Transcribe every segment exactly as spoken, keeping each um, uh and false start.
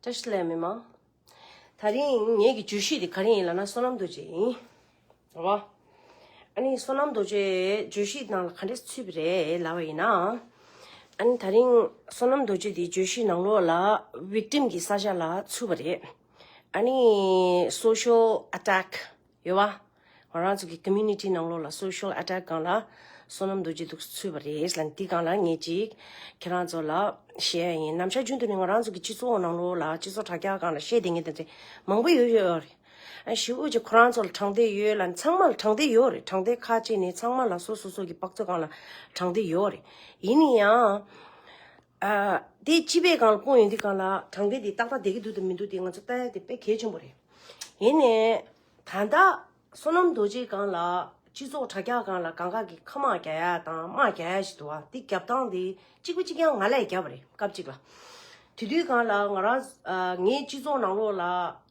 བཀྲ་ཤིས་བདེ་ལེགས་མི་མང་། ད་རིང་ངེད་ཀྱི་བརྗོད་གཞི་དེ་ག་རེ་ཡིན་ལབ་ན་བསོད་ནམས་རྡོ་རྗེ་ཡིན། རེད་བ། ཨ་ནི་བསོད་ནམས་རྡོ་རྗེ་བརྗོད་གཞི་ནང་ལ་ག་འདྲས་ཚུད་པ་རེད་ལབ་པ་ཡིན་ན། ཨ་ནི་ད་རིང་བསོད་ནམས་རྡོ་རྗེ་དེ་བརྗོད་གཞི་ནང་ལོགས་ལ་victim་གྱི་ས་ཆ་ལ་ཚུད་པ་རེད། ཨ་ནི་social attack་ཡོད་བ། ང་རང་ཚོ་གི་community་ནང་ལོགས་ལ་social attack་སྒང་ལ་བསོད་ནམས་རྡོ་རྗེ་འདུག་ཚུད་པ་རེད་ལ། འདི་སྒང་ལ་ངས་ཅིག་ཁྱེད་རང་ཚོ་ལ་བཤད་ཡ་ཡིན། ནམ་ཞག་རྒྱུན་དུ་ནས་ང་རང་ཚོ་གི་སྤྱི་ཚོགས་ནང་ལོགས་ལ་སྤྱི་ཚོགས་དྲ་རྒྱ་སྒང་ལ་བཤད་བསྡད་མཁན་དེ་འདྲ་མང་པོ་ཡོད་ཡོད་རེད། ཨ་ཞེ་པོ་ཅིག་ཁོ་རང་ཚོ་ལ་དྲང་བདེན་ཡོད་ལ་ཚང་མ་ལ་དྲང་བདེན་ཡོད་རེད། དྲང་བདེན་ཁ་ཕྱེ་ནས་ཚང་མ་ལ་སོ་སོ་སོ་གི་བག་ཚོད་སྒང་ལ་དྲང་བདེན་ཡོད་རེད། ཡིན་ན་ཡང་། ཨ། དེ་སྤྱི་པའི་སྒང་ལ་སྤུངས་ཡོང་དུས་སྒང་ལ་དྲང་བདེན་དེ་ཏག་ཏག་བསྡད་ཀྱི་འདུག་དང་མི་འདུག་དེ་ང་ཚོ་ལྟ་ཡ་དེ་དཔེ་གལ་ཆེན་པོ་རེད། ཡིན་ནའི། ད་ལྟ་བསོད་ནམས་རྡོ་རྗེའི་སྒང་ལ་སྤྱི་ཚོགས་དྲ་རྒྱ་སྒང་ལ་གང་ག་གི་ཁ་དམག་རྒྱག་ཡ་དང་དམག་རྒྱག་ཡ་ཞིག་འདུག་བ། དེ་རྒྱབ་སྟངས་དེ་གཅིག་པ་གཅིག་རྐྱང་ང་ལས་རྒྱབ་པ་རེད་སྐབས་གཅིག་ལ། དེ་དུས་སྒང་ལ་ང་རང་ཨ། ངའི་སྤྱི་ཚོགས་ནང་ལོགས་ལ་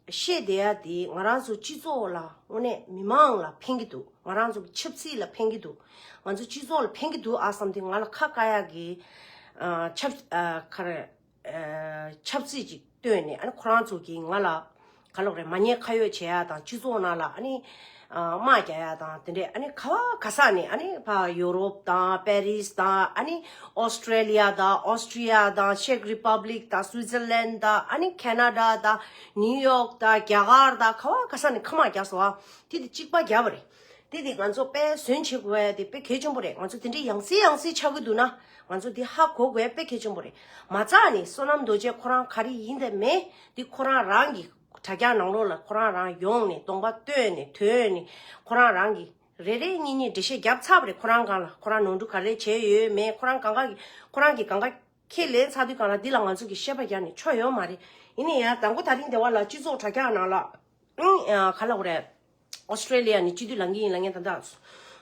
བཤད་བསྡད་ཡ་དེ་ང་རང་ཚོ་སྤྱི་ཚོགས་ལ་དངོས་གནས་མི་མང་ལ་ཕན་གྱི་འདུག་ང་རང་ཚོ་གི་ཆབ་སྲིད་ལ་ཕན་གྱི་འདུག་ང་ཚོ་སྤྱི་ཚོགས་ལ་ཕན་གྱི་འདུག་ཨ་བསམ་དུས་ང་ལ་ཁ་བཀག་ཡ་གི་ཨ། ཆབ་ཨ། ག་རེ། ཨ། ཆབ་སྲིད་ཅིག་བཏོན་ནས་ཨ་ནི་ཁོ་རང་ཚོ་གིས་ང་ལ་ག་ལབ་རེད། མ་ཉེས་ཁ་གཡོགས་བྱེད་ཡ་དང་སྤྱི་ཚོགས་ནང་ལ་ཨ་ནི་ཨ། དམག་རྒྱག་ཡ་དང་དེ་འདྲས། ཨ་ནི་ག་བ་ག་ས་ནས་ཨ་ནི་ཕ་ཡུ་རོབ་དང་པེ་རིས་དང་ཨ་ནི་ཨོ་སི་ཀྲེ་ལི་ཡ་དང་ཨོ་སི་ཀྲི་ཡ་དང་ཆེག་རི་པབ་ལིག་དང་སུའི་ཙར་ལན་དང་ཨ་ནི་ཁེ་ན་ཌ་དང་ནིའུ་ཡོག་དང་རྒྱ་གར་དང་ག་བ་ག་ས་ནས་ཁ་དམག་རྒྱག་སོང་བ། དེ་དེ་གཅིག་པ་རྒྱབ་པ་རེད། དེ་དེ་ང་ཚོ་དཔེ་ཟོན་བྱེད་དགོས་ཡ་དེ་དཔེ་གལ་ཆེན་པོ་རེད། ང་ཚོ་དེ་འདྲའི་ཡང་སེ་ཡང་སེ་ཆགས་ཀྱི་འདུག་ན་ང་ཚོ་དེ་ཧ་གོ་དགོས་ཡ་དཔེ་གལ་ཆེན་པོ་རེད། མ་རྩ་ནས་བསོད་ནམས་རྡོ་རྗེ་ཁོ་རང་ག་རེ་ཡིན་དེ་མེད་དེ་ཁོ་རང་རང་གི་དྲ་རྒྱ་ནང་ལོགས་ལ་ཁོ་རང་རང་ཡོང་ནས་གདོང་པ་སྟོན་ནས་དོན་ནས་ཁོ་རང་རང་གི་རེ་རེ་གཉིས་གཉིས་འགྲེལ་བཤད་རྒྱབ་ཚར་བ་རེད། ཁོ་རང་སྒང་ལ་ཁོ་རང་ནོར་འཁྲུལ་ག་རེ་བྱས་ཡོད་མེད་ཁོ་རང་གང་ག་གི་ཁོ་རང་གི་གང་ག་ཁས་ལེན་ཚར་དུས་སྒང་ལ་འདི་ལ་ང་ཚོ་གི་བཤད་པ་རྒྱག་ནས་ཆོ་ཡོད་མ་རེད། ཡིན་ན་ཡང་དང་པོ་ད་རིང་འདི་བ་ལ་སྤྱི་ཚོགས་དྲ་རྒྱ་ནང་ལ་ཨང་ག་ལབ་དགོས་རེད། ཨོ་སི་ཀྲེ་ལི་ཡ་ནས་སྤྱི་འཐུས་ལངས་ཀྱི་ཡིན་ལབ་མཁན་ད་ལྟ་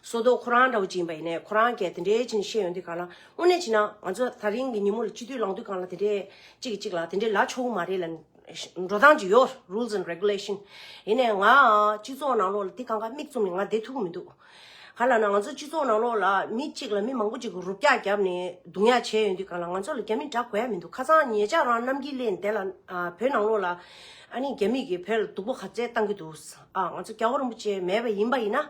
བསོད་རྡོར་ཁོ་རང་འདྲ་བོ་ཅིག་ཡིན་པ་ཡིན་ནའི་ཁོ་རང་གིས་དེ་འདྲའི་ཕྱིན་བཤད་ཡོང་དུས་སྒང་ལ་དངོས་གནས་བྱས་ན་ང་ཚོ་ད་རིང་གི་ཉིན་མོ་ལ་སྤྱི་འཐུས་ལངས་དུས་སྒང་ལ་དེ་འདྲའི་གཅིག་གིས་གཅིག་ལ་དེ་འདྲའི་ལབ་ཆོག་གི་མ་རེད་ལབ་འགྲོ་སྟངས་ཅིག་ཡོད། Rules and regulation། ཡིན་ནའི་ང་སྤྱི་ཚོགས་ནང་ལོགས་ལ་དེ་གང་ག་མིག་བཙུམ་ནས་ང་བསྡད་ཐུབ་ཀྱི་མི་འདུག་ག་ལབ་ན་ང་ཚོ་སྤྱི་ཚོགས་ནང་ལོགས་ལ་མི་གཅིག་ལ་མི་མང་པོ་ཅིག་གིས་རུབ་རྒྱག་བརྒྱབ་ནས་རྡུང་ཡ་བྱས་ཡོང་དུས་སྒང་ལ་ང་ཚོ་ལ་རྒྱ་མི་འདྲ་དགོས་ཡ་མི་འདུག་ཁ་སང་ཉེ་ཆར་རང་གནམ་དཀྱིལ་ལས་དེ་ལ་ཨ། བོད་ནང་ལོགས་ལ་ཨ་ནི་རྒྱ་མི་གིས་བོད་ལ་སྡུག་པོ་ག་ཚད་བཏང་གི་འདུག་ཨ། ང་ཚོ་རྒྱལ་བ་རིན་པོ་ཆེ་མེད་པ་ཡིན་པ་ཡིན་ན་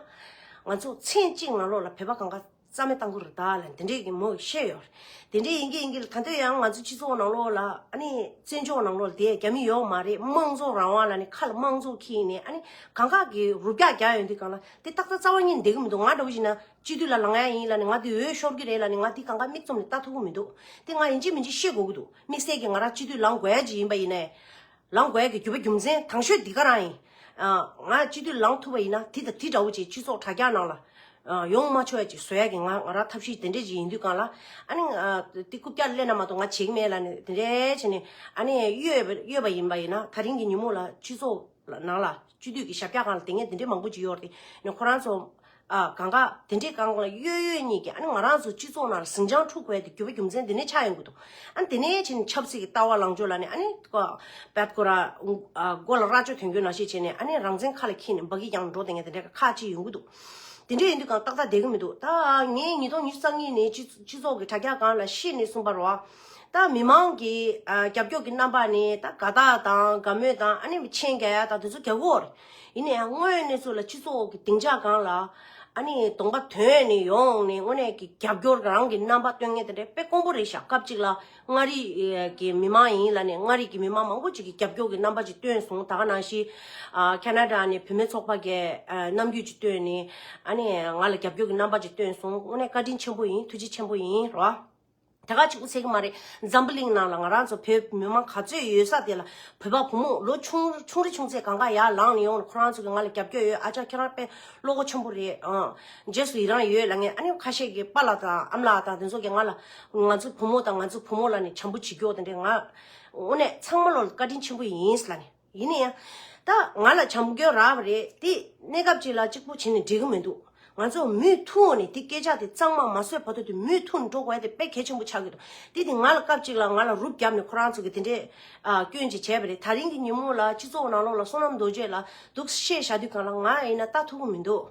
ང་ཚོ་མཚན་གཅིག་ནང་ལོགས་ལ་བོད་པ་གང་ག་རྩ་མེད་བཏང་གི་རེད་ད་ལབ་དེ་འདྲས་ཀྱི་མོ་བཤད་ཡོད་རེད། དེ་འདྲས་ཡིན་གྱི་ཡིན་གྱི་ལ་ད་ལྟ་ཡང་ང་ཚོ་སྤྱི་ཚོགས་ནང་ལོགས་ལ་ཨ་ནི་བཙན་བྱོལ་ནང་ལོགས་ལ་དེ་རྒྱ་མི་ཡོད་མ་རེད། དམངས་གཙོ་རང་དབང་ལབ་ནས་ཁ་ལ་དམངས་གཙོ་འཁྱེར་ནས་ཨ་ནི་གང་ག་གིས་རུབ་རྒྱག་རྒྱག་ཡོང་དུས་སྒང་ལ་དེ་ཏག་ཏག་རྩ་བ་ཉིད་བསྡད་ཀྱི་མི་འདུག་ང་འདྲ་བོ་ཞིག་ན་སྤྱི་འཐུས་ལ་ལངས་ཡ་ཡིན་ལབ་ནས་ང་དེ་འོས་ཤོར་གྱི་རེད་ལབ་ནས་ང་དེ་གང་ག་མིག་བཙུམ་ནས་ལྟ་ཐུབ་ཀྱི་མི་འདུག་དེ་ང་ཡིན་གཅིག་མིན་གཅིག་བཤད་དགོས་ཀྱི་འདུག་དམིགས་བསལ་གྱི་ང་རང་སྤྱི་འཐུས་ལངས་དགོས་ཡ་ཅིག་ཡིན་པ་ཡིན་ནའི། ལངས་དགོས་ཡ་གི་རྒྱུ་བ་རྒྱུ་མཚན་དང་ཤོས་འདི་ག་རང་ཡིན། ཨ། ང་སྤྱི་འཐུས་ལངས་ཐུབ་པ་ཡིན་ན་དེ་དང་དེ་འདྲ་བོ་ཅིག་སྤྱི་ཚོགས་དྲ་རྒྱ་ནང་ལ་ཨ། ཡོང་མ་ཆོག་ཡ་ཅིག་བཟོ་ཡ་གི་ང་ང་རང་ཐབས་ཤེས་དེ་འདྲས་ཅིག་ཡིན་དུས་སྒང་ལ་ཨ་ནི་ཨ། དེ་རྐུབ་བཀྱག་ལ་སླེབས་ན་མ་གཏོགས་ང་བྱེད་ཀྱི་མེད་ལབ་ནས་དེ་འདྲས་བྱས་ནས་ཨ་ནི་གཡོལ་བ་གཡོལ་བ་ཡིན་པ་ཡིན་ན་ད་རིང་གི་ཉིན་མོ་ལ་སྤྱི་ཚོགས་ནང་ལ་སྤྱི་འཐུས་ཀྱི་ཞབས་བཀྱག་སྒང་ལ་དེ་ངས་དེ་འདྲས་མང་པོ་ཅིག་ཡོད་རེད་ནས་ཁོ་རང་ཚོ། ཨ། གང་ག་དེ་འདྲའི་སྒང་ལ་གཡོ་གཡོ་གཉིས་ཀྱིས་ཨ་ནི་ང་རང་ཚོ་སྤྱི་ཚོགས་ནང་ལ་ཟིང་ཆ་འཁྲུག་དགོས་དེ་རྒྱུ་བ་རྒྱུ་མཚན་དེ་ནས་ཆགས་ཡོང་གི་འདུག་ཨ་ནི་དེ་ནས་ཕྱིན་ཆབ་སྲིད་ཀྱི་ལྟ་བ་ལངས་ཕྱོགས་ལ་ནི་ཨ་ནི་ཀོ་བད་ཀོ་ར་ཨ་མགོ་ལ་རྭ་ཅོ་ཐོན་རྒྱུ་ནང་བཞིན་བྱས་ནས་ཨ་ནི་རང་བཙན་ཁ་ལ་འཁྱེར་ནས་འབག་གི་ཀྱང་འགྲོ་དེ་ངས་དེ་འདྲའི་ཁག་ཅིག་ཡོང་གི་འདུག་དེ་འདྲ་ཡིན་དུས་གང་ཏག་ཏག་བསྡད་གི་མི་འདུག་ད་ངས་ཉིས་སྟོང་ཉི་ཤུ་རྩ་གཉིས་ནས་སྤྱི་སྤྱི་ཚོགས་ཀྱི་དྲ་རྒྱ་སྒང་ལ་ཤེས་ནས་གསུངས་པ་རེད་བ། ད་མི་མང་གི་ཨ་རྒྱབ་སྐྱོར་གྱི་རྣམ་པ་ནི་ད་དགའ་རྟགས་དང་དགའ་མོས་དང་ཨ་ནི་མཆན་རྒྱག་ཡ་དང་དེ་ཚོ་རྒྱག་གི་ཡོད་རེད། ཡིན་ན་ཡང་དངོས་ཡོད་གནས་ཚུལ་ལ་སྤྱི་ཚོགས་ཀྱི་སྡིངས་ཆ་སྒང་ལ་ཨ་ནི་གདོང་པ་དོན་ནས་ཡོང་ནས་དངོས་གནས་ཀྱི་རྒྱབ་སྐྱོར་རང་གི་རྣམ་པ་སྟོན་མཁན་དེ་འདྲ་དཔེ་དཀོན་པོ་རེད་ཤག་སྐབས་གཅིག་ལ་མངའ་རིས་ཀྱི་མི་མང་ཡིན་ལབ་ནས་མངའ་རིས་ཀྱི་མི་མང་མང་པོ་ཅིག་གིས་རྒྱབ་སྐྱོར་གྱི་རྣམ་པ་ཅིག་སྟོན་སོང་། ད་ག་ནང་བཞིན་ཨ་ཁེ་ན་ཌ་ནས་བུད་མེད་ཚོགས་པ་གིས་ཨ་རྣམ་འགྱུར་ཅིག་སྟོན་ནས་ཨ་ནི་ང་ལ་རྒྱབ་སྐྱོར་གྱི་རྣམ་པ་ཅིག་སྟོན་སོང་། དངོས་གནས་བཀའ་དྲིན་ཆེན་པོ་ཡིན། ཐུགས་རྗེ་ཆེན་པོ་ཡིན་རོ། དེ་ག་གཅིག་པུ་ཚད་ཀྱི་མ་རེད། འཛམ་བུ་གླིང་ནང་ལ་ང་རང་ཚོ་བོད་མི་མང་ག་ཚོད་ཡོད་ས་དེ་ལ་བོད་པ་བུ་མོ་ལོ་ཆུང་ཆུང་རི་ཆུང་ཚད་གང་ག་ཡར་ལངས་ནས་ཡོང་ནས་ཁོ་རང་ཚོ་གིས་ང་ལ་རྒྱབ་སྐྱོར་ཡོད། ཨ་ཅག་ཁྱེད་རང་དཔེ་བློ་ཁོག་ཆེན་པོ་རེད་ཨང་། རྗེས་སུ་ཡི་རང་ཡོད་ལབ་མཁན་ཨ་ནི་ཁ་ཤས་ཀྱིས་པཱ་ལགས་དང་ཨ་མ་ལགས་དང་དེ་ཚོ་གིས་ང་ལ་ང་ཚོ་བུ་མོ་དང་ང་ཚོ་བུ་མོ་ལབ་ནས་བྱམས་པོ་བྱེད་རྒྱུ་དེ་འདྲས་ང་དངོས་གནས་ཚང་མ་ལོ་བཀའ་དྲིན་ཆེན་པོ་ཡིན་ལབ་ནས། ཡིན་ན་ཡང་། ད་ང་ལ་བྱམས་སྐྱོར་རག་པ་རེད་དེ་གནས་སྐབས་ཅིག་ལ་གཅིག་པུ་བྱས་ནས་འགྲིག་གི་མི་འདུག་ང་ཚོ་མུ་མཐུད་ནས་དེ་སྐད་ཆ་དེ་གཙང་མ་མ་བཟོས་བར་དུ་དེ་མུ་མཐུད་ནས་འགྲོ་དགོས་ཡ་དེ་དཔེ་གལ་ཆེན་པོ་ཆགས་ཀྱི་འདུག་དེ་དེ་ང་ལ་སྐབས་ཅིག་ལ་ང་ལ་རུབ་བརྒྱབ་ནས་ཁོ་རང་ཚོ་གིས་དེ་འདྲས་ཨ་སྐྱོན་ཅིག་བྱས་པ་རེད། ད་རིང་གི་ཉིན་མོ་ལ་སྤྱི་ཚོགས་ནང་ལོགས་ལ་བསོད་ནམས་རྡོ་རྗེ་ལ་འདུག་བཤད་བཞག་དུས་སྒང་ལ་ང་ཡིན་ན་ལྟ་ཐུབ་ཀྱི་མི་འདུག་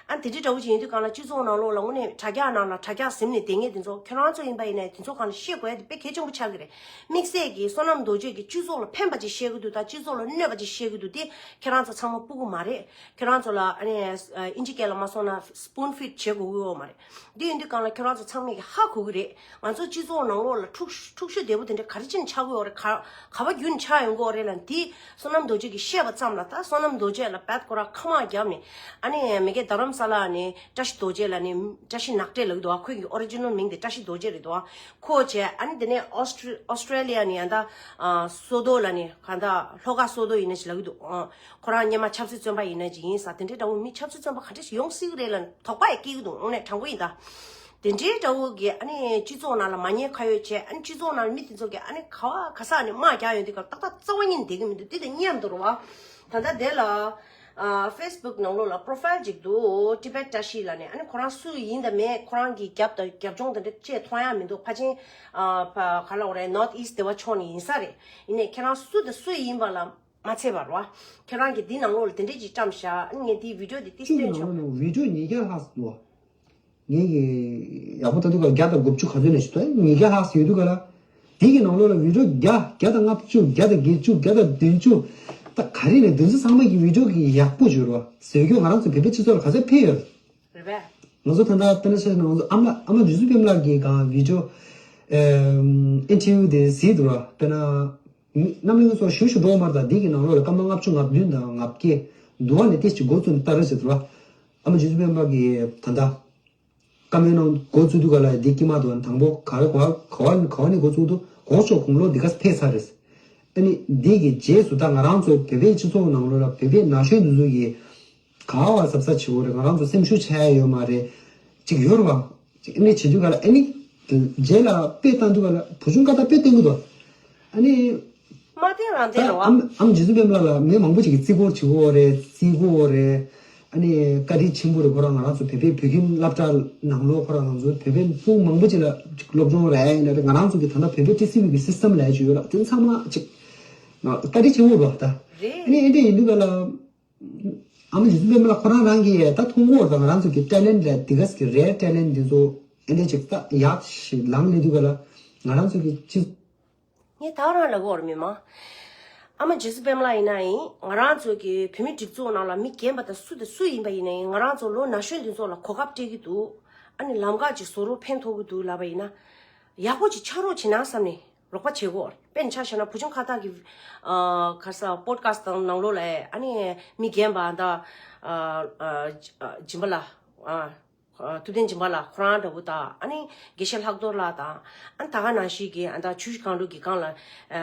ཨ་དེ་འདྲའི་འདྲ་བོ་ཅིག་ཡིན་དུས་གང་ལ་སྤྱི་ཚོགས་ནང་ལོགས་ལ་དངོས་གནས་དྲ་རྒྱ་ནང་ལ་དྲ་རྒྱ་ཟིན་ནས་བསྡད་མཁན་དེ་ཚོ་ཁྱོད་རང་ཚོ་ཡིན་པ་ཡིན་ནའི་དེ་ཚོ་གང་ལ་ཤེས་དགོས་ཡ་དེ་དཔེ་གལ་ཆེན་པོ་ཆགས་ཀྱི་རེད། དམིགས་བསལ་གྱིས་བསོད་ནམས་རྡོ་རྗེ་གིས་སྤྱི་ཚོགས་ལ་ཕན་པ་ཅིག་བཤད་ཀྱི་འདུག་དང་སྤྱི་ཚོགས་ལ་གནོད་པ་ཅིག་བཤད་ཀྱི་འདུག་དེ་ཁྱེད་རང་ཚོ་ཚང་མ་སྤུ་གུ་མ་རེད། ཁྱེད་རང་ཚོ་ལ་ཨ་ནི་ཨིན་ཇི་སྐད་ལ་མ་སོང་ན་སྤུན་ཕིཌ་བྱེད་དགོས་ཀྱི་ཡོད་མ་རེད། འདི་ཡིན་དུས་གང་ལ་ཁྱེད་རང་ཚོ་ཚང་མས་ཀྱི་ཧ་གོ་གི་རེད། ང་ཚོ་སྤྱི་ཚོགས་ནང་ལོགས་ལ་འཁྲུག་འཁྲུག་ཤོས་བདེ་པོ་དེ་འདྲ་ག་རེ་བྱས་ནས་ཆགས་ཀྱི་ཡོད་རེད། ག་ག་བ་བརྒྱུད་ནས་ཆགས་ཡོང་གི་ཡོད་རེད་ལ། འདི་བསོད་ནམས་རྡོ་རྗེ་གིས་བཤད་པ་ཙམ་ལ་ད་བསོད་ནམས་རྡོ་རྗེ་ལ་བད་ཁོ་ར་ཁ་མ་བརྒྱབ་ནས་ཨ་ནི་མི་སྒེར་རྡ་རམ་ས་ལ་ནས་བཀྲ་ཤིས་རྡོ་རྗེ་ལ་ནས་བཀྲ་ཤིས་ནག་ཏྲེ་ལབ་ཀྱི་འདུག་ཨ། ཁོའི་ཨོ་རི་ཇི་ནལ་མིང་དེ་བཀྲ་ཤིས་རྡོ་རྗེ་རེད་འདུག་ཨ། ཁོ་བྱས་ཨ་ནི་དེ་ནས་ཨོ་སི་ཨོ་སི་ཀྲེ་ལི་ཡ་ནས་ཨ་ད་སོ་དོ་ལ་ནས་ག་ད་ལྷོ་ཁ་སོ་དོ་ཡིན་ན་ཞིག་ལབ་ཀྱི་འདུག་ཨ། ཁོ་རང་སྔོན་མ་ཆབ་སྲིད་བཙོན་པ་ཡིན་ན་ཅིག་ཡིན་ས་དེ་འདྲའི་འདྲ་བོ་མི་ཆབ་སྲིད་བཙོན་པ་ག་འདྲ་ཞིག་ཡོང་སྲིད་ཀྱི་རེད་ལ་དོགས་པ་ཡང་སྐྱེ་གི་འདུག་དངོས་གནས་དྲང་པོ་ཡིན་ད། དེ་འདྲའི་འདྲ་བོ་གི་ཨ་ནི་སྤྱི་ཚོགས་ནང་ལ་མ་ཉེས་ཁ་གཡོགས་བྱས་ཨ་ནི་སྤྱི་ཚོགས་ནང་ལ་མི་དེ་ཚོ་གི་ཨ་ནི་ག་བ་ག་ས་ནས་དམག་རྒྱག་ཡོང་དུས་སྐབས་ཏག་ཏག་རྩ་བ་ཉིད་ནས་བསྡད་ཀྱི་མི་འདུག་དེ་དང་མཉམ་དུ་རེད་བ། ད་ལྟ་དེ་ལ་ཨ་ཕེ་སི་བུག་ནང་ལོགས་ལ་པོ་རོ་ཕའིལ་ཅིག་འདུག་ཊི་བེཊ་བཀྲ་ཤིས་ལབ་ནས། ཨ་ནི་ཁོ་རང་སུ་ཡིན་དང་མེད་ཁོ་རང་གི་རྒྱབ་དང་རྒྱབ་ལྗོངས་དང་འདྲ་ཅེས་མཐོང་ཡ་མི་འདུག་ཕལ་ཆེར་ཨ་ཕ་ག་ལབ་དགོས་རེད། ནོར་ཐི་ཨིསཊ་སྡེ་བ་ཕྱོགས་ནས་ཡིན་ས་རེད། ཡིན་ནའི་ཁྱེད་རང་སུ་དང་སུ་ཡིན་པ་ལ་མ་ཚད་པར་བ། ཁྱེད་རང་གིས་འདི་ནང་ལོགས་ལ་དེ་འདྲས་ཅིག་བཀྲམ་བཞག་ཨ་ནི་ངས་འདིའི་བི་ཌིའོ་འདི་ཏིས་གཅིག་གི་སྟོན་ནང་ཆོག་ལོགས་ནས་བི་ཌིའོ་ཉིས་བརྒྱ་ལྷག་ཙམ་འདུག་ངས་ཀྱི་ཡག་པོ་ལྟ་དུས་ཀ་བརྒྱ་དང་དགུ་བཅུ་ག་ཚོད་ནས་ཞིག་ཏོ་ཉིས་བརྒྱ་ལྷག་ཙམ་ཡོད་དུས་ཀ་ལ། དེ་གི་ནང་ལོགས་ལ་བི་ཌིའོ་བརྒྱ་བརྒྱ་དང་ལྔ་བཅུ་བརྒྱ་དང་བརྒྱད་ཅུ་བརྒྱ་དང་བདུན་ཅུ། ད་ག་རེ་ནས་དེ་ཚོ་ཚང་མ་གི་བི་ཌིའོ་གི་ཡག་པོ་བྱོས་རོགས་ཟེར་རྒྱུ་ང་རང་ཚོ་བོད་པའི་སྤྱི་ཚོགས་ལ་ག་ཚོད་ཕན་ཡོད། རེད་པས། ང་ཚོ་ད་ལྟ་ལྟ་ན་ཤེས་ང་ཚོ་ཨ་མ་ཨ་མ་རྗེ་བཙུན་པད་མ་ལགས་ཀྱི་གང་བི་ཌིའོ་ཨིན་ཊར་བིའུ་དེ་གཟིགས་འདུག་ར། དཔེར་ན་མི་རྣམ་གླིང་ཚོ་ཞུ་ཞུ་འགྲོ་མར་དང་འདི་གི་ནང་ལོགས་ལ་སྐར་མ་ལྔ་བཅུ་ང་བདུན་དང་ང་བརྒྱད་འདུག་བ་ནས་ཏེ་ཞིག་འགོ་བཙུགས་ནས་ལྟ་རོགས་བྱེད་འདུག་ར། ཨ་མ་རྗེ་བཙུན་པད་མ་ལགས་ཀྱི་ད་ལྟ་བཀའ་མོལ་གནང་འགོ་བཙུགས་དུས་ག་ལ་འདི་དཀྱིལ་མ་དུ་དང་པོ་ག་རེ་ག་བ་ག་བ་ག་བ་ནས་འགོ་བཙུགས་འདུག་གོང་ཆོག་དགུང་ལོ་འདི་ག་ཕེབས་ཚར་རེད། ཨ་ནི་འདི་གི་རྗེས་སུ་ད་ང་རང་ཚོ་བོད་པའི་སྤྱི་ཚོགས་ནང་ལོགས་ལ་བོད་པའི་ན་གཞོན་འདི་ཚོ་གི་ག་བ་གཟབ་གཟབ་བྱེད་དགོས་རེད། ང་རང་ཚོ་སེམས་ཤུགས་ཆག་ཡ་ཡོད་མ་རེད། ཅིག་ཡོད་རེད་བ། ཅིག་ཨ་ནི་བྱེད་དུས་ག་ལ་ཨ་ནི་རྗེས་ལ་དཔེ་བཏང་དུས་ག་ལ་བུ་ཆུང་ཀ་ད་དཔེ་བསྟན་གི་འདུག་ཨ་ནི་མ་བསྟན་རང་ད་བསྟན་རེད་བ། ཨམ་ཨམ་རྗེ་བཙུན་པད་མ་ལགས་ལ་མི་མང་པོ་ཅིག་གིས་བརྩི་བཀུར་བྱེད་ཀྱི་ཡོད་རེད། བརྩི་གི་ཡོད་རེད། ཨ་ནི་བཀའ་དྲིན་ཆེན་པོ་རེད། ཁོ་རང་ང་རང་ཚོ་བོད་པའི་བོད་ཁྱིམ་སློབ་གྲྭ་ནང་ལོགས་ཁོ་རང་ང་ཚོ་བོད་པའི་སྤུན་མང་པོ་ཅིག་ལ་སློབ་སྦྱོང་རག་ཡ་ཡིན་ན་རེད། ང་རང་ཚོ་གི་ད་ལྟ་བོད་པའི་ཊི་སི་ཝི་གི་སིས་ཊམ་ལབ་ཡ་ཅིག་ཡོད་ལ་དེ་ཚང་མ་ཅིག་བཀའ་དྲིན་ཆེན་པོ་རེད་བ་ད། རེད། ཨ་ནི་ཨེ་འདྲ་ཡིན་དུས་ག་ལ། ཨ་མ་རྗེ་བཙུན་པད་མ་ལགས་ཁོ་རང་རང་གིས་ད་མཐོང་གི་ཡོད་རེད། ད་ང་རང་ཚོ་གི་ཊེ་ལེན་ཊི་རེད་འདི་ག་ཟེར་གི་རེད་ཊེ་ལེན་ཊི་འདི་ཚོ་ཨེ་འདྲ་ཅིག་ད་ཡག་ཞིག་ལངས་སླེབས་དུས་ག་ལ་ང་རང་ཚོ་གི་སྤྱི། ངས་ད་ག་རང་ལབ་ཀྱི་ཡོད་རེད་མི་མང་། ཨ་མ་རྗེ་བཙུན་པད་མ་ལགས་ཡིན་ན་ཡིན་ང་རང་ཚོ་གི་བོད་མི་སྒྲིག་འཛུགས་ནང་ལ་མི་རྒན་པ་དང་སུ་དང་སུ་ཡིན་པ་ཡིན་ན་ཡིན་ང་རང་ཚོ་ལོ་ན་གཞོན་འདི་ཚོ་ལ་གོ་སྐབས་སྤྲད་ཀྱི་འདུག་ཨ་ནི་ལམ་ཁ་ཅིག་བཟོ་རོགས་ཕན་ཐོགས་ཀྱི་འདུག་ལབ་པ་ཡིན་ན། ཡག་པོ་ཅིག་ཆགས་རོགས་བྱེད་ན་བསམ་ནས་རོགས་པ་བྱེད་དགོས། དཔེར་ན་ཆ་བཞག་ན་བུ་ཆུང་ཁ་བཏགས་ཀྱི་ཨ་ག་ས་པོ་ཌི་ཁ་སི་ཊི་དང་ནང་ལོགས་ལ་ཨ་ནི་མི་རྒན་པ་ད་ཨ་ཨ་སྦྱིན་པ་ལགས་ཨ་ཐུབ་བསྟན་སྦྱིན་པ་ལགས་ཁོ་རང་འདྲ་བོ་དང་ཨ་ནི་དགེ་བཤེས་ལྷག་རྡོར་ལགས་དང་ཨ་ནི་ད་ག་ནང་བཞིན་གྱི་ཨ་ད་ཆུ་བཞི་སྒང་དྲུག་གི་སྒང་ལ་ཨ་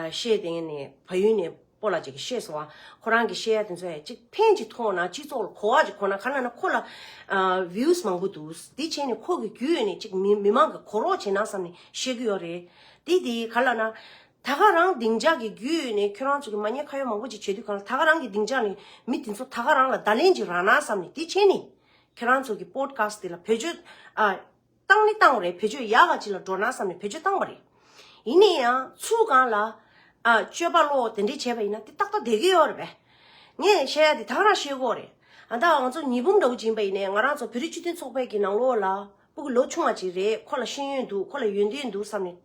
བཤད་དེ་ནས་བལ་ཡུལ་ནས་སྤོ་ལགས་ཅིག་གིས་བཤད་སོང་བ། ཁོ་རང་གིས་བཤད་ཡ་དེ་ཚོ་ཡ་ཅིག་ཕན་ཅིག་ཐོགས་ན་སྤྱི་ཚོགས་ལ་གོ་བ་ཅིག་གོ་ན་ག་ལབ་ན་ཁོ་ལ་ཨ་བིའུ་སི་མང་པོ་འདུག་འདི་བྱས་ནས་ཁོ་གི་བརྒྱུད་ནས་ཅིག་མི་མི་མང་གི་གོ་རོགས་བྱེད་ན་བསམ་ནས་བཤད་ཀྱི་ཡོད་རེད། དེ་དེ་ག་ལབ་ན། ད་ག་རང་སྡིངས་ཆ་གི་བརྒྱུད་ནས་ཁྱོད་རང་ཚོ་གི་མ་ཉེས་ཁ་གཡོགས་མང་པོ་ཅིག་བྱེད་དུས་གང་ལ་ད་ག་རང་གི་སྡིངས་ཆ་ནས་མི་དེ་ཚོ་ད་ག་རང་ལ་བརྡ་ལན་ཅིག་རག་ན་བསམ་ནས་དེ་བྱས་ནས་ཁྱོད་རང་ཚོ་གི་པོ་ཌི་ཁ་སི་ཊི་དེ་ལ་བེད་སྤྱོད་ཨ་བཏང་ནི་བཏང་བ་རེད། བེད་སྤྱོད་ཡག་ག་ཅིག་ལ་འགྲོ་ན་བསམ་ནས་བེད་སྤྱོད་བཏང་བ་རེད། ཡིན་ནའི་ཡང་ཚུར་གང་ལ་ཨ་སྤྱོད་པ་ལོག་དེ་འདྲས་བྱས་པ་ཡིན་ན་དེ་ཏག་ཏག་བསྡད་ཀྱི་ཡོད་རེད་པས། ངས་བཤད་ཡ་དེ་ད་ག་རང་བཤད་ཀྱི་ཡོད་རེད། ཨ་ད་ང་ཚོ་ཉི་འབུམ་འདྲ་བོ་ཅིག་ཡིན་པ་ཡིན་ནའི་ང་རང་ཚོ་བོད་རིགས་སྤྱི་མཐུན་ཚོགས་པའི་གི་ནང་ལོགས་ལ་སྤུ་གུ་ལོ་ཆུང་བ་ཅིག་རེད། ཁོ་ལ་ཤེས་ཡོན་འདུག་ཁོ་ལ་ཡོན་ཏན་འདུག་བསམ་ནས།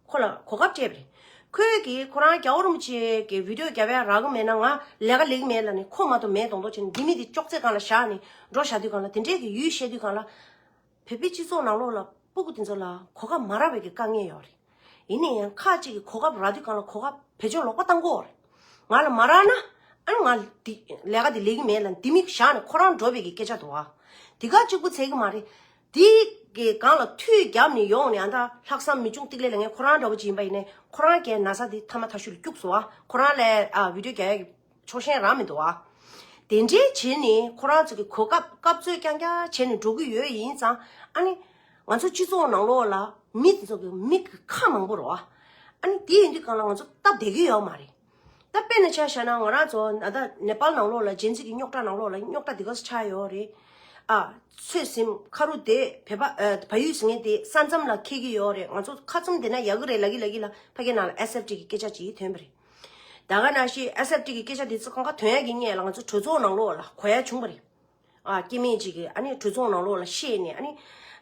ཁོ་ལ་གོ་སྐབས་སྤྲད་པ་རེད། ཁོས་ཀྱིས་ཁོ་རང་རྒྱལ་བ་རིན་པོ་ཆེ་གི་བི་ཌིའོ་རྒྱབ་ཡ་རག་གི་མེད་ན་ང་ལས་ཀ་ལས་ཀྱི་མེད་ལབ་ནས་ཁོ་མ་གཏོགས་མེད་མདོག་མདོག་བྱས་ནས་འདི་མི་འདི་ཅོག་ཙེ་སྒང་ལ་བཞག་ནས་འགྲོ་བཞག་དུས་སྒང་ལ་དེ་འདྲས་ཀྱི་ཡུལ་བཤད་དུས་སྒང་ལ། བོད་པའི་སྤྱི་ཚོགས་ནང་ལོགས་ལ་སྤུ་གུ་དེ་ཚོ་ལ་གོ་སྐབས་མ་རག་པའི་གི་དཀའ་ངལ་ཡོད་རེད། ཡིན་ན་ཡང་ཁག་ཅིག་གིས་གོ་སྐབས་རག་དུས་སྒང་ལ་གོ་སྐབས་བེད་སྤྱོད་ལོག་པ་བཏང་གི་ཡོད་རེད། ང་ལ་མ་རག་ན་ཨ་ནི་ང་འདི་ལས་ཀ་འདི་ལས་ཀྱི་མེད་ལབ་འདི་མི་བཞག་ནས་ཁོ་རང་འགྲོ་བའི་གི་སྐད་ཆ་འདུག་ཨ། འདི་ག་གཅིག་པུ་ཚད་ཀྱི་མ་རེད། དེ་གི་སྒང་ལ་མཐུད་བརྒྱབ་ནས་ཡོང་ནས་ཨ་ད་ལྷག་བསམ་མི་ཆུང་ཏིག་ལེ་ལ་ངས་ཁོ་རང་འདྲ་བོ་ཅིག་ཡིན་པ་ཡིན་ནའི་ཁོ་རང་གི་ན་ཚ་དེ་ཐ་མ་ཐ་ཤུ་ལ་སྐྱུག་སོང་ཨ། ཁོ་རང་ལ་ཨ་བི་ཌིའོ་རྒྱག་ཡ་གི་ཕྱོགས་ཞེན་རང་མི་འདུག་ཨ། དེ་འདྲའི་བྱས་ནས་ཁོ་རང་ཚོ་གི་གོ་སྐབས་སྐབས་འཚོལ་རྐྱང་རྐྱང་བྱས་ནས་འགྲོ་གི་ཡོད་ཡིན་ཙང་ཨ་ནི་ང་ཚོ་སྤྱི་ཚོགས་ནང་ལོགས་ལ་མི་དེ་ཚོ་གི་མི་གི་ཁ་མང་པོ་རེད་བ། ཨ་ནི་དེ་ཡིན་དུས་སྒང་ལ་ང་ཚོ་སྟབས་བདེ་གི་ཡོད་མ་རེད། ད་དཔེར་ན་ཆ་བཞག་ན་ང་རང་ཚོ་ད་ལྟ་ནེ་པཱལ་ནང་ལོགས་ལ་ཇེན་ཛི་གི་རྙོག་དྲ་ནང་ལོགས་ལ་རྙོག་དྲ་དེ་ག་ཚོད་ཆགས་ཡོད་རེད། ཨ། ཚོད་ཟིན་ཁ་རུ་དེ་བོད་པ་ཨ་བལ་ཡུལ་ཟེར་མཁན་དེ་ས་མཚམས་ལ་འཁེལ་གི་ཡོད་རེད། ང་ཚོ་ཁ་བཙུམ་བསྡད་ན་ཡག་གི་རེད་ལབ་ཀྱི་ལབ་ཀྱི་ལ་ཕ་གི་ནང་ལ་ཨེས་ཨེཕ་ཊི་གི་སྐད་ཆ་ཅིག་ཐོན་པ་རེད། ད་ག་ནང་བཞིན་ཨེས་ཨེཕ་ཊི་གི་སྐད་ཆ་དེ་ཚོ་གང་ག་ཐོན་ཡག་གི་སྔོན་ལ་ང་ཚོ་གྲོས་ཚོགས་ནང་ལོགས་ལ་གོ་ཡ་བྱུང་པ་རེད། ཨ་སྐྱེ་དམན་ཅིག་གིས་ཨ་ནི་གྲོས་ཚོགས་ནང་ལོགས་ལ་བཤད་ནས་ཨ་ནི་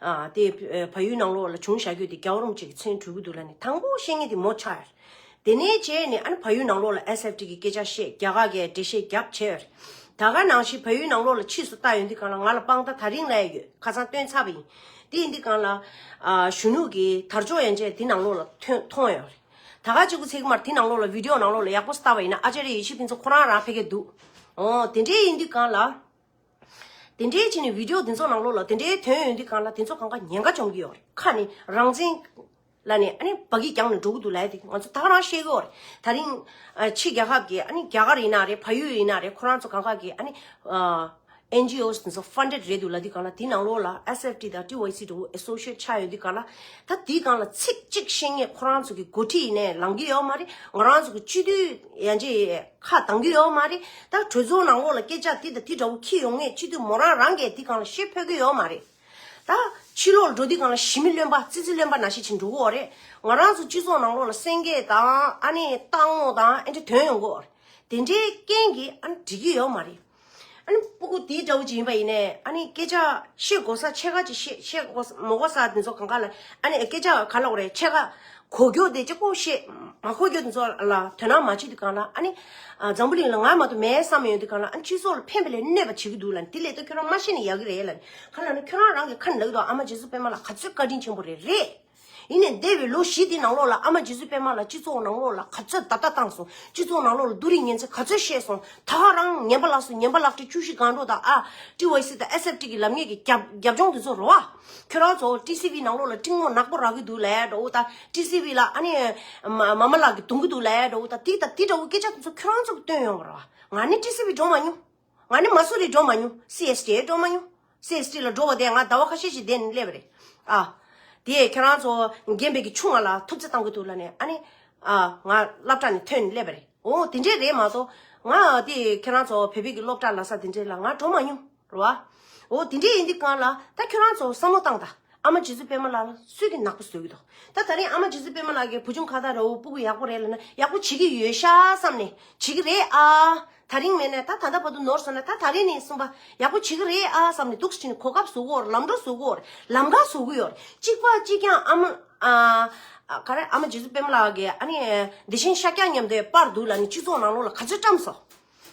ཨ་དེ་བལ་ཡུལ་ནང་ལོགས་ལ་བྱུང་བཞག་རྒྱུ་དེ་རྒྱལ་བ་རིན་པོ་ཆེ་གི་མཚན་འབྲུ་གུ་འདུག་ལབ་ནས་དང་པོ་བཤད་མཁན་དེ་མོ་ཆགས་ཡོད་རེད། དེ་ནས་བྱས་ནས་ཨ་ནི་བལ་ཡུལ་ནང་ལོགས་ལ་ཨེས་ཨེཕ་ཊི་གི་སྐད་ཆ་བཤད། རྒྱ་གར་གྱིས་འགྲེལ་བཤད་རྒྱབ་བྱས་ཡོད་རེད། ད་ག་ནང་བཞིན་བལ་ཡུལ་ནང་ལོགས་ལ་ཕྱིས་སུ་ལྟ་ཡོང་དུས་སྒང་ལ་ང་ལ་དཔང་རྟགས་ད་རིང་སླེབས་ཡོད། ཁ་སང་བཏོན་ཚར་བ་ཡིན། དེ་ཡིན་དུས་སྒང་ལ་ཨ་གཞོན་ནུ་གི་དར་ལྕོག་ཡན་ཆད་དེ་ནང་ལོགས་ལ་ཐོན་མཐོང་ཡོད་རེད། ད་ག་གཅིག་པུ་ཚིག་མར་དེ་ནང་ལོགས་ལ་བི་ཌི་ཡོ་ནང་ལོགས་ལ་ཡག་པོ་ལྟ་བ་ཡིན་ན་ཨ་ཅཱརྱ་ཡེ་ཤེས་ཕུན་ཚོགས་ཁོ་རང་རང་ཕ་གིར་འདུག་འོ་དེ་འདྲའི་ཡིན་དུས་སྒང་ལ། དེ་འདྲའི་བྱས་ནས་བི་ཌི་ཡོ་དེ་ཚོ་ནང་ལོགས་ལ་དེ་འདྲའི་ཐོན་ཡོང་དུས་སྒང་ལ་དེ་ཚོ་གང་ག་ཉེན་ཁ་འཇོམས་ཀྱི་ཡོད་རེད། ཁ་ནས་རང་བཙན་ལབ་ནས་ཨ་ནི་སྦ་གི་རྒྱང་ནས་འགྲོ་གི་འདུག་ལབ་ཡ་དེ་ང་ཚོ་ད་ག་རང་ཤེས་ཀྱི་ཡོད་རེད། ད་རིང་ཨ་ཕྱི་རྒྱལ་ཁབ་ཀྱི་ཨ་ནི་རྒྱ་གར་ཡིན་ན་རེད། བལ་ཡུལ་ཡིན་ན་རེད། ཁོ་རང་ཚོ་གང་ག་གི་ཨ་ནི་ཨ་ཨེན་ཇི་ཨོ་དེ་ཚོ་ཕན་ཌེཌ་རེད་འདུག་ལབ་དུས་སྒང་ལ་དེ་ནང་ལོགས་ལ་ཨེས་ཨེཕ་ཊི་དང་ཊི་ཝའི་སི་འདྲ་བོ་ཨེ་སོ་ཤི་ཡེཊ་ཆགས་ཡོང་དུས་སྒང་ལ་ད་དེའི་སྒང་ལ་ཚིག་གཅིག་བཤད་མཁན་ཁོ་རང་ཚོ་གི་འགོ་ཁྲིད་ཡིན་ནའི་ལངས་ཀྱི་ཡོད་མ་རེད། ང་རང་ཚོ་གི་སྤྱི་འཐུས་ཡན་ཆད་ཁ་གདངས་ཀྱི་ཡོད་མ་རེད། ད་གྲོས་ཚོགས་ནང་ལོགས་ལ་སྐད་ཆ་དེ་དང་དེ་འདྲ་བོ་འཁྱེར་ཡོང་མཁན་སྤྱི་འཐུས་མོ་རང་རང་གིས་དེ་སྒང་ལ་ཤེས་ཕོད་ཀྱི་ཡོད་མ་རེད། ད་ཕྱི་ལོགས་ལ་འགྲོ་དུས་སྒང་ལ་ཞི་མི་རློན་པ་ཙི་ཙི་རློན་པ་ནང་བཞིན་བྱས་འགྲོ་གི་ཡོད་རེད། ང་རང་ཚོ་སྤྱི་ཚོགས་ནང་ལོགས་ལ་སེང་གེ་དང་ཨ་ནི་སྟག་མོ་དང་ཨེ་འདྲ་ཐོན་ཡོང་གི་ཡོད་རེད། དེ་འདྲའི་རྐྱེན་གྱིས་ཨ་ནི་འགྲིག་གི་ཡོད་མ་རེད། ཨ་ནི་སྤུ་གུ་དེའི་འདྲ་བོ་ཅིག་ཡིན་པ་ཡིན་ནའི་ཨ་ནི་སྐད་ཆ་བཤད་དགོས་ས་ཕྱེད་ཀ་ཅིག་བཤད། བཤད་དགོས་ས་མ་དགོས་ས་དེ་ཚོ་གང་ག་ལ་ཨ་ནི་སྐད་ཆ་ག་ལབ་དགོས་རེད། ཕྱེད་ཀ་གོ་རྒྱུ་དེ་གཅིག་པོ་བཤད། མ་གོ་རྒྱུ་དེ་ཚོ་ལ་དོ་སྣང་མ་བྱེད་དུས་སྒང་ལ་ཨ་ནི་ཨ་འཛམ་བུ་གླིང་ལ་ང་མ་གཏོགས་མེད་བསམ་ཡོང་དུས་སྒང་ལ་ཨ་ནི་སྤྱི་ཚོགས་ལ་ཕན་པ་ལས་གནོད་པ་བྱེད་ཀྱི་འདུག་ལབ་ནས་དེ་ལས་ད་ཁྱོད་རང་མ་བཤད་ན་ཡག་གི་རེད་ལབ་ནས་ག་ལབ་ན་ཁྱོད་རང་རང་གི་ཁ་ནས་ལབ་ཀྱི་འདུག་ཨ་མ་རྗེ་བཙུན་པད་མ་ལགས་ག་ཚོད་བཀའ་དྲིན་ཆེན་པོ་རེད། རེད། ཡིན་ནའི་འདས་པའི་ལོ་བཞི་དེའི་ནང་ལོགས་ལ་ཨ་མ་རྗེ་བཙུན་པད་མ་ལགས་སྤྱི་ཚོགས་ནང་ལོགས་ལ་ག་ཚོད་བརྡབ་ལྟ་བཏང་སོང་། སྤྱི་ཚོགས་ནང་ལོགས་ལ་བསྡུ་རིགས་ངན་ཚད་ག་ཚོད་བཤད་སོང་། ད་ག་རང་ངན་པ་ལགས་སུ་ངན་པ་ལག་ཁྲིད་བཅུ་བཞི་སྒང་དྲུག་དང་ཨ་ཊི་ཝའི་སི་དང་ཨེས་ཨེཕ་ཊི་གི་ལབ་མཁན་གྱི་རྒྱབ་རྒྱབ་ལྗོངས་དེ་ཚོ་རེད་བ། ཁྱོད་རང་ཚོ་ཊི་སི་ཝི་ནང་ལོགས་ལ་ཏིང་མོ་ནག་པོ་རག་གི་འདུག་ལབ་ཡ་འདྲ་བོ་དང་ཊི་སི་ཝི་ལ་ཨ་ནི་མ་མ་མ་ལགས་ཀྱིས་རྡུང་གི་འདུག་ལབ་ཡ་འདྲ་བོ་དང་དེ་དང་དེ་འདྲ་བོ་སྐད་ཆ་དེ་ཚོ་ཁྱོད་རང་ཚོ་གིས་བཏོན་ཡོང་བ་རེད་བ། ང་ནི་ཊི་སི་ཝི་འགྲོ་མ་མྱོང་། ང་ནི་མ་སུ་རི་འགྲོ་མ་མྱོང་། སི་ཨེས་ཊི་འགྲོ་མ་མྱོང་། སི་ཨེས་ཊི་ལ་འགྲོ་བ་དེ་ང་ཟླ་བ་ཁ་ཤས་ཤིག་བསྡད་ནས་སླེབས་པ་རེད། ཨ། དེས་ཁྱེད་རང་ཚོ་རྒན་པའི་གི་ཆུང་བ་ལ་ཐུབ་ཚོད་བཏང་གི་འདུག་ལབ་ནས་ཨ་ནི། ཨ། ང་སློབ་གྲྭ་ནས་ཐོན་ནས་སླེབས་པ་རེད། འོ་དེ་འདྲས་རེད་མ་གཏོགས་ང་དེ་ཁྱེད་རང་ཚོ་བོད་པའི་གི་སློབ་གྲྭ་ལབ་ས་དེ་འདྲས་ལ་ང་འགྲོ་མ་མྱོང་། རེད་བ། འོ་དེ་འདྲས་ཡིན་དུས་སྒང་ལ་ད་ཁྱོད་རང་ཚོ་བསམ་བློ་བཏང་དང་། ཨ་མ་རྗེ་བཙུན་པད་མ་ལགས་ལ་སུས་ཀྱི་ནག་པོ་བཟོ་གི་འདུག་ད་ད་རིང་ཨ་མ་རྗེ་བཙུན་པད་མ་ལགས་ཀྱིས་བུ་ཆུང་ཁ་བརྡ་ར་བོ་སྤུ་གུ་ཡག་པོ་རེད་ལབ་ན་ཡག་པོ་བྱེད་ཀྱི་ཡོད་ཤག་བསམ་ནས་བྱེད་ཀྱི་རེད་ཨ། ད་རིང་མེད་ནས་ད་ད་ལྟ་བར་དུ་ནོར་སོང་ན་ད་ད་རིང་ནས་གསུངས་པ་ཡག་པོ་བྱེད་ཀྱི་རེད་ཨ་བསམ་ནས་འདུག་སེ་བྱས་ནས་གོ་སྐབས་བཟོ་གི་ཡོད་རེད། ལམ་འགྲོ་བཟོ་གི་ཡོད་རེད། ལམ་ཁ་བཟོ་གི་ཡོད་རེད། གཅིག་པ་གཅིག་རྐྱང་ཨ་མ་ཨ་ག་རེ་ཨ་མ་རྗེ་བཙུན་པད་མ་ལགས་ཀྱིས་ཨ་ནི་བདེ་ཆེན་ཤཱཀྱ་མཉམ་དུ་པར་འདུག་ལབ་ནས་སྤྱི་ཚོགས་ནང་ལོགས་ལ་ག་ཚོད་བཀྲམ་སོང་།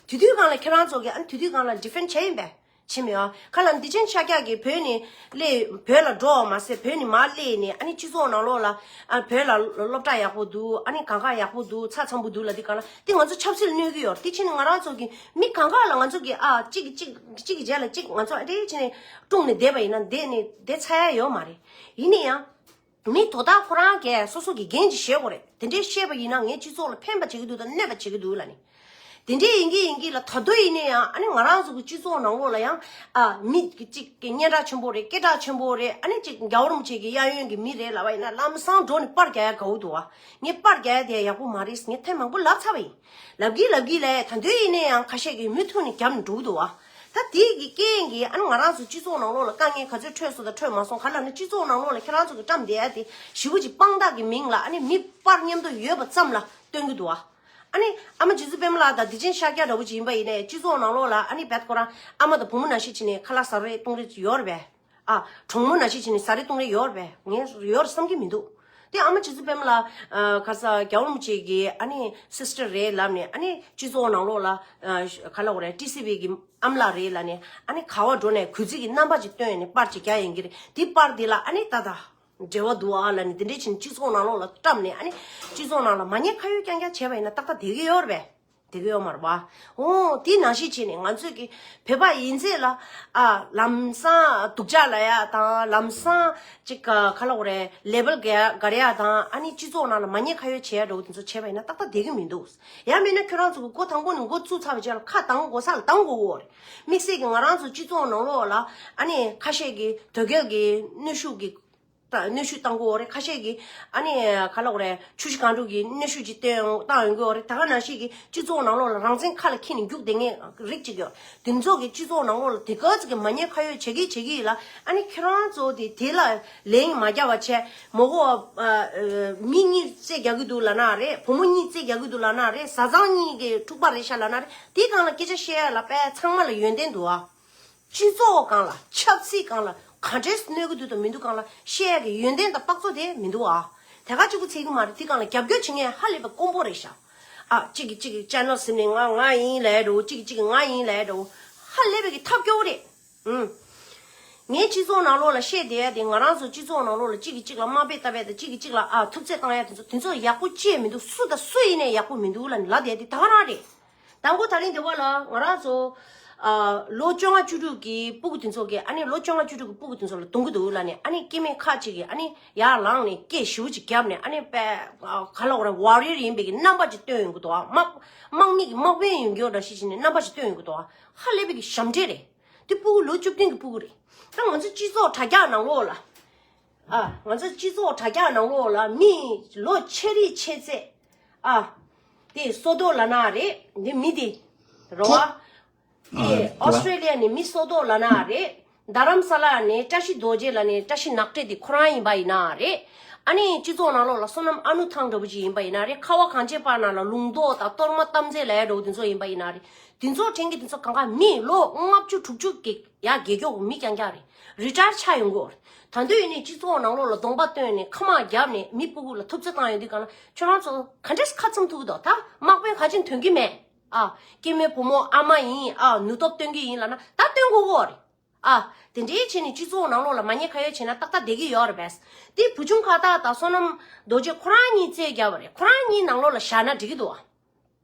དེ་དུས་སྒང་ལ་ཁྱེད་རང་ཚོ་གིས་ཨ་ནི་དེ་དུས་སྒང་ལ་ཌི་ཕེན་ཌི་བྱས་ཡིན་པས། ཕྱིན་མེད་ཨ། ཁ་ལ་བདེ་ཆེན་ཤཱཀྱ་གིས་བོད་ནས་སླེབས། བོད་ལ་འགྲོ་བ་མ་ཟད་བོད་ནས་མར་སླེབས་ནས་ཨ་ནི་སྤྱི་ཚོགས་ནང་ལོགས་ལ་ཨ་བོད་ལ་སློབ་གྲྭ་ཡག་པོ་འདུག་ཨ་ནི་གང་ག་ཡག་པོ་འདུག་ཆ་ཚང་པོ་འདུག་ལབ་དུས་སྒང་ལ་དེ་ང་ཚོ་ཆབ་སྲིད་གནོད་ཀྱི་ཡོད་རེད། དེ་ཕྱིན་ནས་ང་རང་ཚོ་གི་མི་གང་ག་ལ་ང་ཚོ་གི་ཨ་གཅིག་གིས་གཅིག་གཅིག་གི་རྗེས་ལ་གཅིག་ང་ཚོ་ཨ་འདྲས་བྱས་ནས་དཀྲུགས་ནས་བསྡད་པ་ཡིན་ན་བསྡད་ནས་བསྡད་ཚར་ཡ་ཡོད་མ་རེད། ཡིན་ན་ཡང་། མི་དོ་བདག་ཁོ་རང་གིས་སོ་སོ་གི་འགན་ཅིག་བཞེས་དགོས་རེད། དེ་འདྲའི་བཤད་པ་ཡིན་ན་ངའི་སྤྱི་ཚོགས་ལ་ཕན་པ་བྱེད་ཀྱི་འདུག་དང་གནོད་པ་བྱེད་ཀྱི་འདུག་ལབ་ནས། དེ་འདྲའི་ཡིན་གྱི་ཡིན་གྱི་ལ་ད་དུང་ཡིན་ན་ཡང་ཨ་ནི་ང་རང་ཚོ་གི་སྤྱི་ཚོགས་ནང་ལོགས་ལ་ཡང་ཨ་མི་གཅིག་གི་སྙན་གྲགས་ཆེན་པོ་རེད། སྐད་གྲགས་ཆེན་པོ་རེད། ཨ་ནི་གཅིག་རྒྱལ་བ་རིན་པོ་ཆེ་གི་གཡས་གཡོན་གྱི་མི་རེད་ལབ་པ་ཡིན་ན་ལམ་སང་འགྲོ་ནས་པར་རྒྱག་ཡ་དགའ་བོ་འདུག་བ། ངས་པར་རྒྱག་ཡ་དེ་ཡག་པོ་མ་རེད། ངས་ཐེངས་མང་པོ་ལབ་ཚར་བ་ཡིན། ལབ་གི་ལབ་གི་ལས་ད་དུང་ཡིན་ན་ཡང་ཁ་ཤས་ཀྱིས་མུ་མཐུད་ནས་རྒྱབ་ནས་འགྲོ་གི་འདུག་བ། ད་དེ་གི་རྐྱེན་གྱིས་ཨ་ནི་ང་རང་ཚོ་སྤྱི་ཚོགས་ནང་ལོགས་ལ་དཀའ་ངལ་ག་ཚོད་འཕྲད་སོང་དང་འཕྲད་མ་སོང་། ག་ལབ་ན་སྤྱི་ཚོགས་ནང་ལོགས་ལ་ཁྱེད་རང་ཚོ་གི་བཀྲམ་བསྡད་ཡ་དེ་ཞེ་པོ་ཅིག་དཔང་རྟགས་ཀྱི་མིང་ལ་ཨ་ནི་མི་པར་མཉམ་དུ་ཡོད་པ་ཙམ་ལ་སྟོན་གི་འདུག་བ། ཨ་ནི་ཨ་མ་རྗེ་བཙུན་པད་མ་ལགས་དང་བདེ་ཆེན་ཤཱཀྱ་འདྲ་བོ་ཅིག་ཡིན་པ་ཡིན་ནའི་སྤྱི་ཚོགས་ནང་ལོགས་ལ་ཨ་ནི་བད་ཁོ་རང་ཨ་མ་དང་བུ་མོ་ནང་བཞིན་བྱས་ནས་ཁ་ལག་ཟ་རེས་བཏུང་རེས་ཅིག་ཡོད་རེད་པས། ཨ། གྲོགས་མོ་ནང་བཞིན་བྱས་ནས་ཟ་རེས་བཏུང་རེས་ཡོད་རེད་པས། ངས་ཡོད་རེད་བསམ་གྱི་མི་འདུག་དེ་ཨ་མ་རྗེ་བཙུན་པད་མ་ལགས་ཨ་ག་ས་རྒྱལ་བ་རིན་པོ་ཆེ་གི་ཨ་ནི་སིས་ཊར་རེད་ལབ་ནས་ཨ་ནི་སྤྱི་ཚོགས་ནང་ལོགས་ལ་ཨ་ག་ལབ་དགོས་རེད། ཊི་སི་ཝི་གི་ཨ་མ་ལགས་རེད་ལབ་ནས་ཨ་ནི་ག་བ་འགྲོ་ནས་གུས་བརྩི་གི་རྣམ་པ་ཅིག་སྟོན་ནས་པར་ཅིག་རྒྱག་ཡིན་གྱི་རེད། དེ་པར་དེ་ལ་ཨ་ནི་ད་ལྟ་འབྲེལ་བ་འདུག་ཨ་ལབ་ནས་དེ་འདྲས་བྱས་ནས་སྤྱི་ཚོགས་ནང་ལོགས་ལ་བཀྲམ་ནས་ཨ་ནི་སྤྱི་ཚོགས་ནང་ལ་མ་ཉེས་ཁ་གཡོགས་རྐྱང་རྐྱང་བྱས་པ་ཡིན་ན་ཏག་ཏག་བསྡད་ཀྱི་ཡོད་རེད་པས། དེ་གི་ཡོད་མ་རེད་པ། འོ་དེ་ནང་བཞིན་བྱས་ནས་ང་ཚོས་ཀྱི་བོད་པ་ཡིན་ཚད་ལ་ཨ་ལམ་སང་སྡུག་ཅག་ལབ་ཡ་དང་ལམ་སང་ཅིག་ག་ག་ལབ་དགོས་རེད། ལེ་བལ་ག་ག་རེ་ཡ་དང་ཨ་ནི་སྤྱི་ཚོགས་ནང་ལ་མ་ཉེས་ཁ་གཡོགས་བྱེད་ཡ་འདྲ་བོ་དེ་ཚོ་བྱས་པ་ཡིན་ན་ཏག་ཏག་བསྡད་ཀྱི་མི་འདུག་ཡང་མིན་ན་ཁྱོད་རང་ཚོ་གི་འགོ་དང་པོ་ནས་འགོ་བཙུགས་ཚར་བ་བྱས་ལ་ཁ་གདངས་དགོས་ས་ལ་གདངས་དགོས་ཀྱི་ཡོད་རེད། དམིགས་བསལ་གྱི་ང་རང་ཚོ་སྤྱི་ཚོགས་ནང་ལོགས་ལ་ཨ་ནི་ཁ་ཤས་ཀྱིས་དོལ་རྒྱལ་གྱི་གནོན་ཤུགས་ཀྱི་ད་གནོན་ཤུགས་བཏང་གི་ཡོད་རེད། ཁ་ཤས་ཀྱིས་ཨ་ནི་ག་ལབ་དགོས་རེད། ཆུ་བཞི་སྒང་དྲུག་གི་གནོན་ཤུགས་ཅིག་བཏོན་བཏང་ཡོང་གི་ཡོད་རེད། ད་ག་ནང་བཞིན་གྱི་སྤྱི་ཚོགས་ནང་ལོགས་ལ་རང་བཙན་ཁ་ལ་འཁྱེར་ནས་རྒྱུགས་བསྡད་མཁན་རིགས་ཅིག་ཡོད། དེ་ཚོ་གི་སྤྱི་ཚོགས་ནང་ལོགས་ལ་དེ་ག་ཚོད་ཀྱི་མ་ཉེས་ཁ་གཡོགས་བྱེད་ཀྱི་བྱེད་ཀྱི་ཡིན་ལ་ཨ་ནི་ཁྱེད་རང་ཚོ་དེ་དེ་ལ་ལན་མ་རྒྱག་པ་བྱས་མོ་གོ་བ་མི་གཉིས་རྩེད་རྒྱག་གི་འདུག་ལབ་ན་རེད། བུ་མོ་གཉིས་རྩེད་རྒྱག་གི་འདུག་ལབ་ན་རེད། བཟའ་ཚང་གཉིས་ཀྱི་འཁྲུག་པ་རེད་ཤག་ལབ་ན་རེད། དེའི་སྒང་ལ་སྐད་ཆ་བཤད་ཡ་ལ་དཔེ་ཚང་མ་ལ་ཡོན་ཏན་འདུག་ཨ། སྤྱི་ཚོགས་སྒང་ལ་ཆབ་སྲིད་སྒང་ལ་ག་འདྲས་གནོད་ཀྱི་འདུག་དང་མི་འདུག་སྒང་ལ་བཤད་ཡག་གི་ཡོན་ཏན་དང་དཔག་ཚོད་དེ་མི་འདུག་ཨ། དེ་ག་གཅིག་པུ་ཚད་ཀྱི་མ་རེད། དེ་སྒང་ལ་རྒྱབ་སྐྱོར་བྱེད་མཁན་ཧ་ལས་པའི་དཀོན་པོ་རེད་ཤག་ཨ། གཅིག་གིས་གཅིག་གི་ཅེ་ནལ་ཟིན་ནས་ང་ང་ཡིན་ལབ་འགྲོ། གཅིག་གིས་གཅིག་གི་ང་ཡིན་ལབ་འགྲོ། ཧ་ལས་པའི་གི་ཐབས་སྐྱོ་བོ་རེད། ཨུམ། ངའི་སྤྱི་ཚོགས་ནང་ལོགས་ལ་བཤད་བསྡད་ཡ་དེ། ང་རང་ཚོ་སྤྱི་ཚོགས་ནང་ལོགས་ལ་གཅིག་གིས་གཅིག་ལ་དམའ་འབེབས་བཏང་བ་དང་། གཅིག་གིས་གཅིག་ལ་ཨ་ཐུབ་ཚད་བཏང་ཡ་དེ་ཚོ། དེ་ཚོ་ཡག་པོ་ཅི་ཡང་མི་འདུག་སུ་དང་སུ་ཡིན་ནའི་ཡག་པོ་མི་འདུག་ལབ་ནས་ལབ་བསྡད་དེ་ད་ག་རང་རེད། དང་པོ་ད་རིང་འདི་བ་ལ་ང་རང་ཚོ་ཨ་ལོ་བཅོ་ལྔ་བཅུ་དྲུག་གི་སྤུ་གུ་དེ་ཚོ་གིས། ཨ་ནི་ལོ་བཅོ་ལྔ་བཅུ་དྲུག་གི་སྤུ་གུ་དེ་ཚོ་ལ་རྡུང་གི་འདུག་ལབ་ནས། ཨ་ནི་སྐྱེ་དམན་ཁག་ཅིག་གིས་ཨ་ནི་ཡར་ལངས་ནས་སྐད་ཞེ་པོ་ཅིག་བརྒྱབ་ནས། ཨ་ནི་དཔེ་ག་ལབ་དགོས་རེད། ཝོ་རི་ཡར་ཡིན་པའི་གི་རྣམ་པ་ཅིག་སྟོན་ཡོང་གི་འདུག་ཨ། དམག་དམག་མི་གི་དམག་དཔོན་ཡོང་གི་ཡོད་འདྲ་ཞིག་བྱས་ནས་རྣམ་པ་ཅིག་སྟོན་ཡོང་གི་འདུག་ཨ། ཧ་ལས་པའི་གི་ཞབས་འདྲེན་རེད། དེ་སྤུ་གུ་ལོ་བཅུ་བདུན་གྱི་སྤུ་གུ་རེད། ད་ང་ཚོ་སྤྱི་ཚོགས་དྲ་རྒྱ་ནང་ལོགས་ལ། ཨ། ང་ཚོ་སྤྱི་ཚོགས་དྲ་རྒྱ་ནང་ལོགས་ལ་མི་ལོ་ཆེ་རིགས་ཆེ་ཚད། ཨ། དེ་སོ་ཏོ་ལབ་ན་རེད། འདི་མི་དེ་རེད་བ། དེ་ཨ་ཨོ་སི་ཊྲེ་ལི་ཡ་ནས་མི་སོ་ཏོ་ལབ་ན་རེད། རྡ་རམ་ས་ལ་ནས་བཀྲ་ཤིས་རྡོ་རྗེ་ལབ་ནས། བཀྲ་ཤིས་ནག་ཁྲེ་དེ་ཁོ་རང་ཡིན་པ་ཡིན་ན་རེད། ཨ་ནི་སྤྱི་ཚོགས་ནང་ལོགས་ལ་བསོད་ནམས་ཨ་ནུ་ཐང་འདྲ་པོ་ཅིག་ཡིན་པ་ཡིན་ན་རེད། ཁ་བ་གངས་ཅན་པ་ནང་ལ་ལུང་རྟོགས་དང་གཏོར་མ་དམ་རྫས་ལབ་ཡ་འདྲ་པོ་དེ་ཚོ་ཡིན་པ་ཡིན་ན་རེད། དེ་ཚོ་དྲན་གི་དེ་ཚོ་གང་ག་མི་ལོ་ལྔ་བཅུ་དྲུག་ཅུ་གི་ཡ་རྒས་མགྱོགས་མི་རྐྱང་རྐྱང་རེད། རི་ཊ་ཡར་ཆགས་ཡོང་གི་ཡོད་རེད། ད་དུང་ཡིན་ནའི་སྤྱི་ཚོགས་ནང་ལོགས་ལ་གདོང་པ་སྟོན་ནས་ཁ་དམག་བརྒྱབ་ནས་མི་སྤུ་གུ་ལ་ཐུབ་ཚོད་བཏང་ཡོང་དུས་སྒང་ལ་ཁྱོད་རང་ཚོ་ག་འདྲས་ཁ་འཆམ་ཐུབ་ཀྱི་འདུག་ད་དམག་དཔོན་ག་ཅིག་ཐོན་གི་མེད། ཨ། སྐྱེ་དམན་བུ་མོ་ཨ་མ་ཡིན། ཨ། ནུས་སྟོབས་སྟོན་གི་ཡིན་ལབ་ན་ད་སྟོན་དགོས་ཀྱི་ཡོད་རེད། ཨ། དེ་འདྲའི་བྱས་ནས་སྤྱི་ཚོགས་ནང་ལོགས་ལ་མ་ཉེས་ཁ་གཡོགས་བྱས་ན་ཏག་ཏག་བསྡད་ཀྱི་ཡོད་རེད་པས། དེ་བུ་ཆུང་ཁ་བཏགས་དང་བསོད་ནམས་རྡོ་རྗེ་ཁོ་རང་གཉིས་རྩོད་རྒྱབ་པ་རེད། ཁོ་རང་གཉིས་ནང་ལོགས་ལ་བཞག་ན་འགྲིག་གི་འདུག་ཨ།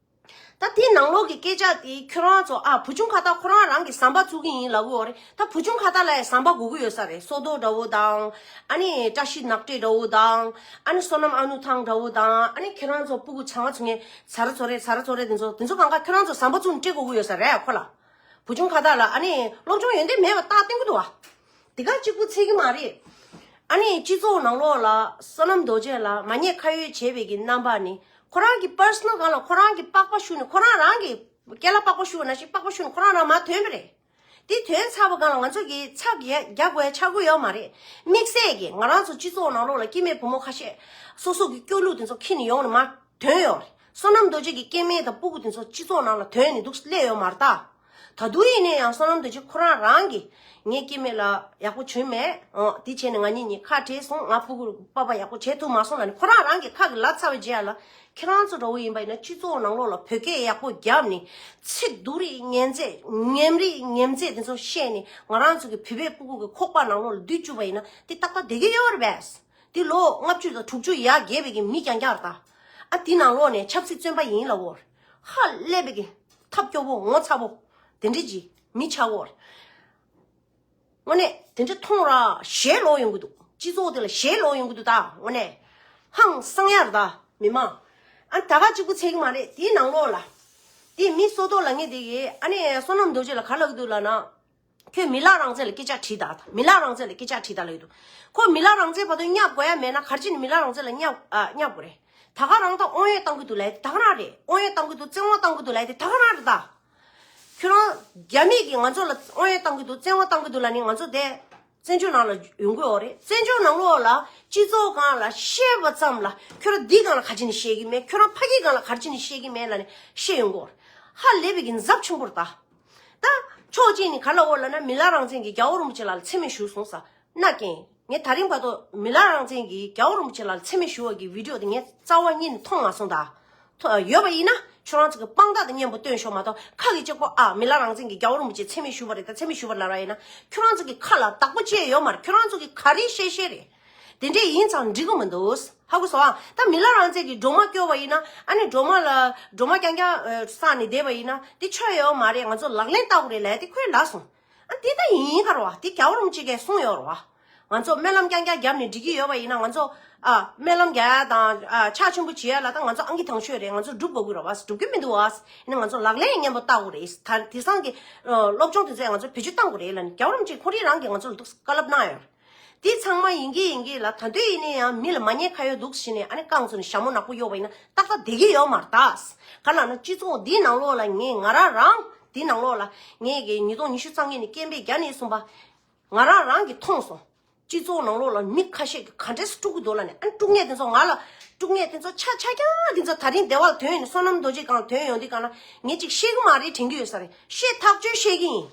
ད་དེ་ནང་ལོགས་ཀྱི་སྐད་ཆ་དེ་ཁྱོད་རང་ཚོ། ཨ། བུ་ཆུང་ཁ་བཏགས་ཁོ་རང་རང་གི་ཟམ་པ་བཙུགས་ཀྱི་ཡིན་ལབ་ཀྱི་ཡོད་རེད། ད་བུ་ཆུང་ཁ་བཏགས་ལ་ཡང་ཟམ་པ་དགོས་ཀྱི་ཡོད་ས་རེད། སོ་ཏོ་འདྲ་བོ་དང་། ཨ་ནི་བཀྲ་ཤིས་ནག་ཁྲེ་འདྲ་བོ་དང་། ཨ་ནི་བསོད་ནམས་ཨ་ནུ་ཐང་འདྲ་བོ་དང་། ཨ་ནི་ཁྱེད་རང་ཚོ་སྤུ་གུ་ཚང་མ་ཚུགས་མཁན་ཚ་ར་ཚོ་རེད། ཚ་ར་ཚོ་རེད། དེ་ཚོ་དེ་ཚོ་གང་ག་ཁྱོད་རང་ཚོ་ཟམ་པ་བཙུགས་ནས་སྤྲད་དགོས་ཀྱི་ཡོད་ས་རེད་ཁོ་ལ། བུ་ཆུང་ཁ་བཏགས་ལ་ཨ་ནི་སློབ་སྦྱོང་ཡོན་ཏན་མེད་པ་རྟགས་སྟོན་གྱི་འདུག་བ། དེ་ག་གཅིག་པུ་ཚད་ཀྱི་མ་རེད། ཨ་ནི་སྤྱི་ཚོགས་ནང་ལོགས་ལ་བསོད་ནམས་རྡོ་རྗེ་ལ་མ་ཉེས་ཁ་གཡོགས་བྱས་པའི་གི་རྣམ་པ་ནི། ཁོ་རང་གི་པར་སོ་ནལ་སྒང་ལ་ཁོ་རང་གི་པགས་པ་བཤུ་ནས། ཁོ་རང་རང་གི་རྐན་ལག་པགས་པ་བཤུ་བ་ནང་བཞིན་པགས་པ་བཤུ་ནས་ཁོ་རང་རང་མར་ཐོན་པ་རེད། དེ་ཐོན་ཚར་བ་སྒང་ལ་ང་ཚོ་གིས་ཚབ་རྒྱག་རྒྱག་དགོས་ཡ་ཆགས་ཀྱི་ཡོད་མ་རེད། དམིགས་བསལ་གྱིས་ང་རང་ཚོ་སྤྱི་ཚོགས་ནང་ལོགས་ལ་སྐྱེ་དམན་བུ་མོ་ཁ་ཤས་སོ་སོ་གི་སྐྱོ་གླུ་དེ་ཚོ་འཁྱེར་ནས་ཡོང་ནས་མར་ཐོན་ཡོད་རེད། བསོད་ནམས་རྡོ་རྗེ་གི་སྐྱེ་དམན་དང་སྤུ་གུ་དེ་ཚོ་སྤྱི་ཚོགས་ནང་ལ་ཐོན་ནས་འདུག་སླེབས་ཡོད་མ་རེད་ད། ད་དུང་ཡིན་ནའི་ཡང་བསོད་ནམས་རྡོ་རྗེ་ཁོ་རང་རང་གིས་ངའི་སྐྱེ་དམན་ལ་ཡག་པོ་བྱུང་མེད། ཨོ། དེ་བྱས་ནས་ང་གཉིས་གཉིས་ཁ་བྲལ་སོང་། ང་སྤུ་གུར་པ་ཕ་ཡག་པོ་བྱེད་ཐུབ་མ་སོང་ལབ་ནས་ཁོ་རང་རང་གིས་ཁ་གི་ལབ་ཚར་བའི་རྗེས་ལ། ཁྱེད་རང་ཚོ་འདྲ་བོ་ཡིན་པ་ཡིན་ན་སྤྱི་ཚོགས་ནང་ལོགས་ལ་བོད་སྐད་ཡག་པོ་བརྒྱབ་ནས་ཚིག་སྡུག་རུས་ངན་ཚད་ངན་རུས་ངན་ཚད་དེ་ཚོ་བཤད་ནས་ང་རང་ཚོ་གི་བོད་པའི་སྤུ་གུ་གི་ཁོག་པ་ནང་ལོགས་ལ་བསྡུས་བཅུག་པ་ཡིན་ན་དེ་ཏག་ཏག་བསྡད་ཀྱི་ཡོད་རེད་པས། དེ་ལོ་ལྔ་བཅུ་དང་དྲུག་ཅུ་ཡར་རྒས་པའི་གི་མི་རྐྱང་རྐྱང་རེད་ད། ཨ། དེ་ནང་ལོགས་ནས་ཆབ་སྲིད་བཙོན་པ་ཡིན་ལབ་ཡོད་རེད། ཧ་ལས་པའི་གི་ཐབས་སྐྱོ་བོ་ངོ་ཚ་བོ་དེ་འདྲ་ཅིག་མི་ཆགས་ཡོད་རེད། དངོས་གནས་དེ་འདྲ་མཐོང་ར་ཞེད་ལོག་ཡོང་གི་འདུག་སྤྱི་ཚོགས་དེ་ལ་ཞེད་ལོག་ཡོང་གི་འདུག་ད་དངོས་གནས་ཧང་སང་ཡ་རེད་ད་མི་མང་། ཨ། ད་ག་གཅིག་པུ་ཚད་ཀྱི་མ་རེད། དེའི་ནང་ལོགས་ལ་དེ་མི་སོ་ཏོ་ལབ་མཁན་དེ་གིས་ཨ་ནི་བསོད་ནམས་རྡོ་རྗེ་ལ་ག་ལབ་ཀྱི་འདུག་ལབ་ན། ཁྱོད་མི་ལ་རང་བཙན་ལ་སྐད་ཆ་དྲིས་དང་། མི་ལ་རང་བཙན་ལ་སྐད་ཆ་དྲིས་དང་ལབ་ཀྱི་འདུག་ཁོ་མི་ལ་རང་བཙན་བར་དུ་བསྙབ་དགོས་ཡ་མེད་ན་ག་རེ་བྱས་ནས་མི་ལ་རང་བཙན་ལ་བསྙབ། ཨ། བསྙབ་དགོས་རེད། ད་ག་རང་ད་དབང་ཡོད་གཏང་གི་འདུག་ལབ་ཡ་དེ་ད་ག་རང་རེད། དབང་ཡོད་གཏང་གི་འདུག་བཙན་དབང་གཏང་གི་འདུག་ལབ་ཡ་དེ་ད་ག་རང་རེད་ད། ཁྱོད་རང་རྒྱ་མི་གིས་ང་ཚོ་ལ་དབང་ཡོད་གཏང་གི་འདུག་བཙན་དབང་གཏང་གི་འདུག་ལབ་ནས་ང་ཚོ་དེ་བཙན་བྱོལ་ནང་ལ་ཡོང་གི་ཡོད་རེད། བཙན་བྱོལ་ནང་ལོགས་ལ་སྤྱི་ཚོགས་སྒང་ལ་བཤད་པ་ཙམ་ལ་ཁྱོད་རང་འདི་སྒང་ལ་ག་རེ་བྱས་ནས་བཤད་ཀྱི་མེད། ཁྱོད་རང་ཕ་གི་སྒང་ལ་ག་རེ་བྱས་ནས་བཤད་ཀྱི་མེད་ལབ་ནས་བཤད་ཡོང་གི་ཡོད་རེད། ཧ་ལས་པའི་གི་འཛབ་ཆེན་པོ་རེད་ད། ད་ཕྱོགས་གཅིག་ནས་ག་ལབ་ཡོད་ལབ་ན་མི་ལ་རང་བཙན་གྱིས་རྒྱལ་བ་རིན་པོ་ཆེ་ལགས་ལ་མཚན་སྨད་ཞུས་སོང་ཟེར། ན་རྒན། ངས་ད་རིང་བར་དུ་མི་ལ་རང་བཙན་གྱིས་རྒྱལ་བ་རིན་པོ་ཆེ་ལགས་ལ་མཚན་སྨད་ཞུ་བ་གི་བི་ཌི་ཡོ་དེ་ངས་རྩ་བ་ཉིད་ནས་མཐོང་མ་སོང་ད། ཐོ་ཡོད་པ་ཡིན་ན་ཁྱོད་རང་ཚོ་གི་དཔང་རྟགས་དང་མཉམ་པོ་སྟོན་ཤོག་མ་གཏོགས་ཁ་གི་གཅིག་པོ། ཨ། མི་ལ་རང་བཙན་གྱིས་རྒྱལ་བ་རིན་པོ་ཆེ་མཚན་སྨད་ཞུ་བ་རེད་ད། མཚན་སྨད་ཞུ་བ་ལབ་པ་ཡིན་ན་ཁྱོད་རང་ཚོ་གི་ཁ་ལ་བདག་པོ་ཅི་ཡང་ཡོད་མ་རེད། ཁྱོད་རང་ཚོ་གི་ག་རེ་བཤད་བཤད་རེད། དེ་འདྲས་ཡིན་ཙང་འགྲིག་གི་མི་འདུག་ཧ་གོ་སོང་ཨ། ད་མི་ལ་རང་བཙན་གྱིས་སྒྲོལ་མ་སྐྱོར་བ་ཡིན་ན། ཨ་ནི་སྒྲོལ་མ་ལ་སྒྲོལ་མ་རྐྱང་རྐྱང་བསགས་ནས་བསྡད་པ་ཡིན་ན་དེ་ཆོ་ཡོད་མ་རེད། ང་ཚོ་ལག་ལེན་བསྟར་དགོས་རེད་ལབ་ཡ་དེ་ཁོས་ལབ་སོང་། ཨ། དེ་ད་ཡིན་ག་རེད་བ། དེ་རྒྱལ་བ་རིན་པོ་ཆེ་གིས་གསུངས་ཡོད་རེད་བ། ང་ཚོ་སྨོན་ལམ་རྐྱང་རྐྱང་བརྒྱབ་ནས་འགྲིག་གི་ཡོད་པ་ཡིན་ན་ང་ཚོ། ཨ། སྨོན་ལམ་རྒྱག་ཡ་དང་། ཨ། ཕྱག་ཆེན་པོ་བྱེད་ཡ་ལ་ད་ང་ཚོ་ཨང་ཀི་དང་ཤོས་རེད། ང་ཚོ་སྒྲུབ་དགོས་ཀྱི་རེད་བ། སྒྲུབ་ཀྱི་མི་འདུག་བ། ཡིན་ན་ང་ཚོ་ལག་ལེན་མཉམ་པོ་བསྟར་དགོས་རེད། ད་དེང་སང་གི་སློབ་སྦྱོང་དེ་ཚོ་ང་ཚོ་བེད་སྤྱོད་བཏང་དགོས་རེད་ལབ་ནས་རྒྱལ་བ་རིན་པོ་ཆེ་ཁོ་རང་རང་གིས་ང་ཚོ་ལ་འདུག་བཀའ་སློབ་གནང་ཡོད་རེད། དེ་ཚང་མ་ཡིན་གྱི་ཡིན་གྱི་ལ། ད་དུང་ཡིན་ན་ཡང་མི་ལ་མ་ཉེས་ཁ་གཡོགས་འདུག་བྱས་ནས་ཨ་ནི་རྐང་བཙུགས་ནས་ཞྭ་མོ་ནག་པོ་གཡོགས་པ་ཡིན་ན་ཏག་ཏག་བསྡད་ཀྱི་ཡོད་མ་རེད་ད། ག་ལབ་ན་སྤྱི་ཚོགས་འདིའི་ནང་ལོགས་ལ་ངས་ང་རང་རང་འདིའི་ནང་ལོགས་ལ་ངས་ཀྱི་ཉིས་སྟོང་ཉི་ཤུ་རྩ་ལྔ་ནས་སྐད་འབོད་རྒྱག་ནས་བཟུང་བ། ང་རང་རང་གིས་མཐོང་སོང་། སྤྱི་ཚོགས་ནང་ལོགས་ལ་མི་ཁ་ཤས་ཀྱིས་ག་འདྲས་སེ་དཀྲུག་གི་འདུག་ལབ་ནས། ཨ། དཀྲུག་མཁན་དེ་ཚོ་ང་ལ། དཀྲུག་མཁན་དེ་ཚོ་ཆ་ཆ་རྐྱང་དེ་ཚོ་ད་རིང་སྡེ་བ་ལ་ཐོན་ཡོང་ནས། བསོད་ནམས་རྡོ་རྗེ་སྒང་ལ་ཐོན་ཡོང་དུས་སྒང་ལ་ངས་ཅིག་བཤད་གི་མ་རེད་དྲན་གི་ཡོད་ས་རེད། བཤད་ཐག་ཆོད་བཤད་གི་ཡིན།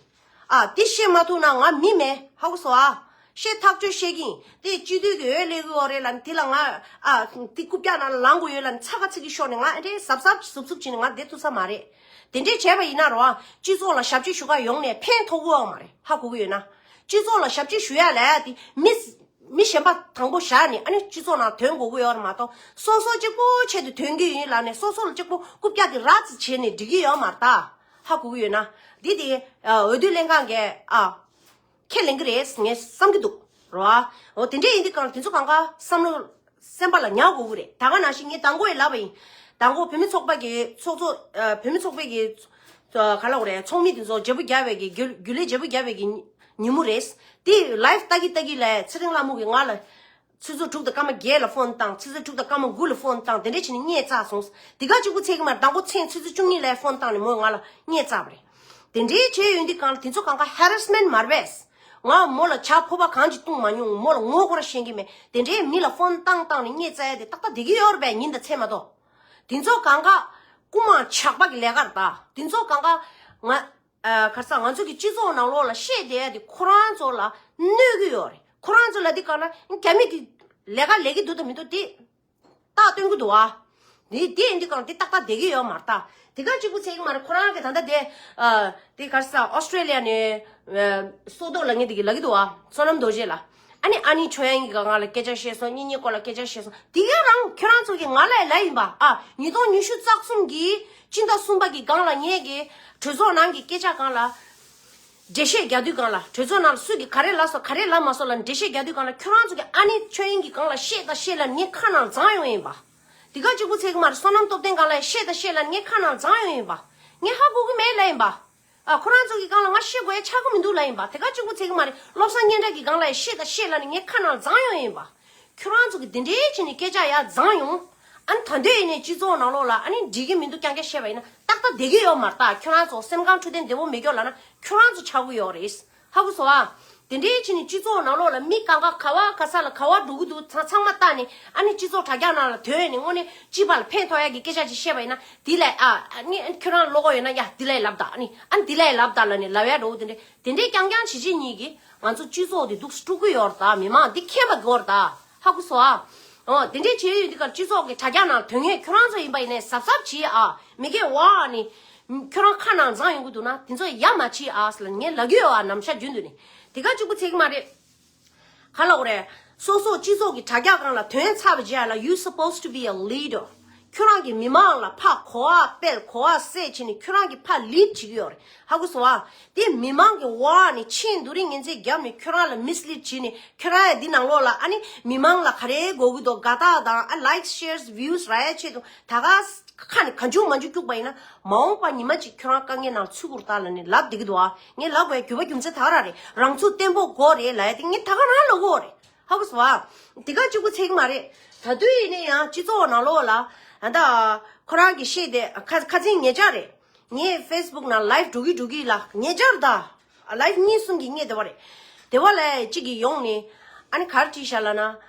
ཨ་དེ་བཤད་མ་ཐུབ་ན་ང་མི་མེད། ཧ་གོ་སོང་ཨ། བཤད་ཐག་གཅོད་བཤད་ཀྱིན་དེ་སྤྱི་འཐུས་ཀྱི་འོས་སླེབས་ཀྱི་ཡོད་རེད་ལབ་ནས་དེ་ལ་ང་ཨ་དེ་རྐུབ་བཀྱག་ནང་ལ་ལངས་དགོས་ཡོད་ལབ་ནས་ཚ་ཁ་ཚིག་གི་ཤོར་ནས་ང་ཨེ་འདྲའི་གཟབ་གཟབ་ཟུབ་ཟུབ་བྱས་ནས་ང་བསྡད་ཐུབ་ས་མ་རེད། དེ་འདྲས་བྱས་པ་ཡིན་ན་རོ་ཨ་སྤྱི་ཚོགས་ལ་ཞབས་ཕྱི་ཞུ་ག་ཡོང་ནས་ཕན་ཐོགས་ཀྱི་ཡོད་མ་རེད། ཧ་གོ་གི་ཡོད་ན། སྤྱི་ཚོགས་ལ་ཞབས་ཕྱི་ཞུ་ཡ་ལ་དེ་མི་མི་གཞན་པ་དང་པོ་བཞག་ནས་ཨ་ནི་སྤྱི་ཚོགས་ནང་དོན་དགོས་ཀྱི་ཡོད་རེད་མ་གཏོགས་སོ་སོ་གཅིག་པོ་ཆེད་དུ་དོན་གྱི་ཡིན་ལབ་ནས་སོ་སོ་ལ་གཅིག་པོ་རྐུབ་བཀྱག་གི་ར་ཙི་བྱས་ནས་འགྲིག་གི་ཡོད་མ་རེད་ད། ཧ་གོ་གི་ཡོད་ན། འདི་དེ་འོས་བསྡུ་ལྷན་ཁང་གིས་ཨ་ཁས་ལེན་གི་རེད་ངས་བསམ་གི་འདུག་རོ། འོ་དེ་འདྲས་ཡིན་དུས་གང་དེ་ཚོ་གང་ག་བསམ་བློ་སེམས་པ་ལ་ཉར་དགོས་ཀྱི་རེད། ད་ག་ནང་བཞིན་ངས་དང་པོ་ཡི་ལབ་པ་ཡིན། དང་པོ་བོད་མི་ཚོགས་པ་གི་ཚོགས་གཙོ་ཨ་བོད་མི་ཚོགས་པའི་གི་ཨ་ག་ལབ་དགོས་རེད། ཚོགས་མི་དེ་ཚོ་བརྗེ་པོ་བརྒྱབ་པའི་གི་རྒྱུ་རྒྱུན་ལས་བརྗེ་པོ་བརྒྱབ་པའི་གི་ཉིན་མོ་རེད། དེ་ལའིབ་ལྟ་གི་ལྟ་གི་ལ་ཚེ་རིང་ལྷ་མོ་གི་ང་ལ་ཆུ་ཚོད་དྲུག་དང་སྐར་མ་བརྒྱད་ལ་ཕོན་བཏང་། ཆུ་ཚོད་དྲུག་དང་སྐར་མ་དགུ་ལ་ཕོན་བཏང་། དེ་འདྲས་བྱས་ནས་བརྙས་བཅག་སོང་། དེ་ག་གཅིག་པུ་ཚད་ཀྱི་མ་རེད། དང་པོ་མཚན་ཆུ་ཚོད་བཅུ་གཉིས་ལ་ཕོན་བཏང་ནས་མོས་ང་ལ་བརྙས་བཅག་པ་རེད། དེ་འདྲའི་བྱས་ཡོང་དུས་གང་ལ་དེ་ཚོ་གང་ག་ཧེ་རེ་སི་མེན་ཊི་མ་རེད་པས། ང་མོ་ལ་ཇ་ཕོར་པ་གང་ཅིག་བཏུང་མ་མྱོང་། མོ་ལ་ངོ་སྐོར་ཤེས་ཀྱི་མེད། དེ་འདྲའི་མི་ལ་ཕོན་བཏང་བཏང་ནས་བརྙས་བཅག་ཡ་དེ་ཏག་ཏག་བསྡད་ཀྱི་ཡོད་རེད་པས་ཉིན་དང་མཚན་མ་གཏོགས། དེ་ཚོ་གང་ག་རྐུ་མ་ཇག་པ་གི་ལས་ཀ་རེད་ད། དེ་ཚོ་གང་ག་ང་ཨ་ག་རེ་ཟེར་ང་ཚོ་གི་སྤྱི་ཚོགས་ནང་ལོགས་ལ་བཤད་བསྡད་ཡ་དེ་ཁོ་རང་ཚོ་ལ་གནོད་ཀྱི་ཡོད་རེད། ཁོ་རང་ཚོ་ལ་དེ་གང་ན་རྒྱ་མི་གི་ལས་ཀ་ལས་ཀྱི་འདུག་དང་མི་འདུག་དེ། རྟགས་སྟོན་གྱི་འདུག་ཨ། འདི་འདི་འདི་གང་འདི་ཏག་ཏག་བསྡད་ཀྱི་ཡོད་མ་རེད་ད། དེ་ག་གཅིག་པུ་ཚད་ཀྱི་མ་རེད། ཁོ་རང་གི་ད་ལྟ་དེ་ཨ་དེ་ག་རེ་ཟེར་ཨོ་སི་ཀྲེ་ལི་ཡ་ནས་ཨ་སོ་ཏོག་ལ་ངས་དེ་གི་ལབ་ཀྱི་འདུག་ཨ། བསོད་ནམས་རྡོ་རྗེ་ལ། ཨ་ནི་ཨ་ནི་ཆོས་དབྱིངས་ཀྱི་སྒང་ལ་སྐད་ཆ་བཤད་སོང་། གཉེན་ཉེ་སྐོར་ལ་སྐད་ཆ་བཤད་སོང་། དེ་ག་རང་ཁྱོད་རང་ཚོ་གི་ང་ལ་ལབ་ཡིན་པ་ཨ། ཉིས་སྟོང་ཉི་ཤུ་རྩ་གསུམ་གྱི་སྤྱི་ཟླ་གསུམ་པ་གི་སྒང་ལ་ངས་གི་གྲོས་ཚོགས་ནང་གི་སྐད་ཆ་སྒང་ལ། འགྲེལ་བཤད་རྒྱག་དུས་སྒང་ལ་གྲོས་ཚོགས་ནང་ལ་སུ་གིས་ག་རེ་ལབ་སོང་ག་རེ་ལབ་མ་སོང་ལ་འགྲེལ་བཤད་རྒྱག་དུས་སྒང་ལ་ཁྱོད་རང་ཚོ་གིས་ཨ་ནི་ཆོས་དབྱིངས་ཀྱི་སྒང་ལ་བཤད་དང་བཤད་ལབ་ངའི་ཁ་ནང་འཛིང་ཡོང་ཡིན་པ། དེ་ག་གཅིག་པུ་ཚད་ཀྱི་མ་རེད། བསོད་ནམས་སྟོབས་ལྡན་སྒང་ལ་བཤད་དང་བཤད་ལབ་ངའི་ཁ་ནང་འཛིང་ཡོང་ཡིན་པ། ངས་ཧ་གོ་གི་མེད་ལབ་ཡིན་པ། ཨ་ཁོ་རང་ཚོ་གི་སྒང་ལ་ང་བཤད་དགོས་ཡ་ཆགས་ཀྱི་མི་འདུག་ལབ་ཡིན་པ། དེ་ག་གཅིག་པུ་ཚད་ཀྱི་མ་རེད། བློ་བཟང་སྙན་གྲགས་ཀྱི་སྒང་ལ་བཤད་དང་བཤད་ལབ་ནས་ངའི་ཁ་ནང་འཛིང་ཡོང་ཡིན་པ། ཁྱོད་རང་ཚོ་གི་འདི་འདྲའི་བྱས་ནས་སྐད་ཆ་ཡར་བརྫངས་ཡོང་། ཨ་ནི་ད་འདོད་ཡིན་ནའི་སྤྱི་ཚོགས་ནང་ལོགས་ལ་ཨ་ནི་འགྲིག་གི་མི་འདུག་རྐྱང་རྐྱང་བཤད་པ་ཡིན་ན་ཏག་ཏག་བསྡད་ཀྱི་ཡོད་མ་རེད་ད། ཁྱོད་རང་ཚོ་སེམས་ཁམས་འཕྲོད་བསྟེན་བདེ་པོ་མེད་སྐྱོ་ལབ་ན་ཁྱོད་རང་ཚོ་ཆགས་ཀྱི་ཡོད་རེད། ཧ་གོ་སོང་ཨ། དེ་འདྲའི་བྱས་ནས་སྤྱི་ཚོགས་ནང་ལོགས་ལ་མི་གང་ག་ག་བ་ག་ས་ལ་ག་བ་འགྲོ་གི་འདུག་ཚང་ཚང་མ་ལྟ་ནས་ཨ་ནི་སྤྱི་ཚོགས་དྲ་རྒྱ་ནང་ལ་ཐོན་ནས་དངོས་གནས་སྤྱི་པ་ལ་ཕན་ཐོགས་ཡ་གི་སྐད་ཆ་ཅིག་བཤད་པ་ཡིན་ན་འདི་ལས་ཨ་ཨ་ནི་ཁྱོད་རང་བློ་ཁོག་ཡོད་ན་ཡ་འདི་ལས་ལབ་ད། ཨ་ནི་ཨ་ནི་འདི་ལས་ལབ་ད་ལབ་ནས་ལབ་ཡ་འགྲོ་གི་དེ་འདྲའི། དེ་འདྲའི་རྐྱང་རྐྱང་བྱེད་བྱེད་གཉིས་ཀྱིས་ང་ཚོ་སྤྱི་ཚོགས་དེ་སྡུག་སྤྲུག་གི་ཡོད་རེད་ད། མི་མང་འདི་མཁྱེན་པ་དགོས་རེད་ད། ཧ་གོ་སོང་ཨ། འོ་དེ་འདྲའི་བྱེད་ཡོད་འདི་གར་སྤྱི་ཚོགས་ཀྱི་དྲ་རྒྱ་ནང་དོན་ངེས་ཁྱོད་རང་ཚོ་ཡིན་པ་ཡིན་ནའི་གཟབ་གཟབ་བྱེད་ཨ། མི་སྐད་བ་ནི་ཁྱོད་རང་ཁ་ནང་འཛིང་ཡོང་གི་འདུག་ན་དེ་ཚོ་ཡ་མ་བྱེད་ཨ་ཟེར་ལ་ངས་ལབ་ཀྱི་ཡོད་ཨ། ནམ་ཞག་རྒྱུན་དུ་ནི་དེ་ག་གཅིག་པུ་ཚད་ཀྱི་མ་རེད། ག་ལབ་དགོས་རེད། སོ་སོ་སྤྱི་ཚོགས་ཀྱི་དྲ་རྒྱ་སྒང་ལ་དོན་ཚར་བ་བྱས་ལ། You supposed to be a leader. ཁྱོད་རང་གི་མི་མང་ལ་ཕར་གོ་བ་སྤེལ་གོ་བ་སད་བྱས་ནས་ཁྱོད་རང་གི་ཕར་ལིཌ་བྱེད་ཀྱི་ཡོད་རེད། ཧ་གོ་སོང་ཨ། དེ་མི་མང་གི་འོག་ནས་ཆེས་འདུ་རིང་ངན་ཚད་བརྒྱབ་ནས་ཁྱོད་རང་ལ་མིས་ལིཌ་བྱས་ནས་ཁྱོད་རང་ཡ་འདི་ནང་ལོགས་ལ་ཨ་ནི་མི་མང་ལ་ག་རེ་དགོས་ཀྱི་འདུག་དགའ་རྟགས་དང་ཨ་ལའིག་ཤེར་བིའུ་རག་ཡ་ཆེད་དུ་ད་ག་ཁ་ནས་གང་བྱུང་མང་བྱུང་སྐྱུག་པ་ཡིན་ན་མ་འོངས་པ་ཉི་མ་གཅིག་ཁྱོད་རང་དཀའ་ངལ་ནང་ཚུད་དགོས་རེད་ད་ལབ་ནས་ལབ་བསྡད་ཀྱི་འདུག་ཨ། ངས་ལབ་དགོས་ཡ་རྒྱུ་བ་རྒྱུ་མཚན་ད་ག་རང་རེད། རང་ཚུགས་བརྟན་པོ་དགོས་རེད་ལབ་ཡ་དེ་ངས་ད་ག་རང་ལབ་དགོས་རེད། ཧ་གོ་སོང་ཨ། དེ་ག་གཅིག་པུ་ཚད་ཀྱི་མ་རེད། ད་དུས་ཡིན་ན་ཡང་སྤྱི་ཚོགས་ནང་ལོགས་ལ་ཨ་ད་ཁོ་རང་གི་བཤད་དེ་ཁ་ཁ་སང་ཉེ་ཆར་རེད། ངས་ཕེ་སི་བུག་ནང་ལའིབ་འགྲོ་གི་འགྲོ་གི་ལ་ཉེ་ཆར་ད་ལའིབ་གཉིས་གསུམ་གྱི་ངས་དེ་བ་རེད། དེ་བ་ལ་གཅིག་གིས་ཡོང་ནས་ཨ་ནི་ག་རེ་བྲིས་ཤག་ལབ་ན།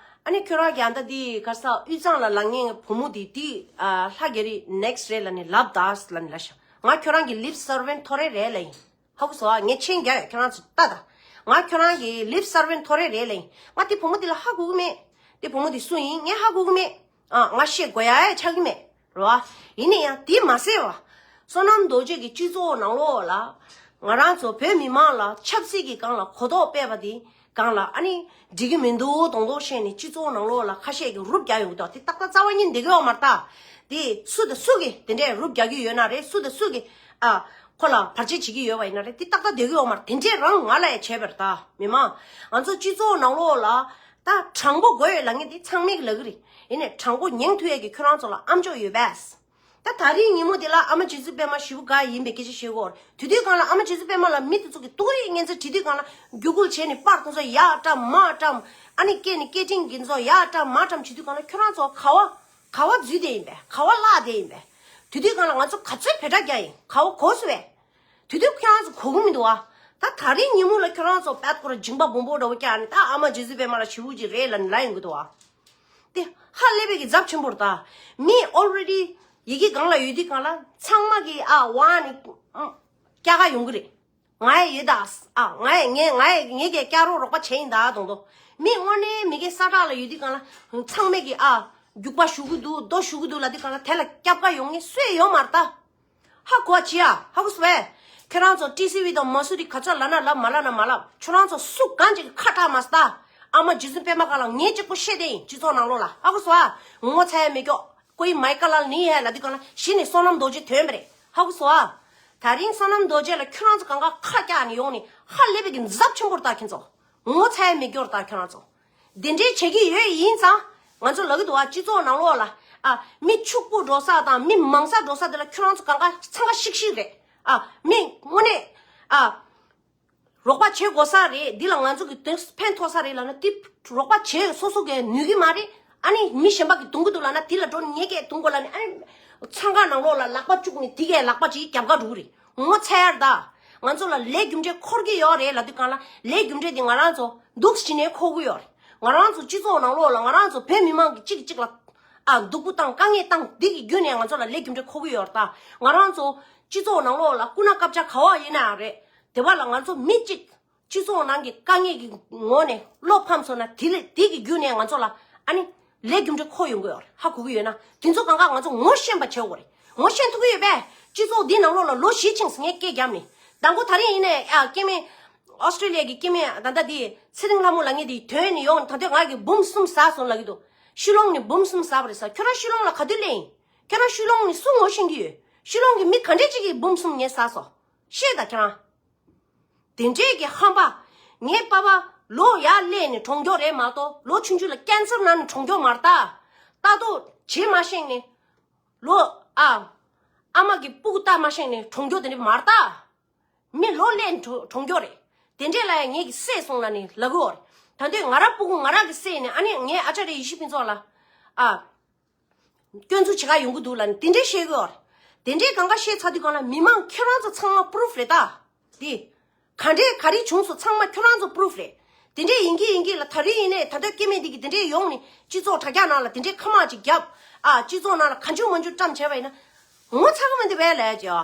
ཨ་ནི་ཁྱོད་རང་གི་ཨ་ད་དེ་ག་རེ་ཟེར་དབུས་གཙང་ལ་ལངས་མཁན་བུ་མོ་དེ་དེ་ལྷ་རྒྱ་རི་ནེག་སི་རེད་ལབ་ནས་ལབ་ད་ལབ་ནས་ལབ་ཤག་ང་ཁྱོད་རང་གི་ལིབ་སར་ཝན་ཐོ་རེ་རེད་ལབ་ཡིན། ཧ་གོ་སོང་ཨ། ངས་མཆན་རྒྱག་ཡ་ཁྱོད་རང་ཚོ་ལྟ་ད། ང་ཁྱོད་རང་གི་ལིབ་སར་ཝན་ཐོ་རེ་རེད་ལབ་ཡིན། ང་དེ་བུ་མོ་དེ་ལ་ཧ་གོ་གི་མེད། དེ་བུ་མོ་དེ་སུ་ཡིན་ངས་ཧ་གོ་གི་མེད། ཨ་ང་བཤད་དགོས་ཡ་ཡ་ཆགས་ཀྱི་མེད་རེད་བ། ཡིན་ན་ཡང་དེ་མ་ཟད་བ། བསོད་ནམས་རྡོ་རྗེ་གི་སྤྱི་ཚོགས་ནང་ལོགས་ལ་ང་རང་ཚོ་བོད་མི་མང་ལ་ཆབ་སྲིད་ཀྱི་སྒང་ལ་གོ་རྟོགས་སྤེལ་བ་དེ་སྒང་ལ་ཨ་ནི་འགྲིག་གི་མི་འདུག་མདོག་མདོག་བཤད་ནས་སྤྱི་ཚོགས་ནང་ལོགས་ལ་ཁ་ཤས་ཀྱིས་རུབ་རྒྱག་ཡོང་གི་འདུག་དེ་ཏག་ཏག་རྩ་བ་ཉིད་བསྡད་ཀྱི་ཡོད་མ་རེད་ད། དེ་སུ་དང་སུ་གིས་དེ་འདྲས་རུབ་རྒྱག་གི་ཡོད་ན་རེད། སུ་དང་སུ་གིས་ཨ་ཁོ་ལ་བར་ཆད་བྱེད་ཀྱི་ཡོད་པ་ཡིན་ན་རེད། དེ་ཏག་ཏག་བསྡད་ཀྱི་ཡོད་མ་རེད། དེ་འདྲས་རང་ང་ལ་ཡང་བྱས་པ་རེད་ད། མི་མང་ང་ཚོ་སྤྱི་ཚོགས་ནང་ལོགས་ལ་ད་དྲང་པོ་དགོས་ཡོད་ལབ་མཁན་དེ་ཚང་མས་ལབ་ཀྱི་རེད། ཡིན་ནའི་དྲང་པོ་ཉན་ཐུབ་ཡས་ཀྱི་ཁྱོད་རང་ཚོ་ལ་ཨ་མཆོག་ཡོད་པས། ད་ད་རིང་ཉིན་མོ་དེ་ལ་ཨ་མ་རྗེ་བཙུན་པད་མ་ཞེ་པོ་དགའ་ཡིན་པའི་སྐད་ཆ་བཤད་ཀྱི་ཡོད་རེད། དེ་དུས་སྒང་ལ་ཨ་མ་རྗེ་བཙུན་པད་མ་ལ་མི་དེ་ཚོ་གིས་ཏོག་རེ་ངན་ཚ་དྲིས་དུས་སྒང་ལ་རྒྱུ་སྐུལ་བྱས་ནས་པར་དེ་ཚོ་ཡར་བཀྲམ་མར་བཀྲམ། ཨ་ནི་སྐད་ནས་སྐད་འཕྲིན་གྱི་ཚོ་ཡར་བཀྲམ་མར་བཀྲམ་བྱེད་དུས་སྒང་ལ་ཁྱོད་རང་ཚོ་ག་བ་ག་བ་འཛུལ་བསྡད་ཡིན་པས། ག་བ་བརླག་བསྡད་ཡིན་པས། དེ་དུས་སྒང་ལ་ང་ཚོ་ག་ཚོད་བེ་ཏྲ་རྒྱག་ཡིན། ག་བ་གོ་སོང་བས། དེ་དུས་ཁྱོད་རང་ཚོ་གོ་གི་མི་འདུག་ཨ། ད་ད་རིང་ཉིན་མོ་ལ་ཁྱོད་རང་ཚོ་པད་སྐོར་སྦྱིན་པ་སྦོམ་པོ་འདྲ་བོ་བཀྱག་ནས་ད་ཨ་མ་རྗེ་བཙུན་པད་མ་ལ་ཞེ་པོ་ཅིག་རེད་ལབ་ནས་ལབ་ཡོང་གི་འདུག་ཨ། དེ་ཧ་ལས་པའི་གི་ཚབས་ཆེན་པོ་རེད་ད། མི་ཨོལ་རེ་ཌི་ཡི་གེ་སྒང་ལ་ཡོད་དུས་སྒང་ལ་ཚང་མ་གི་ཨ་ཝ་ནི་སྐྱག་ག་ཡོང་གི་རེད། ང་ཡི་ཡོད་ད། ཨ་ང་ཡི་ངས་ང་ཡི་ངས་ཀྱི་སྐྱ་རོགས་རོགས་པ་བྱས་ཡིན་ད་དང་དོ། མི་དངོས་གནས་མི་གི་ས་ཁྲ་ལ་ཡོད་དུས་གང་ལ་ཚང་མས་ཀྱི་ཨ་རྒྱུག་པ་ཞུ་གི་འདུག་རྡོ་ཞུ་གི་འདུག་ལབ་དུས་གང་ལ་དེ་ལ་སྐྱབས་ཀ་ཡོང་ངེས་སུས་ཡོང་མ་རེད་ད། ཧ་གོ་བ་ཅི་ཡ་ཧ་གོ་སོང་བས། ཁྱོད་རང་ཚོ་ཊི་སི་ཝི་དང་མ་སུ་རི་ག་ཚོད་ལབ་ན་ལབ་མ་ལབ་ན་མ་ལབ། ཁྱོད་རང་ཚོ་སུ་གང་ཅིག་གི་ཁ་གྲག་མ་སྟ། ཨ་མ་རྗེ་བཙུན་པད་མ་ག་ལ་ངས་གཅིག་པོ་བཤད་དེ་ཡིན་སྤྱི་ཚོགས་ནང་ལོགས་ལ་ཧ་གོ་སོང་ཨ། ངོ་ཚ་ཡ་མི་སྐྱོ། ཀོའི་མའི་ཀ་ལ་ནི་ཡ་ལ་དུས་གང་ལ་གཞི་ནས་བསོད་ནམས་རྡོ་རྗེ་ཐོན་པ་རེད་ཧ་གོ་སོང་ཨ། ད་རིང་བསོད་ནམས་རྡོ་རྗེ་ལ་ཁྱོད་རང་ཚོ་གང་ག་ཁ་བཀྱག་ནས་ཡོང་ནས་ཧ་ལས་པའི་གི་འཛབ་ཆེན་པོར་ལྟ་ཁྱོད་ཚོ། ངོ་ཚ་ཡ་མི་སྐྱོ་ལྟ་ཁྱོད་རང་ཚོ། འདི་འདྲའི་བྱེད་ཀྱི་ཡོད་ཡིན་ཙང་། ང་ཚོ་ལབ་ཀྱི་འདུག་བ་སྤྱི་ཚོགས་ནང་ལོགས་ལ། ཨ་མི་ཕྱུག་པོ་འགྲོ་ས་དང་མི་མང་ས་འགྲོ་ས་དེ་ལ་ཁྱོད་རང་ཚོ་གང་ག་འཚང་ཁ་ཤིག་ཤིག་རེད། ཨ་མི་དངོས་གནས། ཨ་རོགས་པ་བྱེད་དགོས་ས་རེད། འདི་ལ་ང་ཚོ་གི་དོན་ཕན་ཐོགས་ས་རེད་ལབ་ན་དེ་རོགས་པ་བྱེད་སོ་སོ་གས་ནུས་ཀྱི་མ་རེད། ཨ་ནི་མི་གཞན་པ་གི་དུང་གི་འདུག་ལབ་ན་དེ་ལ་འགྲོ་ངེད་ཀས་དུང་དགོས་ལབ་ནི་ཨ་ནི་འཚང་ཁ་ནང་ལོགས་ལ་ལག་པ་བཅུག་ནི་དེ་གས་ལག་པ་ཅིག་རྒྱབ་ཁ་འགྲོ་གི་རེད། ངོ་ཚ་ཡར་ད། ང་ཚོ་ལ་ལས་རྒྱུ་འབྲས་འཁོར་གྱི་ཡོད་རེད་ལབ་དུས་གང་ལ་ལས་རྒྱུ་འབྲས་དེ་ང་རང་ཚོ་འདུག་སེ་ནས་འཁོར་གྱི་ཡོད་རེད། ང་རང་ཚོ་སྤྱི་ཚོགས་ནང་ལོགས་ལ་ང་རང་ཚོ་བོད་མི་མང་གི་གཅིག་གིས་གཅིག་ལ་ཨ་སྡུག་པོ་བཏང་དཀའ་ངལ་བཏང་འདི་གི་བརྒྱུད་ནས་ང་ཚོ་ལ་ལས་རྒྱུ་འབྲས་འཁོར་གྱི་ཡོད་རེད་ད། ང་རང་ཚོ་སྤྱི་ཚོགས་ནང་ལོགས་ལ་སྐུ་ན་སྐབས་ཆ་ག་བ་ཡིན་ན་ཡང་རེད། དེ་བ་ལ་ང་ཚོ་མི་གཅིག་སྤྱི་ཚོགས་ནང་གི་དཀའ་ངལ་གྱི་ངོ་ནས་བློ་ཕམ་སོང་ན་དེ་ལས་དེ་གི་བརྒྱུད་ནས་ང་ཚོ་ལ་ཨ་ནི་ལས་རྒྱུ་འབྲས་འཁོར་ཡོང་གི་ཡོད་རེད། ཧ་གོ་གི་ཡོད་ན་དེ་ཚོ་གང་ག་ང་ཚོ་ངོ་ཤེས་པ་བྱེད་དགོས་རེད། ངོ་ཤེས་ཐུབ་ཀྱི་ཡོད་པས། སྤྱི་ཚོགས་འདི་ནང་ལོགས་ལ་ལོ་བཞི་ཕྱིན་ངས་སྐད་བརྒྱབ་ནས། དང་པོ་ད་རིང་ཡིན་ནས་ཨ་སྐྱེ་དམན། ཨོ་སི་ཀྲི་ལི་ཡ་གི་སྐྱེ་དམན་ད་ལྟ་དེ་ཚེ་རིང་ལྷ་མོ་ལབ་མཁན་དེ་ཐོན་ནས་ཡོང་ད་ལྟ་ང་གི་འབུམ་གསུམ་ཟ་སོང་ལབ་ཀྱི་འདུག་ཤུལ་ལོང་ནས་འབུམ་གསུམ་ཟ་བ་རེད་ཟེར། ཁྱོད་རང་ཤུལ་ལོང་ལ་ག་དུས་སླེབས་ཡིན། ཁྱོད་རང་ཤུལ་ལོང་ནས་སུ་ངོ་ཤེས་ཀྱི་ཡོད། ཤུལ་ལོང་གི་མི་ག་འདྲས་ཅིག་གིས་འབུམ་གསུམ་ངས་ཟ་སོང་། ཤེས་ད་ཁྱོད་རང་། དེ་འདྲས་ཀྱི་ཧམ་པ། ངའི་པ་ཕ་ལོ་ཡར་སླེབས་ནས་གྲོངས་མགྱོགས་རེད་མ་གཏོགས་ལོ་ཆུང་ཆུང་ལ་ཀན་སར་ན་ནས་གྲོངས་མགྱོགས་མ་རེད་ད། ལྟ་རྟོག་བྱེད་མ་ཤེས་ནས། ལོ་ཨ། ཨ་མ་གི་སྤུ་གུ་ལྟ་མ་ཤེས་ནས་གྲོངས་མགྱོགས་དེ་འདྲས་མ་རེད་ད། མི་ལོ་ལས་གྲོ་གྲོངས་མགྱོགས་རེད། དེ་འདྲས་ལ་ཡང་ངེད་ཀྱི་སྲས་སོང་ལ་ནི་ལབ་གི་ཡོད་རེད། ད་དུས་ང་རང་སྤུ་གུ་ང་རང་གི་སྲས་ནི་ཨ་ནི་ངའི་ཨ་ཅག་རེ་ཡེ་ཤེས་ཕུན་ཚོགས་ལ། ཨ། སྐྱོན་འཛུགས་བྱེད་ག་ཡོང་གི་འདུག་ལ་ནི་དེ་འདྲས་བཤད་གི་ཡོད་རེད། དེ་འདྲས་གང་ག་བཤད་ཚར་དུས་གང་ལ་མི་མང་ཁྱོད་རང་ཚོ་ཚང་མ་པུ་རུབ་རེད་ད། དེ། ག་འདྲས་ག་རེ་བྱུང་སོང་ཚང་མ་ཁྱོད་རང་ཚོ་པུ་རུབ་རེད། དེ་འདྲས་ཡིན་གྱི་ཡིན་གྱི་ལ་ད་རེས་ཡིན་ནས་ད་ལྟ་སྐྱེ་དམན་འདི་གི་དེ་འདྲས་ཡོང་ནས་སྤྱི་ཚོགས་དྲ་རྒྱ་ནང་ལ་དེ་འདྲས་ཁ་མང་ཅིག་བརྒྱབ། ཨ་སྤྱི་ཚོགས་ནང་ལ་ག་འཇུ་མ་འཇུ་བཀྲམ་བྱས་པ་ཡིན་ན། ངོ་ཚ་གི་མི་འདུག་བས་ལས་ཀྱི།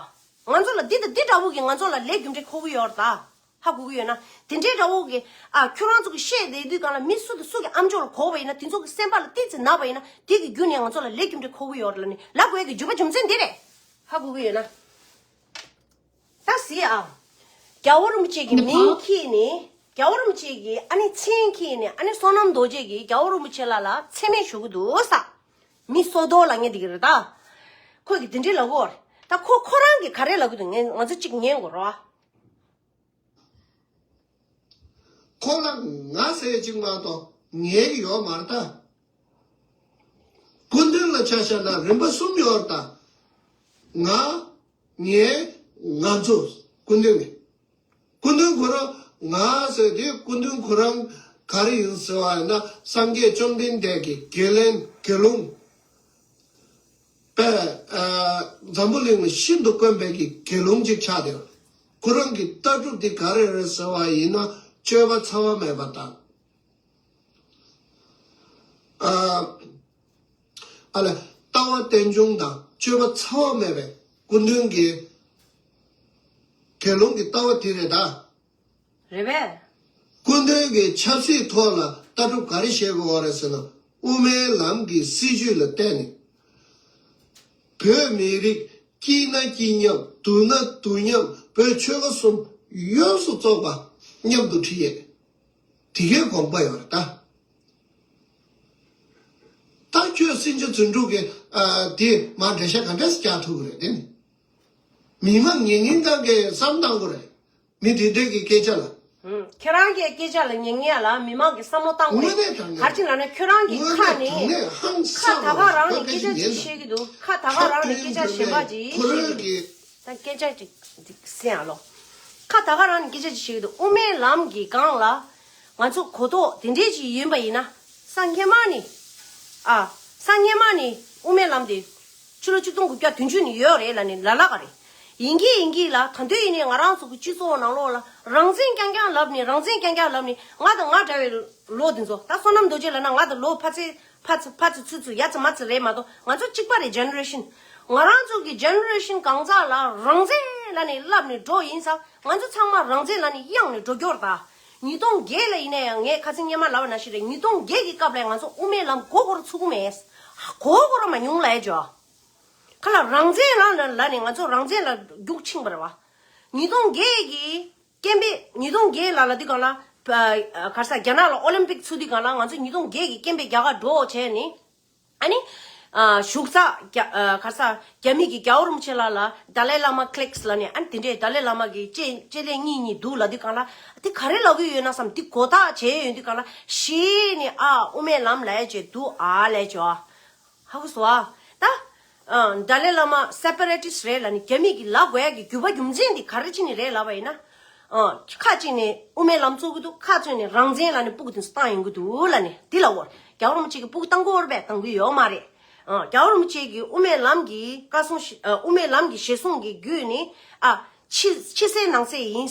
ང་ཚོ་ལ་འདི་དང་འདི་འདྲ་བོ་གི་ང་ཚོ་ལ་ལས་རྒྱུ་འབྲས་འཁོར་གི་ཡོད་རེད་ད། ཧ་གོ་གི་ཡོད་ན། དེ་འདྲའི་འདྲ་བོ་གི་ཨ་ཁྱོད་རང་ཚོ་གི་བཤད་བསྡད་དུས་གང་ལ་མི་སུ་དང་སུ་གི་ཨམ་ཅོག་ལ་གོ་བ་ཡིན་ན་དེ་ཚོ་གི་སེམས་པ་ལ་ཏོག་ཙམ་ན་བ་ཡིན་ན་དེ་གི་བརྒྱུད་ནས་ང་ཚོ་ལ་ལས་རྒྱུ་འབྲས་འཁོར་གི་ཡོད་རེད་ལ་ནི་ལབ་དགོས་ཀྱི་རྒྱུ་མ་རྒྱུ་མཚན་འདི་རེད། ཧ་གོ་གི་ཡོད་ན། ད་གཟིགས་ཨ། རྒྱལ་བ་རིན་པོ་ཆེ་གི་མིང་ཁྱེར་ནས་རྒྱལ་བ་རིན་པོ་ཆེ་གི་ཨ་ནི་མཚན་ཁྱེར་ནས་ཨ་ནི་བསོད་ནམས་རྡོ་རྗེ་གི་རྒྱལ་བ་རིན་པོ་ཆེ་ལ་ལ་མཚན་སྨད་ཞུ་གི་འདུག་ས། མི་སོ་ཏོ་ལ་ངས་འདི་གི་རེད་ད། ཁོས་གི་འདི་འདྲའི་ལབ་གོ་རེད། ད་ཁོ་ཁོ་རང་གི་ག་རེ་ལབ་གི་འདུག་ངས་ང་ཚོ་གཅིག་ཉན་དགོས་རོ། ཁོ་ལ་ང་ཟེར་གཅིག་མ་གཏོགས་ངའི་གི་ཡོད་མ་རེད་ད། སྐུ་མདུན་ལ་ཆ་བཞག་ན་རིམ་པ་གསུམ་ཡོད་རེད་ད། ང་། ངའི། ང་ཚོ། སྐུ་མདུན་གི་སྐུ་མདུན་ཁོ་རང་ང་ཟེར་དུས་སྐུ་མདུན་ཁོ་རང་ག་རེ་ཡིན་ཟེར་བ་ཡིན་ན་སངས་རྒྱས་བཅོམ་ལྡན་འདས་ཀྱི་དགེ་ལན་དགེ་སློང་པས་ཨ་འཛམ་བུ་གླིང་ལ་ཤིན་ཏུ་དཀོན་པའི་གི་དགེ་སློང་ཅིག་ཆགས་ཏེ་ཁོ་རང་གི་ལྟ་གྲུབ་དེ་ག་རེ་རེད་ཟེར་བ་ཡིན་ན་སྤྱོད་པ་ཚ་བ་མེད་པ་དང་། ཨ་ཨ་ལ་ལྟ་བ་རྟེན་འབྱུང་དང་སྤྱོད་པ་ཚ་བ་མེད་པའི་སྐུ་མདུན་གྱི་དགེ་སློང་གི་ལྟ་བ་དེ་རེད་ད། རེད་པས། སྐུ་མདུན་གྱི་ཆབ་སྲིད་ཐོག་ལ་ལྟ་གྲུབ་ག་རེ་བྱེད་དགོས་པ་རེད་ཟེར་ན་དབུ་མའི་ལམ་གྱི་སྲིད་བྱུས་ལ་བརྟེན་ནས། བོད་མི་རིགས་སྐྱིད་ན་སྐྱིད་མཉམ་སྡུག་ན་སྡུག་མཉམ་བོད་ཆོལ་ཁ་གསུམ་ཡོངས་སུ་རྫོགས་པ་མཉམ་དུ་ཁྲིད་ཡས། དེ་གའི་དགོངས་པ་ཡོད་རེད་ད། ད་ཁྱོད་སྲིན་བྱ་རྫུ་འཕྲུལ་གྱི་ཨ་དེ་མ་འགྲེལ་བཤད་ག་འདྲས་རྒྱག་ཐུབ་ཀྱི་རེད་དེ་ནི། མི་མང་ཉན་མཁན་གང་གས་བསམ་བཏང་དགོས་རེད། མི་དེ་འདྲས་ཀྱི་སྐད་ཆ་ལ། ཧུམ། ཁྱེད་རང་གི་སྐད་ཆ་ལ་ཉན་མཁན་ལ་མི་མང་གི་བསམ་བློ་བཏང་དགོས་རེད། དངོས་གནས་དྲང་གནས། ག་རེ་བྱས་ལབ་ན་ཁྱོད་རང་གིས་ཁ་ནས་དངོས་གནས་དྲང་གནས་ཧང་སངས་ཁ་ད་ག་རང་ནས་སྐད་ཆ་ཅིག་བཤད་ཀྱི་འདུག་ཁ་ད་ག་རང་ནས་སྐད་ཆ་གཞན་པ་ཅིག་བཤད་ཀྱི་འདུག་ད་སྐད་ཆ་ཅིག་འདི་སེ་ཡང་ལོ། ཁ་ད་ག་རང་ནས་སྐད་ཆ་ཅིག་བཤད་ཀྱི་འདུག་དབུ་མའི་ལམ་གྱི་སྒང་ལ་ང་ཚོ་གོ་རྟོགས་དེ་འདྲས་ཅིག་ཡིན་པ་ཡིན་ན་སང་ཉི་མ་ནི། ཨ། སང་ཉི་མ་ནི་དབུ་མའི་ལམ་དེ་ཕྱི་ལོ་ཆིག་སྟོང་དགུ་བརྒྱ་བདུན་ཅུ་ནས་ཡོད་རེད་ལབ་ནས་ལ་ལ་ག་རེད། ཡིན་གྱི་ཡིན་གྱི་ལ་ད་དུང་ཡིན་ནའི་ང་རང་ཚོ་གི་སྤྱི་ཚོགས་ནང་ལོགས་ལ་རང་བཙན་རྐྱང་རྐྱང་ལབ་ནས་རང་བཙན་རྐྱང་རྐྱང་ལབ་ནས་ང་དང་ང་འདྲ་བའི་ལོ་དེ་ཚོ་ད་བསོད་ནམས་རྡོ་རྗེ་ལབ་ན་ང་དང་ལོ་ཕ་ཚེ་ཕ་ཚེ་ཕ་ཚེ་ཚུ་ཚུ་ཡ་ཚེ་མ་ཚེ་རེད་མ་གཏོགས་ང་ཚོ་གཅིག་པ་རེད། ཇེ་ནེ་རེ་ཤན། ང་རང་ཚོ་གི་ཇེ་ནེ་རེ་ཤན་གང་ཟག་ལ་རང་བཙན་ ལ་ནི་ལབ་ནས་འགྲོ་ཡིན་ཙང་ང་ཚོ་ཚང་མ་རང་བཙན་ལ་ནི་གཡེང་ནས་འགྲོ་རྒྱུར་ད། ཉིས་སྟོང་བརྒྱད་ལ་ཡིན་ན་ཡང་ངས་ཁ་སང་སྔོན་མ་ལབ་པ་ནང་བཞིན་རེད། ཉིས་སྟོང་བརྒྱད་ཀྱི་སྐབས་ལ་ང་ཚོ་དབུ་མའི་ལམ་མགོ་སྐོར་ཚུགས་མེད། མགོ་སྐོར་མ་མྱོང་ལ་ཡ་ཇོ། ཁ་ལ་རང་བཙན་ལ་ལ་ནི་ང་ཚོ་རང་བཙན་ལ་རྒྱུག་ཕྱིན་པ་རེད་བ། ཉིས་སྟོང་བརྒྱད་ཀྱི་སྐད་འབོད། ཉིས་སྟོང་བརྒྱད་ལ་ལ་དུས་གང་ལ་ག་རེ་ཟ་རྒྱ་ནག་ལ་ཨོ་ལིམ་པིག་ཚུགས་དུས་གང་ལ་ང་ཚོ་ཉིས་སྟོང་བརྒྱད་ཀྱི་སྐད་འབོད་རྒྱ་གར་འགྲོ་བྱས་ནི། ཨ་ནི། ཨ་བཞུགས་ས་རྒྱ་ཨ་ག་རེ་ཟ་རྒྱ་མི་གི་རྒྱལ་བ་རིན་པོ་ཆེ་ལགས་ལ་ཌ་ལའི་བླ་མ་ཀླེགས་ལ་ནི་ཨ་ནི་དེ་འདྲའི་ཌ་ལའི་བླ་མ་གི་ལྕེ་ལྕེ་ལེ་གཉིས་གཉིས་འདུག་ལབ་དུས་གང་ལ་དེ་ག་རེ་ལབ་གི་ཡོད་ན་བསམ། དེ་གོ་ཐག་བྱས་ཡོད་དུས་གང་ལ་ཤེས་ནི་ཨ་དབུ་མའི་ལམ་ལབ་ཡ་བྱས་འདུག་ཨ་ལས་བྱས་ཨ། ཧ་གོ་སོང་ཨ། ད། ཨ་ཌ་ལའི་བླ་མ་སེ་པ་རེ་ཊིསི་རེད་ལབ་ནི་རྒྱ་མི་གི་ལབ་དགོས་ཡ་གི་རྒྱུ་བ་རྒྱུ་མཚན་དེ་ག་རེ་བྱས་ནི་རེད་ལབ་པ་ཡིན་ན། ཨ་ཁ་ཅིག་ནི་དབུ་མའི་ལམ་བཙུགས་ཀྱི་འདུག་ཁ་ཅིག་ནི་རང་བཙན་ལབ་ནི་སྤུ་གུ་དེ་ཚོ་བཏང་ཡོང་གི་འདུག་ལབ་ནི་དེ་ལ་འོར་རྒྱལ་བ་རིན་པོ་ཆེ་གི་སྤུ་གུ་བཏང་གི་ཡོད་རེད་པས། བཏང་གི་ཡོད་མ་རེད། ཨ་རྒྱལ་བ་རིན་པོ་ཆེ་གི་དབུ་མའི་ལམ་གྱི་བཀའ་གསུང་ཞི་ཨ་དབུ་མའི་ལམ་གྱི་ཞལ་གསུང་གི་བརྒྱུད་ནི་ཨ་ཕྱི་ཕྱི་གསལ་ནང་གསལ་ཡིན།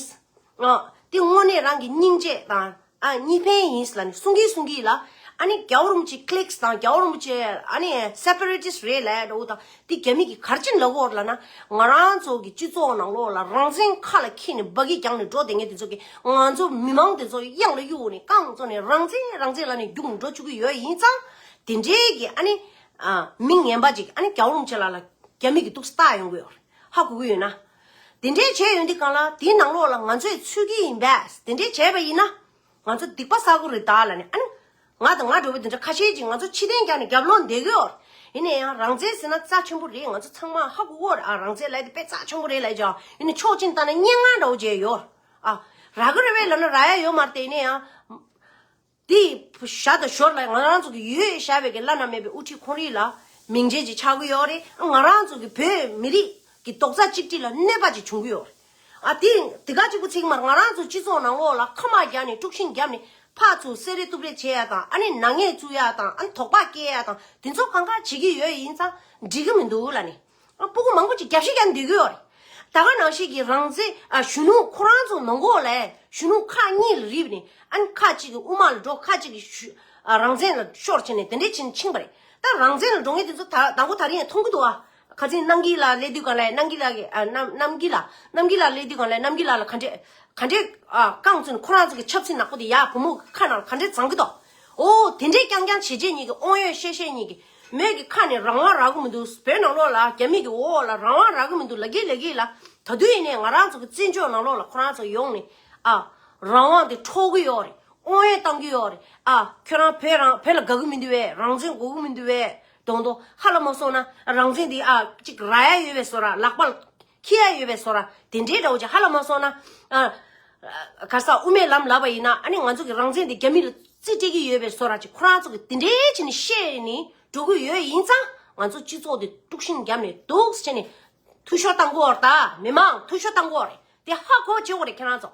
ཨ་དེ་དངོས་གནས་རང་གི་སྙིང་རྗེ་དང་ཨ་གཉིས་ཕན་ཡིན་ལབ་ནི་གསུང་གིན་གསུང་གིན་ལ་ཨ་ནི་རྒྱལ་བ་རིན་པོ་ཆེ་ཀླེགས་དང་རྒྱལ་བ་རིན་པོ་ཆེ་ཨ་ནི་སེ་པ་རེ་ཊིསི་རེད་ལབ་ཡ་འདྲ་བོ་དང་དེ་རྒྱ་མི་གིས་ག་རེ་བྱས་ནས་ལབ་ཀྱི་ཡོད་རེད་ལབ་ན། ང་རང་ཚོ་གི་སྤྱི་ཚོགས་ནང་ལོགས་ལ་རང་བཙན་ཁ་ལ་འཁྱེར་ནས་འབའ་གི་རྒྱག་ནས་འགྲོ་བསྡད་མཁན་དེ་ཚོ་གིས་ང་ཚོ་མི་མང་དེ་ཚོ་གཡང་ལ་གཡུག་ནས་རྐང་བཙུགས་ནས་རང་བཙན་རང་བཙན་ལབ་ནས་རྒྱུག་ནས་འགྲོ་བཅུག་གི་ཡོད་ཡིན་ཙང་དེ་འདྲའི་གི་ཨ་ནི་ཨ་མི་ངན་པ་ཅིག་ཨ་ནི་རྒྱལ་བ་རིན་པོ་ཆེ་ལགས་ལ་རྒྱ་མི་གིས་འདུག་སེ་ལྟ་ཡོང་གི་ཡོད་རེད། ཧ་གོ་གི་ཡོད་ན། དེ་འདྲའི་བྱས་ཡོང་དུས་གང་ལ་དེའི་ནང་ལོགས་ལ་ང་ཚོས་ཚུད་ཀྱི་ཡིན་པས། དེ་འདྲའི་བྱས་པ་ཡིན་ན་ང་ཚོ་སྡིག་པ་བསགས་ཀྱི་རེད་ད་ལབ་ནས་ཨ་ནི་ང་དང་ང་འདྲ་བོ་དེ་འདྲ་ཁ་ཤས་ཅིག་ང་ཚོ་ཕྱི་གཏན་རྒྱག་ནས་རྒྱབ་ལོག་བསྡད་ཀྱི་ཡོད་རེད། ཡིན་ན་ཡང་རང་བཙན་ཟེར་ན་རྩ་ཆེན་པོ་རེད། ང་ཚོ་ཚང་མ་ཧ་གོ་གི་ཡོད་རེད། ཨ་རང་བཙན་ལབ་དེ་དཔེ་རྩ་ཆེན་པོ་རེད་ལབ་ཀྱང་ཡིན་ན་ཕྱོགས་གཅིག་ནས་བལྟས་ན་སྙན་ངག་འདྲ་བོ་བྱས་ཡོད། ཨ་རག་གི་རེད་པས་ལབ་ན་རག་ཡ་ཡོད་མ་རེད་དེ། ཡིན་ན་ཡང་། དེ་ཞར་དང་ཞོར་ལ་ང་རང་ཚོ་གི་ཡོད་བཞག་པའི་གི་བླ་ན་མེད་པའི་དབུ་ཁྲིད་ཁོང་རིགས་ལ་མིང་ཅན་ཅིག་ཆགས་ཀྱི་ཡོད་རེད། ང་རང་ཚོ་གི་བོད་མི་རིགས་ཀྱི་རྡོག་རྩ་གཅིག་སྒྲིལ་ལ་གནོད་པ་ཅིག་བྱུང་གི་ཡོད་རེད། ཨ་དེ་དེ་ག་གཅིག་པུ་ཚིག་མར་ང་རང་ཚོ་སྤྱི་ཚོགས་ནང་ལོགས་ལ་ཁ་དམག་རྒྱག་ནས་དཀྲུག་ཤིང་བརྒྱབ་ནས་ཕར་ཚུར་བསད་རེས་གཏུབ་རེས་བྱེད་ཡ་དང་ཨ་ནི་ནག་ཉེས་བཙུགས་ཡ་དང་ཨ་ནི་དོགས་པ་སྐྱེ་ཡ་དང་དེ་ཚོ་གང་ག་བྱེད་ཀྱི་ཡོད་ཡིན་ཙང་འགྲིག་གི་མི་འདུག་ལབ་ནས། ཨ་སྤུ་གུ་མང་པོ་ཅིག་རྒྱབ་བཤིག་རྒྱག་འདོད་ཀྱི་ཡོད་རེད། ད་ག་ནང་བཞིན་གྱི་རང་བཙན་ཨ་གཞོན་ནུ་ཁོ་རང་ཚོ་ནང་ལོགས་ལ་གཞོན་ནུ་ཁག་གཉིས་ལ་རིབ་ནས་ཨ་ནི་ཁ་ཅིག་གི་དབུ་མ་ལ་འགྲོ། ཁ་ཅིག་གི་ཞུ་ཨ་རང་བཙན་ལ་ཤོར་བྱས་ནས་དེ་འདྲས་བྱས་ནས་ཕྱིན་པ་རེད། ད་རང་བཙན་ལ་འགྲོ་མཁན་དེ་ཚོ་ད་དང་པོ་ད་རིང་ཡང་མཐོང་གི་འདུག་ཨ་ཁ་སང་རྣམ་རྒྱལ་ལགས་སླེབས་དུས་གང་ལ་རྣམ་རྒྱལ་ལགས་ཀྱི་ཨ་རྣམ་རྣམ་རྒྱལ་ལགས་རྣམ་རྒྱལ་ལགས་སླེབས་དུས་གང་ལ་རྣམ་རྒྱལ་ལགས་ལ་ག་འདྲས་ག་འདྲས་ཨ་རྐང་བཙུགས་ནས་ཁོ་རང་ཚོ་གི་ཆབ་སྲིད་ནག་པོ་དེ་ཡར་བུ་མོ་གི་ཁ་ནང་ལ་ག་འདྲས་བརྫངས་གི་འདུག་ཨོ་དེ་འདྲའི་རྐྱང་རྐྱང་བྱས་བྱས་གཉིས་ཀྱི་དབང་ཡོད་ཤེས་ཤེས་གཉིས་ཀྱི་མོས་ཀྱི་ཁ་ནས་རང་དབང་རག་གི་མི་འདུག་བོད་ནང་ལོགས་ལ་རྒྱ་མི་གི་འོག་ལ་རང་དབང་རག་གི་མི་འདུག་ལབ་ཀྱི་ལབ་ཀྱི་ལ། ད་དུང་ཡིན་ནའི་ང་རང་ཚོ་གི་བཙན་བྱོལ་ནང་ལོགས་ལ་ཁོ་རང་ཚོ་ཡོང་ནས་ཨ་རང་དབང་དེ་འཕྲོག་གི་ཡོད་རེད། དབང་ཡོད་བཏང་གི་ཡོད་རེད། ཨ་ཁྱོད་རང་བོད་རང་བོད་ལ་དགའ་གི་མི་འདུག་བས། རང་བཙན་དགོས་གི་མི་འདུག་བས། དོང་དོ་ཧ་ལ་མ་སོང་ན་རང་བཙན་འདི་ཨ་ཅིག་རག་ཡ་ཡོད་པའི་བཟོ་ར། ལག་པ་ལ་འཁྱེར་ཡ་ཡོད་པའི་བཟོ་ར་དེ་འདྲའི་འདྲ་བོ་ཅིག་ཧ་ལ་མ་སོང་ན་ཨ། ག་ས་དབུ་མའི་ལམ་ལབ་པ་ཡིན་ན་ཨ་ནི་ང་ཚོ་གི་རང་བཙན་དེ་རྒྱ་མི་ལ་རྩིས་སྤྲད་ཀྱི་ཡོད་པའི་བཟོ་འདྲ་ཅིག་ཁོ་རང་ཚོ་གི་དེ་འདྲའི་བྱས་ནས་བཤད་ནས་འགྲོ་གི་ཡོད་ཡིན་ཙང་ང་ཚོ་སྤྱི་ཚོགས་དེ་དཀྲུག་ཤིང་བརྒྱབ་ནས་འདུག་སེ་བྱས་ནས་འཐུས་ཤོར་བཏང་གི་ཡོད་རེད། ད་མི་མང་འཐུས་ཤོར་བཏང་གི་ཡོད་རེད། དེ་ཧ་གོ་བྱེད་དགོས་རེད་ཁྱེད་རང་ཚོ།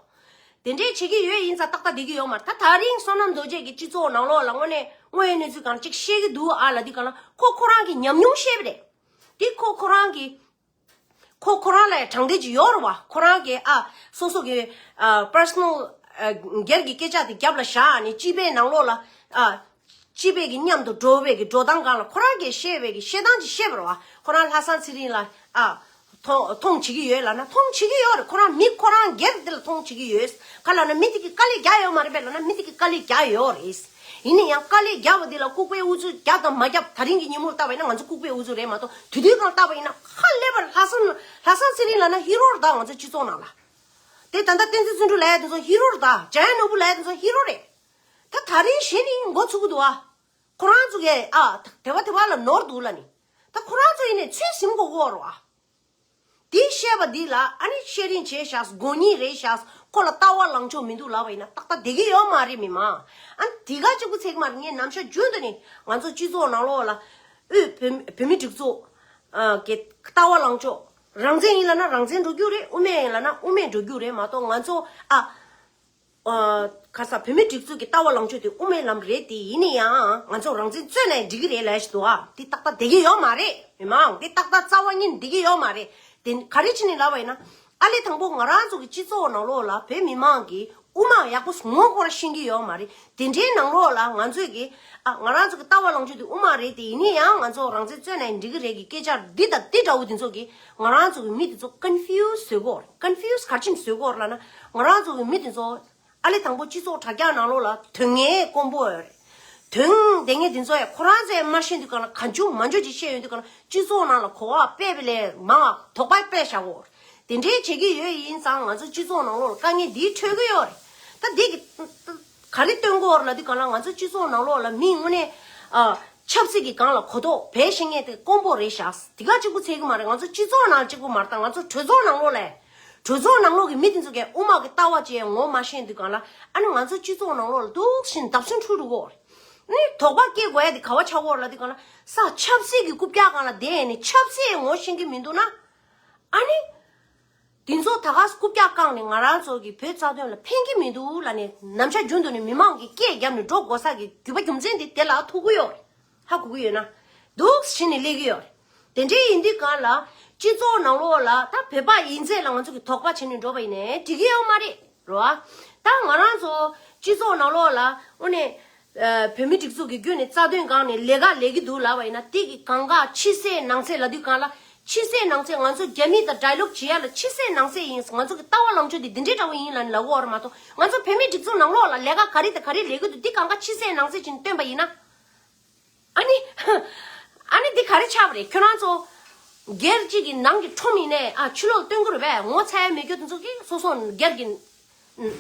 དེ་འདྲའི་བྱེད་ཀྱི་ཡོད་ཡིན་ཙང་ཏག་ཏག་བསྡད་ཀྱི་ཡོད་མ་རེད། ད་ད་རིང་བསོད་ནམས་རྡོ་རྗེ་གི་སྤྱི་ཚོགས་ནང་ལོགས་ལ་དངོས་གནས་དངོས་ཡོད་གནས་ཚུལ་གང་ཅིག་བཤད་ཀྱི་འདུག་ཨ་ལ། འདི་ག་ལ་ཁོ་ཁོ་རང་གི་ཉམས་མྱོང་བཤད་པ་རེད། འདི་ཁོ་ཁོ་རང་གི་ཁོ་ཁོ་རང་ལ་དྲང་བདེན་ཅིག་ཡོད་རེད་བ། ཁོ་རང་གིས་ཨ་སོ་སོ་གི་ཨ་པར་སོ་ནལ་ཨ་སྒེར་གྱི་སྐད་ཆ་དེ་རྒྱབ་ལ་བཞག་ནས་སྤྱི་པའི་ནང་ལོགས་ལ་ཨ་སྤྱི་པའི་གི་མཉམ་དུ་འགྲོ་བའི་གི་འགྲོ་སྟངས་སྒང་ལ་ཁོ་རང་གིས་བཤད་པའི་གི་བཤད་སྟངས་ཅིག་བཤད་པ་རེད་བ། ཁོ་རང་ལྷ་བཟང་ཚེ་རིང་ལ་ཨ་མཐོང་མཐོང་བྱེད་ཀྱི་ཡོད་ལབ་ན་མཐོང་བྱེད་ཀྱི་ཡོད་རེད། ཁོ་རང་མི་ཁོ་རང་སྒེར་དེ་ལ་མཐོང་བྱེད་ཀྱི་ཡོད། ག་ལབ་ན་མི་དེ་གིས་དཀའ་ལས་རྒྱག་ཡོད་མ་རེད་པས་ལབ་ན་མི་དེ་གིས་དཀའ་ལས་རྒྱག་ཡོད་རེད། ཡིན་ན་ཡང་དཀའ་ལས་རྒྱག་པ་འདི་ལ་ལྐུགས་པའི་ཨུ་ཚུགས་རྒྱག་དང་མ་རྒྱབ། ད་རིང་གི་ཉིན་མོར་བལྟས་པ་ཡིན་ན་ང་ཚོ་ལྐུགས་པའི་ཨུ་ཚུགས་རེད་མ་གཏོགས་དུས་དུས་གང་བལྟས་པ་ཡིན་ན་ཧ་ལས་པར་ལྷ་བཟང་ལྷ་བཟང་ཚེ་རིང་ལབ་ན་ཧི་རོ་རེད་ད། ང་ཚོ་སྤྱི་ཚོགས་ནང་ལ་དེ་ད་ལྟ་བསྟན་འཛིན་བརྩོན་འགྲུས་ལབ་ཡ་དེ་ཚོ་ཧི་རོ་རེད་ད། འཇམ་དབྱངས་ནོར་བུ་ལབ་ཡ་དེ་ཚོ་ཧི་རོ་རེད། ད་ད་རིང་གཞི་ནས་མགོ་ཚུགས་ཀྱི་འདུག་ཨ། ཁོ་རང་ཚོ་གས་ཨ་དེ་བ་དེ་བ་ལ་ནོར་འདུག་ལབ་ནི། ད་ཁོ་རང་ཚོ་ཡིན་ནས་ཚོད་ཟིན་དགོས་ཀྱི་ཡོད་རེད་བ། དེ་བཤད་པ་འདི་ལ་ཨ་ནི་བཤད་རིན་བྱས་ཤག་དགོས་ངེས་རེད་ཤག་ཁོ་ལ་ལྟ་བ་ལངས་ཕྱོགས་མི་འདུག་ལབ་པ་ཡིན་ན་ཏག་ཏག་བསྡད་ཀྱི་ཡོད་མ་རེད་མི་མང་། ཨ་ནི་དེ་ག་གཅིག་པུ་ཚིག་མ་རེད། ངས་ནམ་ཞག་རྒྱུན་དུ་ནི་ང་ཚོ་སྤྱི་ཚོགས་ནང་ལོགས་ལ་དབུས་བོད་བོད་མི་སྒྲིག་འཛུགས་ཨ་གི་ལྟ་བ་ལངས་ཕྱོགས། རང་བཙན་ཡིན་ལབ་ན་རང་བཙན་འགྲོ་རྒྱུ་རེད། དབུ་མའི་ཡིན་ལབ་ན་དབུ་མའི་འགྲོ་རྒྱུ་རེད་མ་གཏོགས་ང་ཚོ་ཨ། ཨ་ག་ས་བོད་མི་སྒྲིག་འཛུགས་ཀྱི་ལྟ་བ་ལངས་ཕྱོགས་དེ་དབུ་མའི་ལམ་རེད་དེ། ཡིན་ན་ཡང་ང་ཚོ་རང་བཙན་རྩོད་ནའི་འགྲིག་གི་རེད་ལབ་ཞིག་འདུག་ཨ། དེ་ཏག་ཏག་བསྡད་ཀྱི་ཡོད་མ་རེད་མི་མང་། དེ་ཏག་ཏག་རྩ་བ་ཉིད་བསྡད་ཀྱི་ཡོད་མ་རེད། དེ་ག་རེ་བྱས་ནས་ལབ་པ་ཡིན་ན་ཨ་ལས་དང་པོ་ང་རང་ཚོ་གི་སྤྱི་ཚོགས་ནང་ལོགས་ལ་བོད་མི་མང་གི་ དབུ་མ་ཡག་པོ་ངོ་སྐོར་ཤེས་ཀྱི་ཡོད་མ་རེད། དེ་འདྲའི་ནང་ལོགས་ལ་ང་ཚོས་ཀྱི་ཨ་ང་རང་ཚོ་གི་ལྟ་བ་ལངས་ཕྱོགས་དེ་དབུ་མ་རེད། དེ་ཡིན་ན་ཡང་ང་ཚོ་རང་བཙན་རྩོད་ནས་འགྲིག་གི་རེད་ཀྱི་སྐད་ཆ་འདི་དང་འདི་འདྲ་བོ་དེ་ཚོ་གིས་ང་རང་ཚོ་གི་མི་དེ་ཚོ་ཀོན་ཕིའུ་སི་བཟོས་ཀྱི་ཡོད་རེད། ཀོན་ཕིའུ་སི་ག་རེ་བྱས་ནས་བཟོས་ཀྱི་ཡོད་རེད་ལབ་ན། ང་རང་ཚོ་གི་མི་དེ་ཚོ་ཨ་ལེ་དང་པོ་སྤྱི་ཚོགས་དྲ་རྒྱ་ནང་ལོགས་ལ་དོན་ངན་དཀོན་པོ་ཡོད་རེད། དོན་དེ་ངས་དེ་ཚོ་ཡ་ཁོ་རང་ཚོས་མ་ཤེས་དུས་གང་ལ་གང་བྱུང་མང་བྱུང་ཅིག་བཤད་ཡོང་དུས་གང་ལ་སྤྱི་ཚོགས་ནང་ལ་གོ་བ་སྤེལ་བ་ལས་མང་བ་དོགས་པ་སྤེལ་བཞག་གོ། དེ་འདྲའི་བྱེད་ཀྱི་ཡོད་ཡིན་ཙང་ང་ཚོ་སྤྱི་ཚོགས་ནང་ལོགས་ལ་དཀའ་ངལ་འདི་འཕྲད་ཀྱི་ཡོད་རེད། ད་འདི་གི་ག་རེ་སྟོན་གོ་ར་ལབ་དུས་གང་ལ་ང་ཚོ་སྤྱི་ཚོགས་ནང་ལོགས་ལ་མི་དངོས་གནས་ཨ་ཆབ་སྲིད་ཀྱི་སྒང་ལ་གོ་རྟོགས་བེད་ཤེས་མཁན་དེ་དཀོན་པོ་རེད་ཤག་དེ་ག་གཅིག་པུ་ཚད་ཀྱི་མ་རེད། ང་ཚོ་སྤྱི་ཚོགས་ནང་གཅིག་པུ་མ་རེད། ད་ང་ཚོ་གྲོས་ཚོགས་ནང་ལོགས་ལ་གྲོས་ཚོགས་ནང་ལོགས་ཀྱི་མི་དེ་ཚོ་གས་དབུ་མ་གི་ལྟ་བ་ཅིག་ངོ་མ་ཤེས་དུས་གང་ལ་ཨ་ནི་ང་ཚོ་སྤྱི་ཚོགས་ནང་ལོགས་ལ་འདུག་བཞིན་བརྡབ་གསིག་འཁྲུག་འགྲོ་གི་ཡོད་རེད། ནི་དོགས་པ་སྐྱེ་དགོས་ཡ་དེ་ག་བ་ཆགས་ཀྱི་ཡོད་རེད་ལབ་དུས་གང་ལ་ས་ཆབ་སྲིད་ཀྱི་རྐུབ་བཀྱག་སྒང་ལ་བསྡད་ནས་ཆབ་སྲིད་ངོ་ཤེས་ཀྱི་མི་འདུག་ན། ཨ་ནི། དེ་ཚོ་ད་ག་རྐུབ་བཀྱག་བཀང་ནས་ང་རང་ཚོ་གི་བོད་རྩ་དོན་ལ་ཕན་གྱི་མི་འདུག་ལབ་ནས་ནམ་ཞག་རྒྱུན་དུ་ནས་མི་མང་གི་སྐད་བརྒྱབ་ནས་འགྲོ་དགོས་ས་གི་རྒྱུ་པ་རྒྱུ་མཚན་དེ་དེ་ལ་ཐུག་གི་ཡོད་རེད། ཧ་གོ་གི་ཡོད་ན། འདུག་བྱས་ནས་སླེབས་ཀྱི་ཡོད་རེད། དེ་འདྲའི་ཡིན་དུས་གང་ལ་སྤྱི་ཚོགས་ནང་ལོགས་ལ་ད་བོད་པ་ཡིན་ཚད་ལ་ང་ཚོ་གི་དོགས་པ་བྱས་ནས་འགྲོ་བ་ཡིན་ནའི་འགྲིག་གི་ཡོད་མ་རེད་རོ། ད་ང་རང་ཚོ་སྤྱི་ཚོགས་ནང་ལོགས་ལ་དངོས་གནས། བོད་མི་སྒྲིག་འཛུགས་ཀྱི་བརྒྱུད་ནས་རྩ་དོན་སྒང་ནས་ལས་ཀ་ལས་ཀྱི་འདུག་ལབ་པ་ཡིན་ན་དེ་གི་གང་ག་ཕྱི་གསལ་ནང་གསལ་ལབ་དུས་གང་ལ་ཕྱི་གསལ་ནང་གསལ་ང་ཚོ་རྒྱ་མི་དང་ཌའི་ལོག་བྱེད་ཡ་ལ་ཕྱི་གསལ་ནང་གསལ་ཡིན། ང་ཚོ་གི་ལྟ་བ་ལངས་ཕྱོགས་དེ་འདི་འདྲའི་འདྲ་བོ་ཡིན་ལབ་ནས་ལབ་ཀྱི་ཡོད་རེད་མ་གཏོགས་ང་ཚོ་བོད་མི་སྒྲིག་འཛུགས་ནང་ལོགས་ལ་ལས་ཀ་ག་རེ་དང་ག་རེ་ལས་ཀྱི་འདུག་འདི་གང་ག་ཕྱི་གསལ་ནང་གསལ་བྱས་ནས་སྟོན་པ་ཡིན་ན། ཨ་ནི། ཨ་ནི་འདི་ག་རེ་ཆགས་པ་རེད། ཁྱོད་རང་ཚོ་སྒེར་གཅིག་གི་ནང་གི་ཁྲོམ་ཡིན་ནའི་ཨ་ཕྱི་ལོགས་སྟོན་གྱི་རེད་པས། ངོ་ཚ་ཡ་མེད་རྒྱུ་དེ་ཚོ་གི་སོ་སོ་སྒེར་གྱི་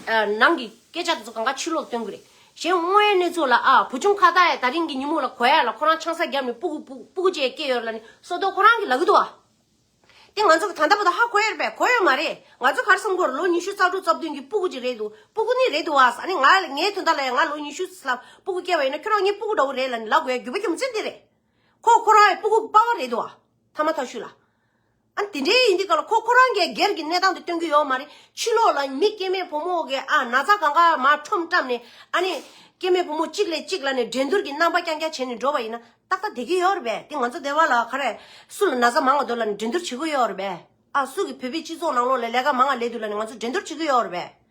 ཨ་ནང་གི་སྐད་ཆ་དེ་ཚོ་གང་ག་ཕྱི་ལོགས་སྟོན་གྱི་རེད། གཞན་དངོས་ཡོད་གནས་ཚུལ་ལ་ཨ་བུ་ཆུང་ཁ་བཏགས་ཡ་ད་རིང་གི་ཉིན་མོ་ལ་གོ་ཡ་ལ་ཁོ་རང་ཆང་ས་བརྒྱབ་ནས་སྤུ་གུ་སྤུ་སྤུ་གུ་ཅིག་སྐྱེས་ཡོད་ལ་ནི་སོ་ཏོ་ཁོ་རང་གི་ལབ་ཀྱི་འདུག་ཨ། དེ་ང་ཚོ་གི་ད་ལྟ་བར་དུ་ཧ་གོ་ཡོད་རེད་པས། གོ་ཡོད་མ་རེད། ང་ཚོ་ག་རེ་བསམ་གྱི་ཡོད་རེད། ལོ་ཉི་ཤུ་རྩ་དྲུག་རྩ་བདུན་གྱི་སྤུ་གུ་ཅིག་རེད་འདུག་སྤུ་གུ་ནི་རེད་འདུག་ཨ། ཨ་ནི་ང་ངའི་དོན་དག་ལ་ཡང་ང་ལོ་ཉི་ཤུ་ལ་སྤུ་གུ་སྐྱེས་པ་ཡིན་ན་ཁྱོད་རང་ངའི་སྤུ་གུ་འདྲ་བོ་རེད་ལབ་ནི་ལབ་དགོས་ཡ་རྒྱུ་པ་རྒྱུ་མཚན་དེ་རེད། ཁོ་ཁོ་རང་ཡི་སྤུ་གུ་པ་ཕ་རེད་འདུག་ཨ། ཐ་མ་ཐག་ཤུལ་ལ། ཨ་ནི་དེ་འདྲའི་ཡིན་དུས་ག་ལ་ཁོ་ཁོ་རང་གིས་སྒེར་གྱི་གནས་སྟངས་དེ་སྟོན་གྱི་ཡོད་མ་རེད། ཕྱི་ལོགས་ལ་མི་སྐྱེ་དམན་བུ་མོ་གི་ཨ་ན་ཚ་གང་ག་མར་ཁྲོམ་བཀྲམ་ནས་ཨ་ནི་སྐྱེ་དམན་བུ་མོ་གཅིག་ལས་གཅིག་ལ་ནས་འགྲན་བསྡུར་གྱི་རྣམ་པ་རྐྱང་རྐྱང་བྱས་ནས་འགྲོ་བ་ཡིན་ན་ཏག་ཏག་བསྡད་ཀྱི་ཡོད་རེད་པས། དེ་ང་ཚོ་སྡེ་བ་ལ་ག་རེ་སུ་ལ་ན་ཚ་མང་བ་འདུག་ལབ་ནས་འགྲན་བསྡུར་བྱེད་ཀྱི་ཡོད་རེད་པས། ཨ་སུ་གི་བོད་པའི་སྤྱི་ཚོགས་ནང་ལོགས་ལ་ལས་ཀ་མང་བ་ལས་འདུག་ལབ་ནས་ང་ཚོ་འགྲན་བསྡུར་བྱེད་ཀྱི་ཡོད་རེད་པས།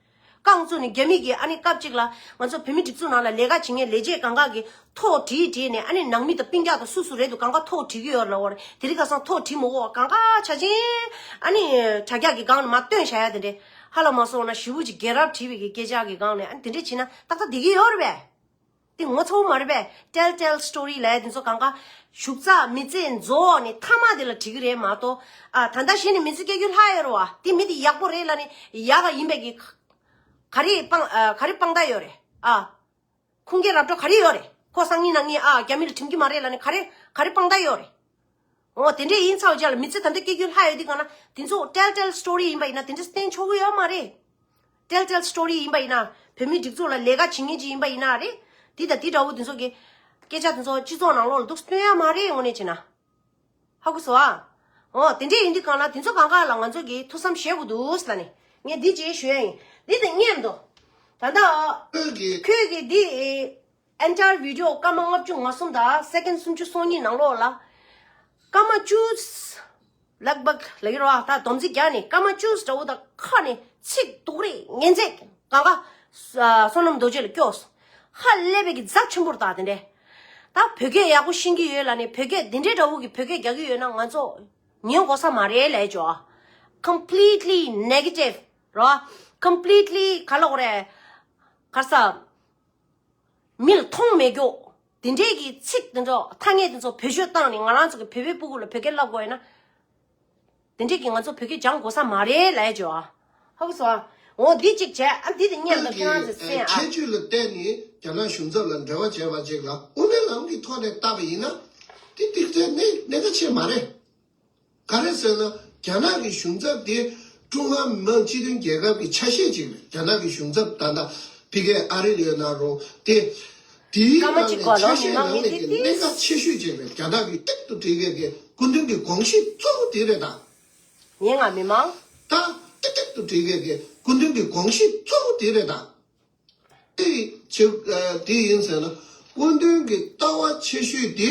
རྐང་བཙུགས་ནས་རྒྱ་མི་གིས་ཨ་ནི་སྐབས་གཅིག་ལ་ང་ཚོ་བོད་མི་སྒྲིག་འཛུགས་ནང་ལ་ལས་ཀ་བྱེད་མཁན་ལས་བྱེད་གང་ག་གིས་ཐོ་བྲིས་བྲིས་ནས་ཨ་ནི་ནང་མི་དང་སྤུན་ཀྱག་དང་སུ་སུ་རེད་འདུག་གང་ག་ཐོ་བྲིས་ཀྱི་ཡོད་རེད་ལབ་པ་རེད། དེ་རིང་ཁ་སང་ཐོ་བྲིས་མི་དགོས་པ་གང་ག་ཆ་ཆེན་ཨ་ནི་དྲ་རྒྱ་གི་སྒང་ནས་མར་བཏོན་བཞག་ཡ་དེ་འདྲས། ཧ་ལམ་མ་སོང་ན་ཞེ་པོ་ཅིག་རྒྱལ་རབས་བྲིས་པའི་གི་སྐད་ཆ་གི་སྒང་ནས་ཨ་ནི་དེ་འདྲས་བྱས་ན་ཏག་ཏག་བསྡད་ཀྱི་ཡོད་རེད་པས། དེ་ངོ་ཚ་བོ་མ་རེད་པས། Telltale Story་ལབ་ཡ་དེ་ཚོ་གང་ག་ཞུགས་ཚགས་མི་ཚེ་རྫོགས་ནས་མཐའ་མ་དེ་ལ་བྲིས་ཀྱི་རེད་མ་གཏོགས། ཨ་ད་ལྟ་གཞི་ནས་མི་ཚེ་སྐྱེལ་རྒྱུ་ལྷག་ཡོད་རེད་པ། དེ་མི་དེ་ཡག་པོ་རེད་ལབ་ནས་ཡག་ག་ཡིན་པའི་གི་ག་རེ་དཔང་ཨ་ག་རེ་དཔང་རྟགས་ཡོད་རེད་ཨ། ཁུངས་སྐྱེལ་ར་སྤྲོད་ག་རེ་ཡོད་རེད། ཁོ་སང་ཉིན་གནངས་ཉིན་ཨ་རྒྱ་མི་ལ་འགྲིམ་གྱི་མ་རེད་ལབ་ནས་ག་རེ་ག་རེ་དཔང་རྟགས་ཡོད་རེད། འོ་དེ་འདྲས་ཡིན་ཚར་བའི་རྗེས་ལ་མི་ཚེ་ད་ལྟ་སྐྱེལ་རྒྱུ་ལྷག་ཡོད་དུས་གང་ན་དེ་ཚོ་Telltale Story་ཡིན་པ་ཡིན་ན་དེ་འདྲས་བསྟན་ཆོག་གི་ཡོད་མ་རེད། Telltale Story་ཡིན་པ་ཡིན་ན་བོད་མི་སྒྲིག་འཛུགས་ལ་ལས་ཀ་བྱེད་མཁན་ཅིག་ཡིན་པ་ཡིན་ན་རེད། དེ་དང་དེ་འདྲ་བོ་དེ་ཚོ་གི་སྐད་ཆ་དེ་ཚོ་སྤྱི་ཚོགས་ནང་ལོགས་ལ་འདུག་སྟོན་ཡ་མ་རེད་དངོས་གནས་བྱས་ན། ཧ་གོ་སོང་ཨ། འོ་དེ་འདྲས་ཡིན་དུས་གང་ལ་དེ་ཚོ་གང་ག་ལ་ང་ཚོ་གིས་ཐུགས་བསམ་བཞེས་དགོས་འདུག་ཟེར་ལབ་ནས་ངས་འདི་ཅིག་ཞུ་ཡ་ཡིན། འདི་དང་མཉམ་དུ་ད་ལྟ་ཁོས་ཀྱིས་ཁོས་ཀྱིས་འདི་entire video་སྐར་མ་ལྔ་བཅུ་ང་གསུམ་དང་second་སུམ་ཅུ་སོ་གཉིས་ནང་ལོགས་ལ་སྐར་མ་བཅུ་ལག་པ་ལ་ཡོད་ར་ད་སྡོམ་རྩིས་རྒྱག་ནས་སྐར་མ་བཅུ་འདྲ་བོ་དང་ཁ་ནས་ཚིག་སྡུག་རེད་ངན་ཚད་གང་ག་བསོད་ནམས་རྡོ་རྗེ་ལ་སྐྱོ་སོང་། ཧ་ལས་པའི་གི་རྫབ་ཆེན་པོར་བཏགས་དེ་འདྲས། ད་བོད་སྐད་ཡག་པོ་ཤེས་ཀྱི་ཡོད་ལབ་ནས་བོད་སྐད་འདི་འདྲའི་འདྲ་བོ་གི་བོད་སྐད་རྒྱག་གི་ཡོད་ན་ང་ཚོ་ཉན་དགོས་ས་མ་རེད་ལབ་ཡ་ཅོ། Completely negative་རོ། Completely་ག་ལ་གོ་རེད། ག་ས། མི་ལ་མཐོང་མེད་རྒྱུ། དེ་འདྲས་ཀྱི་ཚིག་དེ་ཚོ་ཐ་སྙད་དེ་ཚོ་བེད་སྤྱོད་བཏང་ནས་ང་རང་ཚོ་གི་བོད་པའི་སྤུ་གུ་ལ་བོད་སྐད་བསླབ་དགོས་ཡོད་ན། དེ་འདྲས་ཀྱིས་ང་ཚོ་བོད་སྐད་སྦྱང་དགོས་ས་མ་རེད་ལབ་ཡ་ཅོ། ཧ་གོ་སོང་ཨ། འོ་འདི་གཅིག་བྱས་ཨ་འདི་དེ་མཉམ་དུ་ཁྱེད་རང་ཚོས་གསན་ཨ། ཁྱད་ཆོས་ལ་བརྟེན་ནས་རྒྱ་ནག་གཞུང་ཚབ་ལ་འབྲེལ་བ་བྱས་པ་ཅིག་ལ་དབུ་མའི་ལམ་གྱི་ཐོག་ནས་བལྟས་པ་ཡིན་ན། དེ་ཏིག་ཙེ་གནད་གནད་འགག་ཆེ་མ་རེད། ག་རེ་ཟེར་ན་རྒྱ་ནག་གི་གཞུང་ཚབ་དེ་ཀྲུང་ཧྭ་མི་དམངས་སྤྱི་མཐུན་རྒྱལ་ཁབ་ཀྱི་ཆ་ཤས་ཅིག་རེད། རྒྱ་ནག་གི་གཞུང་ཚབ་ད་ལྟ་ཕ་གིའི་ཨ་རིར་ཡོད་ན་རུང་དེ་དེའི་ནང་ནས་ཆ་ཤས་ནང་ནས་ཀྱི་གནད་འགག་ཆེ་ཤོས་ཅིག་རེད། རྒྱ་ནག་གི་ཏིག་ཏུ་བྲིས་མཁན་གྱི་སྐུ་མདུན་གྱི་དགོངས་གཞི་གཙོ་བོ་དེ་རེད་ད། ངའི་ང་མི་མང་། ད་ཏིག་ཏིག་ཏུ་བྲིས་མཁན་གྱི་སྐུ་མདུན་གྱི་དགོངས་གཞི་གཙོ་བོ་དེ་རེད་ད། དེ་ཆེ་ཨ་དེ་ཡིན་ཟེར་ན་སྐུ་མདུན་གྱི་ལྟ་བ་ཆེ་ཤོས་དེ་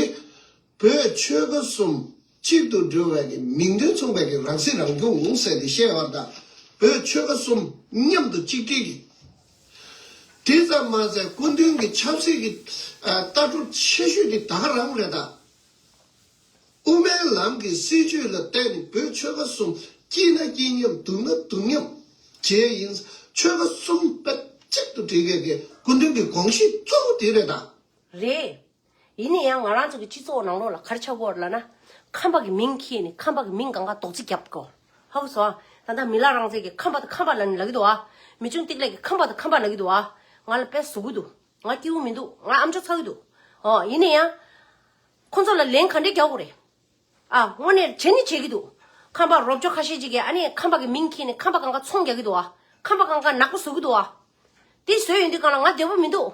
བོད་ཆོལ་ཁ་གསུམ་གཅིག་ཏུ་སྒྲིལ་བའི་གི་མིང་དོན་མཚུངས་པའི་གི་རང་སྲིད་རང་སྐྱོང་ཟེར་ཏེ་བཤད་པ་དང་བོད་ཆོལ་ཁ་གསུམ་མཉམ་དུ་གཅིག་སྒྲིལ་གྱི་ དེ་ཙམ་མ་ཟད་སྐུ་མདུན་གྱི་ཆབ་སྲིད་ཀྱི་ཨ་ལྟ་གྲུབ་ཆེ་ཤོས་དེ་ད་ག་རང་རེད་ད། དབུ་མའི་ལམ་གྱི་སྲིད་བྱུས་ལ་བརྟེན་ནས་བོད་ཆོལ་ཁ་གསུམ་སྐྱིད་ན་སྐྱིད་མཉམ་སྡུག་ན་སྡུག་མཉམ་བྱས་ཡིན། ཆོལ་ཁ་གསུམ་དཔེ་གཅིག་ཏུ་སྒྲིལ་མཁན་གྱི་སྐུ་མདུན་གྱི་དགོངས་གཞི་གཙོ་བོ་དེ་རེད་ད། རེད། ཡིན་ན་ཡང་ང་རང་ཚོ་གི་སྤྱི་ཚོགས་ནང་ལོགས་ལ་ག་རེ་ཆགས་ཀྱི་ཡོད་རེད་ལབ་ན། ཁམས་པ་གི་མིང་ཁྱེར་ནས་ཁམས་པ་གི་མིང་སྒང་ག་རྡོག་རྫིས་རྒྱབ་དགོས། ཧ་གོ་སོང་ཨ། ད་ལྟ་མི་ལ་རང་བཙན་གྱིས་ཁམས་པ་དང་ཁམས་པ་ལབ་ནས་ལབ་ཀྱི་འདུག་ཨ། མི་ཆུང་ཏིག་ལེགས་ཀྱིས་ཁམས་པ་དང་ཁམས་པ་ལབ་ཀྱི་འདུག་ཨ། ང་ལ་དཔེ་ཟུག་གི་འདུག་ང་སྐྱིད་པོ་མི་འདུག་ང་ཨམ་ཅོག་ཚ་གི་འདུག་ཨོ་ཡིན་ན་ཡང་། ཁོ་ཚོ་ལ་ལན་ག་འདྲས་རྒྱག་དགོས་རེད། ཨ་དངོས་གནས་བྱེད་ནི་བྱེད་ཀྱི་འདུག་ཁམས་པ་རོབ་ཅོ་ཁ་ཤས་ཅིག་གིས་ཨ་ནི་ཁམས་པ་གི་མིང་ཁྱེར་ནས་ཁམས་པ་སྒང་ག་ཚོང་རྒྱག་གི་འདུག་ཨ། ཁམས་པ་སྒང་ག་ནག་པོ་བཟོ་གི་འདུག་ཨ། དེ་བཟོས་ཡོང་དུས་སྒང་ལ་ང་བདེ་པོ་མི་འདུག་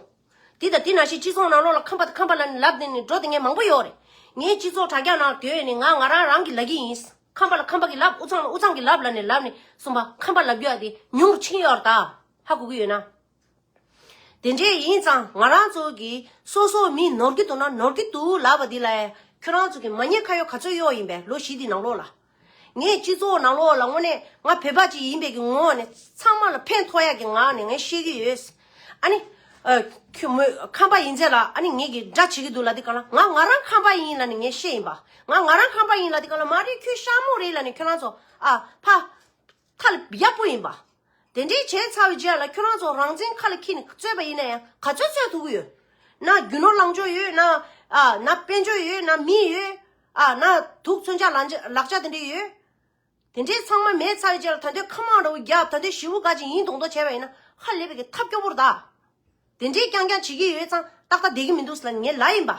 དེ་དང་དེ་ནང་བཞིན་སྤྱི་ཚོགས་ནང་ལོགས་ལ་ཁམས་པ་དང་ཁམས་པ་ལབ་ནས་ལབ་བསྡད་ནས་འགྲོ་བསྡད་མཁན་མང་པོ་ཡོད་རེད། ངའི་སྤྱི་ཚོགས་དྲ་རྒྱ་ནང་སྡོད་ནས་ང་ང་རང་རང་གི་ལབ་ཀྱི་ཡིན། ཁམས་པ་ལ་ཁམས་པ་གི་ལབ། དབུས་གཙང་ལ་དབུས་གཙང་གི་ལབ་ལབ་ནས་ལབ་ནས་གསུམ་པ་ཁམས་པ་ལབ་རྒྱུ་ཡ་དེ་ཉུང་རུ་ཕྱིན་ཡོད་རེད་ད། ཧ་གོ་གི་ཡོད་ན། དེ་འདྲས་ཡིན་ཙང་ང་རང་ཚོ་གིས་སོ་སོ་མི་ནོར་གྱི་འདུག་ན་ནོར་གྱི་འདུག་ལབ་པ་འདི་ལ་ཁྱོད་རང་ཚོ་གིས་མ་ཉེས་ཁ་གཡོག་ག་ཚོད་གཡོག་ཡིན་པས་ལོ་བཞི་འདི་ནང་ལོགས་ལ། ངས་སྤྱི་ཚོགས་ནང་ལོགས་ལ་དངོས་གནས་ང་བོད་པ་ཅིག་ཡིན་པའི་གི་ངོ་བོ་ནས་ཚང་མ་ལ་ཕན་ཐོགས་ཡག་གི་ངང་ནས་ངས་བཤད་ཀྱི་ཡོད། ཨ་ནི། ཨ། ཁྱོད་མོས་ཁམས་པ་ཡིན་ཚད་ལ་ཨ་ནི་ངེད་ཀྱི་དགྲ་བྱེད་ཀྱི་འདུག་ལབ་དུས་སྒང་ལ་ང་ང་རང་ཁམས་པ་ཡིན་ལབ་ནས་ངས་བཤད་ཡིན་པ། ང་ང་རང་ཁམས་པ་ཡིན་ལབ་དུས་སྒང་ལ་མ་རེད་ཁྱོད་ཤ་མོ་རེད་ལབ་ནས་ཁྱོད་རང་ཚོ་ཨ་ཕ། ཐ་ལ་ཡག་པོ་ཡིན་པ། དེ་འདྲའི་བྱས་ཚར་བའི་རྗེས་ལ་ཁྱོད་རང་ཚོ་རང་བཙན་ཁ་ལ་འཁྱེར་ནས་རྩོད་པ་ཡིན་ན་ཡང་ག་ཚོད་རྩོད་ཐུབ་ཀྱི་ཡོད། ན་རྒྱུ་ནོར་ལངས་ཕྱོགས་ཡོད་ན། ཨ་ན་དཔལ་འབྱོར་ཡོད་ན་མི་ཡོད། ཨ་ན་དུག་མཚོན་ཆ་ལག་ཆ་ལག་ཆ་དེ་འདྲ་ཡོད། དེ་འདྲའི་ཚང་མ་མེད་ཚར་བའི་རྗེས་ལ་ད་ལྟའི་ཁ་མང་འདྲ་བོ་རྒྱབ་ད་ལྟའི་ཞི་བོ་ག་ཅིག་ཡིན་མདོག་མདོག་བྱས་པ་ཡིན་ན་ཧ་ལས་པའི་གི་ཐབས་སྐྱོ་པོ་རེད་ད། དེ་འདྲའི་རྐྱང་རྐྱང་བྱེད་ཀྱི་ཡོད་ཙང་ཏག་ཏག་བསྡད་ཀྱི་མི་འདུག་ཟེར་ལབ་ངས་ལབ་ཡིན་པ།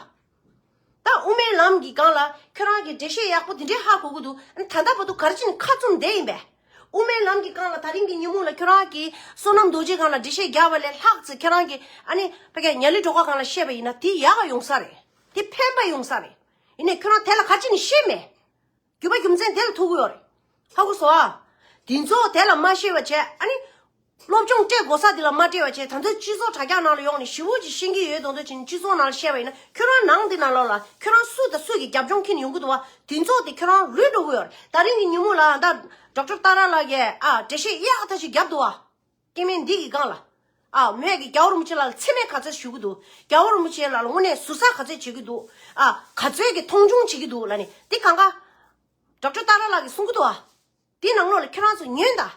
ད་དབུ་མའི་ལམ་གྱི་སྒང་ལ་ཁྱོད་རང་གིས་འགྲེལ་བཤད་ཡག་པོ་དེ་འདྲའི་ཧ་གོ་གི་འདུག་ཨ་ནི་ད་ལྟ་བར་དུ་ག་རེ་བྱས་ནས་ཁ་བཙུམ་བསྡད་ཡིན་པས། དབུ་མའི་ལམ་གྱི་སྒང་ལ་ད་རིང་གི་ཉིན་མོ་ལ་ཁྱོད་རང་གིས་བསོད་ནམས་རྡོ་རྗེའི་སྒང་ལ་འགྲེལ་བཤད་རྒྱག་པ་ལས་ལྷག་ཙམ་ཁྱོད་རང་གིས་ཨ་ནི་ཕ་གིའི་ཉ་ལི་སྒྲོལ་དཀར་སྒང་ལ་བཤད་པ་ཡིན་ན་དེ་ཡག་ག་ཡོང་ས་རེད། དེ་ཕན་པ་ཡོང་ས་རེད། ཡིན་ནའི་ཁྱོད་རང་དེ་ལ་ག་རེ་བྱས་ནས་བཤད་མེད། རྒྱུ་མ་རྒྱུ་མཚན་དེ་ལ་ཐུག་གི་ཡོད་རེད། ཧ་གོ་སོང་ཨ། དེ་ཚོ་དེ་ལ་མ་ཤེས་པ་བྱས་ཨ་ནི། སློབ་སྦྱོང་སྤྲད་དགོས་ས་དེ་ལ་མ་སྤྲད་པ་བྱས་ད་ཚོད་སྤྱི་ཚོགས་དྲ་རྒྱ་ནང་ལ་ཡོང་ནས་ཞི་བོ་ཅིག་ཤེས་ཀྱི་ཡོད་དོན་ཚོད་ཅིག་སྤྱི་ཚོགས་ནང་ལ་བཤད་པ་ཡིན་ན་ཁྱོད་རང་ནང་དེ་ནང་ལོགས་ལ་ཁྱོད་རང་སུ་དང་སུ་གི་རྒྱབ་ལྗོངས་འཁྱེར་ནས་ཡོང་གི་འདུག་བ། དེ་ཚོ་དེ་ཁྱོད་རང་རུལ་འགྲོ་གི་ཡོད་རེད། ད་རིང་གི་ཉིན་མོ་ལ་ད་ཌོག་ཊར་ཏཱ་ར་ལགས་ཀྱིས་ཨ་འགྲེལ་བཤད་ཡག་ཐག་ཆོད་རྒྱབ་འདུག་བ། སྐྱེ་དམན་འདི་གི་སྒང་ལ། ཨ་མོས་ཀྱི་རྒྱལ་བ་རིན་པོ་ཆེ་ལ་མཚན་སྨད་ག་ཚོད་ཞུ་གི་འདུག་རྒྱལ་བ་རིན་པོ་ཆེ་ལ་དངོས་གནས་ཟུར་ཟ་ག་ཚོད་བྱེད་ཀྱི་འདུག་ཨ་ག་ཚོད་ཀྱི་མཐོང་ཆུང་བྱེད་ཀྱི་འདུག་ལབ་ནས་འདི་གང་ག་ཌོག་ཊར་ཏཱ་ར་ལགས་ཀྱིས་གསུང་གི་འདུག་ཨ། འདི་ནང་ལོགས་ལ་ཁྱོད་རང་ཚོ་ཉོན་དང་།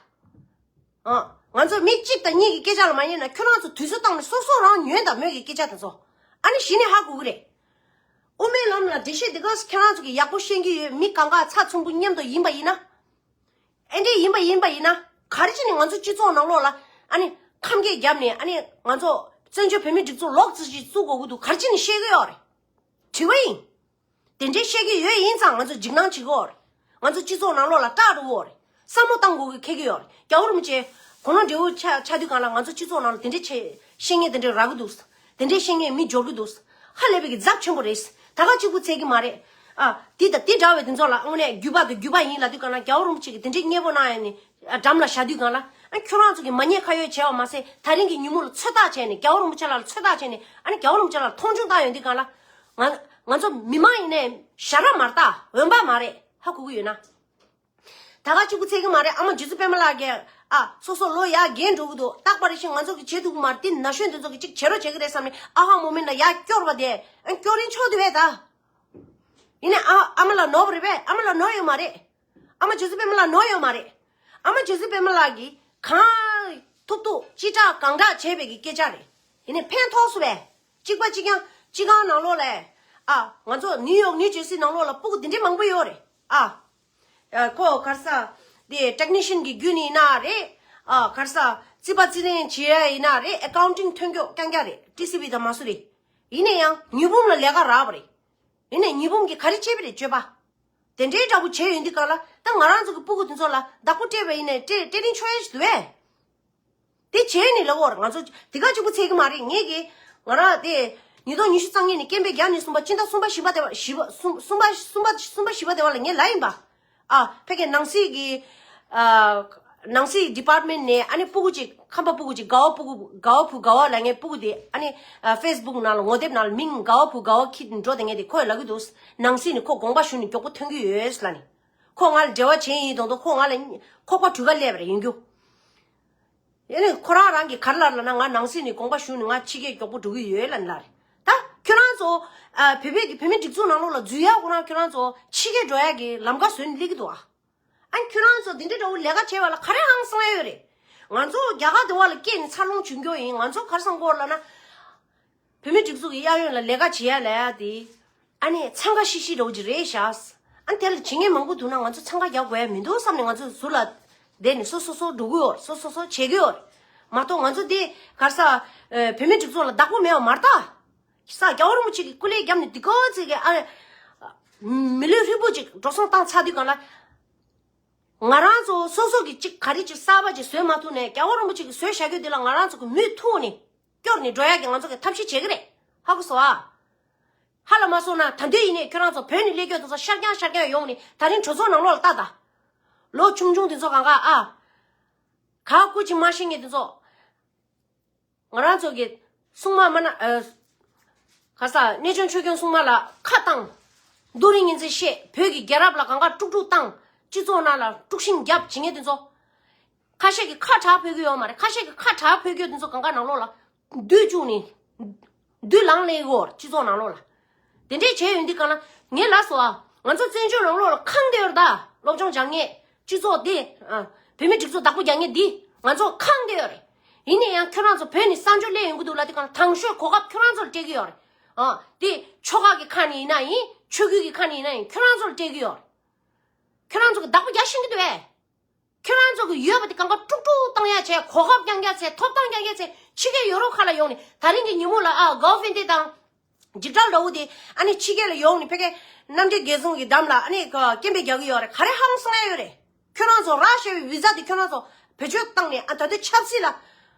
ཨ་ང་ཚོ་མི་གཅིག་དང་གཉིས་ཀྱི་སྐད་ཆ་ལ་མ་ཉན་ན་ཁྱོད་རང་ཚོ་དུས་ཚོད་བཏང་ནས་སོ་སོ་རང་ཉོན་དང་མོས་ཀྱི་སྐད་ཆ་དེ་ཚོ། ཨ་ནི་གཞི་ནས་ཧ་གོ་གི་རེད། དབུ་མའི་ལམ་ལ་འགྲེལ་བཤད་འདི་ག་ཁྱེད་རང་ཚོ་གིས་ཡག་པོ་ཤེས་ཀྱི་ཡོད། མི་གང་ག་ཚ་ཚོམ་བུ་མཉམ་དུ་ཡིན་པ་ཡིན་ན། ཨེ་འདྲས་ཡིན་པ་ཡིན་པ་ཡིན་ན་ག་རེ་བྱས་ནས་ང་ཚོ་སྤྱི་ཚོགས་ནང་ལོགས་ལ་ཨ་ནི་ཁམས་སྐད་བརྒྱབ་ནས་ཨ་ནི་ང་ཚོ་བཙན་བྱོལ་བོད་མིའི་སྒྲིག་འཛུགས་ལོག་ཙམ་ཞིག་བཙུགས་དགོས་ཀྱི་འདུག་ག་རེ་བྱས་ནས་བཤད་ཀྱི་ཡོད་རེད། དྲི་བ་ཡིན། དེ་འདྲས་བཤད་ཀྱི་ཡོད་ཡིན་ཙང་ང་ཚོ་འཇིགས་སྣང་བྱེད་ཀྱི་ཡོད་རེད། ང་ཚོ་སྤྱི་ཚོགས་ནང་ལོགས་ལ་སྐྲག་འགྲོ་གི་ཡོད་རེད། བསམ་བློ་བཏང་དགོས་ཀྱི་འཁེལ་གྱི་ཡོད་རེད། རྒྱལ་བ་རིན་པོ་ཆེ་དགུང་ལོ་བགྲེས་པོ་ཆགས་ཆགས་དུས་སྒང་ལ་ང་ཚོ་སྤྱི་ཚོགས་ནང་ལ་དེ་འདྲས་བྱེད་བཤད་མཁན་དེ་འདྲས་རག་གི་འདུག་དེ་འདྲས་བཤད་མཁན་མི་འབྱོར་གྱི་འདུག་ཧ་ལས་པའི་གི་ཚབས་ཆེན་པོ་རེད། ད་ག་གཅིག་པུ་ཚད་ཀྱི་མ་རེད། ཨ་དེ་དང་དེ་འདྲ་བའི་དེ་ཚོ་ལ་དངོས་གནས་བརྒྱུད་པ་དང་བརྒྱུད་པ་ཡིན་ལབ་དུས་སྒང་ལ་རྒྱལ་བ་རིན་པོ་ཆེ་གིས་དེ་འདྲས་མཉེས་པོ་གནང་ཡ་ནི་འགྲམ་ལ་བཞག་དུས་སྒང་ལ་ཨ་ཁྱོད་རང་ཚོ་གིས་མ་ཉེས་ཁ་གཡོག་བྱས་པ་མ་ཟད་ད་རིང་གི་ཉིན་མོ་ལ་ཚོད་ལྟ་བྱས་ནས་རྒྱལ་བ་རིན་པོ་ཆེ་ལ་ཚོད་ལྟ་བྱས་ནས་ཨ་ནི་རྒྱལ་བ་རིན་པོ་ཆེ་ལ་མཐོང་ཆུང་བཏང་ཡོང་དུས་སྒང་ལ། ང་ང་ཚོ་མི་མང་ཡིན་ནའི་ཞ་ར་མ་རེད་ད། འོན་པ་མ་རེད། ཧ་གོ་གི་ཡོད་ན། ད་ག་གཅིག་པུ་ཚད་ཀྱི་མ་རེད། ཨ་མ་རྗེ་བཙུན་པད་མ་ལགས་ཀྱིས་ཨ་སོ་སོ་ལོ་ཡར་རྒས་འགྲོ་གི་འདུག་རྟག་པར་ཤིང་ང་ཚོ་གི་བྱེད་ཐུབ་ཀྱི་མ་རེད། དེ་ན་གཞོན་དེ་ཚོ་གི་ཅིག་བྱེད་རོགས་བྱེད་ཀྱི་རེད་བསམ་ནས་ཨ་ཧ་མོ་མིན་ལ་ཡར་སྐྱོར་བ་དེ་ཨ་སྐྱོར་རིན་ཆོག་དེ་བས་ད། ཡིན་ནའི་ཨ་ཨ་མ་ལ་ནོར་བ་རེད་པས། ཨ་མ་ལ་ནོར་ཡོད་མ་རེད། ཨ་མ་རྗེ་བཙུན་པད་མ་ལགས་ནོར་ཡོད་མ་རེད། ཨ་མ་རྗེ་བཙུན་པད་མ་ལགས་ཀྱིས་གང་ཐུབ་ཐུབ་ཅི་དྲག་གང་དྲག་བྱས་པའི་གི་སྐད་ཆ་རེད། ཡིན་ནའི་ཕན་ཐོགས་སུ་བས། གཅིག་པ་གཅིག་རྐྱང་གཅིག་སྒང་ནང་ལོགས་ལ། ཨ་ང་ཚོ་ནིའུ་ཡོག་ནིའུ་ཇར་སི་ནང་ལོགས་ལ་སྤུ་གུ་འདི་འདྲའི་མང་པོ་ཡོད་རེད་ཨ། ཨ་ཁོ་ག་རེ་ཟ། དེ་ཊེག་ནི་ཤན་གྱི་བརྒྱུད་ནས་ཡིན་ན་རེད། ཨ་ག་རེ་ཟ། རྩིས་པ་རྩིས་ལེན་བྱེད་ཡ་ཡིན་ན་རེད། ཨེ་ཀའུན་ཊིང་ཐོན་སྐྱོད་རྐྱང་རྐྱང་རེད། ཊི་སི་བི་དང་མ་སུ་རི། ཡིན་ན་ཡང་ཉི་འབུམ་ལ་ལས་ཀ་རག་པ་རེད། ཡིན་ནའི་ཉི་འབུམ་གྱིས་ག་རེ་བྱས་པ་རེད་སྤྱོད་པ། དེ་འདྲའི་འདྲ་པོ་བྱས་ཡོང་དུས་སྒང་ལ་ད་ང་རང་ཚོ་གི་སྤུ་གུ་དེ་ཚོ་ལ་བདག་པོ་སྤྲད་པ་ཡིན་ནའི་སྤྲད་སྤྲད་རིན་ཆོག་ཡ་ཞིག་འདུག་བས། དེ་བྱས་ནས་ལབ་འོར་ང་ཚོ་དེ་ག་གཅིག་པུ་ཚད་ཀྱི་མ་རེད། ངས་ཀྱི་ང་རང་དེ་ཉིས་སྟོང་ཉི་ཤུ་རྩ་གཉིས་ནས་སྐྱེ་འཕེལ་རྒྱག་ནས་གསུམ་པ་སྤྱི་ཟླ་གསུམ་པ་བཞི་པ་དེ་བ་བཞི་པ་གསུམ་གསུམ་པ་གསུམ་པ་གསུམ་པ་བཞི་པ་དེ་བ་ལ་ངས་ལབ་ཡིན་པ། ཨ་ཕ་གི་ནང་སྲིད་ཀྱི་ཨ་ནང་སྲིད་ཌི་པཱར་ཊི་མེན་ཊི་ནས་ཨ་ནི་སྤུ་གུ་ཅིག་ཁམས་པ་སྤུ་གུ་ཅིག་དགའ་བ་སྤུ་གུ་དགའ་བ་བུ་དགའ་བ་ལབ་མཁན་སྤུ་གུ་དེ་ཨ་ནི་ཨ་ཕེ་སི་བུག་ནང་ལ་ངོ་དེབ་ནང་ལ་མིང་དགའ་བ་བུ་དགའ་བ་འཁྱེར་འགྲོ་བསྡད་མཁན་དེ་ཁོས་ལབ་ཀྱི་འདུག་ནང་སྲིད་ནས་ཁོ་དགོངས་པ་ཞུས་ནས་མགྱོགས་པོ་ཐོན་གྱི་ཡོད་ལབ་ནས། ཁོ་ང་ལ་འབྲེལ་བ་བྱས་ཡིན་མདོག་མདོག་ཁོ་ང་ལ་ཁོག་པ་གྲུ་ཁ་སླེབས་པ་རེད་ཡིན་རྒྱུ། ཡིན་ནའི་ཁོ་རང་རང་གིས་ག་རེ་ལབ་ལབ་ན། ང་ནང་སྲིད་ནས་དགོངས་པ་ཞུས་ནས་ང་ཕྱི་རྒྱལ་མགྱོགས་པོ་འགྲོ་གི་ཡོད་ལབ་ནས་ལབ་རེད། ད་ཁྱོད་རང་ཚོ་ཨ་བོད་པའི་གི་བོད་མི་སྒྲིག་འཛུགས་ནང་ལོགས་ལ་འཛུལ་ཡག་ཁོ་རང་ཁྱོད་རང་ཚོ་ཕྱི་རྒྱལ་འགྲོ་ཡག་གི་ལམ་ཁ་བཟོས་ནས་སླེབས་ཀྱི་འདུག་ཨ། ཨ་ནི་ཁྱོད་རང་ཚོ་འདི་འདྲའི་འདྲ་བོ་ལས་ཀ་བྱས་པ་ལ་ག་རེ་ཧང་སང་ཡ་ཡོད་རེད། ང་ཚོ་རྒྱ་གར་འདི་བ་ལ་སྐྱེས་ནས་འཚར་ལོངས་བྱུང་རྒྱུ་ཡིན། ང་ཚོ་ག་རེ་བསམ་གྱི་ཡོད་ལབ་ན། བོད་མི་སྒྲིག་འཛུགས་ཀྱི་གཡས་གཡོན་ལ་ལས་ཀ་བྱེད་ཡ་ལབ་ཡ་དེ། ཨ་ནི་འཚང་ཁ་ཤིག་ཤིག་འདྲ་བོ་ཅིག་རེད་ཤག། ཨ་ནི་དེ་ལ་བྱེད་མཁན་མང་པོ་འདུག་ན་ང་ཚོ་འཚང་ཁ་རྒྱག་དགོས་ཡ་མི་འདུག་བསམ་ནས། ང་ཚོ་ཟུར་ལ་བསྡད་ནས་སོ་སོ་སོ་འགྲོ་གི་ཡོད་རེད། སོ་སོ་སོ་བྱེད་ཀྱི་ཡོད་རེད། མ་གཏོགས་ང་ཚོ་དེ་ག་རེ་ཟ། ཨ་བོད་མི་སྒྲིག་འཛུགས་ལ་བདག་པོ་མེད་པ་མ་རེད་ད། ས་རྒྱལ་བ་རིན་པོ་ཆེ་གིས་སྐུ་ལས་བརྒྱབ་ནས་འདི་ག་ཚོད་ཀྱི་ཨ། མི་ལུས་ཧྲིལ་པོ་ཅིག་འགྲོ་སོང་བཏང་ཚར་དུས་སྒང་ལ། ང་རང་ཚོ་སོ་སོ་གིས་ཅིག་ག་རེ་ཅིག་གསར་པ་ཅིག་བཟོས་མ་ཐུབ་ནས། རྒྱལ་བ་རིན་པོ་ཆེ་གིས་བཟོས་བཞག་རྒྱུ་འདི་ལ་ང་རང་ཚོ་གིས་མུ་མཐུད་ནས་སྐྱོར་ནས་འགྲོ་ཡག་གི་ང་ཚོ་གིས་ཐབས་ཤེས་བྱེད་ཀྱི་རེད། ཧ་གོ་སོང་ཨ། ཧ་ལ་མ་སོང་ན་ད་དུང་ཡིན་ནའི་ཁྱོད་རང་ཚོ་བོད་ནས་སླེབས་རྒྱུ་དེ་ཚོ་ཤར་རྐྱང་ཤར་རྐྱང་ཡོང་ནས་ད་རིང་གྲོས་ཚོགས་ནང་ལོགས་ལ་ལྟ་ད། ལོ་ཆུང་ཆུང་དེ་ཚོ་གང་ག་ཨ། ག་སྐུ་ཅི་མ་ཤེས་མཁན་དེ་ཚོ། ང་རང་ཚོ་གི་སྲུང་མ་མ་ན་ཨ། ག་རེ་ཟ། གནས་ཆུང་ཆོས་སྐྱོང་སྲུང་མ་ལ་ཁ་བཏང་། རྡོ་རིང་ངན་ཚེ་བཤད། བོད་ཀྱི་རྒྱལ་རབས་ལ་གང་ག་དཀྲུག་དཀྲུག་བཏང་། སྤྱི་ཚོགས་ནང་ལ་དཀྲུག་ཤིང་བརྒྱབ་བྱེད་མཁན་དེ་ཚོ། ཁ་ཤས་ཀྱིས་ཁ་གྲག་ཕོད་ཀྱི་ཡོད་མ་རེད། ཁ་ཤས་ཀྱིས་ཁ་གྲག་ཕོད་ཀྱི་ཡོད་དེ་ཚོ་གང་ག་ནང་ལོགས་ལ་བསྡུས་བཅུག་ནས། བསྡུས་ལངས་ལེན་ཡོད་སྤྱི་ཚོགས་ནང་ལོགས་ལ། དེ་འདྲས་བྱས་ཡོང་དུས་སྒང་ལ་ངས་ལབ་སོང་ཨ། ང་ཚོ་བཙན་བྱོལ་ནང་ལོགས་ལ་ཁེངས་བསྡད་ཡོད་རེད་ད། སློབ་སྦྱོང་སྦྱང་མཁན། སྤྱི་ཚོགས་འདི། ཨ། བོད་མི་སྒྲིག་འཛུགས་བདག་པོ་རྒྱག་མཁན་འདི་ང་ཚོ་ཁེངས་བསྡད་ཡོད་རེད། ཡིན་ན་ཡང་ཁྱོད་རང་ཚོ་བོད་ནས་གསར་འབྱོར་སླེབས་ཡོང་གི་འདུག་ལབ་དུས་སྒང་ལ་དང་ཤོས་གོ་སྐབས་ཁྱོད་རང་ཚོར་སྤྲད་ཀྱི་ཡོད་རེད། ཨ། དེ་ཆོལ་ཁ་གི་ཁ་ནས་ཡིན་ན་ཡིན། ཆོས་བརྒྱུད་ཀྱི་ཁ་ནས་ཡིན་ན་ཡིན། ཁྱོད་རང་ཚོར་སྤྲད་ཀྱི་ཡོད་རེད། ཁྱོད་རང་ཚོ་གི་བདག་པོ་རྒྱག་ཤེས་ཀྱི་འདུག་གས། ཁྱོད་རང་ཚོ་གི་ཡོད་པ་དེ་གང་ག་དཀྲུག་དཀྲུག་བཏང་ཡ་བྱས། གོ་སྐབས་རྐྱང་རྐྱང་བྱས། ཐོབ་ཐང་རྐྱང་རྐྱང་བྱས། ཕྱི་རྒྱལ་ཡོ་རོབ་ཁག་ལ་ཡོང་ནས། ད་རིང་གི་ཉིན་མོ་ལ་ཨ་གོ་ཧྥེ་འདི་དང་འཇིགས་བྲལ་འདྲ་བོ་དེ་ཨ་ནི་ཕྱི་རྒྱལ་ལ་ཡོང་ནས་ཕ་གིའི་རྣམ་འདྲེན་རྒྱལ་བཙུན་གྱི་འགྲམ་ལ་ཨ་ནི་སྐད་འབོད་རྒྱག་གི་ཡོད་རེད། ག་རེ་ཧང་སང་ཡ་ཡོད་རེད། ཁྱོད་རང་ཚོ་རག་བྱས་པའི་བི་ཛ་དེ་ཁྱོད་རང་ཚོ་བེད་སྤྱོད་བཏང་ནས། ཨ། ད་དུང་ཆབ་སྲིད་ལ།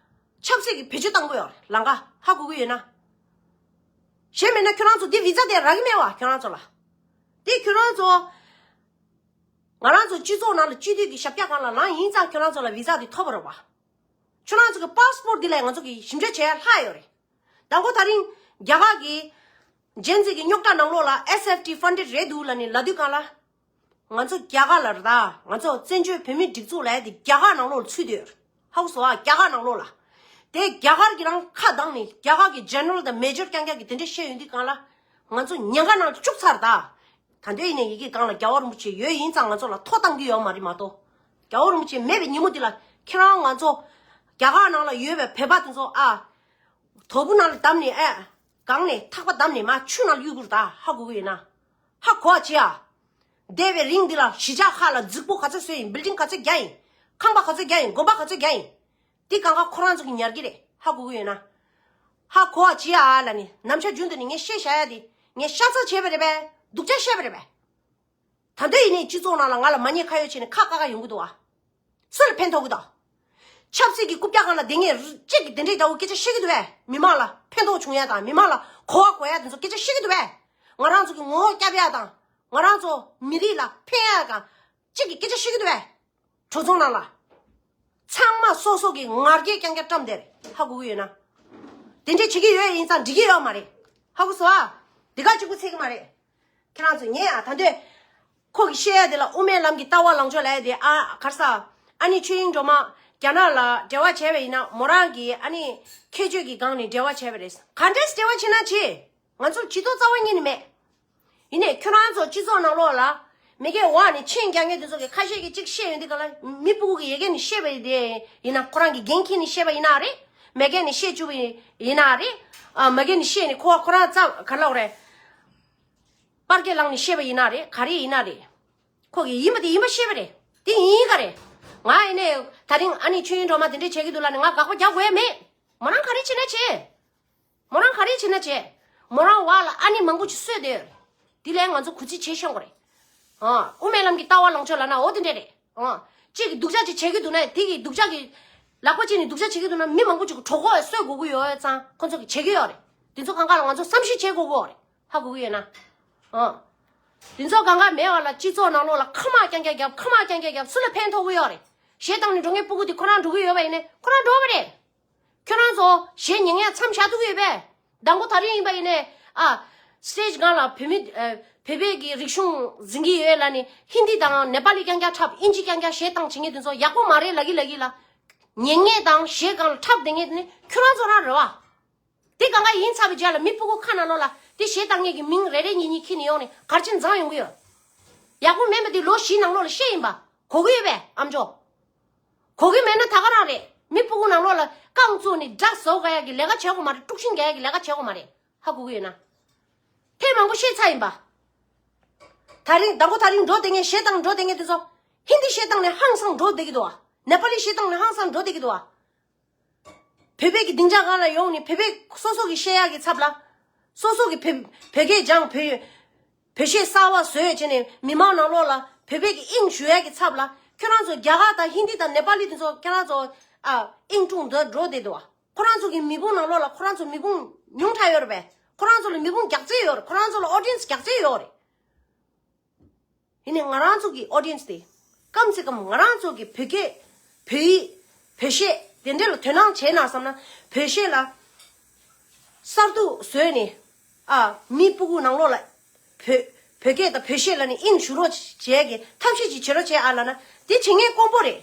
ཆབ་སྲིད་ཀྱི་བེད་སྤྱོད་བཏང་གི་ཡོད་རེད། ལམ་ཁ་ཧ་གོ་གི་ཡོད་ན། གཞན་མིན་ན་ཁྱོད་རང་ཚོ་དེ་བི་ཛ་དེ་རག་གི་མེད་པ། ཁྱོད་རང་ཚོ་ལ། དེ་ཁྱོད་རང་ཚོ། ང་རང་ཚོ་སྤྱི་ཚོགས་ནང་ལ་སྤྱི་འཐུས་ཀྱི་ཞབས་བཀྱག་སྒང་ལ་ལངས་ཡིན་ཙང་ཁྱོད་རང་ཚོ་ལ་བི་ཛ་དེ་ཐོབ་པ་རེད་པ། ཁྱོད་རང་ཚོ་གི་པཱ་སི་པོར་ཊི་དེ་ལ་ང་ཚོ་གིས་ཞིབ་འཇུག་བྱས་ལྷག་ཡོད་རེད། དང་པོ་ད་རིང་རྒྱ་གར་གྱི་ཇེན་ཛི་གི་རྙོག་དྲ་ནང་ལོགས་ལ་ཨེས་ཨེཕ་ཊི་ཕན་ཌེཌ་རེད་འདུག་ལབ་ནས་ལབ་དུས་སྒང་ལ། ང་ཚོ་རྒྱ་གར་ལ་རེད་ད། ང་ཚོ་བཙན་བྱོལ་བོད་མིའི་སྒྲིག་འཛུགས་ལབ་ཡ་དེ་རྒྱ་གར་ནང་ལོགས་ལ་ཚུད་བསྡད་ཡོད་རེད། ཧ་གོ་སོང་ཨ། རྒྱ་གར་ནང་ལོགས་ལ། དེ་རྒྱ་གར་གྱི་རང་ཁ་གདངས་ནས་རྒྱ་གར་གྱི་ཇེ་ནེ་རལ་དང་མེ་ཇར་རྐྱང་རྐྱང་གིས་དེ་འདྲ་བཤད་ཡོང་དུས་སྒང་ལ། ང་ཚོ་ཉེན་ཁ་ནང་ལ་བཅུག་ཚར་ད། ད་འདོད་ཡིན་ནའི་ཡི་གེ་སྒང་ལ་རྒྱལ་བ་རིན་པོ་ཆེ་ཡོད་ཡིན་ཙང་ང་ཚོ་ལ་ཐོ་བཏང་གི་ཡོད་མ་རེད་མ་གཏོགས། རྒྱལ་བ་རིན་པོ་ཆེ་མེད་པའི་ཉིན་མོ་འདི་ལ་ཁྱེད་རང་ང་ཚོ་རྒྱ་གར་ནང་ལ་ཡོད་པའི་བོད་པ་དེ་ཚོ་ཨ། དོ་པོ་ནང་ལ་བསྡམས་ནས་ཨ། གང་ནས་ཐག་པ་བསྡམས་ནས་མར་ཆུ་ནང་ལ་གཡུག་དགོས་རེད་ད། ཧ་གོ་གི་ཡོད་ན། ཧ་གོ་བ་བྱེད་ཨ། འདས་པའི་རིང་འདི་ལ་གཞིས་ཆགས་ཁག་ལ་རྫིག་པོ་ག་ཚོད་བཟོས་ཡིན། བིལ་ཌིང་ག་ཚོད་བརྒྱབ་ཡིན། ཁང་པ་ག་ཚོད་བརྒྱབ་ཡིན། དགོན་པ་ག་ཚོད་བརྒྱབ་ཡིན། འདི་གང་ག་ཁོ་རང་ཚོ་གིས་ཉར་གི་རེད། ཧ་གོ་གི་ཡོད་ན། ཧ་གོ་བ་བྱེད་ཨ་ལབ་ནས་ནམ་ཞག་རྒྱུན་དུ་ནས་ངས་བཤད་བཞག་ཡ་དེ་ངས་ཤ་ཚ་བྱས་པ་རེད་པས། སྡུག་ཅག་བཤད་པ་རེད་པས། ད་ལྟ་ཡིན་ནའི་སྤྱི་ཚོགས་ནང་ལ་ང་ལ་མ་ཉེས་ཁ་གཡོག་བྱས་ནས་ཁ་བཀག་ག་ཡོང་གི་འདུག་ཨ། སུ་ལ་ཕན་ཐོགས་གི་འདུག་ཆབ་སྲིད་ཀྱི་རྐུབ་བཀྱག་སྒང་ལ་བསྡད་མཁན་རུ་གཅིག་གིས་དེ་འདྲའི་འདྲ་བོ་སྐད་ཆ་བཤད་ཀྱི་འདུག་པས། མི་མང་ལ་ཕན་ཐོགས་བྱུང་ཡ་དང་མི་མང་ལ་གོ་བ་གོ་ཡ་དེ་ཚོ་སྐད་ཆ་བཤད་ཀྱི་འདུག་པས། ང་རང་ཚོ་གི་ངོ་བོ་བསྐྱབ་ཡ་དང་། ང་རང་ཚོ་མི་རིགས་ལ་ཕན་ཡ་དང་། གཅིག་གིས་སྐད་ཆ་བཤད་ཀྱི་འདུག་པས། གྲོས་ཚོགས་ནང་ལ། ཚང་མ་སོ་སོ་གི་ངར་སྐད་རྐྱང་རྐྱང་བཀྲམ་བསྡད་རེད། ཧ་གོ་གི་ཡོད་ན། དེ་འདྲས་བྱེད་ཀྱི་ཡོད་ཡིན་ཙང་འགྲིག་གི་ཡོད་མ་རེད། ཧ་གོ་སོང་ཨ། དེ་ག་གཅིག་པུ་ཚད་ཀྱི་མ་རེད། ཁྱེད་རང་ཚོ་ཉན་ཨ། ད་དུང་ཁོ་གིས་བཤད་ཡ་དེ་ལ་དབུ་མའི་ལམ་གྱི་ལྟ་བ་ལངས་ཕྱོགས་ལབ་ཡ་དེ། ཨ། ག་རེ་ཟ། ཨ་ནེ་ཆོས་དབྱིངས་སྒྲོལ་མ་རྒྱ་ནག་ལ་འབྲེལ་བ་བྱས་པ་ཡིན་ན་མོ་རང་གིས་ཨ་ནེ་ཁྱད་ཆོས་ཀྱི་སྒང་ནས་འབྲེལ་བ་བྱས་པ་རེད། ག་འདྲས་འབྲེལ་བ་བྱེད་ན་བྱེད། ང་ཚོར་ཇུས་གཏོགས་རྩ་བ་ཉིད་ནས་མེད། ཡིན་ནའི་ཁྱོད་རང་ཚོ་སྤྱི་ཚོགས་ནང་ལོགས་ལ་མི་སྒེར་འོག་ནས་མཆན་རྒྱག་མཁན་དེ་ཚོ་གིས་ཁ་ཤས་ཀྱིས་གཅིག་བཤད་ཡོང་དུས་སྒང་ལ། མི་སྤུ་གུ་གིས་ཡ་གི་ནས་བཤད་པ་དེ་ཡིན་ན། ཁོ་རང་གིས་འགན་འཁྱེར་ནས་བཤད་པ་ཡིན་ན་རེད། མི་སྒེར་ནས་བཤད་བཅུག་པ་ཡིན་ན་རེད། ཨ། མི་སྒེར་ནས་བཤད་ནས་ཁོ་ཁོ་རང་རྩ་ག་རེ་ལབ་དགོས་རེད། པར་སྐད་བླངས་ནས་བཤད་པ་ཡིན་ན་རེད། ག་རེ་ཡིན་ན་རེད། ཁོ་གིས་ཡིན་པ་དེ་ཡིན་པ་བཤད་པ་རེད། དེ་ཡིན་ག་རེད། ང་ཡིན་ནའི་ད་རིང་ཨ་ནེ་ཆོས་དབྱིངས་སྒྲོལ་མ་དེ་འདྲས་བྱེད་ཀྱི་འདུག་ལབ་ནས་ང་དགག་པ་རྒྱག་དགོས་ཡ་མེད། མོ་རང་ག་རེ་བྱེད་ན་བྱེད། མོ་རང་ག་རེ་བྱེད་ན་བྱེད། མོ་རང་འོག་ལ་ཨ་ནེ་མང་པོ་ཅིག་གསོས་བསྡད་ཡོད་རེད། དེ་ལས་ང་ཚོ་གུས་བརྩི་བྱེད་ཤོག་གི་རེད། ཨ། དབུ་མའི་ལམ་གྱི་ལྟ་བ་ལངས་ཕྱོགས་ལབ་ན་འོ་དེ་འདྲས་རེད། ཨ། གཅིག་གིས་སྡུག་ཅག་ཅིག་བྱེད་ཀྱི་འདུག་ན་དེ་གིས་སྡུག་ཅག་གི་ལག་པ་བྱས་ནས་སྡུག་ཅག་བྱེད་ཀྱི་འདུག་ན་མི་མང་པོ་ཅིག་གིས་གྲོད་ཁོག་གསོད་དགོས་ཀྱི་ཡོད་ཙང་ཁོ་ཚོ་གིས་བྱེད་ཀྱི་ཡོད་རེད། དེ་ཚོ་གང་ག་ལ་ང་ཚོ་བསམ་ཤེས་བྱེད་དགོས་ཀྱི་ཡོད་རེད། ཧ་གོ་གི་ཡོད་ན། ཨ། དེ་ཚོ་གང་ག་མེད་པ་ལ་སྤྱི་ཚོགས་ནང་ལོགས་ལ་ཁ་དམག་རྐྱང་རྐྱང་བརྒྱབ། ཁ་དམག་རྐྱང་རྐྱང་བརྒྱབ། སུ་ལ་ཕན་ཐོགས་ཀྱི་ཡོད་རེད། གཞས་བཏང་ནས་འགྲོ་མཁན་སྤུ་གུ་དེ་ཁོ་རང་འགྲོ་གི་ཡོད་པ་ཡིན་ནའི་ཁོ་རང་འགྲོ་བ་རེད། ཁྱོད་རང་ཚོ་གཞས་ཉན་ཡ་མཚམས་བཞག་ཐུབ་ཀྱི་ཡོད་པས། མདང་དགོང་དེ་རིང་ཡིན་པ་ཡིན་ནའི་ཨ། སི་ཊེ་ཇི་སྒང་ལ་བོད་མི་ཨ། བོད་པའི་གི་རིག་གཞུང་འཛིན་གྱི་ཡོད་ལབ་ནས་ཧིན་དི་དང་ནེ་པ་ལི་རྐྱང་རྐྱང་འཁྲབ། ཨིན་ཇི་རྐྱང་རྐྱང་གཞས་བཏང་བྱེད་མཁན་དེ་ཚོ་ཡག་པོ་མ་རེད་ལབ་ཀྱི་ལབ་ཀྱི་ལ། ཉན་མཁན་དང་གཞས་སྒང་ལ་འཁྲབ་བསྡད་མཁན་དེ་ནི་ཁྱོད་རང་ཚོ་རང་རེད་བ། དེ་གང་ག་ཡིན་ཚར་བའི་རྗེས་ལ་མི་སྤུ་གུ་ཁ་ནང་ལོགས་ལ་དེ་གཞས་བཏང་མཁན་གྱི་མིང་རེ་རེ་གཉིས་གཉིས་ཁྱེར་ནས་ཡོང་ནས་གར་ཆེན་བཟང་ཡོང་གི་ཡོད། ཡག་པོ་མེད་པ་དེ་ལོ་བཞི་ནང་ལོགས་ལ་ཤེས་ཡིན་པ་གོ་གི་ཡོད་པས་ཨམ་ཅོག་གོ་གི་མེད་ན་ད་ག་རང་རེད། མི་སྤུ་གུ་ནང་ལོགས་ལ་རྐང་བཙུགས་ནས་སྒྲ་བཟོ་ག་ཡག་གི་ལས་ཀ་བྱེད་དགོས་མ་རེད། དཀྲུག་ཤིང་རྒྱག་ཡག་གི་ལས་ཀ་བྱེད་དགོས་མ་རེད། ཧ་གོ་གི་ཡོད་ན། ཐེངས་མང་པོ་བཤད་ཚར་ཡིན་པ། ད་རིང་དང་པོ་ད་རིང་འགྲོ་བསྡད་མཁན་གཞས་བཏང་འགྲོ་བསྡད་མཁན་དེ་ཚོ་ཧིན་དི་གཞས་བཏང་ནས་ཧང་སང་འགྲོ་བསྡད་ཀྱི་འདུག་བ། ནེ་པ་ལི་གཞས་བཏང་ནས་ཧང་སང་འགྲོ་བསྡད་ཀྱི་འདུག་བ། བོད་པའི་གི་སྡིངས་ཆ་སྒང་ལ་ཡོང་ནས་བོད་པའི་སོ་སོ་གི་བཤད་ཡག་གི་ཚབ་ལ། སོ་སོ་གི་བོད་བོད་སྐད་སྦྱང་བོད་བོད་གཞས་གསར་བ་བཟོས་བྱས་ནས་མི་མང་ནང་ལོགས་ལ་བོད་པའི་གི་དབྱིངས་ཞུ་ཡག་གི་ཚབ་ལ་ཁྱོད་རང་ཚོ་རྒྱ་གར་དང་ཧིན་དི་དང་ནེ་པ་ལི་དེ་ཚོ་ཁྱོད་རང་ཚོ་ཨ་དབྱིངས་དཀྲུགས་འདོད་འགྲོ་བསྡད་འདུག་བ། ཁོ་རང་ཚོ་གི་མི་བུང་ནང་ལོགས་ལ་ཁོ་རང་ཚོ་མི་བུང་ཉུང་དྲགས་ཡོད་རེད་པས། ཁོ་རང་ཚོ་ལ་མི་བུང་རྒྱག་རྩིས་ཡོད་རེད། ཁོ་རང་ཚོ་ལ་ཨོ་ཌི་ཡེན་སི་རྒྱག་རྩིས་ཡོད་རེད། ཡིན་ནའི་ང་རང་ཚོ་གི་ཨོ་ཌི་ཡེན་སི་དེ་ཀམ་སེ་ཀམ་ང་རང་ཚོ་གི་བོད་སྐད་བོད་ཡིག་བོད་གཞས་དེ་འདྲ་ལ་དོ་སྣང་བྱས་ན་བསམ་ན་བོད་གཞས་ལ་གསར་གཏོད་བཟོས་ནས་ཨ་མི་སྤུ་གུ་ནང་ལོགས་ལ་བོད་བོད་སྐད་དང་བོད་གཞས་ལ་ནི་དབྱིངས་ཞུགས་རོགས་བྱས་ཀྱི་ཐབས་ཤེས་ཅིག་བྱེད་རོགས་བྱས་ཨ་ལབ་ན་དེ་བྱེད་མཁན་དཀོན་པོ་རེད།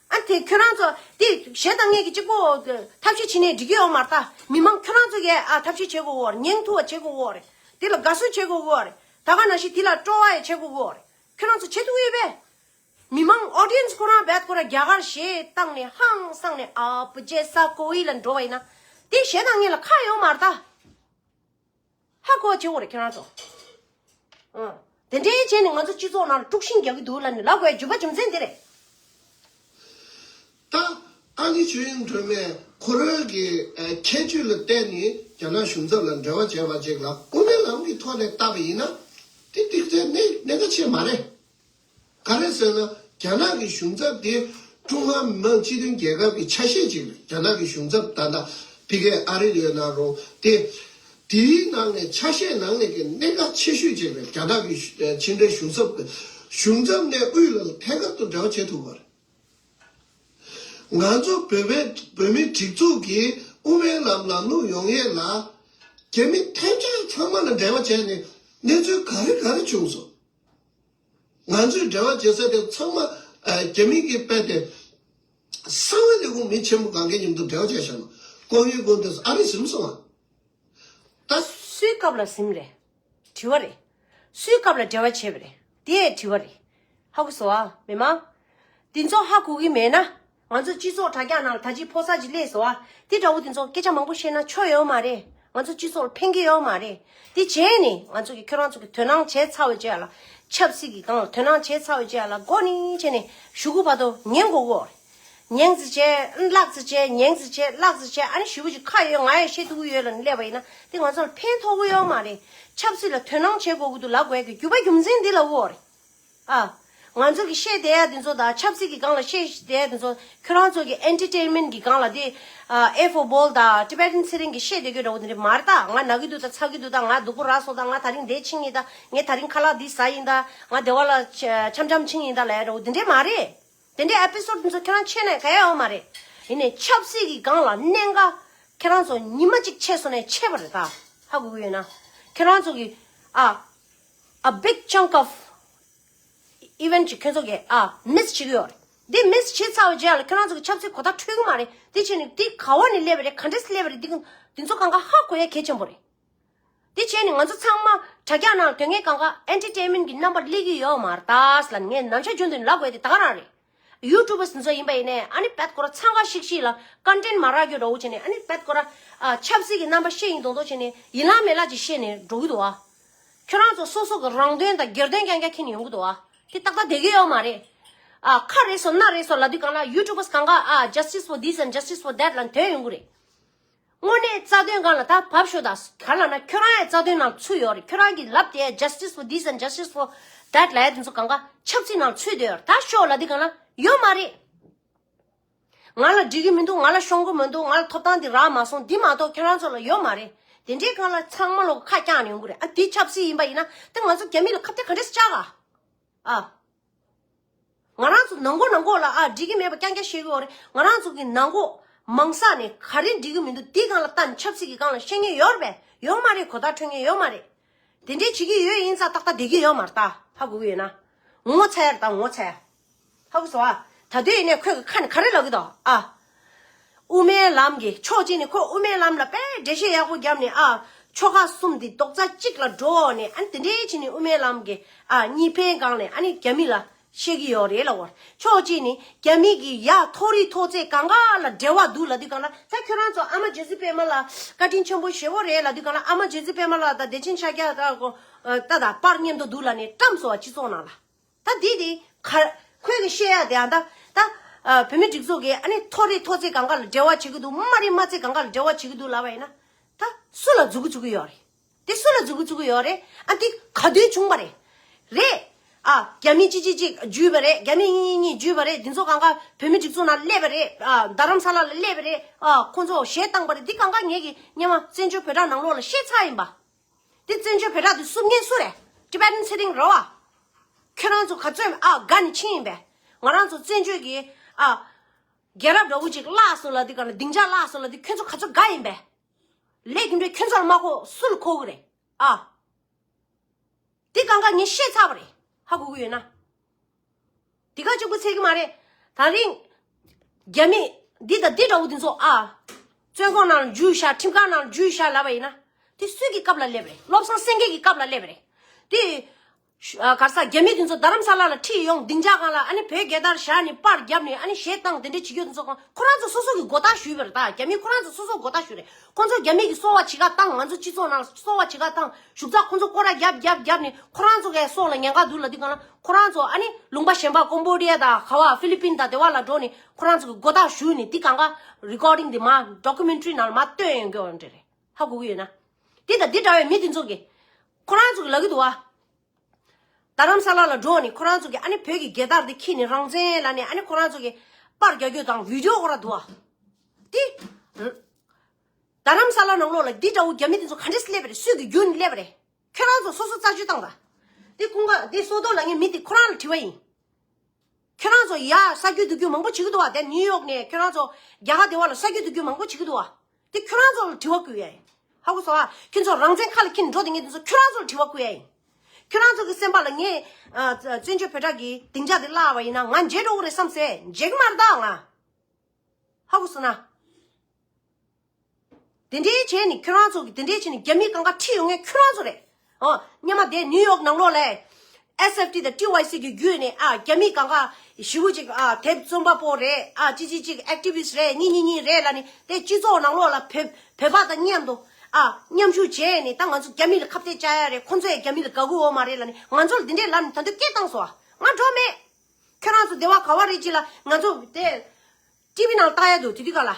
ཨ་དེ་ཁྱོད་རང་ཚོ་དེ་གཞས་བཏང་མཁན་གྱི་གཅིག་པོ་ཐབས་ཤེས་བྱེད་ནས་འགྲིག་གི་ཡོད་མ་རེད་ད། མི་མང་ཁྱོད་རང་ཚོ་གས་ཨ་ཐབས་ཤེས་བྱེད་དགོས་ཡོད་རེད། ཉན་ཐུབ་པ་བྱེད་དགོས་ཡོད་རེད། དེ་ལ་དགའ་བསུ་བྱེད་དགོས་ཡོད་རེད། ད་ག་ནང་བཞིན་དེ་ལ་སྤྲོ་བ་ཡང་བྱེད་དགོས་ཡོད་རེད། ཁྱོད་རང་ཚོ་བྱེད་ཐུབ་ཀྱི་ཡོད་པས། མི་མང་ཨོ་ཌི་ཡེན་སི་ཁོ་རང་རྦད་ཁོ་རང་རྒྱ་གར་གཞས་བཏང་ནས་ཧང་སངས་ནས་ཨ་པུ་ཅེ་ས་ཀོ་ཝི་ལ་འགྲོ་བ་ཡིན་ན་དེ་གཞས་བཏང་མཁན་ལ་ཁག་ཡོད་མ་རེད་ད། ཧ་གོ་བ་བྱེད་དགོས་རེད་ཁྱེད་རང་ཚོ། ཨང་། དེ་འདྲའི་བྱས་ནས་ང་ཚོ་སྤྱི་ཚོགས་ནང་ལ་དཀྲུག་ཤིང་རྒྱག་གི་འདུག་ལབ་ནས་ལབ་དགོས་རྒྱུ་མཚན་དེ་རེད། ད་ཨ་ནི་ཆོས་དབྱིངས་སྒྲོལ་མས་ཁོ་རང་གི་ཨ་ཁྱད་ཆོས་ལ་བརྟེན་ནས་རྒྱ་ནག་གཞུང་ཚབ་ལ་འབྲེལ་བ་བྱས་པ་ཅིག་ལ་དབུ་མའི་ལམ་གྱི་ཐོག་ནས་བལྟས་པ་ཡིན་ན་དེ་ཏིག་ཙེ་གནད་གནད་འགག་ཆེ་མ་རེད། ག་རེ་ཟེར་ན་རྒྱ་ནག་གི་གཞུང་ཚབ་དེ་ཀྲུང་ཧྭ་མི་དམངས་སྤྱི་མཐུན་རྒྱལ་ཁབ་ཀྱི་ཆ་ཤས་ཅིག་རེད། རྒྱ་ནག་གི་གཞུང་ཚབ་ད་ལྟ་ཕ་གིའི་ཨ་རི་ལ་ཡོད་ན་རུང་དེ་དེའི་ནང་ནས་ཆ་ཤས་ནང་ནས་ཀྱི་གནད་འགག་ཆེ་ཤོས་ཅིག་རེད། རྒྱ་ནག་གི་ཕྱི་འབྲེལ་གཞུང་ཚབ་གཞུང་ཚབ་ནས་དབུས་ལ་ཐད་ཀར་དུ་འབྲེལ་བ་བྱེད་ཐུབ་པ་རེད། ང་ཚོ་བོད་པའི་བོད་མིའི་སྒྲིག་འཛུགས་ཀྱི་དབུ་མའི་ལམ་ལམ་ལུགས་ཡོང་ཡས་ལ་རྒྱ་མི་ཐམས་ཅད་ཚང་མ་ལ་འབྲེལ་བ་བྱས་ནས་གནས་ཚུལ་ག་རེ་ག་རེ་བྱུང་སོང་། ང་ཚོས་འབྲེལ་བ་བྱེད་ས་དེ་ཚང་མ་ཨ་རྒྱ་མི་གི་དཔེ་དེ་གསང་བའི་ལས་ཁུངས་མི་ཆེན་པོ་གང་གའི་མཉམ་དུ་འབྲེལ་བ་བྱས་བཞག་ན་ཀོང་ཡུལ་ཀོང་དེ་ཨ་རི་ཟིན་སོང་ང་། ད་སུའི་སྐབས་ལ་ཟིན་རེད། དྲི་བ་རེད། སུའི་སྐབས་ལ་འབྲེལ་བ་བྱས་པ་རེད། དེ་དྲི་བ་རེད། ཧ་གོ་སོང་ཨ་མི་མང་། འདི་ཚོ་ཧ་གོ་གི་མེད་ན། ང་ཚོ་སྤྱི་ཚོགས་དྲ་རྒྱ་ནང་ལ་ད་ཅི་ཕོ་གསར་ཅིག་སླེབས་སོང་ཨ། དེ་འདྲ་བོ་དེ་ཚོ་སྐད་ཆ་མང་པོ་བཤད་ན་ཆོ་ཡོད་མ་རེད། ང་ཚོ་སྤྱི་ཚོགས་ལ་ཕན་གྱི་ཡོད་མ་རེད། དེ་བྱས་ནས་ང་ཚོ་གི་ཁྱོད་རང་ཚོ་གི་དོ་སྣང་བྱས་ཚར་བའི་རྗེས་ལ་ཆབ་སྲིད་ཀྱི་སྒང་ལ་དོ་སྣང་བྱས་ཚར་བའི་རྗེས་ལ་མགོ་ནས་བྱས་ནས་གཞུག་གུ་བར་དུ་ཉན་དགོས་གོ། ཉན་ཙི་བྱས་ལག་ཙི་བྱས་ཉན་ཙི་བྱས་ལག་ཙི་བྱས་ཨ་ནི་ཞུ་བ་ཅིག་ཁ་ཡོད་ང་ཡང་བཤད་ཐུབ་ཀྱི་ཡོད་ལ་ནི་སླེབས་པ་ཡིན་ན་དེ་ང་ཚོ་ལ་ཕན་ཐོགས་ཀྱི་ཡོད་མ་རེད། ཆབ་སྲིད་ལ་དོ་སྣང་བྱེད་དགོས་ཀྱི་འདུག་ལབ་དགོས་ཀྱི་རྒྱུ་བ་རྒྱུ་མཚན་འདི་ལ་འོ་རེད། ཨ། ང་ཚོ་གི་བཤད་བསྡད་ཡ་དེ་ཚོ་དང་ཆབ་སྲིད་ཀྱི་སྒང་ལ་བཤད་བསྡད་ཡ་དེ་ཚོ་ཁྱོད་རང་ཚོ་གི་ཨེན་ཊར་ཊེན་མེན་ཊི་གི་སྒང་ལ་དེ་ཨ་ཨེ་ཧྥོ་བྷོལ་དང་ཊི་བེ་ཊན་ཚེ་རིང་གི་བཤད་བསྡད་རྒྱུ་འདྲ་བོ་དེ་འདྲ་མ་རེད་ད། ང་ན་གི་འདུག་ད་ཚ་གི་འདུག་ད་ང་སྡུག་པོ་རག་སོང་ད། ང་ད་རིང་འདི་ཕྱིན་ཡིན་ད། ངས་ད་རིང་ཁ་ལག་འདི་ཟ་ཡིན་ད། ང་སྡེ་བ་ལ་འཆམ་འཆམ་ཕྱིན་ཡིན་ད་ལབ་ཡ་འདྲ་བོ་དེ་འདྲ་མ་རེད། དེ་འདྲའི་ཨེ་པི་སོ་ཌི་དེ་ཚོ་ཁྱོད་རང་ཆད་ནས་ག་ཡ་ཡོང་མ་རེད། ཡིན་ནའི་ཆབ་སྲིད་ཀྱི་སྒང་ལ་གནད་འགག་ཁྱོད་རང་ཚོ་ཉི་མ་གཅིག་ཆད་སོང་ནས་ཆད་པ་རེད་ད། ཧ་གོ་གི་ཡོད་ན། ཁྱོད་རང་ཚོ་གི་ཨ། a big chunk of event ཅིག་ཁྱོད་ཚོ་གི་ཨ་མིས་བྱེད་ཀྱི་ཡོད་རེད། འདི་མིས་བྱེད་ཚར་བའི་རྗེས་ལ་ཁྱོད་རང་ཚོ་གི་ཆབ་སྲིད་གོ་བརྡ་འཕྲོད་ཀྱི་མ་རེད། འདི་བྱས་ནས་འདི་ག་བ་ནས་སླེབས་པ་རེད། ག་འདྲས་སླེབས་པ་རེད། འདི་འདི་ཚོ་གང་ག་ཧ་གོ་ཡ་གལ་ཆེན་པོ་རེད། དེ་བྱས་ནས་ང་ཚོ་ཚང་མ་དྲ་རྒྱ་ནང་དོན་ངན་གང་ག་ཨེན་ཊར་ཊེན་མེན་ཊི་གི་རྣམ་པར་སླེབས་ཀྱི་ཡོད་མ་རེད་ད་ཟེར་ལབ་ནས་ངས་ནམ་ཞག་རྒྱུན་དུ་ལབ་དགོས་དེ་ད་ག་རང་རེད། ཡུ་ཊུབ་པར་སི་ཚོ་ཡིན་པ་ཡིན་ནའི་ཨ་ནི་བད་ཁོ་ར་འཚང་ཁ་ཤིག་ཤིག་ལ་ཀོན་ཊེན་མ་རག་རྒྱུ་འདྲ་བོ་བྱས་ནས་ཨ་ནི་བད་ཁོ་ར་ཨ་ཆབ་སྲིད་ཀྱི་རྣམ་པ་བཤད་ཡིན་མདོག་མདོག་བྱས་ནས་ཡིན་ལ་མེད་ལ་ཅིག་བཤད་ནས་འགྲོ་གི་འདུག་ཨ། ཁྱོད་རང་ཚོ་སོ་སོ་གི་རང་དོན་དང་སྒེར་དོན་རྐྱང་རྐྱང་འཁྱེར་ནས་ཡོང་གི་འདུག་ཨ། དེ་ཏག་ཏག་བསྡད་ཀྱི་ཡོད་མ་རེད། ཨ་ཁ་རེ་སོ་སྣ་རེ་སོ་ལབ་དུས་གང་ལ་ཡུ་ཊུབ་པར་སི་གང་ག་ཨ་justice for this and justice for that ལ་དོན་ཡོང་གི་རེད། དངོས་གནས་རྩ་དོན་སྒང་ལ་ད་བབས་ཤོག་ད། ག་ལ་ན་ཁྱོད་རང་ཡང་རྩ་དོན་ནང་ཚུད་ཡོད་རེད། ཁྱོད་རང་གིས་ལབ་དེ་justice for this and justice for that ལབ་ཡ་དེ་ཚོ་གང་ག་ཆབ་སྲིད་ནང་ཚུད་བསྡད་ཡོད་རེད། ད་ཤོག་ལབ་དེ་གང་ལ་ཡོད་མ་རེད། ང་ལ་འགྲིག་གི་མི་འདུག་ང་ལ་ཤོང་གི་མི་འདུག་ང་ལ་ཐོབ་ཐང་འདི་རག་མ་སོང་འདི་མ་གཏོགས་ཁྱོད་རང་ཚོ་ལ་ཡོད་མ་རེད། དེ་འདྲའི་སྒང་ལ་ཚང་མ་ལོག་ཁ་བཀྱག་ནས་ཡོང་གི་རེད། ཨ་འདི་ཆབ་སྲིད་ཡིན་པ་ཡིན་ན་ད་ང་ཚོ་རྒྱ་མི་ལ་ཁ་གཏད་ག་འདྲས་བཅག་ག་ཨ། ང་རང་ཚོ་ནང་མགོ་ནང་མགོ་ལ་ཨ་འགྲིག་གི་མེད་པ་རྐྱང་རྐྱང་བཤད་གི་ཡོད་རེད། ང་རང་ཚོ་གི་ནང་མགོ་མང་ས་ནས་ག་རེ་འགྲིག་གི་མི་འདུག་དེའི་སྒང་ལ་ལྟ་ནས་ཆབ་སྲིད་ཀྱི་སྒང་ལ་བཤད་མཁན་ཡོད་རེད་པས། ཡོད་མ་རེད། གོ་བརྡ་འཕྲོད་མཁན་ཡོད་མ་རེད། དེ་འདྲའི་བྱེད་ཀྱི་ཡོད་ཡིན་ཙང་ཏག་ཏག་བསྡད་ཀྱི་ཡོད་མ་རེད་ད། ཧ་གོ་གི་ཡོད་ན། ངོ་ཚ་ཡ་རེད་ད་ངོ་ཚ་ཡ། ཧ་གོ་སོང་ཨ། ད་དུས་ཡིན་ནས་ཁོས་ཁ་ནས་ག་རེ་ལབ་ཀྱི་འདུག་ཨ། དབུ་མའི་ལམ་གྱི་ཕྱོགས་གཅིག་ནས་ཁོ་དབུ་མའི་ལམ་ལ་དཔེ་འགྲེལ་བཤད་ཡག་པོ་བརྒྱབ་ནས་ཨ། ཆོལ་ཁ་གསུམ་འདི་རྡོག་རྩ་གཅིག་ལ་འགྲོ་ནས་ཨ་ནི་དེ་འདྲའི་ཕྱིན་ནས་དབུ་མའི་ལམ་གྱི་ཨ་གཉིས་ཕན་སྒང་ནས་ཨ་ནི་རྒྱ་མི་ལ་བཤད་ཀྱི་ཡོད་རེད་ལབ་པ། ཕྱོགས་གཅིག་ནས་རྒྱ་མི་གི་ཡ་མཐོ་རིས་མཐོ་ཚད་གང་ག་ལ་འབྲེལ་བ་འདུག་ལབ་དུས་སྒང་ལ། ད་ཁྱོད་རང་ཚོ་ཨ་མ་རྗེ་བཙུན་པད་མ་ལགས་བཀའ་དྲིན་ཆེན་པོ་ཞེ་པོ་རེད་ལབ་དུས་སྒང་ལ། ཨ་མ་རྗེ་བཙུན་པད་མ་ལགས་དང་བདེ་ཆེན་ཕྱག་རྒྱ་དང་ད་དང་པར་མཉམ་དུ་འདུག་ལབ་ནས་བཀྲམ་སོང་བ། སྤྱི་ཚོགས་ནང་ལ། ད་འདི་དེ་ག་ཁོས་གི་བཤད་ཡ་དེ་ཨ་ད་ད་ཨ་བོད་མི་སྒྲིག་འཛུགས་ཀྱི་ཨ་ནི་མཐོ་རིས་མཐོ་ཚད་གང་ག་ལ་འབྲེལ་བ་བྱེད་ཀྱི་འདུག་དམའ་རིས་དམའ་ཚད་གང་ག་ལ་འབྲེལ་བ་བྱེད་ཀྱི་འདུག་ལབ་པ་ཡིན་ན། ད་སུ་ལ་མཛུབ་གུ་བཙུགས་ཀྱི་ཡོད་རེད། དེ་སུ་ལ་མཛུབ་གུ་བཙུགས་ཀྱི་ཡོད་རེད། ཨ་འདི་ག་དུས་བྱུང་བ་རེད། རེད། ཨ་རྒྱ་མི་གཅིག་གཅིག་གཅིག་འཇུས་པ་རེད། རྒྱ་མི་གཉིས་གཉིས་གཉིས་འཇུས་པ་རེད། འདི་ཚོ་གང་ག་བོད་མི་སྒྲིག་འཛུགས་ནང་སླེབས་པ་རེད། ཨ་རྡ་རམ་ས་ལ་ལ་སླེབས་པ་རེད། ཨ་ཁོང་ཚོ་གཞས་བཏང་པ་རེད། འདི་གང་ག་ངེད་ཀྱི་སྔོན་མ་བཙན་བྱོལ་བོད་དྲ་ནང་ལོགས་ལ་བཤད་ཚར་ཡིན་པ། དེ་བཙན་བྱོལ་བོད་དྲ་དེ་བསུབ་མཁན་སུ་རེད། Tibetan Sitting Row་ཨ། ཁྱོད་རང་ཚོ་ག་ཚོད་ཨ་དགའ་ནས་ཕྱིན་ཡིན་པས། ང་རང་ཚོ་བཙན་བྱོལ་གྱི་ཨ་རྒྱལ་རབས་འདྲ་བོ་ཅིག་བརླགས་སོང་ལབ་དུས་ག་ལ། སྡིངས་ཆ་བརླགས་སོང་ལབ་དུས་ཁྱོད་ཚོ་ག་ཚོད་དགའ་ཡིན་པས། ལས་རྒྱུ་འབྲས་ཁྱོད་ཚོ་ལ་མ་གོ་སུ་ལ་གོ་གི་རེད་ཨ། དེ་གང་ག་ངས་བཤད་ཚར་བ་རེད། ཧ་གོ་གི་ཡོད་ན། དེ་ག་གཅིག་པུ་ཚད་ཀྱི་མ་རེད། ད་རིང་རྒྱ་མི་འདི་དང་འདི་འདྲ་བོ་འདི་ཚོ་ཨ། བཙོན་ཁང་ནང་ལ་འཇུས་བཞག་ཁྲིམས་ཁང་ནང་ལ་འཇུས་བཞག་ལབ་པ་ཡིན་ན། དེ་སུའི་གི་སྐབས་ལ་སླེབས་རེད། བློ་བཟང་སེང་གེ་གི་སྐབས་ལ་སླེབས་རེད། དེ་ཨ་ག་རེ་ཟ། རྒྱ་མི་འདི་ཚོ་རྡ་རམ་ས་ལ་ལ་ཁྲིད་ཡོང་སྡིངས་ཆ་སྒང་ལ་ཨ་ནི་བོད་རྒྱལ་དར་བཞག་ནས་པར་བརྒྱབ་ནས་ཨ་ནི་གཞས་བཏང་དེ་འདྲ་བྱེད་རྒྱུ་འདི་ཚོ་གང་ཁོ་རང་ཚོ་སོ་སོ་གི་མགོ་ཐག་ཞུས་པ་རེད། ད་རྒྱ་མི་ཁོ་རང་ཚོ་སོ་སོ་མགོ་ཐག་ཞུས་རེད། ཁོང་ཚོ་རྒྱ་མི་གི་སོ་བ་བྱེད་ག་བཏང་། ང་ཚོ་སྤྱི་ཚོགས་ནང་སོ་བ་བྱེད་ག་བཏང་། བཞུགས་ཚགས་ཁོང་ཚོ་སྐོར་ར་རྒྱབ་རྒྱབ་རྒྱབ་ནས་ཁོ་རང་ཚོ་གའི་སྲོག་ལ་ཉེན་ཁ་འདུག་ལབ་དུས་གང་ལ། ཁོ་རང་ཚོ་ཨ་ནི་ལུང་པ་གཞན་པ་ཀོམ་བོ་ཌི་ཡ་དང་ག་བ་ཧྥི་ལི་པིན་དང་དེ་བ་ལ་འགྲོ་ནས་ཁོ་རང་ཚོ་གི་མགོ་ཐག་ཞུས་ནས་དེ་གང་ག་རི་ཀོར་ཌིང་དེ་མ་ཌོ་ཀུ་མེན་ཊ་རི་ནང་ལ་མ་སྟོན་ཡོང་གི་ཡོད་འདྲ་རེད། ཧ་གོ་གི་ཡོད་ན། དེ་དང་དེ་འདྲ་བའི་མི་དེ་ཚོ་གི་ཁོ་རང་ཚོ་གི་ལབ་གི་འདུག་བ། རྡ་རམ་ས་ལ་ལ་འགྲོ་ནས་ཁོ་རང་ཚོ་གི་ཨ་ནི་བོད་ཀྱི་རྒྱལ་དར་དེ་འཁྱེར་ནས་རང་བཙན་ལབ་ནས་ཨ་ནི་ཁོ་རང་ཚོ་གི་པར་རྒྱག་རྒྱུ་དང་བི་ཌི་ཡོ་སྐོར་ར་འདུག་བ། དེ། རྡ་རམ་ས་ལ་ནང་ལོགས་ལ་འདི་འདྲ་བོ་རྒྱ་མི་དེ་ཚོ་ག་འདྲས་སླེབས་པ་རེད། སུས་ཀྱི་བརྒྱུད་ནས་སླེབས་པ་རེད། ཁྱོད་རང་ཚོ་སོ་སོ་རྩད་གཅོད་བཏང་དང་། དེ་ཁོང་ག་དེ་སོ་ཏོ་ལ་ངའི་མི་དེ་ཁོ་རང་ལ་དྲི་བ་ཡིན། ཁྱོད་རང་ཚོ་ཡ་ས་རྒྱུ་འདུག་རྒྱུ་མང་པོ་བྱེད་ཀྱི་འདུག་བ། དེ་ནིའུ་ཡོག་ནས་ཁྱོད་རང་ཚོ་རྒྱ་གར་དེ་བ་ལ་ས་རྒྱུ་འདུག་རྒྱུ་མང་པོ་བྱེད་ཀྱི་འདུག་བ། དེ་ཁྱོད་རང་ཚོ་ལ་དྲི་བ་བསྐུར་ཡ་ཡིན། ཧ་གོ་སོང་ཨ། ཁྱོད་ཚོ་རང་བཙན་ཁ་ལ་འཁྱེར་འགྲོ་དེ་ངས་དེ་ཚོ་ཁྱོད་རང་ཚོ་ལ་དྲི་བ་བསྐུར་ཡ་ཡིན། ཁྱོད་རང་ཚོ་གི་སེམས་པ་ལ་ངས་ཨ་བཙན་བྱོལ་བོད་དྲ་གི་སྡིངས་ཆ་དེ་བརླག་པ་ཡིན་ན་ང་མཇལ་འགྲོ་གི་རེད་བསམ་སེ་མཇལ་གི་མ་རེད་ད་ང་། ཧ་གོ་སོང་ན། དེ་འདྲའི་བྱས་ནས་ཁྱོད་རང་ཚོ་གི་དེ་འདྲའི་བྱས་ནས་རྒྱ་མི་གང་ག་ཁྲིད་ཡོང་མཁན་ཁྱོད་རང་ཚོ་རེད། ཨོ། སྔོན་མ་དེ་ནིའུ་ཡོག་ནང་ལོགས་ལ་ཨེས་ཨེཕ་ཊི་དང་ཊི་ཝའི་སི་གི་བརྒྱུད་ནས་ཨ་རྒྱ་མི་གང་ག་ཞེ་པོ་ཅིག་ཨ་དེབ་རྩོམ་པ་པོ་རེད། ཨ་ཅི་ཅི་ཅིག་ཨེག་ཊི་བི་སི་ཊི་རེད། གཉིས་གཉིས་གཉིས་རེད་ལབ་ནས་དེ་སྤྱི་ཚོགས་ནང་ལོགས་ལ་བོད་བོད་པ་དང་མཉམ་དུ་ཨ་མཉམ་ཞུགས་བྱས་ནས་ད་ང་ཚོ་རྒྱ་མི་ལ་ཁ་གཏད་བཅག་ཡ་རེད། ཁོང་ཚོ་ཡང་རྒྱ་མི་ལ་དགའ་གི་ཡོད་མ་རེད་ལབ་ནས་ང་ཚོ་ལ་འདི་འདྲས་ལབ་ནས་ད་དུང་སྐད་བཏང་སོང་ཨ། ང་འགྲོ་མེད། ཁྱོད་རང་ཚོ་སྡེ་བ་ག་བ་རེད་ཅིག་ལ་ང་ཚོ་དེ་ཊི་བི་ནང་ལྟ་ཡ་འདུག་དེ་དུས་ག་ལ།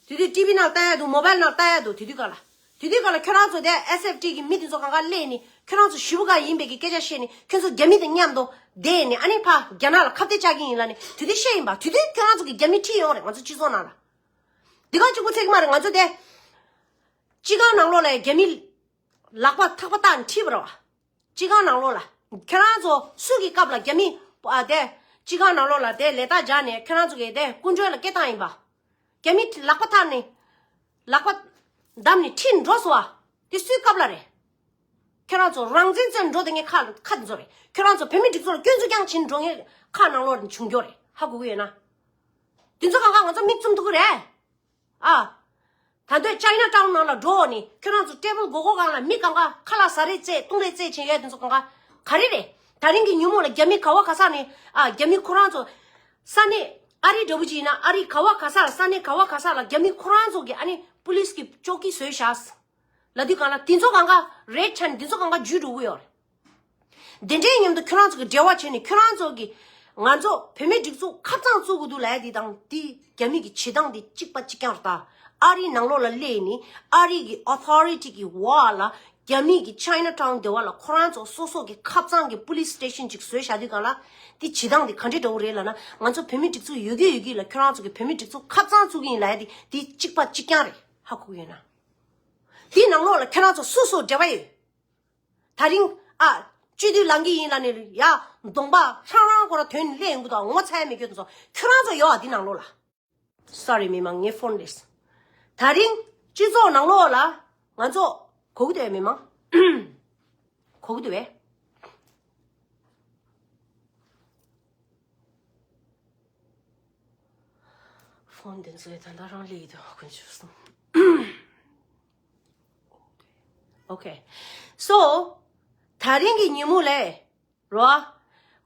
དེ་དུས་ཊི་བི་ནང་ལྟ་ཡ་འདུག་མོ་བལ་ནང་ལྟ་ཡ་འདུག་དེ་དུས་ག་ལ། དེ་དུས་ག་ལ་ཁྱོད་རང་ཚོ་དེ་ཨེས་ཨེཕ་ཊི་གི་མི་དེ་ཚོ་གང་ག་སླེབས་ནས་ཁྱོད་རང་ཚོ་ཞེ་པོ་ག་ཡིན་པའི་གི་སྐད་ཆ་བཤད་ནས་ཁྱོད་ཚོ་རྒྱ་མི་དང་མཉམ་དུ་བསྡད་ནས་ཨ་ནི་ཕ་རྒྱ་ནག་ལ་ཁ་གཏད་བཅག་གི་ཡིན་ལབ་ནས་དེ་དུས་བཤད་ཡིན་པ། དེ་དུས་ཁྱོད་རང་ཚོ་གི་རྒྱ་མི་ཁྲིད་ཡོང་རེད་ང་ཚོ་སྤྱི་ཚོགས་ནང་ལ། དེ་ག་གཅིག་པུ་ཚད་ཀྱི་མ་རེད། ང་ཚོ་དེ་སྤྱི་ཁང་ནང་ལོགས་ལ་རྒྱ་མི་ལག་པ་ཐག་པ་བཏགས་ནས་ཁྲིད་པ་རེད་བ། སྤྱི་ཁང་ནང་ལོགས་ལ། ཁྱེད་རང་ཚོ་སུ་གི་སྐབས་ལ་རྒྱ་མི་ཨ་དེ་སྤྱི་ཁང་ནང་ལོགས་ལ་དེ་ལས་རྟགས་སྦྱར་ནས་ཁྱེད་རང་ཚོ་གི་དེ་སྐུ་མགྲོན་ལ་སྐད་བཏང་ཡིན་པ། རྒྱ་མི་ལག་པ་ཐག་ནས་ལག་པ་བསྡམས་ནས་ཁྲིད་འགྲོ་སོང་བ། དེ་སུའི་སྐབས་ལ་རེད། ཁྱེད་རང་ཚོ་རང་བཙན་རྩོད་འགྲོ་དེ་ངས་ཁ་ཁ་དེ་ཚོ་རེད། ཁྱེད་རང་ཚོ་བོད་མི་སྒྲིག་འཛུགས་ལ་སྐྱོན་འཛུགས་རྐྱང་བྱེད་འགྲོ་ངས་ཁ་ནང་ལོགས་ནས་བྱུང་རྒྱུ་རེད། ཧ་གོ་གི་ཡོད་ན། དེ་ཚོ་གང་ག་ང་ཚོ་མིག་བཙུམ་ཐུབ་ཀྱི་རེད། ཨ། ད་འདོད་ཅའི་ན་ཊའུན་ནང་ལ་འགྲོ་ནས་ཁྱོད་རང་ཚོ་ཊེ་བལ་སྒོར་སྒོར་སྒང་ལ་མི་གང་ག་ཁ་ལག་ཟ་རེས་རྩེད་བཏུང་རེས་རྩེད་བྱེད་ཡས་དེ་ཚོ་གང་ག་ག་རེ་རེད། ད་རིང་གི་ཉིན་མོ་ལ་རྒྱ་མི་ག་བ་ག་ས་ནས་ཨ་རྒྱ་མི་ཁོ་རང་ཚོ་ས་གནས་ཨ་རི་འདྲ་བོ་ཅིག་ཡིན་ན་ཨ་རི་ག་བ་ག་ས་ལ་ས་གནས་ག་བ་ག་ས་ལ་རྒྱ་མི་ཁོ་རང་ཚོ་གི་ཨ་ནི་པུ་ལིས་ཀྱི་ཅོ་ཀི་བཟོས་བཞག་ལབ་དུས་གང་ལ་དེ་ཚོ་གང་ག་རེད་ཆ་ནས་དེ་ཚོ་གང་ག་འཇུས་འགྲོ་གི་ཡོད་རེད། དེ་འདྲའི་མཉམ་དུ་ཁྱོད་རང་ཚོ་གི་འབྲེལ་བ་བྱས་ནས་ཁྱོད་རང་ཚོ་གི་ང་ཚོ་བོད་མི་སྒྲིག་འཛུགས་ཁ་གཙང་བཙུགས་དགོས་འདུག་ལབ་ཡ་འདི་དང་འདི་རྒྱ་མི་གི་བྱེད་སྟངས་འདི་གཅིག་པ་གཅིག་རྐྱང་རེད་ད། ཨ་རིའི་ནང་ལོགས་ལ་སླེབས་ནས་ཨ་རི་གི་ཨོ་ཐོ་རི་ཊི་གི་འོག་ལ་རྒྱ་མི་གི་ཅའི་ན་ཊའུན་དེ་བ་ལ་ཁོ་རང་ཚོ་སོ་སོ་གི་ཁ་གཙང་གི་པུ་ལིས་སི་ཊེ་ཤན་ཅིག་བཟོས་བཞག་དུས་གང་ལ་འདི་བྱེད་སྟངས་འདི་ག་འདྲའི་འདྲ་བོ་རེད་ལབ་ན་ང་ཚོ་བོད་མི་སྒྲིག་འཛུགས་ཡོད་ཀྱི་ཡོད་ཀྱི་ལ་ཁྱོད་རང་ཚོ་གི་བོད་མི་སྒྲིག་འཛུགས་ཁ་གཙང་བཙུགས་ཀྱི་ཡིན་ལབ་ཡ་འདི་འདི་གཅིག་པ་གཅིག་རྐྱང་རེད། ཧ་གོ་གི་ཡོད་ན། འདིའི་ནང་ལོགས་ལ་ཁྱེད་རང་ཚོ་སུ་སུ་འབྲེལ་བ་ཡོད། ད་རིང་ཨ་སྤྱི་འཐུས་ལངས་ཀྱི་ཡིན་ལབ་ནས་ཡ་གདོང་པ་རང་རང་ཁོ་ར་དོན་ལས་ཡོང་གི་འདུག་ངོ་ཚ་ཡ་མེད་རྒྱུ་དེ་ཚོ་ཁྱོད་རང་ཚོ་ཡོད་ཨ་འདི་ནང་ལོགས་ལ། སོ་རི་མི་མང་ངའི་ཕོན་རེད། ད་རིང་སྤྱི་ཚོགས་ནང་ལོགས་ལ་ང་ཚོ་གོ་གི་འདུག་ཨེ་མི་མང་། གོ་གི་འདུག་ཨེ། འོ་འདི་ཚོའི་ད་ལྟ་རང་ལས་ཡིད་དུ་ཁོན་ཆུ་སོང་། Okay. So, ད་རིང་གི་ཉིན་མོ་ལས་རོ།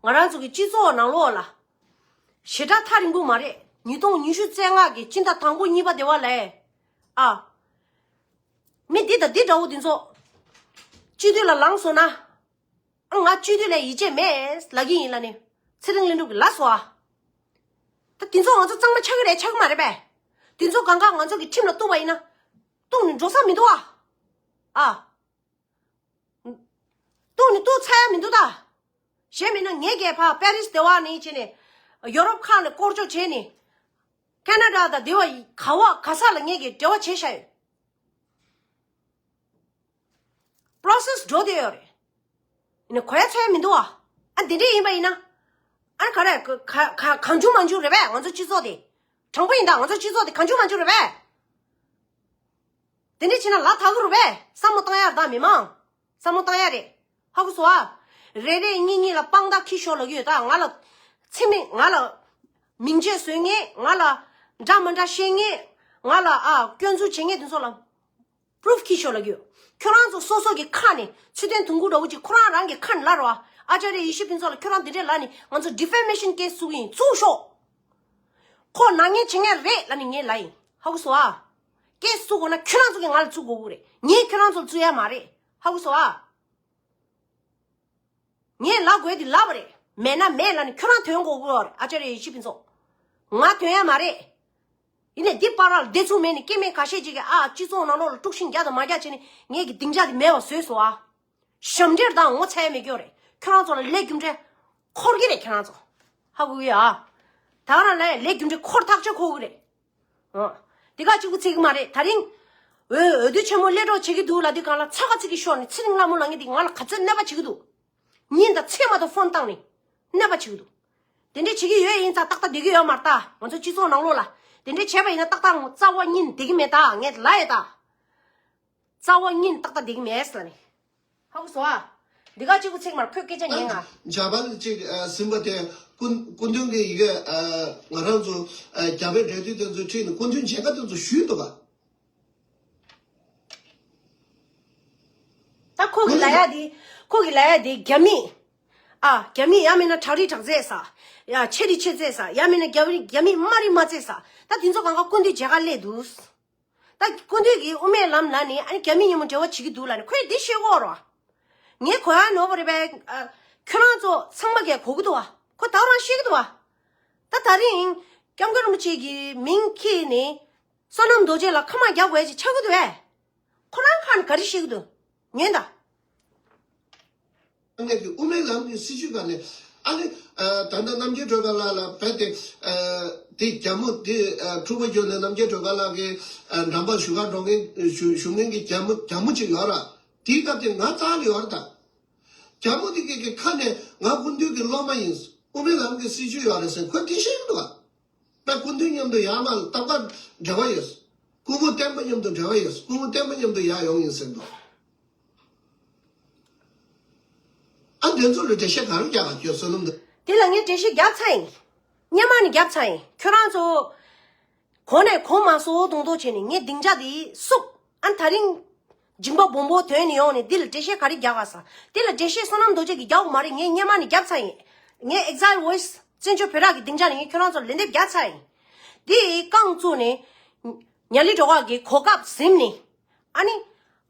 ང་རང་ཚོ་གི་སྤྱི་ཚོགས་ནང་ལོགས་ལ། ཞེ་དྲག་ཐག་རིང་པོ་མ་རེད། ཉིས་སྟོང་ཉི་ཤུ་རྩ་ལྔ་གི་སྤྱི་ཟླ་དང་པོ་གཉིས་པ་དེ་བ་ལས། ཨ། མི་འདི་དང་འདི་འདྲ་བོ་འདི་ཚོ། སྤྱི་འཐུས་ལ་ལངས་སོང་ན། ཨ་ང་སྤྱི་འཐུས་ལ་ཡིད་ཆེས་མེད་ལབ་ཀྱི་ཡིན་ལབ་ནས་ཚེ་རིང་ལྷུན་གྲུབ་ཀྱིས་ལབ་སོང་ཨ། ད་དེ་ཚོ་ང་ཚོ་གཙང་མ་ཆགས་ཀྱི་རེད་ཆགས་ཀྱི་མ་རེད་པས། དེ་ཚོ་གང་ག་ང་ཚོ་གི་ཁྲིམས་ལ་གཏུགས་པ་ཡིན་ན། གཏུགས་ནས་འགྲོ་ས་མི་འདུག་ཨ། ཨ། གཏུགས་ནས་གཏུགས་ཚར་ཡ་མི་འདུག་ད། གཞན་མིན་ན་ངས་ཀྱིས་ཕར་པེ་རིས་སྡེ་བ་ནས་བྱས་ནས། ཡོ་རོབ་ཁག་ནས་སྐོར་སྐྱོད་བྱས་ནས། ཁེ་ན་ཌ་དང་སྡེ་བ་ག་བ་ག་ས་ལ་ངས་ཀྱིས་འབྲེལ་བ་བྱས་བཞག་ཡོད། པོ་རོ་སེ་སི་འགྲོ་བསྡད་ཡོད་རེད། ཡིན་ན་གོ་ཡ་ཚོད་ཡ་མི་འདུག་ཨ། ཨ་འདི་འདྲས་ཡིན་པ་ཡིན་ན། ཨ་ག་རེ་ག་ག་གང་བྱུང་མང་བྱུང་རེད་པས་ང་ཚོ་སྤྱི་ཚོགས་དེ། དྲང་པོ་ཡིན་ད་ང་ཚོ་སྤྱི་ཚོགས་དེ་གང་བྱུང་མང་བྱུང་རེད་པས། དེ་འདྲས་བྱས་ན་ལ་དྭགས་རུ་བས་བསམ་བློ་བཏང་ཡ་རེད་ད་མི་མང་། བསམ་བློ་བཏང་ཡ་རེད། ཧ་གོ་སོང་ཨ། རེ་རེ་གཉིས་གཉིས་ལ་དཔང་རྟགས་འཁྱེར་ཤོག་ལབ་ཀྱི་ཡོད་ད་ང་ལ། ཚེ་མི་ང་ལ། མིང་ཆད་བཟོ་མཁན་ང་ལ། འདྲ་མི་འདྲ་བཤད་མཁན་ང་ལ་ཨ་སྐྱོན་འཛུགས་བྱེད་མཁན་དེ་ཚོ་ལ། པུ་རུབ་འཁྱེར་ཤོག་ལབ་ཀྱི་ཡོད། ཁྱོད་རང་ཚོ་སོ་སོ་གི་ཁ་ནས་ཚུལ་ལྡན་དུང་དཀར་འདྲ་བོ་ཅིག་ཁོ་རང་རང་གི་ཁ་ནས་ལབ་རོགས་ཨ། ཨ་ཅཱརྱ་ཡེ་ཤེས་ཕུན་ཚོགས་ལ་ཁྱོད་རང་འདི་འདྲས་ལབ་ནས་ང་ཚོ་ཌི་ཕེ་མེ་ཤན་ཀེ་སི་བཙུགས་ཀྱི་ཡིན་བཙུགས་ཤོག་ཁོ་ནག་ཉེས་བྱེད་མཁན་རེད་ལབ་ནས་ངས་ལབ་ཡིན། ཧ་གོ་སོང་ཨ། ཀེ་སི་བཙུགས་དགོས་ན་ཁྱོད་རང་ཚོ་གིས་ང་ལ་བཙུགས་དགོས་ཀྱི་རེད། ངས་ཁྱོད་རང་ཚོ་ལ་བཙུགས་ཡ་མ་རེད། ཧ་གོ་སོང་ཨ། ངས་ལབ་དགོས་དེ་ལབ་པ་རེད། མེད་ན་མེད་ལབ་ནས་ཁྱོད་རང་དོན་གོ་དགོས་རེད། ཨ་ཅཱརྱ་ཡེ་ཤེས་ཕུན་ཚོགས། ང་དོན་ཡ་མ་རེད། ཡིན་ནའི་འདི་བར་ལ་བདེ་ཚུགས་མེད་ནས་སྐྱེ་དམན་ཁ་ཤས་ཅིག་གིས་ཨ་སྤྱི་ཚོགས་ནང་ལོགས་ལ་དཀྲུག་ཤིང་རྒྱག་དང་མ་རྒྱག་བྱས་ནས་ངས་ཀྱི་སྡིངས་ཆ་དེ་མེད་པ་བཟོས་སོང་ཨ། ཞབས་འདྲེན་དང་ངོ་ཚ་ཡ་མེད་ཀྱི་ཡོད་རེད། ཁྱོད་རང་ཚོ་ལ་ལས་རྒྱུ་འབྲས་འཁོར་གྱི་རེད་ཁྱོད་རང་ཚོ། ཧ་གོ་གི་ཨ། ད་ག་རང་ལ་ལས་རྒྱུ་འབྲས་འཁོར་ཐག་ཆོད་འཁོར་གི་རེད། ཨ། དེ་ག་གཅིག་པུ་ཚིག་གི་མ་རེད་ད་རིང་། འོས་འོས་བསྡུ་ཆེན་མོ་སླེབས་གྲབས་བྱེད་ཀྱི་འདུག་ལབ་དུས་སྒང་ལ་ཚ་ག་ཚིག་གི་ཤོར་ནས་ཚེ་རིང་ལྷ་མོ་ལབ་མཁན་དེ་ང་ལ་ག་ཚོད་གནོད་པ་བྱེད་ཀྱི་འདུག་ཉིན་དང་མཚན་མ་དང་ཕོན་བཏང་ནས་གནོད་པ་བྱེད་ཀྱི་འདུག་དེ་འདྲས་བྱེད་ཀྱི་ཡོད་ཡིན་ཙང་ཏག་ཏག་བསྡད་ཀྱི་ཡོད་མ་རེད་ད། ང་ཚོ་སྤྱི་ཚོགས་ནང་ལོགས་ལ་དེ་འདྲས་བྱས་པ་ཡིན་ན་ཏག་ཏག་རྩ་བ་ཉིད་བསྡད་ཀྱི་མེད་ད་ངས་ལབ་ཡོད་ད། རྩ་བ་ཉིད་ཏག་ཏག་བསྡད་ཀྱི་མེད་ཟེར་ནས། ཧ་གོ་སོང་ཨ། འདི་ག་གཅིག་པུ་ཚིག་མར་ཁོས་སྐད་ཆ་ཉན་ང་། ཇ་པན་གཅིག་ཟིན་པ་དེ་སྐུ་སྐུ་མདུན་གྱི་ཡི་གེ་ང་རང་ཚོ་རྒྱ་བལ་འབྲེལ་མཐུད་དེ་ཚོ་ཁྲིད་ནས་སྐུ་མདུན་མཇལ་ཁ་དེ་ཚོ་ཞུས་འདུག་ག་ད་ཁོ་གི་ལབ་ཡ་དེ། ཁོ་གི་ལབ་ཡ་དེ་རྒྱ་མི། ཨ། རྒྱ་མི་ཡང་མིན་ན་དྲག་རིགས་དྲག་རྩལ་ཟ། ཡ་ཆེ་རིགས་ཆེ་རྩལ་ཟ། ཡང་མིན་ན་རྒྱ་རིགས་རྒྱ་མི་དམའ་རིགས་དམའ་རྩལ་ཟ། ད་དེ་ཚོ་གང་ག་སྐུ་མདུན་མཇལ་ཁ་སླེབས་འདུག་ད་སྐུ་མདུན་གྱིས་དབུ་མའི་ལམ་ལབ་ནས་ཨ་ནི་རྒྱ་མི་མཉམ་པོ་འབྲེལ་བ་བྱེད་ཀྱི་འདུག་ལབ་ནས་ཁོས་འདི་བཤད་ཀྱི་ཡོད་རེད་བ། ངས་གོ་ཡ་ནོར་བ་རེད་པས། ཨ། ཁྱོད་རང་ཚོ་ཚང་མ་གིས་གོ་གི་འདུག་བ། ཁོ་ད་རང་བཤད་ཀྱི་འདུག་བ། ད་ད་རིང་སྐྱབས་མགོན་རིན་པོ་ཆེ་གི་མིང་འཁྱེར་ནས་བསོད་ནམས་རྡོ་རྗེ་ལ་ཁ་མ་རྒྱག་དགོས་ཅིག་ཆགས་ཀྱི་འདུག་བས། ཁོ་རང་ཁ་ནས་ག་རེ་བཤད་ཀྱི་འདུག་ཉན་ད། ངས་ཀྱི་དབུ་མའི་ལམ་གྱི་སྲིད་བྱུས་སྒང་ནས་ཨ་ནི་ད་ལྟ་རྣམ་རྒྱལ་སྒྲོལ་དཀར་ལགས་ལ་བས་ཏེ་དེ་རྒྱ་མོ་དེ་འཁྲུག་པ་བརྒྱབ་ནས་རྣམ་རྒྱལ་སྒྲོལ་དཀར་ལགས་ཀྱི་འགྲམ་པར་བཞུགས་གར་འགྲོ་མཁན་བཞུགས་བཞུགས་མཁན་གྱི་རྒྱ་མོ་རྒྱ་མོ་ཅིག་ཡོད་ར། དེའི་སྐབས་དེ་ང་རྩ་ལ་ཡོད་ར་ད། རྒྱ་མོ་དེ་གི་གི་ཁ་ནས་ང་སྐུ་མདུན་གྱི་སློབ་མ་ཡིན། དབུ་མའི་ལམ་གྱི་སྲིད་བྱུས་ཡོད་རེད་ཟེར་ཁོས་དེ་བཤད་ཀྱི་འདུག་ག་ད་སྐུ་མདུན་མཉམ་དུ་ཡར་མར་ལ་སྟབས་ཀ་འབྲེལ་བ་ཡོད། སྐུ་ངོ་བསྟན་པ་མཉམ་དུ་འབྲེལ་བ་ཡོད། སྐུ་ངོ་བསྟན་པ་མཉམ་དུ་ཡར་ཡོང་ཡིན་ཟེར་འདུག་ཨ་འདི་ཚོ་ལ་འགྲེལ་བཤད་ག་རེ་རྒྱག་ག་ཁྱོད་བསོད་ནམས་འདུག་དེ་ལ་ངས་འགྲེལ་བཤད་རྒྱབ་ཚར་ཡིན། སྔོན་མ་ནས་རྒྱབ་ཚར་ཡིན། ཁྱོད་རང་ཚོ། གོང་ནས་གོང་མ་སོ་དོང་དོ་བྱས་ནས་ངས་སྡིངས་ཆ་དེ་བསུབ། ཨ་ད་རིང་། འཇིང་པ་སྦོམ་པོ་དོན་ནས་ཡོང་ནས་འདི་ལ་འགྲེལ་བཤད་ག་རེ་རྒྱག་ག་ས། འདི་ལ་འགྲེལ་བཤད་བསོད་ནམས་རྡོ་རྗེ་གིས་རྒྱག་དགོས་མ་རེད། ངས་སྔོན་མ་ནས་རྒྱབ་ཚར་ཡིན། ངས་Exile Voice བཙན་བྱོལ་བོད་རིགས་ཀྱི་སྡིངས་ཆ་ནས་ངས་ཁྱོད་རང་ཚོར་ལན་འདེབས་རྒྱག་ཚར་ཡིན། འདི་རྐང་བཙུགས་ནས། ཉ་ལི་སྒྲོལ་དཀར་གྱི་གོ་སྐབས་ཟིན་ནས། ཨ་ནི།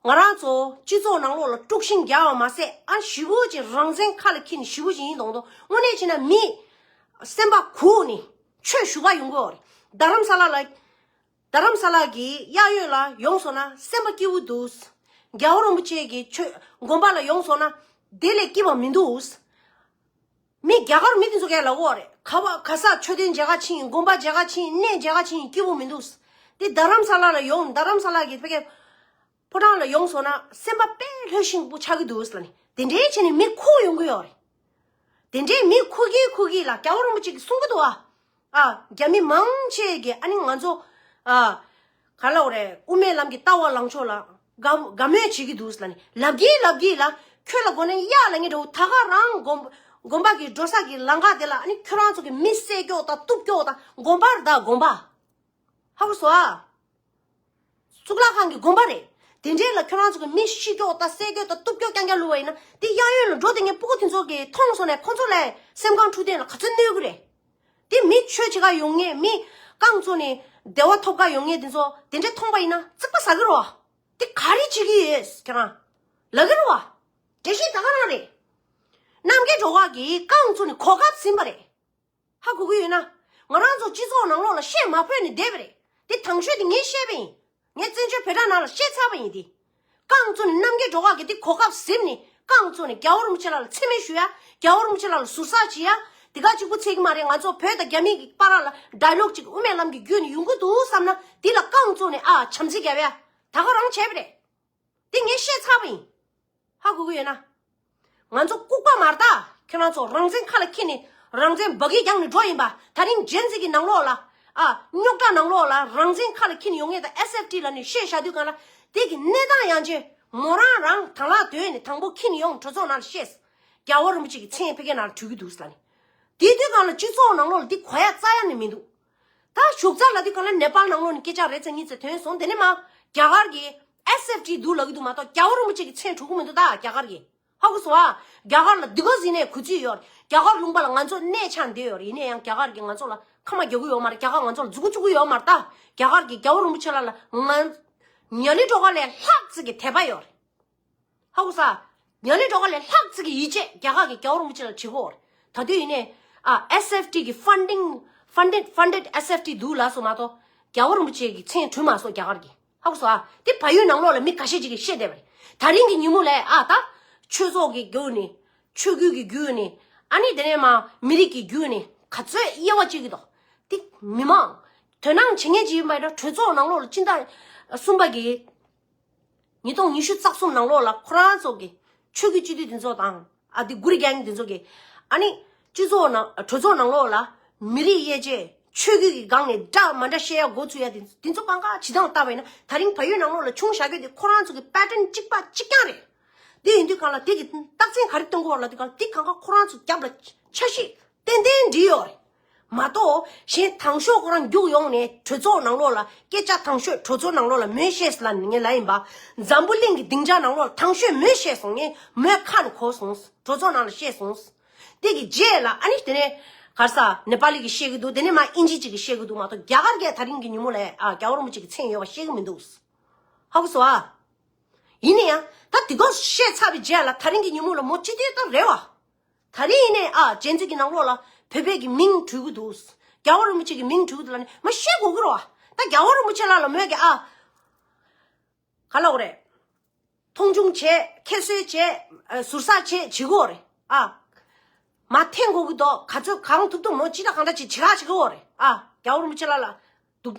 ང་རང་ཚོ་སྤྱི་ཚོགས་ནང་ལོགས་ལ་དཀྲུག་ཤིང་རྒྱག་པ་མ་ཟད་ཨ་ཞེ་པོ་ཅིག་རང་བཙན་ཁ་ལ་འཁྱེར་ནས་ཞེ་པོ་ཅིག་ཡིན་མདོག་མདོག་དངོས་གནས་བྱས་ན་མི། སེམས་པ་འཁུག་ནས་ཆོས་ཞུ་ག་ཡོང་གི་ཡོད་རེད། རྡ་རམ་ས་ལ་ལ། རྡ་རམ་ས་ལ་གི་གཡས་གཡོན་ལ་ཡོང་སོང་ན་སེམས་པ་སྐྱིད་པོ་འདུག་རྒྱལ་བ་རིན་པོ་ཆེ་གི་ཆོས་དགོན་པ་ལ་ཡོང་སོང་ན་དེ་ལས་སྐྱིད་པ་མི་འདུག་མི་རྒྱ་གར་མི་དེ་ཚོ་གས་ལབ་ཀྱི་ཡོད་རེད། ག་བ་ག་ས་མཆོད་རྟེན་མཇལ་ཁ་ཕྱིན་དགོན་པ་མཇལ་ཁ་ཕྱིན་གནས་མཇལ་ཁ་ཕྱིན་སྐྱིད་པོ་མི་འདུག་དེ་རྡ་རམ་ས་ལ་ལ་ཡོང་རྡ་རམ་ས་ལ་གི་ཕ་གི་ཕོ་བྲང་ལ་ཡོང་སོང་ན་སེམས་པ་དཔེ་ལྷོད་ཤིང་པོ་ཆགས་ཀྱི་འདུག་ལབ་ནས་དེ་འདྲའི་བྱས་ནས་མི་འཁུག་ཡོང་གི་ཡོད་རེད། དེ་འདྲའི་མི་འཁུག་གི་འཁུག་གི་ལ་རྒྱལ་བ་རིན་པོ་ཆེ་གིས་གསུང་གི་འདུག་ཨ། ཨ། རྒྱ་མི་མང་ཆེ་གིས་ཨ་ནི་ང་ཚོ། ཨ། ག་ལབ་དགོས་རེད། དབུ་མའི་ལམ་གྱི་ལྟ་བ་ལངས་ཕྱོགས་ལ་དགའ་དགའ་མོས་བྱེད་ཀྱི་འདུག་ལབ་ནས་ལབ་གི་ལབ་གི་ལ། ཁྱོད་ལ་དགོས་ན་གཡག་ལབ་མཁན་འདྲ་བོ་ད་ག་རང་དགོན་དགོན་པ་གི་འགྲོ་ས་གི་ལམ་ཁ་དེ་ལ་ཨ་ནི་ཁྱོད་རང་ཚོ་གི་མི་བསད་སྐྱོག་དང་གཏུབ་སྐྱོག་དང་དགོན་པ་རེད་ད་དགོན་པ། ཧ་གོ་སོང་ཨ། གཙུག་ལག་ཁང་གི་དགོན་པ་རེད། དེ་འདྲའི་ལ་ཁྱོད་རང་ཚོ་གི་མི་ཤི་སྐྱོ་དང་བསད་སྐྱོ་དང་གཏུབ་སྐྱོ་རྐྱང་རྐྱང་བླུགས་པ་ཡིན་ན། དེ་གཡས་གཡོན་ལ་འགྲོ་དེ་ངའི་སྤུ་གུ་དེ་ཚོ་གིས་མཐོང་སོང་ནས་ཁོ་ཚོ་ལ་སེམས་ཁམས་འཁྲུག་དེ་ལ་ག་ཚོད་གནོད་གི་རེད། དེ་མི་ཆོས་བྱེད་ག་ཡོང་མཁན། མི་རྐང་བཙུགས་ནས་བདེ་བ་ཐོབ་ག་ཡོང་མཁན་དེ་ཚོ་དེ་འདྲ་མཐོང་པ་ཡིན་ན་རྩིག་པ་ཟ་གི་རེད་བ། དེ་ག་རེ་བྱེད་ཀྱི་ཡོད་ཁྱེད་རང་། ལབ་གི་རེད་བ། འགྲེལ་བཤད་ད་ག་རང་རེད། རྣམ་རྒྱལ་སྒྲོལ་དཀར་གྱིས་རྐང་བཙུགས་ནས་གོ་སྐབས་ཟིན་པ་རེད། ཧ་གོ་གི་ཡོད་ན། ང་རང་ཚོ་སྤྱི་ཚོགས་ནང་ལོགས་ལ་བཤད་མ་ཕོད་ནས་བསྡད་པ་རེད། དེ་དང་ཤོས་དེ་ངས་བཤད་པ་ཡིན། ངས་བཙན་བྱོལ་བོད་དྲ་ནང་ལ་བཤད་ཚར་བ་ཡིན་དེ། རྐང་བཙུགས་ནས་རྣམ་རྒྱལ་སྒྲོལ་དཀར་གྱིས་དེ་གོ་སྐབས་ཟིན་ནས་རྐང་བཙུགས་ནས་རྒྱལ་བ་རིན་པོ་ཆེ་ལགས་ལ་མཚན་སྨད་ཞུ་ཡ། རྒྱལ་བ་རིན་པོ་ཆེ་ལགས་ལ་ཟུར་ཟ་བྱེད་ཡ། དེ་ག་གཅིག་པུ་ཚད་ཀྱི་མ་རེད། ང་ཚོ་བོད་དང་རྒྱ་མི་གི་བར་ལ་ཌའི་ལོག་ཅིག་དབུ་མའི་ལམ་གྱི་བརྒྱུད་ནས་ཡོང་གི་འདུག་བསམ་ན། དེ་ལ་རྐང་བཙུགས་ནས་ཨ་བྱམས་བརྩེ་རྒྱབ་ཡ། ད་ག་རང་བྱས་པ་རེད། དེ་ངས་བཤད་ཚར་བ་ཡིན། ཧ་གོ་གི་ཡོད་ན། ང་ཚོ་ལྐུགས་པ་མ་རེད་ད། ཁྱེད་རང་ཚོ་རང་བཙན་ཁ་ལ་འཁྱེར་ནས་རང་བཙན་འབག་གི་རྒྱང་ནས་འགྲོ་ཡིན་པ། ད་རིང་ཇེན་ཟི་གི་ནང་ལོགས་ལ། ཨ། རྙོག་དྲ་ནང་ལོགས་ལ་རང་བཙན་ཁ་ལ་འཁྱེར་ནས་ཡོང་མཁན་དང་ཨེས་ཨེཕ་ཊི་ལབ་ནས་བཤད་བཞག་དུས་གང་ལ། དེ་གི་གནས་སྟངས་ཡང་ཅིན་མོ་རང་རང་དང་བླངས་བཏོན་ནས་དང་པོ་འཁྱེར་ནས་ཡོང་། གྲོས་ཚོགས་ནང་ལ་བཤད། རྒྱལ་བ་རིན་པོ་ཆེ་གི་མཚན་ཕ་གིའི་ནང་ལ་བྲུས་ཀྱི་འདུག་ཟེར་ནས། དེ་དུས་གང་ལ་སྤྱི་ཚོགས་ནང་ལོགས་ལ་དེ་གོ་ཡ་རྩ་ཡ་ནས་མི་འདུག་ད་ཞོགས་ཇ་ལ་དུས་གང་ལ་ནེ་པཱལ་ནང་ལོགས་ནས་སྐད་ཆ་རེ་ཚེ་གཉིས་ཚེ་ཐོན་སོང་། དེ་ནས་མ་རྒྱ་གར་གྱི་ཨེས་ཨེཕ་ཊི་འདུག་ལབ་ཀྱི་འདུག་མ་གཏོགས་རྒྱལ་བ་རིན་པོ་ཆེ་གི་མཚན་གྲུབ་ཀྱི་མི་འདུག་ད་རྒྱ་གར་གྱི། ཧ་གོ་སོང་ཨ། རྒྱ་གར་ལ་འདི་ག་ཟིན་ནས་གུས་བརྩི་ཡོད་རེད། རྒྱ་གར་ལུང་པ་ལ་ང་ཚོ་གནས་ཆགས་བསྡད་ཡོད་རེད། ཡིན་ན་ཡང་རྒྱ་གར་གྱིས་ང་ཚོ་ལ་ཁ་མ་རྒྱག་གི་ཡོད་མ་རེད། རྒྱ་གར་ང་ཚོ་ལ་མཛུབ་གུ་བཙུགས་གི་ཡོད་མ་རེད་ད། རྒྱ་གར་གྱིས་རྒྱལ་བ་རིན་པོ་ཆེ་ལ་ལ་ང་ཉ་ལི་ཌོ་ག་ལས་ལྷག་ཙིག་གི་དད་པ་ཡོད་རེད། ཧ་གོ་ས། ཉ་ལི་ཌོ་ག་ལས་ལྷག་ཙིག་གི་ཡིད་ཆེས་རྒྱ་གར་གྱིས་རྒྱལ་བ་རིན་པོ་ཆེ་ལ་བྱེད་ཀྱི་ཡོད་རེད། ད་དུས་ཡིན་ནའི་ཨ་ཨེས་ཨེཕ་ཊི་གི་ཕན་ཌིང་ཕན་ཌེཌ་ཕན་ཌེཌ་ཨེས་ཨེཕ་ཊི་འདུག་ལབ་སོང་མ་གཏོགས་རྒྱལ་བ་རིན་པོ་ཆེ་གི་མཚན་གྲུབ་མ་སོང་རྒྱ་གར་གྱིས། ཧ་གོ་སོང་ཨ། དེ་བལ་ཡུལ་ནང་ལོགས་ལ་མི་ཁ་ཤས་ཅིག་གིས་བཤད་བསྡད་པ་རེད། ད་རིང་གི་ཉིན་མོ་ལ་ཨ་ད་ཆོས་ཚོགས་ཀྱི་བརྒྱུད་ནས་ཆོས་བརྒྱུད་ཀྱི་བརྒྱུད་ནས་ཨ་ནི་དེ་ནས་མ་མི་རིགས་ཀྱི་བརྒྱུད་ནས་ག་ཚོད་དབྱེ་བ་བྱེད་ཀྱི་འདུག་དེ་མི་མང་དོ་སྣང་བྱེད་མཁན་ཅིག་ཡིན་པ་ཡིན་ན་གྲོས་ཚོགས་ནང་ལོགས་ལ་སྤྱི་ཟླ་གསུམ་པ་གི་ཉིས་སྟོང་ཉི་ཤུ་རྩ་གསུམ་ནང་ལོགས་ལ་ཁོ་རང་ཚོ་གི་ཆོས་བརྒྱུད་སྤྱི་འཐུས་དེ་ཚོ་དང་ཨ་དེ་གུ་རི་གེང་དེ་ཚོ་གི་ཨ་ནི་སྤྱི་ཚོགས་ནང་གྲོས་ཚོགས་ནང་ལོགས་ལ་མི་རིགས་དབྱེ་འབྱེད་ཆོས་བརྒྱུད་ཀྱི་སྒང་ནས་འདྲ་མ་འདྲ་བཤད་ཡ་འགོ་ཚུགས་ཡ་དེ་དེ་ཚོ་གང་ག་ཇི་ལྟར་བལྟས་པ་ཡིན་ན། ད་རིང་བལ་ཡུལ་ནང་ལོགས་ལ་བྱུང་བཞག་རྒྱུ་དེ་ཁོ་རང་ཚོ་གི་པེ་ཊན་གཅིག་པ་གཅིག་རྐྱང་རེད། དེ་ཡིན་དུས་གང་ལ་དེ་གི་རྟགས་མཚན་ག་རེ་སྟོན་གོ་བ་ལ་དེ་གང་དེ་གང་ག་ཁོ་རང་ཚོ་རྒྱབ་ལ་འཆར་གཞི་ཏན་ཏན་འགྲིག་ཡོད་རེད། མ་གཏོགས་གཞན་དང་ཤོག་ཁོ་རང་རྒྱུགས་ཡོང་ནས་གྲོས་ཚོགས་ནང་ལོགས་ལ་སྐད་ཆ་དང་ཤོས་གྲོས་ཚོགས་ནང་ལོགས་ལ་མོས་བཤད་ལ་ངས་ལ་ཡིན་པ། འཛམ་བུ་གླིང་གི་སྡིངས་ཆ་ནང་ལོགས་ལ་དང་ཤོས་མོས་བཤད་སོང་། ངས་མོས་ཁ་ནས་གོ་སོང་། གྲོས་ཚོགས་ནང་ལ་བཤད་སོང་། དེ་གི་རྗེས་ལ་ཨ་ནི་དེ་ནས་ག་རེ་ཟ་ནེ་པ་ལི་གིས་བཤད་གི་འདུག་དེ་ནས་མ་ཨིན་ཇི་ཅིག་གིས་བཤད་གི་འདུག་མ་གཏོགས་རྒྱ་གར་གྱིས་ད་རིང་གི་ཉིན་མོ་ལ་ཨ་རྒྱལ་བ་རིན་པོ་ཆེ་གི་མཚན་ཡོད་པ་བཤད་གི་མི་འདུག་ཧ་གོ་སོང་ཨ། ཡིན་ན་ཡང་ད་དེ་ག་བཤད་ཚར་བའི་རྗེས་ལ་ད་རིང་གི་ཉིན་མོ་ལ་མོ་ཅི་དེ་ལྟར་རེད་བ། ད་རིང་ཡིན་ནའི་ཨ་ཇེན་ཛི་གི་ནང་ལོགས་ལ་བོད་པའི་གི་མིང་བྲུས་གི་འདུག་རྒྱལ་བ་རིན་པོ་ཆེ་གི་མིང་བྲུས་གི་འདུག་ལ་ནི་མ་བཤད་དགོས་གི་རེད་བ། ད་རྒྱལ་བ་རིན་པོ་ཆེ་ལགས་ལ་མོས་གི་ཨ་ག་ལབ་དགོས་རེད། མཐོང་ཆུང་བྱས་ཁྱད་གསོད་བྱས་ཨ་ཟུར་ཟ་བྱས་བྱེད་དགོས་རེད་ཨ། མ་འཐེན་དགོས་གི་འདུག་ག་ཚོད་གང་ཐུབ་ཐུབ་མོ་ཅི་ལ་གང་ལྟར་ཅིག་བྱེད་ག་བྱེད་གི་ཡོད་རེད་ཨ། རྒྱལ་བ་རིན་པོ་ཆེ་ལགས་ལ་སྡུག་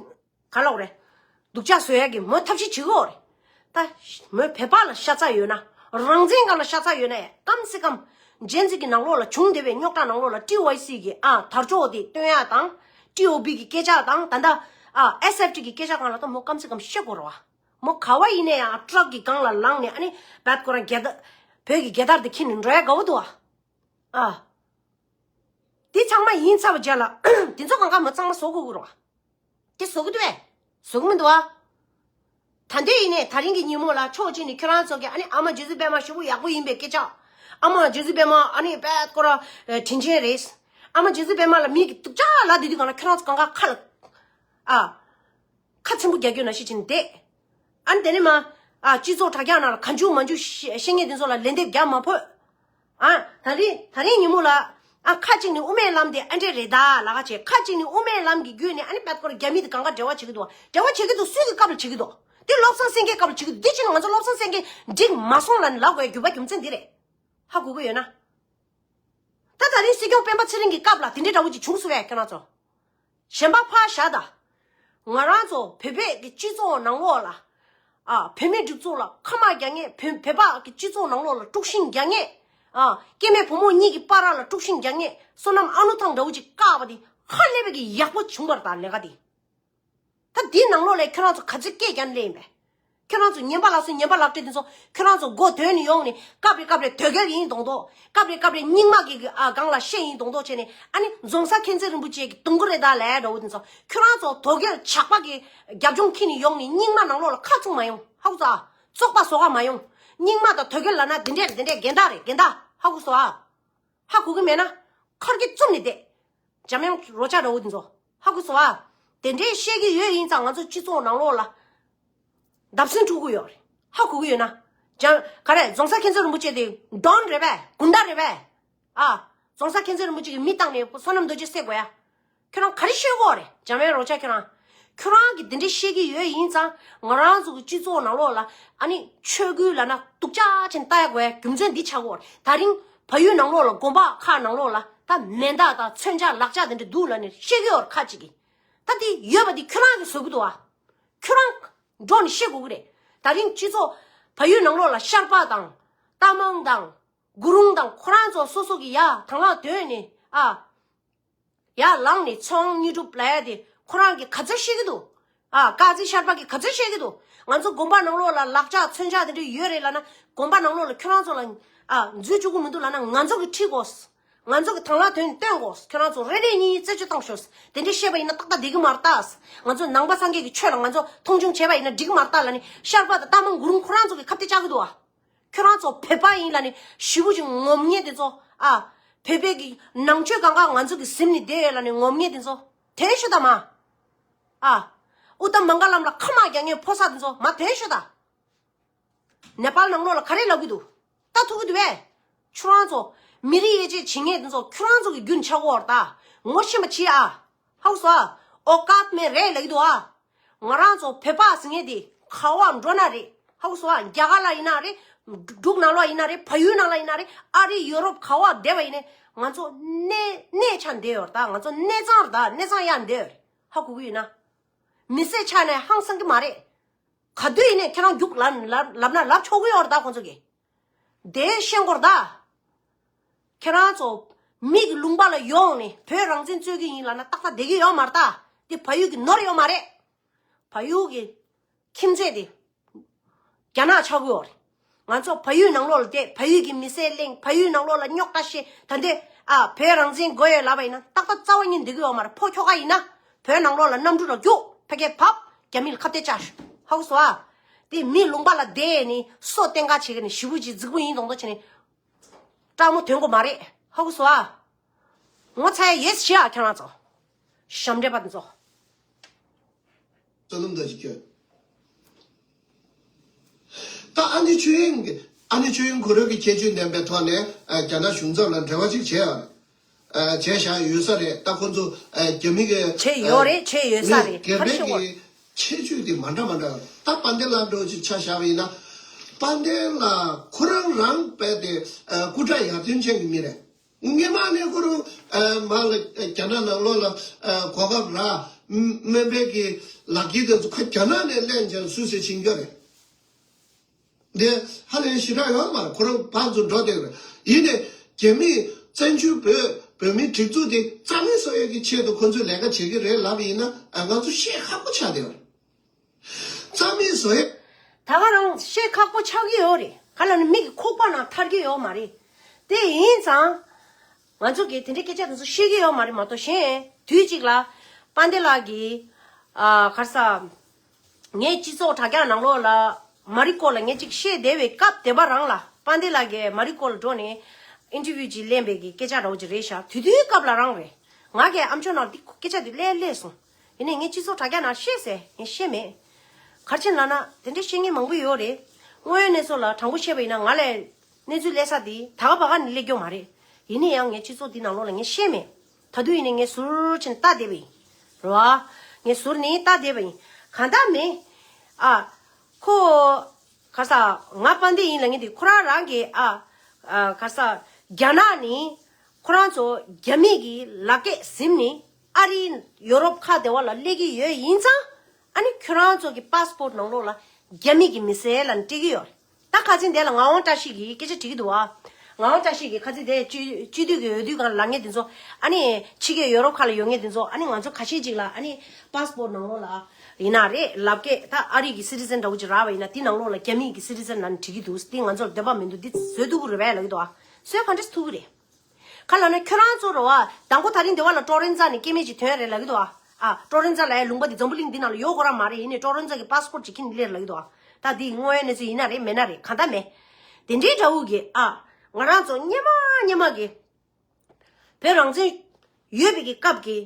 ག་ལབ་དགོས་རེད། སྡུག་ཅག་བཟོ་ཡ་གི་མོ་ཐབས་ཤེས་བྱེད་གི་ཡོད་རེད། ད་མོ་བོད་པ་ལ་ཤ་ཚ་ཡོད་ན། རང་བཙན་སྒང་ལ་ཤ་ཚ་ཡོད་ན་ཡ་ཀམ་སེ་ཀམ་ཇེན་ཛི་གི་ནང་ལོགས་ལ་བྱུང་བསྡད་པའི་རྙོག་དྲ་ནང་ལོགས་ལ་ཊི་ཝའི་སི་གི་ཨ་དར་ལྕོག་དེ་སྟོན་ཡ་དང་། ཊི་ཨོ་བི་གི་སྐད་ཆ་དང་ད་ལྟ་ཨ་ཨེས་ཨེཕ་ཊི་གི་སྐད་ཆ་སྒང་ལ་ད་མོ་ཀམ་སེ་ཀམ་བཤད་དགོས་རེད་བ། མོ་ག་བ་ཡིན་ན་ཡང་ཊྲག་གི་སྒང་ལ་ལངས་ནས་ཨ་ནི་བད་ཁོ་རང་རྒྱལ་དར་བོད་ཀྱི་རྒྱལ་དར་དེ་འཁྱེར་ནས་འགྲོ་ཡ་དགའ་བོ་འདུག་ཨ། ཨ། དེ་ཚང་མ་ཡིན་ཚར་བ་རྗེས་ལ་དེ་ཚོ་གང་ག་མོ་ཚང་མ་བཟོ་དགོས་ཀྱི་རེད་བ། དེ་བཟོ་གི་འདུག་བས། བཟོ་གི་མི་འདུག་བ། ད་འདོད་ཡིན་ནས་ད་རིང་གི་ཉིན་མོ་ལ་ཕྱོགས་གཅིག་ནས་ཁྱོད་རང་ཚོ་གི་ཨ་ནི་ཨ་མ་རྗེ་བཙུན་པད་མ་ཞེ་པོ་ཡག་པོ་ཡིན་པའི་སྐད་ཆ། ཨ་མ་རྗེ་བཙུན་པད་མ་ཨ་ནི་བད་ཁོ་རང་དྲིན་ཆེན་རེད། ཨ་མ་རྗེ་བཙུན་པད་མ་ལ་མི་གི་སྡུག་ཅག་ལབ་བསྡད་དུས་གང་ལ་ཁྱོད་རང་ཚོ་གང་ག་ཁ་ལ་ཨ། ཁ་ཆེན་པོ་རྒྱག་རྒྱུ་ནང་བཞིན་བྱས་ནས་བསྡད། ཨ་ནི་དེ་ནས་མ། ཨ་སྤྱི་ཚོགས་དྲ་རྒྱ་ནང་ལ་གང་བྱུང་མང་བྱུང་བཤད་བཤད་མཁན་དེ་ཚོ་ལ་ལན་འདེབས་རྒྱག་མ་ཕོད། ཨ་ད་རིང་ད་རིང་ཉིན་མོ་ལ། ཨ་ཁ་ཅིག་ནས་དབུ་མའི་ལམ་དེ་ཨ་འདྲས་རེད་ད་ལབ་ཁ་བྱས། ཁ་ཅིག་ནས་དབུ་མའི་ལམ་གྱི་བརྒྱུད་ནས་ཨ་ནི་བད་ཁོ་རང་རྒྱ་མི་དེ་གང་ག་འབྲེལ་བ་བྱེད་ཀྱི་འདུག་འབྲེལ་བ་བྱེད་ཀྱི་འདུག་སུའི་གི་སྐབས་ལ་བྱེད་ཀྱི་འདུག་དེ་བློ་བཟང་སེང་གེའི་སྐབས་ལ་བྱེད་ཀྱི་འདུག་དེ་ཕྱིན་ང་ཚོ་བློ་བཟང་སེང་གེ་འགྲིག་མ་སོང་ལབ་ནས་ལབ་དགོས་ཡ་རྒྱུ་བ་རྒྱུ་མཚན་འདི་རེད། ཧ་གོ་གི་ཡོད་ན། ད་ད་རིང་སྲིད་སྐྱོང་སྤེན་པ་ཚེ་རིང་གི་སྐབས་ལ་དེ་འདྲའི་འདྲ་བོ་ཅིག་བྱུང་སོང་བས་ཁྱེད་རང་ཚོ། གཞན་པ་ཕར་བཞག་ད། ང་རང་ཚོ་བོད་པའི་གི་སྤྱི་ཚོགས་ནང་ལོགས་ལ། ཨ་བོད་མིའི་སྒྲིག་འཛུགས་ལ་ཁ་དམག་རྒྱག་མཁན། བོད་བོད་པ་གི་སྤྱི་ཚོགས་ནང་ལོགས་ལ་དཀྲུག་ཤིང་རྒྱག་མཁན། ཨ་སྐྱེ་དམན་བུ་མོ་གཉིས་ཀྱི་བར་ལ་དཀྲུག་ཤིང་རྒྱག་མཁན། བསོད་ནམས་ཨ་ལོ་ཐང་འདྲ་བོ་ཅིག་བཀག་པ་དེ་ཧ་ལས་པའི་གི་ཡག་པོ་བྱུང་བ་རེད་ད་ལས་ཀ་དེ། ད་འདིའི་ནང་ལོགས་ལ་ཁྱོད་རང་ཚོ་ག་ཚོད་སྐད་རྒྱག་ནས་སླེབས་ཡིན་པས། ཁྱོད་རང་ཚོ་ཉན་པ་ལ་སོ་ཉན་པ་ལག་སྤྲད་དེ་ཚོ་ཁྱོད་རང་ཚོ་མགོ་དོན་ནས་ཡོང་ནས་སྐབས་རེ་སྐབས་རེ་དོལ་རྒྱལ་ཡིན་མདོག་མདོག་སྐབས་རེ་སྐབས་རེ་རྙིང་མ་གི་གི་ཨ་སྒང་ལ་བཤད་ཡིན་མདོག་མདོག་བྱས་ནས། ཨ་ནི་རྫོང་སར་མཁྱེན་བརྩེ་རིན་པོ་ཆེ་གི་དུང་གུ་རེད་ད་ལས་འདྲ་བོ་དེ་ཚོ་ཁྱོད་རང་ཚོ་དོལ་རྒྱལ་ཇག་པ་གི་རྒྱབ་ལྗོངས་ཁྱེར་ནས་ཡོང་ནས་རྙིང་མ་ནང་ལོགས་ལ་ཁ་བཙུམ་མ་ཡོང་། ཧ་གོ་སོང་ཨ། བཙོག་པ་བཟོ་ག་མ་ཡོང་། རྙིང་མ་དང་དོལ་རྒྱལ་ལབ་ན་དེ་འདྲས་དེ་འདྲས་རྒན་བདག་རེད། རྒན་བདག་ཧ་གོ་སོང་ཨ། ཧ་གོ་གི་མེད་ན་ཁར་གི་བཙུམ་ནས་བསྡད། འཇམ་དབྱངས་རོ་ཆ་འདྲ་བོ་དེ་ཚོ་ཧ་གོ་སོང་ཨ། དེ་འདྲས་བཤད་ཀྱི་ཡོད་ཡིན་ཙང་ང་ཚོ་སྤྱི་ཚོགས་ནང་ལོགས་ལ་བརྡབ་གསིག་འཁྲུག་གི་ཡོད་རེད། ཧ་གོ་གི་ཡོད་ན། འཇམ་ག་རེ་རྫོང་སར་མཁྱེན་བརྩེ་རིན་པོ་ཆེ་དེ་ཌོན་རེད་པས། གུན་ཌ་རེད་པས། ཨ། རྫོང་སར་མཁྱེན་བརྩེ་རིན་པོ་ཆེ་གི་མི་བཏང་ནས་བསོད་ནམས་རྡོ་རྗེ་བསད་དགོས་ཡ། ཁྱོད་རང་ག་རེ་ཤོད་གོ་རེད། འཇམ་དབྱངས་རོ་ཆ་ཁྱོད་རང་། ཁྱོད་རང་གིས་འདི་འདྲ་བཤད་ཀྱི་ཡོད་ཡིན་ཙང་ང་རང་ཚོ་གི་སྤྱི་ཚོགས་ནང་ལོགས་ལ་ཨ་ནི་ཆོས་ཀུན་ལབ་ན་སྡུག་ཅག་ཅན་ལྟ་ཡ་དགོས་ཡ་རྒྱུ་མཚན་འདི་ཆགས་གོ་རེད། ད་རིང་བལ་ཡུལ་ནང་ལོགས་ལ་དགོན་པ་ཁག་ནང་ལོགས་ལ་ད་མེ་མདའ་དང་མཚོན་ཆ་ལག་ཆ་དེ་འདྲ་འདུག་ལབ་ནས་བཤད་ཀྱི་ཡོད་རེད་ཁ་ཅིག་གིས། ད་དེ་ཡོད་པ་དེ་ཁྱོད་རང་གིས་བཟོ་གི་འདུག་ཨ། ཁྱོད་རང་འགྲོ་ནས་བཤད་དགོས་ཀྱི་རེད། ད་རིང་སྤྱི་ཚོགས་བལ་ཡུལ་ནང་ལོགས་ལ་ཤར་པ་དང་རྟ་མང་དང་གུ་རུང་དང་ཁོ་རང་ཚོ་སོ་སོ་གི་ཡ་དང་བླངས་བཏོན་ནས་ཨ། ཡར་ལངས་ནས་ཚོང་དངོས་གྲུབ་ལབ་ཡ་དེ་ཁོ་རང་གིས་ག་ཚོད་ཤེས་ཀྱི་འདུག་ཨ། དཀར་མཛེས་ཤར་པ་གིས་ག་ཚོད་ཤེས་ཀྱི་འདུག་ང་ཚོ་དགོན་པ་ནང་ལོགས་ལ་ལག་ཆ་མཚོན་ཆ་དེ་འདྲ་ཡོད་རེད་ལབ་ན་དགོན་པ་ནང་ལོགས་ལ་ཁྱོད་རང་ཚོ་ལ་ཨ་འཛུལ་བཅུག་གི་མི་འདུག་ལབ་ན་ང་ཚོ་གིས་ཁྲིད་དགོས། ང་ཚོ་གིས་དང་བླངས་བཏོན་བཏོན་དགོས། ཁྱོད་རང་ཚོ་རེ་རེ་གཉིས་གཉིས་རྩད་གཅོད་བཏང་ཤོག་དེ་འདྲ་བཤད་པ་ཡིན་ན་ཏག་ཏག་བསྡད་ཀྱི་མ་རེད་ད། ང་ཚོ་ནང་པ་སངས་རྒྱས་ཀྱི་ཆོས་ལ་ང་ཚོ་མཐོང་ཆུང་བྱས་པ་ཡིན་ན་འགྲིག་གི་མ་རེད་ད་ལབ་ནས་ཤར་པ་དང་རྟ་མང་གུ་རུང་ཁོ་རང་ཚོ་གིས་ཁ་གཏད་བཅག་གི་འདུག་ཨ། ཁྱོད་རང་ཚོ་བོད་པ་ཡིན་ལབ་ནས་ཞེ་པོ་ཅིག་ངོམ་མཁན་དེ་ཚོ་ཨ། བོད་པའི་གི་ནང་ཆོས་གང་ག་ང་ཚོ་གི་ཟིན་ནས་བསྡད་ཡོད་ལབ་ནས་ངོམ་མཁན་དེ་ཚོ་དྲན་ཤོག་ད་མ། ཨ། ཨུ་ཏམ་མང་ག་ལམ་ལ་ཁ་མ་རྒྱག་མཁན་ཕོ་གསར་དེ་ཚོ་མ་དྲན་ཤོག་ད། ནེ་པཱལ་ནང་ལོགས་ལ་ག་རེ་ལབ་གི་འདུག་ལྟ་ཐུབ་ཀྱི་འདུག་པས། ཁྱོད་རང་ཚོ་མི་རིགས་དབྱེ་འབྱེད་བྱེད་མཁན་དེ་ཚོ་ཁྱོད་རང་ཚོ་གི་རྒྱུན་ཆགས་ཀྱི་ཡོད་རེད་ད། ངོ་ཤེས་པ་བྱེད་ཨ། ཧའུ་སོ་ཨ། ཨོ་ཀཱད་མེད་རེད་ལབ་ཀྱི་འདུག་ཨ། ང་རང་ཚོ་བོད་པ་ཟེར་མཁན་དེ་ག་བ་འགྲོ་ན་རེད། ཧའུ་སོ་ཨ། རྒྱ་གར་ལ་ཡིན་ན་རེད། འབྲུག་ནང་ལོགས་ཡིན་ན་རེད། བལ་ཡུལ་ནང་ལ་ཡིན་ན་རེད། ཨ་རི་ཡོ་རོབ་ག་བ་བསྡད་པ་ཡིན་ནའི་ང་ཚོ་གནས་གནས་ཆ་བསྡད་ཡོད་རེད་ད། ང་ཚོ་གནས་ཚང་རེད་ད། གནས་ཚང་ཡར་བསྡད་ཡོད་རེད། ཧ་གོ་གི་ཡོད་ན། མི་སེར་ཆགས་ནས་ཧང་སང་གི་མ་རེད། ག་དུས་ཡིན་ནའི་ཁྱེད་རང་རྒྱུགས་ལབ་ལབ་ལབ་ན་ལབ་ཆོག་གི་ཡོད་རེད་ད་ཁོང་ཚོ་གིས། དེ་ཤེས་དགོས་རེད་ད། ཁྱེད་རང་ཚོ་མི་གི་ལུང་པ་ལ་ཡོང་ནས་བོད་རང་བཙན་རྩོད་ཀྱི་ཡིན་ལབ་ན་ཏག་ཏག་བསྡད་ཀྱི་ཡོད་མ་རེད་ད། དེ་བལ་ཡུལ་གྱི་ནོར་ཡོད་མ་རེད། བལ་ཡུལ་གྱི་ཁྱིམ་མཚེས་དེ་རྒྱ་ནག་ཆགས་ཀྱི་ཡོད་རེད། ང་ཚོ་བལ་ཡུལ་ནང་ལོགས་ལ་བསྡད། བལ་ཡུལ་གྱི་མི་སེར་གླེང་། བལ་ཡུལ་ནང་ལོགས་ལ་རྙོག་དྲ་བཤད། ད་འདི་ཨ་བོད་རང་བཙན་དགོས་ཡོད་ལབ་པ་ཡིན་ན་ཏག་ཏག་རྩ་བ་ཉིད་འདུག་གི་ཡོད་མ་རེད། ཕོ་ཁྱོ་ག་ཡིན་ན་བོད་ནང་ལོགས་ལ་གནམ་གྲུ་ལ་རྒྱུགས། ཕ་གིར་བབས། རྒྱ་མི་ལ་ཁ་གཏད་བཅག་ཤོག་ཧ་གོ་སོང་ཨ། དེ་མི་ལུང་པ་ལ་བསྡད་ནས་སོ་བསྟན་ག་བྱེད་གི་ནས་ཞེ་པོ་ཅིག་རྫིག་པོ་ཡིན་མདོག་མདོག་བྱས་ནས་སྐྲག་མོ་དོན་གོ་མ་རེད། ཧ་གོ་སོང་ཨ། ངོ་ཚ་ཡ་ཡོད་ཤི་ཨ་ཁྱེད་རང་ཚོ། ཞབས་འདྲེན་པ་དེ་ཚོ། བསོད་ནམས་དང་ཅིག་ཁྱོད། ད་ཨ་ནེ་ཆོས་དབྱིངས་ཀྱི་ཨ་ནེ་ཆོས་དབྱིངས་ཁོ་རང་གི་ཁྱད་ཆོས་ལྡན་པའི་ཐོག་ནས་ཨ་རྒྱ་ནག་གཞུང་ཚབ་ལ་འབྲེལ་བ་ཅིག་བྱས་ཨ། ཨ་བྱས་བཞག་ཡོད་ས་རེད། ད་ཁོ་ཚོ་ཨ་རྒྱ་མི་གི་བྱས་ཡོད་རེད། བྱས་ཡོད་ས་རེད། ག་རེ་ཤོད་གོ། ཁྱད་ཆོས་དེ་མ་འདྲ་མ་འདྲ། ད་དཔལ་ལྡན་ལགས་འདྲ་བོ་ཅིག་ཆ་བཞག་པ་ཡིན་ན། དཔལ་ལྡན་ལགས་ཁོ་རང་རང་རྦད་དེ་ཨ་སྐུ་དྲག་ཡར་ཐོན་ཅན་གྱི་མི་རེད། སྔོན་མ་ནས་ཁོ་རང་ཨ་མ་ལ་རྒྱ་ནག་ནང་ལོགས་ལ་ཨ་གོ་སྐབས་རག་སྨན་པའི་གི་ལག་འཁྱེར་དེ་ཚོ་ཁོ་རྒྱ་ནག་ནས་ལེན་བྱས་སུད་སི་ཕྱིན་རྒྱུ་རེད། འདི་ཧ་ལས་ཞེ་དྲག་ཡོད་མ་རེད། ཁོ་རང་ཕར་ཚུར་འགྲོ་བསྡད་རེད། ཡིན་ནའི་རྒྱ་མིས་བཙན་བྱོལ་བོད་བོད་མིའི་སྒྲིག་འཛུགས་དེ་རྩ་མེད་བཟོ་ཡས་ཀྱི་ཆེད་དུ་ཁོ་ཚོས་ལས་ཀ་བྱེད་ཀྱི་རེད་ལབ་པ་ཡིན་ན་ཨ་ང་ཚོ་བཤད་ཁག་པོ་ཆགས་བསྡད་ཡོད་རེད། རྩ་མེད་བཟོ་ཡས། ད་ག་རང་བཤད་ཁག་པོ་ཆགས་ཀྱི་ཡོད་རེད། ག་ལ་ནི་མི་གི་ཁོག་པ་ནང་ཐར་གྱི་ཡོད་མ་རེད། དེ་ཡིན་ཙང་། ང་ཚོ་གིས་དེ་འདྲའི་སྐད་ཆ་དེ་ཚོ་བཤད་ཀྱི་ཡོད་མ་རེད་མ་གཏོགས་གཞན་དུས་གཅིག་ལ་དཔལ་ལྡན་ལགས་ཀྱིས་ཨ་ག་རེ་ཟ། ངའི་སྤྱི་ཚོགས་དྲ་རྒྱ་ནང་ལོགས་ལ་མ་རི་ཀོ་ལ་ངས་ཅིག་བཤད་བསྡད་པའི་སྐབས་དེ་པ་རང་ལ་དཔལ་ལྡན་ལགས་ཀྱིས་མ་རི་ཀོ་ལ་འགྲོ་ནས་ཨིན་ཊར་བིའུ་ཅིག་ལེན་པའི་གི་སྐད་ཆ་འདྲ་བོ་ཅིག་རེད་ཤག་དེ་དུས་སྐབས་ལ་རང་རེད། ང་གིས་ཨ་མཆོག་ནང་འདི་སྐད་ཆ་འདི་སླེབས་སླེབས་སོང་། ཡིན་ནའི་ངས་སྤྱི་ཚོགས་དྲ་རྒྱ་ནང་བཤད་ཟེར་ངས་བཤད་མེད། ག་རེ་བྱས་ནས་ལབ་ན་དེ་འདྲ་བཤད་མཁན་མང་པོ་ཡོད་རེད། དངོས་ཡོད་གནས་ཚུལ་ལ་དྲང་པོ་བཤད་པ་ཡིན་ན་ང་ལས་གནས་ཚུལ་སླེབས་ས་དེ་ད་ག་བ་ག་ནས་སླེབས་ཀྱི་ཡོད་མ་རེད། ཡིན་ནའི་ཡང་ངས་སྤྱི་ཚོགས་འདི་ནང་ལོགས་ལ་ངས་བཤད་མེད། ད་དུང་ཡིན་ནའི་ངས་ཟུར་ཕྱིན་ལྟ་བསྡད་པ་ཡིན། རེད་བ། ངས་ཟུར་ནས་ལྟ་བསྡད་པ་ཡིན། གང་ལྟར་མེད། ཨ། ཁོ། ག་རེ་ཟ། ང་དཔལ་ལྡན་ཡིན་ལབ་མཁན་དེ་ཁོ་རང་རང་གིས་ཨ། ཨ། ག་རེ་ཟ། རྒྱ་ནག་ནི། ཁོ་རང་ཚོ་རྒྱ་མི་གི་ལག་སྐྱེས་ཟིན་ནས་ཨ་རི་ཡོ་རོབ་ཁ་བདེ་བ་ལ་སླེབས་ཀྱི་ཡོད་ཡིན་ཙང་། ཨ་ནི་ཁྱོད་རང་ཚོ་གི་པཱ་སི་པོར་ཊི་ནང་ལོགས་ལ་རྒྱ་མི་གི་མི་སེར་ལབ་ནས་སྤྲད་ཀྱི་ཡོད་རེད། ད་ཁ་སང་དེ་ལ་ངག་དབང་བཀྲ་ཤིས་ཀྱིས་སྐད་ཆ་དྲིས་ཀྱི་འདུག་ཨ། ངག་དབང་བཀྲ་ཤིས་ཀྱིས་ཁ་སང་དེ་སྤྱི་སྤྱི་འཐུས་ཀྱི་འོས་བསྡུ་སྒང་ལ་ལངས་མཁན་དེ་ཚོ། ཨ་ནི་ཕྱི་རྒྱལ་ཡོ་རོབ་ཁག་ལ་ཡོད་མཁན་དེ་ཚོ། ཨ་ནི་ང་ཚོ་ཁ་ཤས་ཅིག་ལ་ཨ་ནི་པཱ་སི་པོར་ཊི་ནང་ལོགས་ལ་ དེ་ན་རེད་ལབ་ཀྱི་ད་ཨ་རི་གི་སི་ཊི་ཟན་འདྲ་བོ་ཅིག་རག་པ་ཡིན་ན་དེ་ནང་ལོགས་ལ་རྒྱ་མི་གི་སི་ཊི་ཟན་ལབ་ན་འགྲིག་གི་འདུག་དེ་ང་ཚོར་འདོད་པ་མི་འདུག་དེ་བཟོས་ཐུབ་ཀྱི་རེད་པས་ལབ་ཀྱི་འདུག་ཨ། བཟོས་ག་འདྲས་ཐུབ་ཀྱི་རེད། ག་ལབ་ན་ཁྱོད་རང་ཚོ་རེད་བ། དང་པོ་ད་རིང་འདི་བ་ལ་ཀྲོ་རེན་ཛ་ནས་སྐྱེ་དམན་ཅིག་ཐོན་རེད་ལབ་ཀྱི་འདུག་ཨ། ཨ་ཀྲོ་རེན་ཛ་ལབ་ཡ་ལུང་པ་འདི་འཛམ་བུ་གླིང་འདི་ནང་ལ་ཡོད་དགོས་ར་མ་རེད། ཡིན་ནའི་ཀྲོ་རེན་ཛ་གི་པ་སི་པོར་ཊི་ཅིག་ཁྱེར་ནས་སླེབས་ལབ་ཀྱི་འདུག་ཨ། ད་འདི་དངོས་ཡོད་གནས་ཚུལ་ཡིན་ན་རེད་མེད་ན་རེད་གང་ལྟར་མེད། དེ་འདྲའི་འདྲ་བོ་གི་ཨ། ང་རང་ཚོ་སྔོན་མ་སྔོན་མ་གི་བོད་རང་བཙན་ཡོད་པའི་གི་སྐབས་ཀྱི་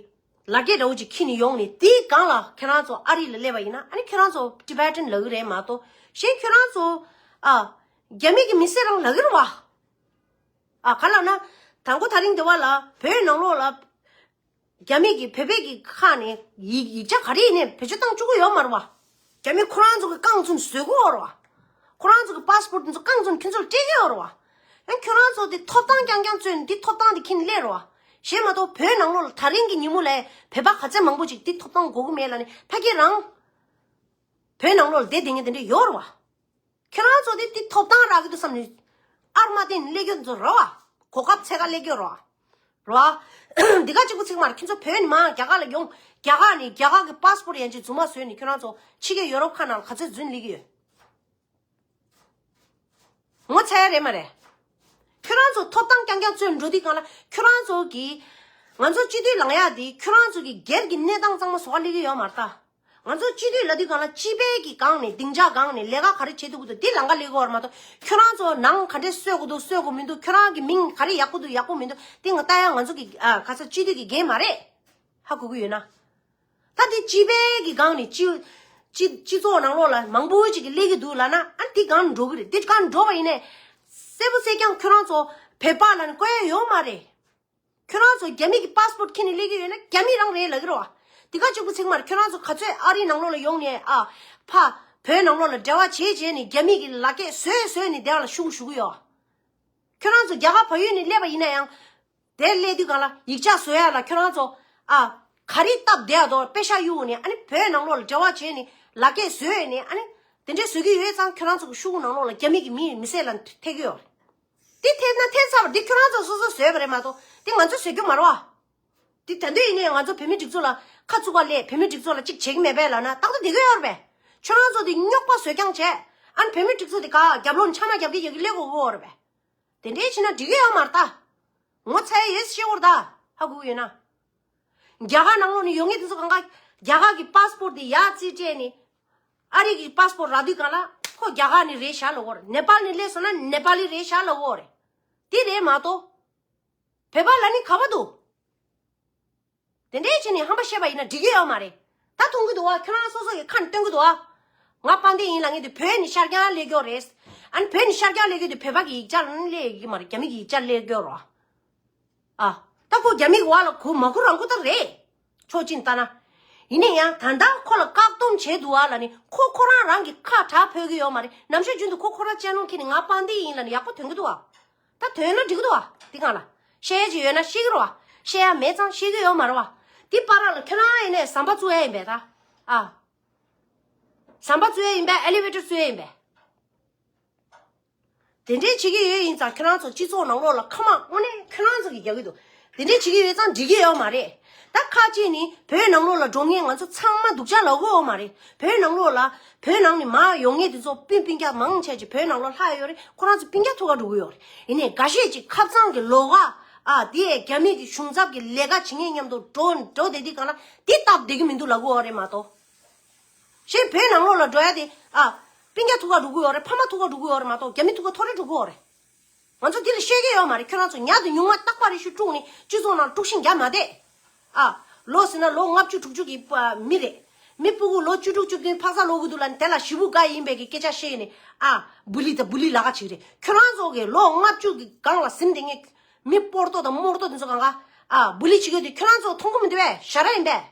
ལ་རྒྱ་འདྲ་བོ་ཅིག་ཁྱེར་ནས་ཡོང་ནས་དེའི་སྒང་ལ་ཁྱེད་རང་ཚོ་ཨ་རི་ལ་སླེབས་པ་ཡིན་ན་ཨ་ནི་ཁྱེད་རང་ཚོ་ཊི་བེ་ཊན་ལབ་ཀྱི་རེད་མ་གཏོགས་གཞན་ཁྱེད་རང་ཚོ་ཨ། རྒྱ་མི་གི་མི་སེར་རང་ལབ་ཀྱི་རེད་བ། ཨ་ག་ལབ་ན། དང་པོ་ད་རིང་འདི་བ་ལ་བོད་ནང་ལོགས་ལ། རྒྱ་མི་གི་བོད་པའི་གི་ཁ་ནས་ཡིག་ཡིག་ཆ་ག་རེ་ཡིན་ནའི་བེད་སྤྱོད་བཏང་བཅུག་གི་ཡོད་མ་རེད་བ། རྒྱ་མི་ཁོ་རང་ཚོ་གི་རྐང་བཙུགས་ནས་བཟོས་ཀྱི་ཡོད་རེད་བ། ཁོ་རང་ཚོ་གི་པ་སི་པོར་ཊི་འདི་ཚོ་རྐང་བཙུགས་ནས་ཁྱོད་ཚོ་ལ་སྤྲད་ཀྱི་ཡོད་རེད་བ། ཡང་ཁྱོད་རང་ཚོ་འདི་ཐོབ་ཐང་རྐྱང་རྐྱང་རྩོད་ནས་འདི་ཐོབ་ཐང་འདི་ཁྱེར་ནས་སླེབས་རེད་བ། གཞན་མ་གཏོགས་བོད་ནང་ལོགས་ལ་ད་རིང་གི་ཉིན་མོ་ལ་བོད་པ་ག་ཚད་མང་པོ་ཅིག་འདི་ཐོབ་ཐང་དགོས་ཀྱི་མེད་ལབ་ནས་ཕ་གི་རང་བོད་ནང་ལོགས་ལ་བསྡད་བསྡད་མཁན་དེ་འདྲ་ཡོད་རེད་བ། ཁྱེད་རང་ཚོ་དེ་དེ་ཐོབ་ཐང་རག་གི་འདུག་བསམ་ནས་ཨར་མ་བསྟན་ནས་སླེབས་ཀྱི་འདུག་རེད་བ། གོ་སྐབས་འཚོལ་ག་སླེབས་ཀྱི་རེད་བ། རེད་བ། འདི་ག་གཅིག་པུ་ཚིག་མ་རེད། ཁྱེད་ཚོ་བོད་ནས་མར་རྒྱ་གར་ལ་ཡོང་། རྒྱ་གར་ནས་རྒྱ་གར་གི་པ་སི་པོར་ཊི་ཡན་ཆད་རྫུན་མ་བཟོས་ནས་ཁྱེད་རང་ཚོ་ཕྱི་རྒྱལ་ཡོ་རོབ་ཁག་ནང་ལ་ག་ཚོད་རྫུན་སླེབས་ཀྱི་ཡོད། ངོ་ཚ་ཡ་རེད་མ་རེད། ཁྱོད་རང་ཚོ་ཐོབ་ཐང་རྐྱང་རྐྱང་རྩོད་འགྲོ་དུས་སྒང་ལ་ཁྱོད་རང་ཚོ་གིས་ང་ཚོ་སྤྱི་འཐུས་ལངས་ཡག་དེ་ཁྱོད་རང་ཚོ་གི་སྒེར་གྱི་གནས་སྟངས་གཙང་མ་བཟོ་ག་སླེབས་ཀྱི་ཡོད་མ་རེད་ད། ང་ཚོ་སྤྱི་འཐུས་ལབ་དུས་སྒང་ལ་སྤྱི་པའི་གི་སྒང་ནས་སྡིངས་ཆ་སྒང་ནས་ལས་ཀ་ག་རེ་བྱེད་ཐུབ་ཀྱི་འདུག་འདི་ལམ་ཁ་སླེབས་ཀྱི་ཡོད་རེད་མ་གཏོགས་ཁྱོད་རང་ཚོ་ནང་ག་འདྲས་བཟོ་དགོས་འདུག་བཟོ་དགོས་མི་འདུག་ཁྱོད་རང་གི་མིང་ག་རེ་ཡག་པོ་འདུག་ཡག་པོ་མི་འདུག་འདི་ང་ལྟ་ཡ་ང་ཚོ་གི་ཨ་ག་ས་སྤྱི་འཐུས་ཀྱི་འགན་མ་རེད། ཧ་གོ་གི་ཡོད་ན། ད་འདི་སྤྱི་པའི་གི་སྒང་ནས་སྤྱི་སྤྱི་སྤྱི་ཚོགས་ནང་ལོགས་ལ་མང་པོ་ཅིག་གི་སླེབས་ཀྱི་འདུག་ལབ་ན་ཨ་འདི་སྒང་འགྲོ་གི་རེད། འདི་སྒང་འགྲོ་བ་ཡིན་ནའི་གསལ་པོ་གསལ་རྐྱང་ཁྱོད་རང་ཚོ་བོད་པ་ལབ་ནས་བཀོད་ཡ་ཡོད་མ་རེད། ཁྱོད་རང་ཚོ་རྒྱ་མི་གི་པ་སི་པོར་ཊི་ཁྱེར་ནས་སླེབས་ཀྱི་ཡོད་ན་རྒྱ་མི་རང་རེད་ལབ་ཀྱི་རེད་བ། འདི་ག་གཅིག་པུ་ཚིག་མ་རེད། ཁྱོད་རང་ཚོ་ག་ཚོད་ཨ་རི་ནང་ལོགས་ལ་ཡོང་ནས་ཨ་ཕ་བོད་ནང་ལོགས་ལ་འབྲེལ་བ་བྱས་བྱས་ནས་རྒྱ་མི་གི་ལག་སྐྱེས་བཟོས་བཟོས་ནས་དེ་ལ་ཤུགས་ཞུ་གི་ཡོད། ཁྱོད་རང་ཚོ་རྒྱ་གར་བལ་ཡུལ་ནས་སླེབས་པ་ཡིན་ན་ཡང་། དེ་སླེབས་དུས་སྒང་ལ་ཡིག་ཆ་བཟོ་ཡ་ལ་ཁྱོད་རང་ཚོ་ཨ་ག་རེ་སྟབས་བདེ་ཡ་དོ་པེ་ཤག་གཡུག་ནས་ཨ་ནི་བོད་ནང་ལོགས་ལ་འབྲེལ་བ་བྱས་ནས་ལག་སྐྱེས་བཟོས་ནས་ཨ་ནི་དེ་འདྲས་བཟོ་གི་ཡོད་ཙང་ཁྱོད་རང་ཚོ་གི་ཤུགས་ནང་ལོགས་ལ་རྒྱ་མི་གི་མི་མི་སེར་ལ་ཐེབས་ཀྱི་ཡོད་རེད། དེ་ཐེབས་ན་ཐེབས་ཚར་བ་འདི་ཁྱོད་རང་ཚོ་སོ་སོ་བཟོས་པ་རེད་མ་གཏོགས་དེ་ང་ཚོས་བཟོས་རྒྱུ་མ་རེད་བ། དེ་ད་འདོད་ཡིན་ནའི་ང་ཚོ་བོད་མི་སྒྲིག་འཛུགས་ལ་ཁ་བཙུགས་པ་ལས་བོད་མི་སྒྲིག་འཛུགས་ལ་གཅིག་བྱེད་ཀྱི་མེད་པས་ལབ་ན་ཏག་ཏག་བསྡད་ཀྱི་ཡོད་རེད་པས། ཁྱོད་རང་ཚོ་དེ་རྙོག་པ་བཟོས་རྐྱང་བྱས་ཨ་ནི་བོད་མི་སྒྲིག་འཛུགས་དེ་ག་རྒྱབ་ལོགས་ནས་ཕྱག་ན་རྒྱབ་ཀྱི་ཡོད་ཀྱི་སླེབས་དགོས་ཀྱི་ཡོད་རེད་པས། དེ་འདྲའི་བྱས་ན་འགྲིག་གི་ཡོད་མ་རེད་ད། ངོ་ཚ་ཡ་ཡོད་ཤེས་བོར་ད། ཧ་གོ་གི་ཡོད་ན། རྒྱ་གར་ནང་ལོགས་ནས་ཡོང་མཁན་དེ་ཚོ་གང་ག་རྒྱ་གར་གྱི་པ་སི་པོར་ཊི་དེ་ཡར་རྩིས་སྤྲད་ནས་ཨ་རི་གི་པ་སི་པོར་ཊི་རག་དུས་སྒང་ལ་ཁོ་རྒྱ་གར་ནས་རེད་ཤག་ལབ་ཀྱི་ཡོད་རེད། ནེ་པཱལ་ནས་སླེབས་སོང་ན་ནེ་པཱ་ལི་རེད་ཤག་ལབ་ཀྱི་ཡོད་རེད། དེ་རེད་མ་གཏོགས། བོད་པ་ལབ་ནི་ག་པར་འདུག་དེ་འདྲའི་བྱས་ནས་ཧམ་པ་བཤད་པ་ཡིན་ན་འགྲིག་གི་ཡོད་མ་རེད། ད་མཐོང་གི་འདུག་བ། ཁྱོད་རང་སོ་སོ་ཡི་ཁ་ནས་སྟོན་གི་འདུག་བ། ང་དཔལ་ལྡན་ཡིན་ལབ་མཁན་དེ་བོད་ནས་ཤར་རྒྱག་སླེབས་ཀྱི་ཡོད་རེད། ཨ་ནི་བོད་ནས་ཤར་རྒྱག་སླེབས་ཀྱི་དེ་བོད་པ་གི་ཡིག་ཆ་ལ་སླེབས་ཀྱི་མ་རེད། རྒྱ་མི་གི་ཡིག་ཆ་སླེབས་ཀྱི་ཡོད་རེད་བ། ཨ། ད་ཁོ་རྒྱ་མི་གི་བ་ལ་གོ་མ་གོ་རང་གོ་ད་རེད། ཕྱོགས་གཅིག་ནས་ལྟ་ན། ཡིན་ན་ཡང་ད་ལྟ་ཁོ་ལ་བཀག་སྡོམ་བྱས་འདུག་བ་ལབ་ནི་ཁོ་ཁོ་རང་རང་གི་ཁ་གྲག་ཕོད་ཀྱི་ཡོད་མ་རེད། ནམ་ཞག་རྒྱུན་དུ་ཁོ་ཁོ་རང་ཅེ་ནལ་ཁྱེར་ནས་ང་དཔལ་ལྡན་ཡིན་ལབ་ནི་ཡག་པོ་ཐོན་གི་འདུག་བ། ད་ཐོན་ན་འགྲིག་གི་འདུག་བ། འདི་གང་ལ། བཤད་ཡ་ཅིག་ཡོད་ན་བཤད་ཀྱི་རེད་བ། བཤད་ཡ་མེད་ཙང་བཤད་ཀྱི་ཡོད་མ་རེད་བ། འདི་བར་ལ་ཁྱོད་རང་ཡིན་ནས་ཟམ་པ་བཙུགས་ཡ་ཡིན་པས་ད། ཨ། ཟམ་པ་བཙུགས་ཡ་ཡིན་པས། ཨེ་ལི་ཝེ་ཊར་བཙུགས་ཡ་ཡིན་པས། དེ་འདྲའི་བྱེད་ཀྱི་ཡོད་ཡིན་ཙང་ཁྱོད་རང་ཚོ་སྤྱི་ཚོགས་ནང་ལོགས་ལ་ཁ་མང་དངོས་གནས་ཁྱོད་རང་ཚོ་གིས་རྒྱག་གི་འདུག་དེ་འདྲའི་བྱེད་ཀྱི་ཡོད་ཙང་འགྲིག་གི་ཡོད་མ་རེད། ད་ཁ་ཅིག་ནི་བོད་ནང་ལོགས་ལ་འགྲོ་མཁན་ང་ཚོ་ཚང་མ་སྡུག་ཅག་ལབ་ཀྱི་ཡོད་མ་རེད། བོད་ནང་ལོགས་ལ་བོད་ནང་ནས་མར་ཡོང་མཁན་དེ་ཚོ་སྤུན་སྤུན་ཀྱག་མང་ཆེ་ཅིག་བོད་ནང་ལོགས་ལྷག་ཡོད་རེད། ཁོ་རང་ཚོ་སྤུན་ཀྱག་ཐུག་ག་འགྲོ་གི་ཡོད་རེད། ཡིན་ནའི་འགའ་ཤས་ཅིག་ཁབ་ཚང་གི་ལོགས་ཀ་ཨ་དེ་རྒྱ་མི་གི་གཞུང་ཚབ་ཀྱི་ལས་ཀ་བྱེད་མཁན་མཉམ་དུ་འགྲོ་འགྲོ་བསྡད་དུས་སྒང་ལ་དེ་སྟབས་བདེ་གི་མི་འདུག་ལབ་ཀྱི་ཡོད་རེད་མ་གཏོགས། གཞན་བོད་ནང་ལོགས་ལ་འགྲོ་ཡ་དེ་ཨ། སྤུན་ཀྱག་ཐུག་ག་འགྲོ་གི་ཡོད་རེད། ཕ་མ་ཐུག་ག་འགྲོ་གི་ཡོད་རེད་མ་གཏོགས་རྒྱ་མི་ཐུག་ག་ཐོ་རེ་འགྲོ་གི་ཡོད་རེད། ང་ཚོ་འདི་ལ་བཤད་ཀྱི་ཡོད་མ་རེད། ཁྱོད་རང་ཚོ་ཉག་དེ་ཉུང་མ་རྟག་པ་རེ་ཞིག་དཀྲུགས་ནས་སྤྱི་ཚོགས་ནང་དཀྲུག་ཤིང་རྒྱག་མ་བསྡད། ཨ། ལོ་ཟེར་ན་ལོ་ལྔ་བཅུ་དྲུག་ཅུ་གི་མི་རེད། མི་སྤུ་གུ་ལོ་བཅུ་དྲུག་བཅུ་བདུན་ཕག་ཚ་ལོག་གི་འདུག་ལབ་ནས་དེ་ལ་ཞེ་པོ་དགའ་ཡིན་པའི་གི་སྐད་ཆ་བཤད་ནས་ཨ། བུ་ལི་དང་བུ་ལི་ལ་ཁ་བྱེད་ཀྱི་རེད། ཁྱོད་རང་ཚོ་གི་ལོ་ལྔ་བཅུ་གི་སྒང་ལ་ཟིན་བསྡད་མཁན་མི་སྤོར་ཏོ་དང་རྨོར་ཏོ་དེ་ཚོ་གང་ག་ཨ། བུ་ལི་བྱེད་ཀྱི་ཡོད་དེ་ཁྱོད་རང་ཚོ་མཐོང་གི་མི་འདུག་པས། ཞ་ར་ཡིན་པས།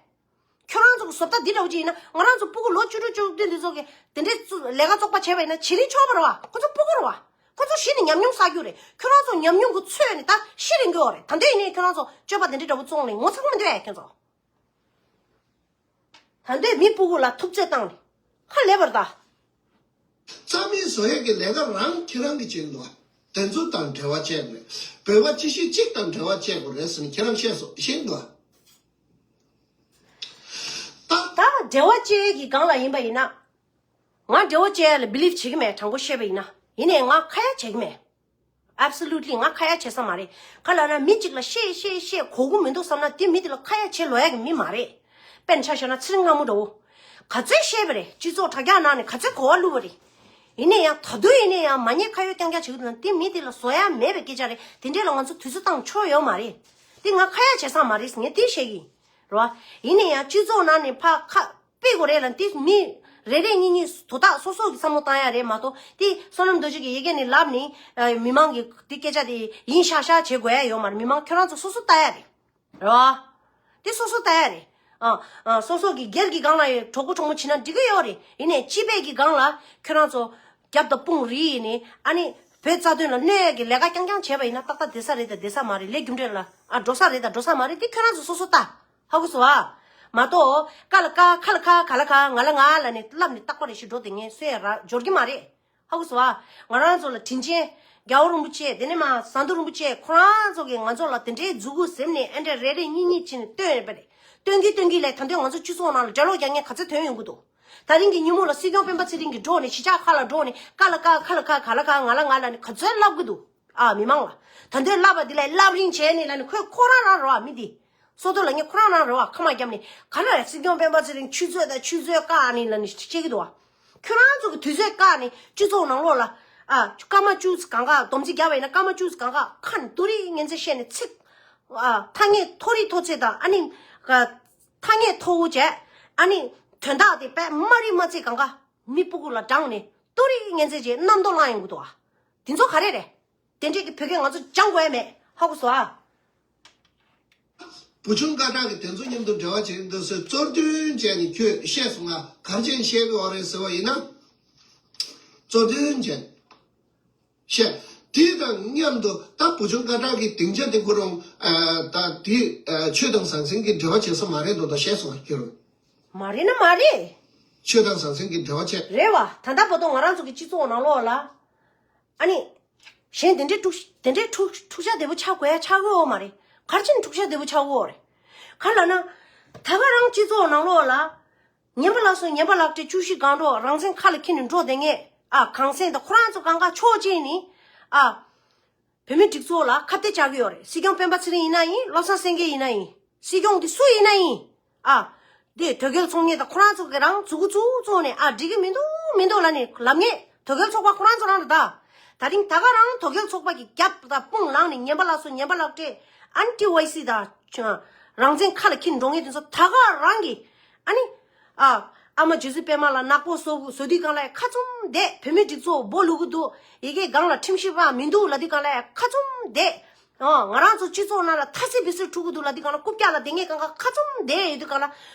ཁྱོད་རང་ཚོ་གི་བཟོ་ལྟ་འདི་འདྲ་བོ་ཅིག་ཡིན་ན་ང་རང་ཚོ་སྤུ་གུ་ལོ་བཅུ་དྲུག་བཅུ་བདུན་འདི་ཚོ་གི་དེ་འདྲའི་ཚོ་ལས་ཀ་བཙོག་པ་བྱས་པ་ཡིན་ན་བྱེད་རིན་ཆོག་པ་རེད་བ། ཁོ་ཚོ་སྤུ་གུ་རེད་བ། ཁོ་ཚོ་གཞི་ནས་ཉམས་མྱོང་བསགས་རྒྱུ་རེད། ཁྱོད་རང་ཚོ་ཉམས་མྱོང་གི་ཚོད་ནས་ད་ཤི་རན་གྱི་ཡོད་རེད། ད་འདོད་ཡིན་ནའི་ཁྱོད་རང་ཚོ་སྤྱོད་པ་དེ་འདྲའི་འདྲ་བོ་བཙོང་ནས་ངོ་ཚ་གི་མི་འདུག་ཨེ་ཁྱོད་ཚོ། ད་འདོད་མི་སྤུ་གུ་ལ་ཐུབ་ཚོད་བཏང་ནས་ཧ་ལས་པར་ད། རྩ་མེད་བཟོ་ཡས་ཀྱི་ལས་ཀ་རང་ཁྱེད་རང་གིས་བྱེད་འདུག་ཨ། དེ་ཚོ་དང་འབྲེལ་བ་བྱེད་དགོས་རེད། བོད་པ་སྤྱི་བཤད་གཅིག་དང་འབྲེལ་བ་བྱེད་དགོས་རེད་ཟེར་ནས་ཁྱེད་རང་བཤད་སོང་ཤེས་འདུག་ཨ། ད། ད་ འབྲེལ་བ་བཅད་ཡས་ཀྱི་སྒང་ལ་ཡིན་པ་ཡིན་ན། ང་འབྲེལ་བ་བཅད་ཡ་ལ་བི་ལིབ་བྱེད་ཀྱི་མེད། དྲང་པོ་བཤད་པ་ཡིན་ན། ཡིན་ནའི་ང་ཁ་ཡ་བྱེད་ཀྱི་མེད། Absolutely ང་ཁ་ཡ་བྱེད་ས་མ་རེད། ག་ལབ་ན་མི་གཅིག་ལ་བཤད་བཤད་བཤད་གོ་གི་མི་འདུག་བསམ་ན་དེ་མི་དེ་ལ་ཁ་ཡ་བྱེད་ལོ་ཡ་གི་མི་མ་རེད། དཔེར་ན་ཆ་བཞག་ན་ཚེ་རིང་ལྷ་མོ་འདྲ་བོ། ག་ཚོད་བཤད་པ་རེད། སྤྱི་ཚོགས་དྲ་རྒྱ་ནང་ནས་ག་ཚོད་གོ་བ་བླུགས་པ་རེད། ཡིན་ནའི་ཡང་ད་དུང་ཡིན་ནའི་ཡང་མ་ཉེས་ཁ་གཡོགས་རྐྱང་རྐྱང་བྱེད་ཀྱི་འདུག་ན་དེ་མི་དེ་ལ་བཟོ་ཡ་མེད་པའི་སྐད་ཆ་རེད། དེ་འདྲས་ལ་ང་ཚོ་དུས་ཚོད་བཏང་ཆོག་ཡོད་མ་རེད། དེ་ང་ཁ་ཡ་བྱེད་ས་མ་རེད་ངས་དེ་བཤད་ཀྱི་ཡིན། རེད་བ། ཡིན་ནའི་ཡང་སྤྱི་ཚོགས་ནང་ནས་ཕར་ཁ་སྤེལ་དགོས་རེད་ལ། དེ་མི་རེ་རེ་གཉིས་གཉིས་དོ་བདག་སོ་སོ་གི་བསམ་བློ་བཏང་ཡ་རེད་མ་གཏོགས། དེ་བསོད་ནམས་རྡོ་རྗེ་གི་ཡ་གི་ནས་ལབ་ནས་ཨ། མི་མང་གི་དེ་སྐད་ཆ་དེ་ཡིན་ཤག་ཤག་བྱེད་དགོས་ཡ་ཡོད་མ་རེད། མི་མང་ཁྱོད་རང་ཚོ་སོ་སོ་ལྟ་ཡ་རེད། རེད་བ། དེ་སོ་སོ་ལྟ་ཡ་རེད། ཨ། ཨ། སོ་སོ་གི་སྒེར་གྱི་སྒང་ལ་ཡ་གྲོགས་པོ་གྲོགས་མོ་བྱེད་ན་འགྲིག་གི་ཡོད་རེད། ཡིན་ནའི་སྤྱི་པའི་གི་སྒང་ལ་ཁྱོད་རང་ཚོ་རྒྱབ་དང་དཔུང་རིས་ནས་ཨ་ནི་བོད་རྩ་དོན་ལ་གནོད་ཡ་གི་ལས་ཀ་རྐྱང་རྐྱང་བྱས་པ་ཡིན་ན་ཏག་ཏག་བསྡད་ས་རེད་དང་བསྡད་ས་མ་རེད། ལས་རྒྱུ་འབྲས་ལ་ཨ་འགྲོ་ས་རེད་དང་འགྲོ་ས་མ་རེད། དེ་ཁྱོད་རང་ཚོ་སོ་སོ་ལྟ། ཧ་གོ་སོང་ཨ། མ་གཏོགས་ཀ་ལ་ཀ་ཁ་ལ་ཁ་ག་ལ་ག་ང་ལ་ང་ལ་ནས་ལབ་ནས་རྟག་པར་རེ་ཞིག་འགྲོ་དེ་ངས་སོས་ར་འབྱོར་གྱི་མ་རེད། ཧ་གོ་སོང་ཨ། ང་རང་ཚོ་ལ་དྲིན་ཆེན་རྒྱལ་བ་རིན་པོ་ཆེ་དེ་ནས་མ་ཟམ་གདོང་རིན་པོ་ཆེ་ཁོ་རང་ཚོ་གིས་ང་ཚོ་ལ་དེ་འདྲའི་མཛུ་གུ་ཟེར་ནས་ཨེ་འདྲ་རེ་རེ་གཉིས་གཉིས་བྱས་ནས་སྟོན་རེད་པ་རེད། སྟོན་གྱི་སྟོན་གྱི་ལས་ད་འདོད་ང་ཚོ་སྤྱི་ཚོགས་ནང་ལ་གྲྭ་ལོག་རྒྱག་མཁན་ག་ཚོད་ཐོན་ཡོང་གི་འདུག་ད་རིང་གི་ཉིན་མོ་ལ་སྲིད་སྐྱོང་སྤེན་པ་ཚེ་རིང་གི་འགྲོ་ནས་གཞིས་ཆགས་ཁག་ལ་འགྲོ་ནས་ཀ་ལ་ཀ་ཁ་ལ་ཁ་ག་ལ་ག་ང་ལ་ང་ལ་ནས་ག་ཚོད་ལབ་གི་འདུག་ཨ། མི་མང་ལ་ད་འདོད་ལབ་པ་འདི་ལས་ལབ་རིན་བྱས་ནས་ལ་ནི་ཁོས་ཁོ་རང་རང་རོ་ཨ་མི་འདི། སོ་ཏོ་ལ་ངས་ཁོ་རང་རང་རེ་བ་ཁ་མ་བརྒྱབ་ནས་ག་ལ་སྲིད་སྐྱོང་སྤེན་པ་ཚེ་རིང་ཆུ་ཚོད་དང་ཆུ་ཚོད་བཀག་ནས་ལ་ནི་བཤད་ཀྱི་འདུག་བ། ཁྱོད་རང་ཚོ་གི་དུས་ཚོད་བཀག་ནས་སྤྱི་ཚོགས་ནང་ལོགས་ལ་ཨ་སྐར་མ་བཅུ་ཙམ་གང་ག་སྡོམ་རྩིས་བརྒྱབ་པ་ཡིན་ན་སྐར་མ་བཅུ་ཙམ་གང་ག་ཁ་ནས་ཏུ་རིའི་ངན་ཚད་བཤད་ནས་ཚིག་ཨ་ཐ་སྙད་མཐོ་རིས་མཐོ་ཚད་དང་ཨ་ནི་ཐ་སྙད་མཐོ་བོ་བྱས་ཨ་ནི་དོན་དག་དེ་དཔེ་དམའ་རིས་དམའ་ཚད་གང་ག་མི་སྤུ་གུ་ལ་བགྲངས་ནས་ཏུ་རིའི་ངན་ཚད་ཅེས་རྣམ་རྟོག་བསླངས་ཡོང་གི་འདུག་བ། དེ་ཚོ་ག་རེ་རེད། དེ་འདྲས་ཀྱི་བོད་སྐད་ང་ཚོ་སྦྱང་དགོས་ཡ་མེད། ཧ་གོ་སོང་ཨ། བུ་ཆུང་སྐད་གྲགས་ཀྱིས་དེ་ཚོ་མཉམ་དུ་འབྲེལ་བ་བྱེད་ཀྱི་འདུག་ཟེར་གཙོར་འདོན་བྱས་ནས་ཁྱོད་བཤད་སོང་ང་ག་རེ་བྱས་ནས་བཤད་དགོས་རེད་ཟེར་བ་ཡིན་ན། གཙོར་འདོན་བྱས་བཤད། དེ་དང་མཉམ་དུ་ད་བུ་ཆུང་སྐད་གྲགས་ཀྱི་སྡིངས་ཆ་དེ་ཁོ་རང་ད་དེ་ཆོས་དང་ཟང་ཟིང་གི་འབྲེལ་བ་བྱེད་ས་མ་རེད་འདུག་ད་བཤད་སོང་ང་ཁྱོད་རང་། མ་རེད་ན་མ་རེད། ཆོས་དང་ཟང་ཟིང་གི་འབྲེལ་བ་བྱེད། རེད་བ། ད་ལྟ་བར་དུ་ང་རང་ཚོ་གི་སྤྱི་ཚོགས་ནང་ལོགས་ལ། ཨ་ནི། གཞན་དེ་འདྲའི་འཁྲུག་དེ་འདྲའི་འཁྲུག་འཁྲུག་ཆ་དེ་པོ་ཆགས་དགོས་ཡ་ཆགས་ཀྱི་ཡོད་མ་རེད། ག་རེ་བྱས་ནས་འཁྲུག་ཆ་དེ་པོ་ཆགས་ཀྱི་ཡོད་རེད། ག་རེ་ལབ་ན། ད་ག་རང་སྤྱི་ཚོགས་ནང་ལོགས་ལ། ངན་པ་ལགས་སོ་ངན་པ་ལགས་ཏེ་བཅུ་བཞི་སྒང་འགྲོ་རང་བཙན་ཁ་ལ་འཁྱེར་ནས་འགྲོ་བསྡད་མཁན་ཨ་གངས་སེང་དང་ཁོ་རང་ཚོ་གང་ག་ཕྱོགས་གཅིག་ནས་ཨ། བོད་མི་སྒྲིག་འཛུགས་ལ་ཁ་གཏད་བཅག་གི་ཡོད་རེད། སྲིད་སྐྱོང་སྤེན་པ་ཚེ་རིང་ཡིན་ན་ཡིན་བློ་བཟང་སེང་གེ་ཡིན་ན་ཡིན་སྲིད་སྐྱོང་འདི་སུ་ཡིན་ན་ཡིན། ཨ། འདི་དོལ་རྒྱལ་ཚོགས་གཉིས་དང་ཁོ་རང་ཚོ་གི་རང་མཛུ་གུ་བཙུགས་བཙུགས་ནས་ཨ་འགྲིག་གི་མི་འདུག་མི་འདུག་ལབ་ནས་ལབ་ངེས་དོལ་རྒྱལ་ཚོགས་པ་ཁོ་རང་ཚོ་རང་རེད་ད། ད་རིང་ད་ག་རང་དོལ་རྒྱལ་ཚོགས་པ་གི་རྒྱབ་དང་དཔུང་ལངས་ནས་ངན་པ་ལགས་སོ་ངན་པ་ལགས་ཏེ་ཨན་ཏི་ཝའི་སི་དང་རང་བཙན་ཁ་ལ་འཁྱེར་འགྲོ་ངེས་དེ་ཚོ་ད་ག་རང་གི་ཨ་ནི། ཨ། ཨ་མ་རྗེ་བཙུན་པད་མ་ལ་ནག་པོ་བཟོ་བཟོ་དུས་སྒང་ལ་ཁ་བཙུམ་བསྡད། བོད་མི་སྒྲིག་འཛུགས་སྦོ་ལུག་གི་འདུག་ཡི་གེ་སྒང་ལ་ཁྲིམས་ཞིབ་པ་མི་འདུག་ལབ་དུས་སྒང་ལ་ཁ་བཙུམ་བསྡད། ཨོ་ང་རང་ཚོ་སྤྱི་ཚོགས་ནང་ལ་ཐ་སི་བི་སི་འཁྲུག་གི་འདུག་ལབ་དུས་སྒང་ལ་རྐུབ་བཀྱག་ལ་བསྡད་མཁན་སྒང་ག་ཁ་བཙུམ་བསྡད་ཡོད་དུས་སྒང་ལ་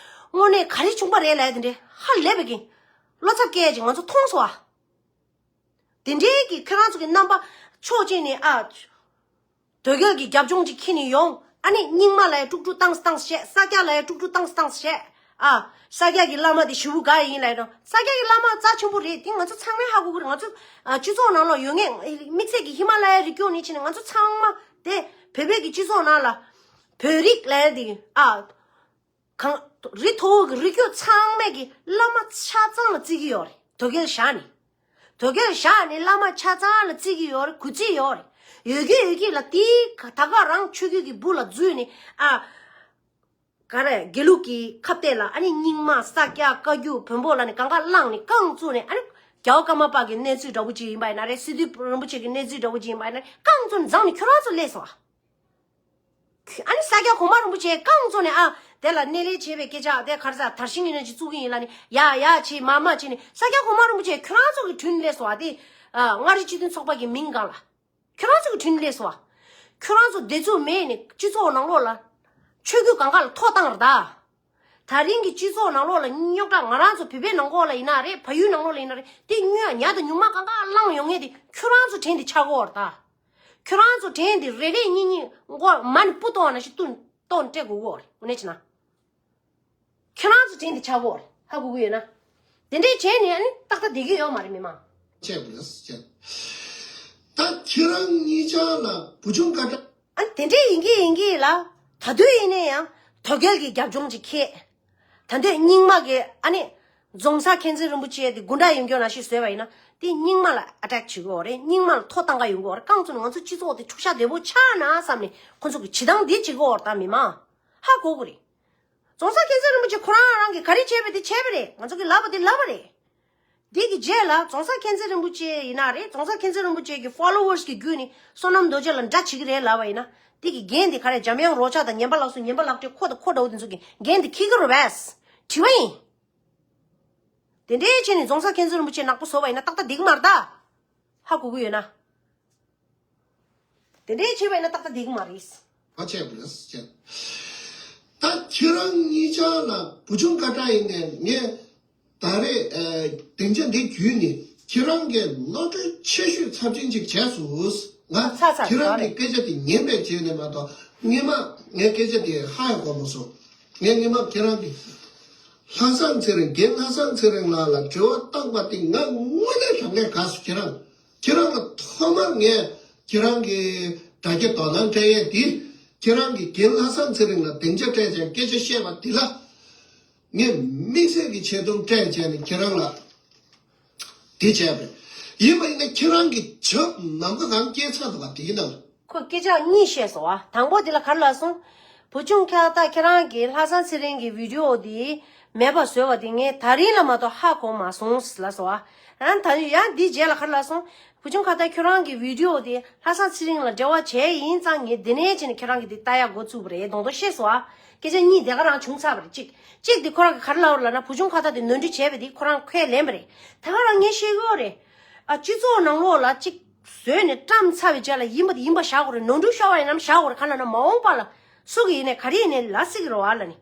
དངོས་གནས་ག་རེ་བྱུང་པ་རེད་ལབ་ཡ་དེ་འདྲའི་ཧ་ལས་པའི་གི་བློ་འཚབ་སྐྱེ་ཡ་ཅིག་ང་ཚོ་མཐོང་སོང་ཨ། དེ་འདྲའི་གི་ཁྱོད་རང་ཚོ་གི་རྣམ་པ་ཕྱོགས་གཅིག་ནས་ཨ། དོལ་རྒྱལ་གྱི་རྒྱབ་ལྗོངས་ཅིག་འཁྱེར་ནས་ཡོང་། ཨ་ནི་རྙིང་མ་ལ་ཡང་དཀྲུག་དཀྲུག་བཏང་བཏང་བྱས། ས་སྐྱ་ལ་ཡང་དཀྲུག་དཀྲུག་བཏང་བཏང་བྱས། ཨ། ས་སྐྱ་གི་བླ་མ་དེ་ཞེ་པོ་དགའ་ཡིན་ལབ་ཡོད། ས་སྐྱ་གི་བླ་མ་རྩ་ཆེན་པོ་རེད་དེ་ང་ཚོ་ཚང་མས་ཧ་གོ་གི་རེད། ང་ཚོ་ཨ་སྤྱི་ཚོགས་ནང་ལ་ཡོད་ངེས་དམིགས་བསལ་གྱི་ཧི་མ་ལ་ཡའི་རི་རྒྱུད་ནས་ཕྱིན་ནས་ང་ཚོ་ཚང་མ་དེ་བོད་པའི་གི་སྤྱི་ཚོགས་ནང་ལ་བོད་རིགས་ལབ་ཡ་དེ་ཨ། གང་། རི་མཐོ་བོ་གི་རི་རྒྱུད་ཚང་མས་ཀྱི་བླ་མ་ཆ་ཚང་ལ་བརྩི་གི་ཡོད་རེད། དོལ་རྒྱལ་བཞག་ནས། དོལ་རྒྱལ་བཞག་ནས་བླ་མ་ཆ་ཚང་ལ་བརྩི་གི་ཡོད་རེད། གུས་བརྩི་ཡོད་རེད། ཡོད་ཀྱི་ཡོད་ཀྱི་ལ་དེའི་ད་ག་རང་ཆོས་བརྒྱུད་ཀྱི་སྦུག་ལ་འཛུལ་ནས་ཨ། ག་རེ་དགེ་ལུགས་ཀྱི་ཁ་གཏད་ལ་ཨ་ནི་རྙིང་མ་ས་སྐྱ་བཀའ་བརྒྱུད་བོན་པོ་ལ་ནི་གང་ག་བླངས་ནས་རྐང་བཙུགས་ནས་ཨ་ནི་རྒྱལ་བ་ཀརྨ་པ་གི་གནས་ཚུལ་འདྲ་བོ་ཅིག་ཡིན་པ་ཡིན་ན་རེད། སི་ཏུ་རིན་པོ་ཆེ་གི་གནས་ཚུལ་འདྲ་བོ་ཅིག་ཡིན་པ་ཡིན་ན་རེད། རྐང་བཙུགས་ནས་འཛིང་ནས་ཁྱོད་རང་ཚོ་སླེབས་སོང་ཨ། ཨ་ནི་ས་སྐྱ་གོང་མ་རིན་པོ་ཆེ་རྐང་བཙུགས་ནས་ཨ་དེ་ལ་སྣེ་ལེན་བྱས་པའི་སྐད་ཆ་དེ་ག་རེ་ཟ་དར་ཤིང་ཡིན་ན་ཅིག་བཙུགས་ཀྱི་ཡིན་ལ་ནི་ཡ་ཡ་བྱེད་མ་མ་བྱེད་ནི་ས་སྐྱ་གོང་མ་རིན་པོ་ཆེ་ཁྱོད་རང་ཚོ་གི་དྲུང་སླེབས་སོང་ཨ། དེ་ཨ་མངའ་རིས་སྤྱི་མཐུན་ཚོགས་པ་གི་མིང་སྒང་ལ་ཁྱོད་རང་ཚོ་གི་དྲུང་སླེབས་སོང་ཨ། ཁྱོད་རང་ཚོ་བདེ་ཚུགས་མེད་ནི་སྤྱི་ཚོགས་ནང་ལོགས་ལ་ཆོས་བརྒྱུད་གང་ག་ལ་ཐོ་བཏང་ར་ད། ད་རིང་གི་སྤྱི་ཚོགས་ནང་ལོགས་ལ་རྙོག་དྲ་ང་རང་ཚོ་བོད་པའི་ནང་ལོགས་ལ་ཡིན་ན་རེད། ཕ་ཡུལ་ནང་ལོགས་ལ་ཡིན་ན་རེད། དེ་ཉོས་ཉ་དང་ཉུང་མ་གང་ག་བླངས་ཡོང་ངེས་དེ་ཁྱོད་རང་ཚོ་དྲན་དེ་ཆགས་གོ་བར་ད། ཁྱོད་རང་ཚོ་དྲན་དེ་རེ་རེ་གཉིས་གཉིས་མགོ་མ་ནི་སྤུ་གཏོང་བ་ན་ཞིག་བཏུན་གཏོང་སྤྲད་དགོས་གོ་རེད། དངོས་གནས་བྱས་ན། ཁྱོད་རང་ཚོ་དྲན་དེ་ཆགས་གོ་རེད། ཧ་གོ་གི་ཡོད་ན། དེ་འདྲས་བྱས་ནས་ཨ་ནི་ཏག་ཏག་བསྡད་ཀྱི་ཡོད་མ་རེད་མི་མང་། བྱས་པ་རེད་བྱས། ད་ཁྱེད་རང་གཉིས་ཆ་ལ་བུ་ཆུང་དཀའ་དྲག་ཨ་དེ་འདྲས་ཡིན་གྱི་ཡིན་གྱི་ལ། ད་དུང་ཡིན་ནའི་ཡང་དོལ་རྒྱལ་གྱི་རྒྱབ་ལྗོངས་ཅིག་ཁེལ། ད་འདོད་རྙིང་མ་གི་ཨ་ནི་རྫོང་སར་མཁྱེན་བརྩེ་རིན་པོ་ཆེ་དེ་དགུ་འདྲ་ཡོང་རྒྱུ་ན་ཞིག་བཟོས་པ་ཡིན་ན་དེ་རྙིང་མ་ལ་ཨ་ཊེག་བྱེད་དགོས་རེད། རྙིང་མ་ལ་ཐོ་བཏང་ག་ཡོང་དགོས་རེད། རྐང་བཙུགས་ནས་ང་ཚོ་སྤྱི་ཚོགས་དེ་འཁྲུག་ཆ་དོད་པོ་ཆགས་ན་བསམ་ནས་ཁོ་ཚོ་གི་བྱེད་སྟངས་འདི་བྱེད་དགོས་རེད། ད་མི་མང་ཧ་གོ་གི་རེད། རྫོང་སར་མཁྱེན་བརྩེ་རིན་པོ་ཆེ་ཁོ་རང་རང་གི་ག་རེ་བྱས་པ་དེ་བྱས་པ་རེད། ང་ཚོ་གི་ལབ་པ་དེ་ལབ་པ་རེད། འདི་གི་རྗེས་ལ་རྫོང་སར་མཁྱེན་བརྩེ་རིན་པོ་ཆེ་ཡིན་ན་རེད། རྫོང་སར་མཁྱེན་བརྩེ་རིན་པོ་ཆེ་གི་ཕོ་ལོ་ཝར་སི་གི་བརྒྱུད་ནས་བསོད་ནམས་རྡོ་རྗེ་ལ་འདྲ་བྱེད་ཀྱི་རེད་ལབ་པ་ཡིན་ན། འདི་གི་འགན་དེ་ག་རེ། འཇམ་དབྱངས་རོགས་ཆགས་དང་ཉན་པ་ལགས་སོ། ཉན་པ་ལགས་བཀྲས་ཁོ་དང་ཁོ་འདྲ་བོ་དེ་ཚོ་གི་འགན་དེ་འཁྱེར་གྱི་རེད་པས། དྲི་བ་ཡིན། དེ་འདྲའི་བྱས་ནས་རྫོང་སར་མཁྱེན་བརྩེ་རིན་པོ་ཆེ་ནག་པོ་བཟོ་བ་ཡིན་ན་ཏག་ཏག་བསྡད་ཀྱི་མ་རེད་ད། ཧ་གོ་གི་ཡོད་ན། དེ་འདྲའི་བྱས་པ་ཡིན་ན་ཏག་ཏག་བསྡད་ཀྱི་མ་རེད། ཕ་ཆད་པ་རེད་ཟེར། ད་ཁྱེད་རང་གཉིས་ཆ་ལ་བུ་ཆུང་ཁ་བྲལ་ཡིན་ནས་ངས་ད་རེས་ཨ་སྡིངས་ཆ་འདི་བརྒྱུད་ནས་ཁྱེད་རང་གིས་ནོར་འཁྲུལ་ཆེ་ཤོས་ཚབས་ཆེན་ཅིག་བྱས་སོང་། ང་ཚ་ཚ་ཁྱེད་རང་གི་ཚ་རེད། སྐད་ཆ་དེ་ཉན་པའི་རྗེས་ནས་མ་གཏོགས་སྔོན་མ་ངའི་སྐད་ཆ་དེ་ཧ་ཡང་གོ་མ་སོང་། ངས་སྔོན་མ་ཁྱེད་རང་གི་ལྷ་བཟང་ཚེ་རིང་རྒན་ལྷ་བཟང་ཚེ་རིང་ལགས་ལ་འབྲེལ་བ་བཏང་པ་དེ་ང་དངོས་གནས་དྲང་གནས་དགའ་སོང་། ཁྱེད་རང་ཁྱེད་རང་ལ་ཐོག་མར་ངས་ཁྱེད་རང་གི་དྲ་རྒྱ་དོ་སྣང་སྤྲད་ཡས་དེ། ཁྱེད་རང་གིས་རྒན་ལྷ་བཟང་ཚེ་རིང་ལ་སྡིངས་ཆ་སྤྲད་བྱས་སྐད་ཆ་བཤད་པ་དེ་ལ། ངས་དམིགས་བསལ་གྱི་ཆེ་མཐོང་སྤྲད་བྱས་ནས་ཁྱེད་རང་ལ་དེ་བྱས་པས། ཡིན་པ་ཡིན་ན་ཁྱེད་རང་གིས་བྱབ་ནམ་མཁའ་གང་སྐྱེལ་ཚར་འདུག་ག་དེ་ཡིན་ནམ། ཁོས་སྐད་ཆ་གཉིས་བཤད་སོང་བ། དང་པོ་དེ་ལ་ག་རེ་ལབ་སོང་། བུ་ཆུང་ཁ་ཏ་ཁྱེད་རང་གིས་ལྷ་བཟང་ཚེ་རིང་གི་བི་ཌི་ཡོ་དེ་མེད་པ་བཟོས་པ་དེ་ངས་ད་རིང་ལ་མ་གཏོགས་ཧ་གོ་མ་སོང་ལབ་སོང་བ། ཡང་ད་ཡང་འདི་རྗེས་ལ་ག་རེ་ལབ་སོང་། བུ་ཆུང་ཁ་ཏ་ཁྱོད་རང་གི་བི་ཌི་ཡོ་དེ་ལྷ་བཟང་ཚེ་རིང་ལ་འབྲེལ་བ་བྱས་ཡིན་ཙང་ངས་འདི་ནས་བྱས་ནས་ཁྱེད་རང་གི་དེ་ལྟ་ཡག་འགོ་བཙུགས་པ་རེད། གདོང་ཐོག་བཤད་སོང་ཨ། སྐད་ཆ་གཉིས་དེ་ག་རང་བྱུང་ཚར་བ་རེད། གཅིག་གཅིག་དེ་ཁོ་རང་གི་ག་རེ་ལབ་པ་རེད་ལབ་ན། བུ་ཆུང་ཁ་ཏ་དེ་ནོར་འཁྲུལ་བྱས་པ་དེ་ཁོ་རང་ཁས་ལེན་པ་རེད། ད་ག་རང་ངས་བཤད་གི་ཡོད་རེད། ཨ་སྤྱི་ཚོགས་ནང་ལོགས་ལ་གཅིག་བཟོས་ནས་བཀྲམ་ཚར་བའི་རྗེས་ལ་ཡིན་པ་དེ་ཡིན་པ་བཞག་དགོས་རེད། ནོར་འཁྲུལ་ཤོར་བ་ཡིན་ནམ་བཞག་དགོས་རེད། ག་ལབ་ན་མ་འོངས་པ་ལ་སུ་གི་ཡིན་ནས་ག་རེ་ཡིན་ནས་ལབ་སྲིད་ཀྱི་རེད་བ་ལབ་ནས།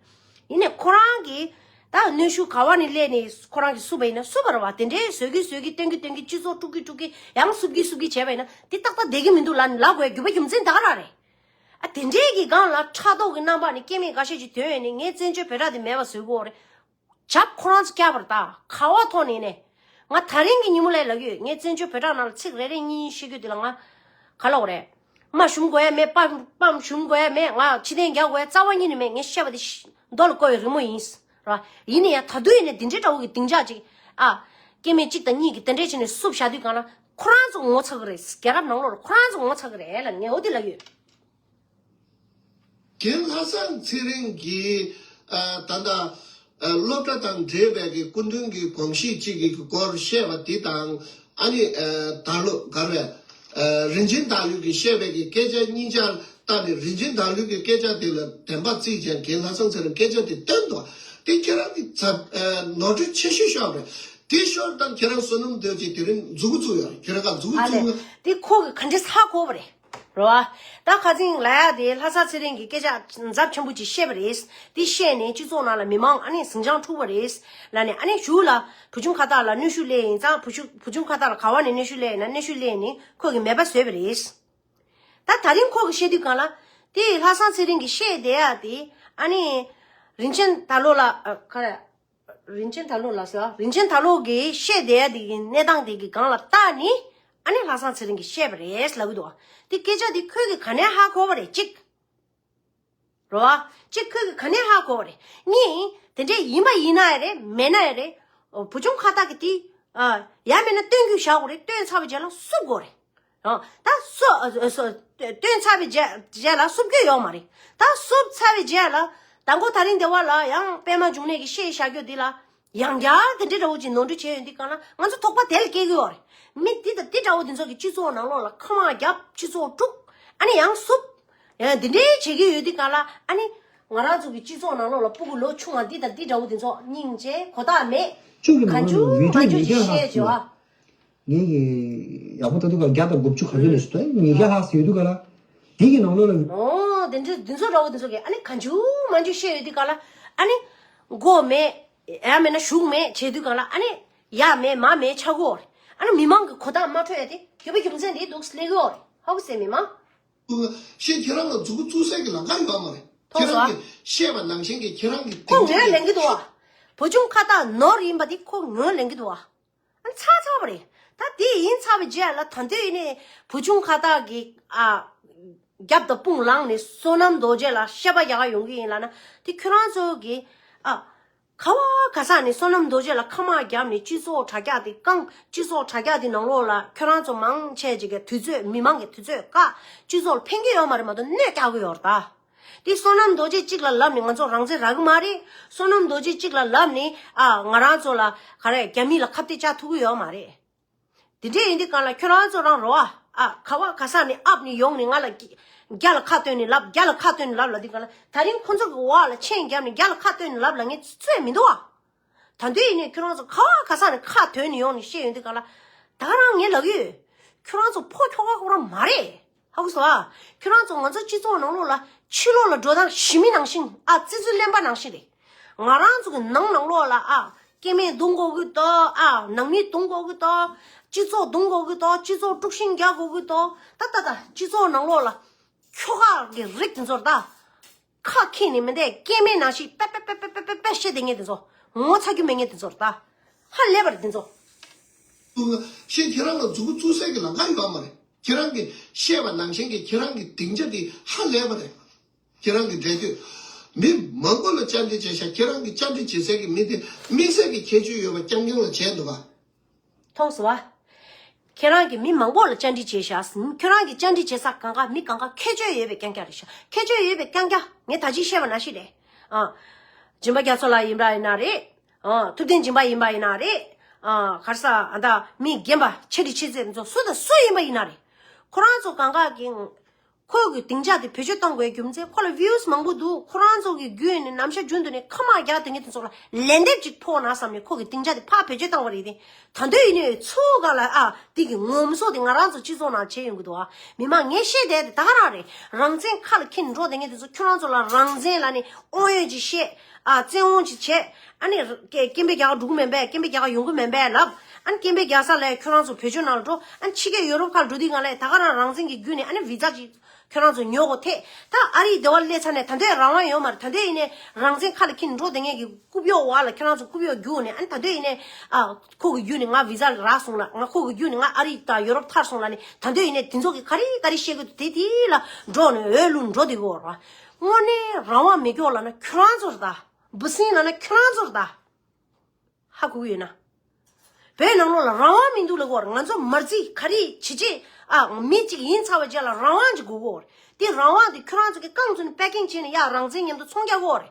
ཡིན་ནས་ཁོ་རང་གིས་ད་གནོན་ཤུགས་ག་བ་ནས་སླེབས་ནས་ཁོ་རང་གིས་བསུབ་པ་ཡིན་ན་བསུབ་པ་རེད་བ། དེ་འདྲའི་བཟོ་གི་བཟོ་གི་སྟོན་གི་སྟོན་གི་སྤྱི་ཚོགས་དཀྲུག་གི་དཀྲུག་གི་ཡང་བསུབ་གི་བསུབ་གི་བྱས་པ་ཡིན་ན་དེ་ཏག་ཏག་བསྡད་གི་མི་འདུག་ལབ་ནས་ལབ་དགོས་རྒྱུ་མཚན་ད་ག་རང་རེད། ཨ་དེ་འདྲའི་གི་སྒང་ལ་ཕྲག་དོག་གི་རྣམ་པ་ནས་སྐྱེ་དམན་འགའ་ཤས་ཀྱིས་དོན་ཡོད་ནས་ངས་བཙན་བྱོལ་བོད་དྲག་དེ་མེད་པ་བཟོ་དགོས་རེད། བྱབ་ཁོ་རང་ཚོ་བསྐྱབས་པ་རེད་ད། ག་བ་ཐོག་ནས་ནས། ང་ད་རིང་གི་ཉིན་མོ་ལ་ལབ་ཀྱི་ཡོད། ངས་བཙན་བྱོལ་བོད་དྲག་ནང་ལ་ཚིག་རེ་རེ་གཉིས་གཉིས་བཤད་རྒྱུ་དེ་ལ་ང་། ག་ལབ་དགོས་རེད། རྨ་ཞུམ་དགོས་ཡ་མེད། པ་པའམ་ཞུམ་དགོས་ཡ་མེད། ང་ཕྱི་བདེན་རྒྱག་དགོས་ཡ་རྩ་བ་ཉིད་ནས་མེད། ངས་བཤད་པ་དེ་ཤ་རྡོ་ལ་བརྐོས་པའི་རི་མོ་ཡིན། ར། ཡིན་ན་ཡང་ད་དུང་ཡིན་ནས་འདི་འདྲའི་འདྲ་བོ་གི་སྡིངས་ཆ་ཅིག་ཨ། སྐྱེ་དམན་གཅིག་དང་གཉིས་ཀྱིས་དེ་འདྲས་བྱས་ནས་བསུབ་བཞག་དུས་སྒང་ལ་ཁོ་རང་ཚོ་ངོ་ཚ་གི་རེད། རྒྱལ་རབས་ནང་ལོགས་ལ་ཁོ་རང་ཚོ་ངོ་ཚ་གི་རེད་ལབ་ངས་འོ་དེ་ལབ་ཡོད། རྒན་ལྷ་བཟང་ཚེ་རིང་གིས་ཨ་ད་ལྟ་ཨ་སློབ་གྲྭ་དང་འབྲེལ་བའི་གི་སྐུ་མདུན་གྱི་དགོངས་གཞི་གཅིག་གི་སྐོར་བཤད་པ་འདི་དང་། ཨ་ནི་ཨ་དར་ལོ་གར་བའི་ཨ་རིན་ཆེན་དར་ལོས་ཀྱིས་བཤད་པའི་གི་སྐད་ཆ་གཉིས་ཆར་བལྟས་ནས། རིན་ཆེན་དར་ལོས་ཀྱི་སྐད་ཆ་དེ་ལ་བདེན་པ་བརྩིས་ཀྱང་རྒན་ལྷ་བཟང་ཚེ་རིང་སྐད་ཆ་དེ་བཏོན་འདུག་དེ་ཁྱེད་རང་གི་ཚབ་ཨ་ནོར་འཁྲུལ་ཆེ་ཤོས་ཤོར་རེད། དེ་ཤོར་དང་ཁྱེད་རང་བསོད་ནམས་རྡོ་རྗེ་དེ་རིང་མཛུ་གུ་བཙུགས་ཡོད་རེད། ཁྱེད་རང་ག་མཛུ་གུ་ཨ་ལས། བཙུགས་ཡོད། དེ་ཁོ་གི་ག་འདྲས་ཧ་གོ་བ་རེད། རེད་བ། ད་ཁ་སང་ལ་ཡ་དེ་ལྷ་ས་ཚེ་རིང་གིས་སྐད་ཆ་ཚབས་ཆེན་པོ་ཅིག་བཤད་པ་རེད། དེ་བཤད་ནས་སྤྱི་ཚོགས་ནང་ལ་མི་མང་ཨ་ནི་ཟིང་ཆ་འཁྲུགས་པ་རེད། ལ་ནས་ཨ་ནི་གཞུག་ལ་བུ་ཆུང་ཁ་བཏགས་ལ་གནོན་ཤུགས་སླེབས་ཡིན་ཙང་། བུ་ཆུང་བུ་ཆུང་ཁ་བཏགས་ལ་ག་བ་ནས་གནོན་ཤུགས་སླེབས་ཡིན་ན། གནོན་ཤུགས་སླེབས་ནས་ཁོ་གིས་མེད་པ་བཟོས་པ་རེད། ད་ད་རིང་ཁོ་གིས་བཤད་དུས་སྒང་ལ་དེ་ལྷ་ས་ཚེ་རིང་གིས་བཤད་བསྡད་ཡ་དེ་ཨ་ནི་རིན་ཆེན་དར་ལོ་ལ་ཨ་ག་རེ། རིན་ཆེན་དར་ལོ་ལ་ཟེར། རིན་ཆེན་དར་ལོ་གིས་བཤད་བསྡད་ཡ་དེ་གི་གནས་སྟངས་དེ་གི་སྒང་ལ་བལྟས་ནས་ཨ་ནི་ལྷ་བཟང་ཚེ་རིང་གིས་བཤད་པ་རེད་ལབ་གི་འདུག་དེ་སྐད་ཆ་དེ་ཁོས་གི་ག་ནས་ཧ་གོ་བ་རེད། གཅིག་རེད་བ། གཅིག་ཁོས་གི་ག་ནས་ཧ་གོ་བ་རེད། གཉིས། དེ་འདྲས་ཡིན་པ་ཡིན་ན་ཡ་རེད། མེད་ན་ཡ་རེད། བུ་ཆུང་ཁ་བཏགས་གི་དེ་ཨ་ཡ་མེད་ན་སྟོན་རྒྱུ་བཞག་དགོས་རེད། སྟོན་ཚར་བའི་རྗེས་ལ་བསུབ་དགོས་རེད། ཨ། ད་སུ་ཨ་སུ་སྟོན་ཚར་བའི་རྗེས་རྗེས་ལ་བསུབ་རྒྱུ་ཡོད་མ་རེད། ད་བསུབ་ཚར་བའི་རྗེས་ལ་དང་པོ་ད་རིང་སྡེ་བ་ལ་ཡང་པད་མ་འབྱུང་གནས་ཀྱིས་བཤད་བཞག་རྒྱུ་འདི་ལ་ཡང་བསྐྱར་དེ་འདྲ་འདྲ་བོ་ཅིག་ནོར་འཁྲུལ་བྱས་ཡོད་འདི་གང་ལ་ང་ཚོ་དོགས་པ་དེ་ལ་སྐྱེ་གི་ཡོད་རེད། མི་འདི་དང་འདི་འདྲ་བོ་འདི་ཚོ་གིས་སྤྱི་ཚོགས་ནང་ལོགས་ལ་ཁ་མང་བརྒྱབ། སྤྱི་ཚོགས་དཀྲུགས། ཨ་ནི་ཡང་བསུབ། ཡང་འདི་འདྲའི་བྱེད་ཀྱི་ཡོད་འདི་གང་ལ། ཨ་ནི་ང་རང་ཚོ་གི་སྤྱི་ཚོགས་ནང་ལོགས་ལ་སྤུ་གུ་ལོ་ཆུང་བ་འདི་དང་འདི་འདྲ་བོ་འདི་ཚོ་སྙིང་རྗེ་གོ་བརྡ་མེད། གཅིག་གི་ནང་ལོགས་ལ་བི་ཌིའོ་མེད་ཀྱང་ཧ་གོ། ངས་ཀྱི་ཡག་པོ་ལྟ་དུས་ག་བརྒྱ་དང་དགུ་བཅུ་ག་ཚོད་ནས་སུ་ལྟ་ཉིས་བརྒྱ་ལྷག་ཙམ་ཡོད་དུས་ག་ལ། དེ་གི་ནང་ལོགས་ལ། ཨོ་དེ་འདྲ་འདི་ཚོ་འདྲ་བོ་འདི་ཚོ་གི་ཨ་ནི་གང་བྱུང་མང་བྱུང་བཤད་ཡོད་དུས་ག་ལ། ཨ་ནི་མགོ་མེད། ཡ་མེད་ན་གཞུག་མེད་བྱེད་དུས་ག་ལ། ཨ་ནི་ཡ་མེད་མ་མེད་ཆགས་ཀྱི་ཡོད་རེད། ཨ་ནི་མི་མང་གི་གོ་བརྡ་མ་འཕྲོད་ཡ་དེ་དགོས་པའི་རྒྱུ་མཚན་དེ་འདུག་སླེབས་ཀྱི་ཡོད་རེད། ཧ་གོ་སོང་མི་མང་། ཤེས་ཁྱེད་རང་ལ་མཛུ་གུ་བཙུགས་སའི་གི་ལམ་ཁ་ཡོད་མ་རེད། ཁྱེད་རང་གིས་བཤད་པ་ནང་བཞིན་གྱི་ཁྱེད་རང་གི་ཁོ་ངོས་ལེན་གྱི་འདུག་བ། བུ་ཆུང་ཁ་བཏགས་ནོར་ཡིན་པ་དེ་ཁོ་ངོས་ལེན་གྱི་འདུག་བ། ཨ་ཚར་ཚར་བ་རེད། ད་དེ་ཡིན་ཚར་བའི་རྗེས་ལ་ད་འདོད་ཡིན་ནས་བུ་ཆུང་ཁ་བཏགས་ཀྱི་ཨ་རྒྱབ་དང་དཔུང་ལངས་ནས་བསོད་ནམས་རྡོ་རྗེ་ལ་བཤད་པ་རྒྱག་ག་ཡོང་གི་ཡིན་ལབ་ན་དེ་ཁྱོད་རང་ཚོ་གི་ཨ། ག་བ་ག་ས་ནས་བསོད་ནམས་རྡོ་རྗེ་ལ་ཁ་དམག་བརྒྱབ་ནས་སྤྱི་ཚོགས་དྲ་རྒྱ་དེ་བཀང་། སྤྱི་ཚོགས་དྲ་རྒྱ་དེ་ནང་ལོགས་ལ་ཁྱོད་རང་ཚོ་མང་ཆེ་ཅིག་གི་དུས་ཚོད་མི་མང་གི་དུས་ཚོད་བཀག། སྤྱི་ཚོགས་ལ་ཕན་གྱི་ཡོད་མ་རེད་མ་གཏོགས་གནོད་རྒྱག་གི་ཡོད་རེད་ད། དེ་བསོད་ནམས་རྡོ་རྗེ་གཅིག་ལ་ལབ་ནས་ང་ཚོ་རང་བཙན་རག་གི་མ་རེད། བསོད་ནམས་རྡོ་རྗེ་གཅིག་ལ་ལབ་ནས་ཨ་ང་རང་ཚོ་ལ་ག་རེ་རྒྱ་མི་ལ་ཁ་གཏད་བཅག་ཐུབ་ཀྱི་ཡོད་མ་རེད། དེ་འདྲས་ཡིན་དུས་གང་ལ་ཁྱོད་རང་ཚོ་རང་རོ་ཨ། ཨ་ག་བ་ག་ས་ནས་ཨབ་ནས་ཡོང་ནས་ང་ལ་རྒྱ་རྒྱ་ལ་ཁ་བཏོན་ནས་ལབ། རྒྱ་ལ་ཁ་བཏོན་ནས་ལབ་ལ་དུས་གང་ལ་ད་རིང་ཁོ་ཚོ་གི་འོག་ལ་མཆན་བརྒྱབ་ནས་རྒྱ་ལ་ཁ་བཏོན་ནས་ལབ་ལ་ངས་ཚོད་མི་འདུག་ཨ། ད་དུང་ཡིན་ནས་ཁྱོད་རང་ཚོ་ག་བ་ག་ས་ནས་ཁ་བཏོན་ནས་ཡོང་ནས་བཤད་ཡོང་དུས་གང་ལ་ད་ག་རང་ངས་ལབ་ཀྱི་ཡོད། ཁྱོད་རང་ཚོ་ཕོ་ཁྱོ་ག་ཁོ་རང་མ་རེད། ཧ་གོ་སོང་ཨ། ཁྱོད་རང་ཚོ་ང་ཚོ་སྤྱི་ཚོགས་ནང་ལོགས་ལ་ཕྱི་ལོགས་ལ་འགྲོ་སྟངས་ཞི་མི་ནང་བཞིན་ཨ་ཙི་ཙི་གླེན་པ་ནང་བཞིན་རེད། ང་རང་ཚོ་གི་ནང་ནང་ལོགས་ལ་ཨ་སྐྱེ་དམན་རྡུང་དགོས་ཀྱི་འདུག་ཨ་ནང་མི་རྡུང་དགོས་ཀྱི་འདུག་སྤྱི་ཚོགས་རྡུང་དགོས་ཀྱི་འདུག་སྤྱི་ཚོགས་དཀྲུག་ཤིང་རྒྱག་དགོས་ཀྱི་འདུག་ད་ད་ད་སྤྱི་ཚོགས་ནང་ལོགས་ལ་ཁྱོ་ག་གི་རིགས་དེ་ཚོར་ད་ཁ་ཁྱེར་ནས་མི་འདས་སྐྱེ་དམན་ནང་བཞིན་པེ་པེ་པེ་པེ་པེ་པེ་བཤད་དེ་ངས་དེ་ཚོ་ངོ་ཚ་རྒྱུ་མེད་ངས་དེ་ཚོར་ད་ཧ་ལས་པ་རེད་དེ་ཚོ། ཤེས་ཁྱེད་རང་ལ་མཛུབ་གུ་བཙུགས་སའི་གི་ལམ་ཁ་ཡོད་མ་རེད། ཁྱེད་རང་གིས་བཤད་པ་ནང་བཞིན་གྱི་ཁྱེད་རང་གི་སྡིངས་ཆ་དེ་ཧ་ལས་པ་རེད། ཁྱེད་རང་གི་འབྲེལ་མཐུད་མི་མང་པོ་ལ་བཅར་འདྲི་བྱས་ཤག་ཁྱེད་རང་གི་བཅར་འདྲི་བྱེད་སའི་གི་མི་དེ་དམིགས་བསལ་གྱི་ཁྱད་ཆོས་ཡོད་པ་རྐྱང་རྐྱང་ལ་བྱས་འདུག་ག་མཐོང་སོང་བ། ཁྱེད་རང་གིས་མི་མང་པོ་ལ་བཅར་འདྲི་བྱས་ཤག་ཁྱེད་རང་གི་བཅར་འདྲི་བྱེད་ས་གང་ག་མི་གང་ག་ཁྱད་ཆོས་ཡོད་པའི་རྐྱང་རྐྱང་རེད་ཤག་ཁྱད་ཆོས་ཡོད་པའི་རྐྱང་རྐྱང་ངས་ད་ཅི་བཤད་པ་ནང་བཞིན་རེད། ཨ། སྦྱིན་པ་རྒྱ་མཚོ་ལགས་ཡིན་པ་ཡིན་ན་རེད། ཨ། ཐུབ་བསྟན་སྦྱིན་པ་ཡིན་པ་ཡིན་ན་རེད། ཨ། ག་རེ་ཟ་ཨ་ད་མི་རྒན་པ་ཆེ་འདྲི་ཆེ་ཚད་ཚོ་སུ་དང་སུ་ཡིན་པ་ཡིན་ན་རེད། ཁོ་རང་ཚོ་གང་ག་གི་ཁོ་གི་སྡིངས་ཆ་དེ་བེད་སྤྱོད་བཏང་དགོས་རྒྱུ་མཚན་ཁོ་ལ་views་མང་པོ་འདུག་ཁོ་རང་ཚོ་གི་བརྒྱུད་ནས་ནམ་ཞག་རྒྱུན་དུ་ནས་ཁ་དམག་རྒྱག་དེ་ངས་དེ་ཚོ་ལ་ལན་འདེབས་ཅིག་ཕོག་ན་བསམ་ནས་ཁོ་གི་སྡིངས་ཆ་དེ་ཕར་བེད་སྤྱོད་བཏང་བ་རེད་དེ། ད་འདོད་ཡིན་ནས་ཚུར་ག་ལ་ཨ་དེ་གི་ངོམ་སོ་དེ་ང་རང་ཚོ་སྤྱི་ཚོགས་ནང་བྱས་ཡོང་གི་འདུག་ཨ། མི་མང་ངས་བཤད་བསྡད་དེ་ད་ག་རང་རེད། རང་བཙན་ཁ་ལ་འཁྱེར་འགྲོ་དེ་ངས་དེ་ཚོ་ཁྱོད་རང་ཚོ་ལ་རང་བཙན་ལ་ནི་དབང་ཡོད་ཅིག་བཤད། ཨ་བཙན་དབང་ཅིག་བྱས། ཨ་ནི་སྐད་སྐད་འབོད་རྒྱག་འགྲོ་གི་མིན་པས། སྐད་འབོད་རྒྱག་ཡོང་གི་མིན་པས་ལབ། ཨ་ནི་སྐད་འབོད་རྒྱག་ས་ལ་ཁྱོད་རང་ཚོ་བོད་ལྗོངས་ནང་ལ་འགྲོ། ཨ་ནི་ཕྱི་རྒྱལ་ཡོ་རོབ་ཁག་ལ་འགྲོ་དུས་ང་ལ་ད་ག་རང་རང་བཙན་གྱི་བརྒྱུད་ནས་ཨ་ནི་བི་ཛ་ཅིག་ཁྱོད་རང་ཚོ་ཉོ་དགོས་ཐེ། ད་ཨ་རིའི་སྡེ་བ་སླེབས་ཚར་ནས་ད་འདོད་རང་དབང་ཡོད་མ་རེད། ད་འདོད་ཡིན་ནས་རང་བཙན་ཁ་ལ་འཁྱེར་ནས་འགྲོ་དེ་ངས་ཀྱི་རྐུབ་གཡོག་བ་ལ་ཁྱོད་རང་ཚོ་རྐུབ་གཡོག་རྒྱུག་ནས་ཨ་ནི་ད་འདོད་ཡིན་ནས་ཨ་ཁོ་གི་བརྒྱུད་ནས་ང་བི་ཛ་རག་སོང་ལ་ང་ཁོ་གི་བརྒྱུད་ནས་ང་ཨ་རི་དང་ཡོ་རོབ་ཐར་སོང་ལ་ནི་ད་འདོད་ཡིན་ནས་དེ་ཚོ་གི་ག་རེ་ག་རེ་བཤད་གི་འདུག་དེ་དེ་ལ་འགྲོ་ནས་འོས་བླུག་འགྲོ་དེ་གི་འོར་བ། དངོས་གནས་རང་དབང་མེད་སྐྱོག་ལ་ན་ཁྱོད་རང་ཚོ་རེད་ད། འབུ་སྲིན་ལ་ན་ཁྱོད་རང་ཚོ་རེད་ད། ཧ་གོ་གི་ཡོད་ན། བོད་ནང་ལོགས་ལ་རང་དབང་མི་འདུག་ལབ་གི་འོར། ང་ཚོ་མ་རྩིས་ག་རེ་བྱེད་ཅེས་ཨ་མི་གཅིག་ཡིན་ཚར་བ་རྗེས་ལ་རང་དབང་ཅིག་དགོས་གི་འོར། དེ་རང་དབང་དེ་ཁྱོད་རང་ཚོ་གི་རྐང་ཚོ་ནས་པེ་ཀིང་བྱས་ནས་ཡ་རང་བཙན་མཉམ་དུ་ཚོང་རྒྱག་གི་འོར།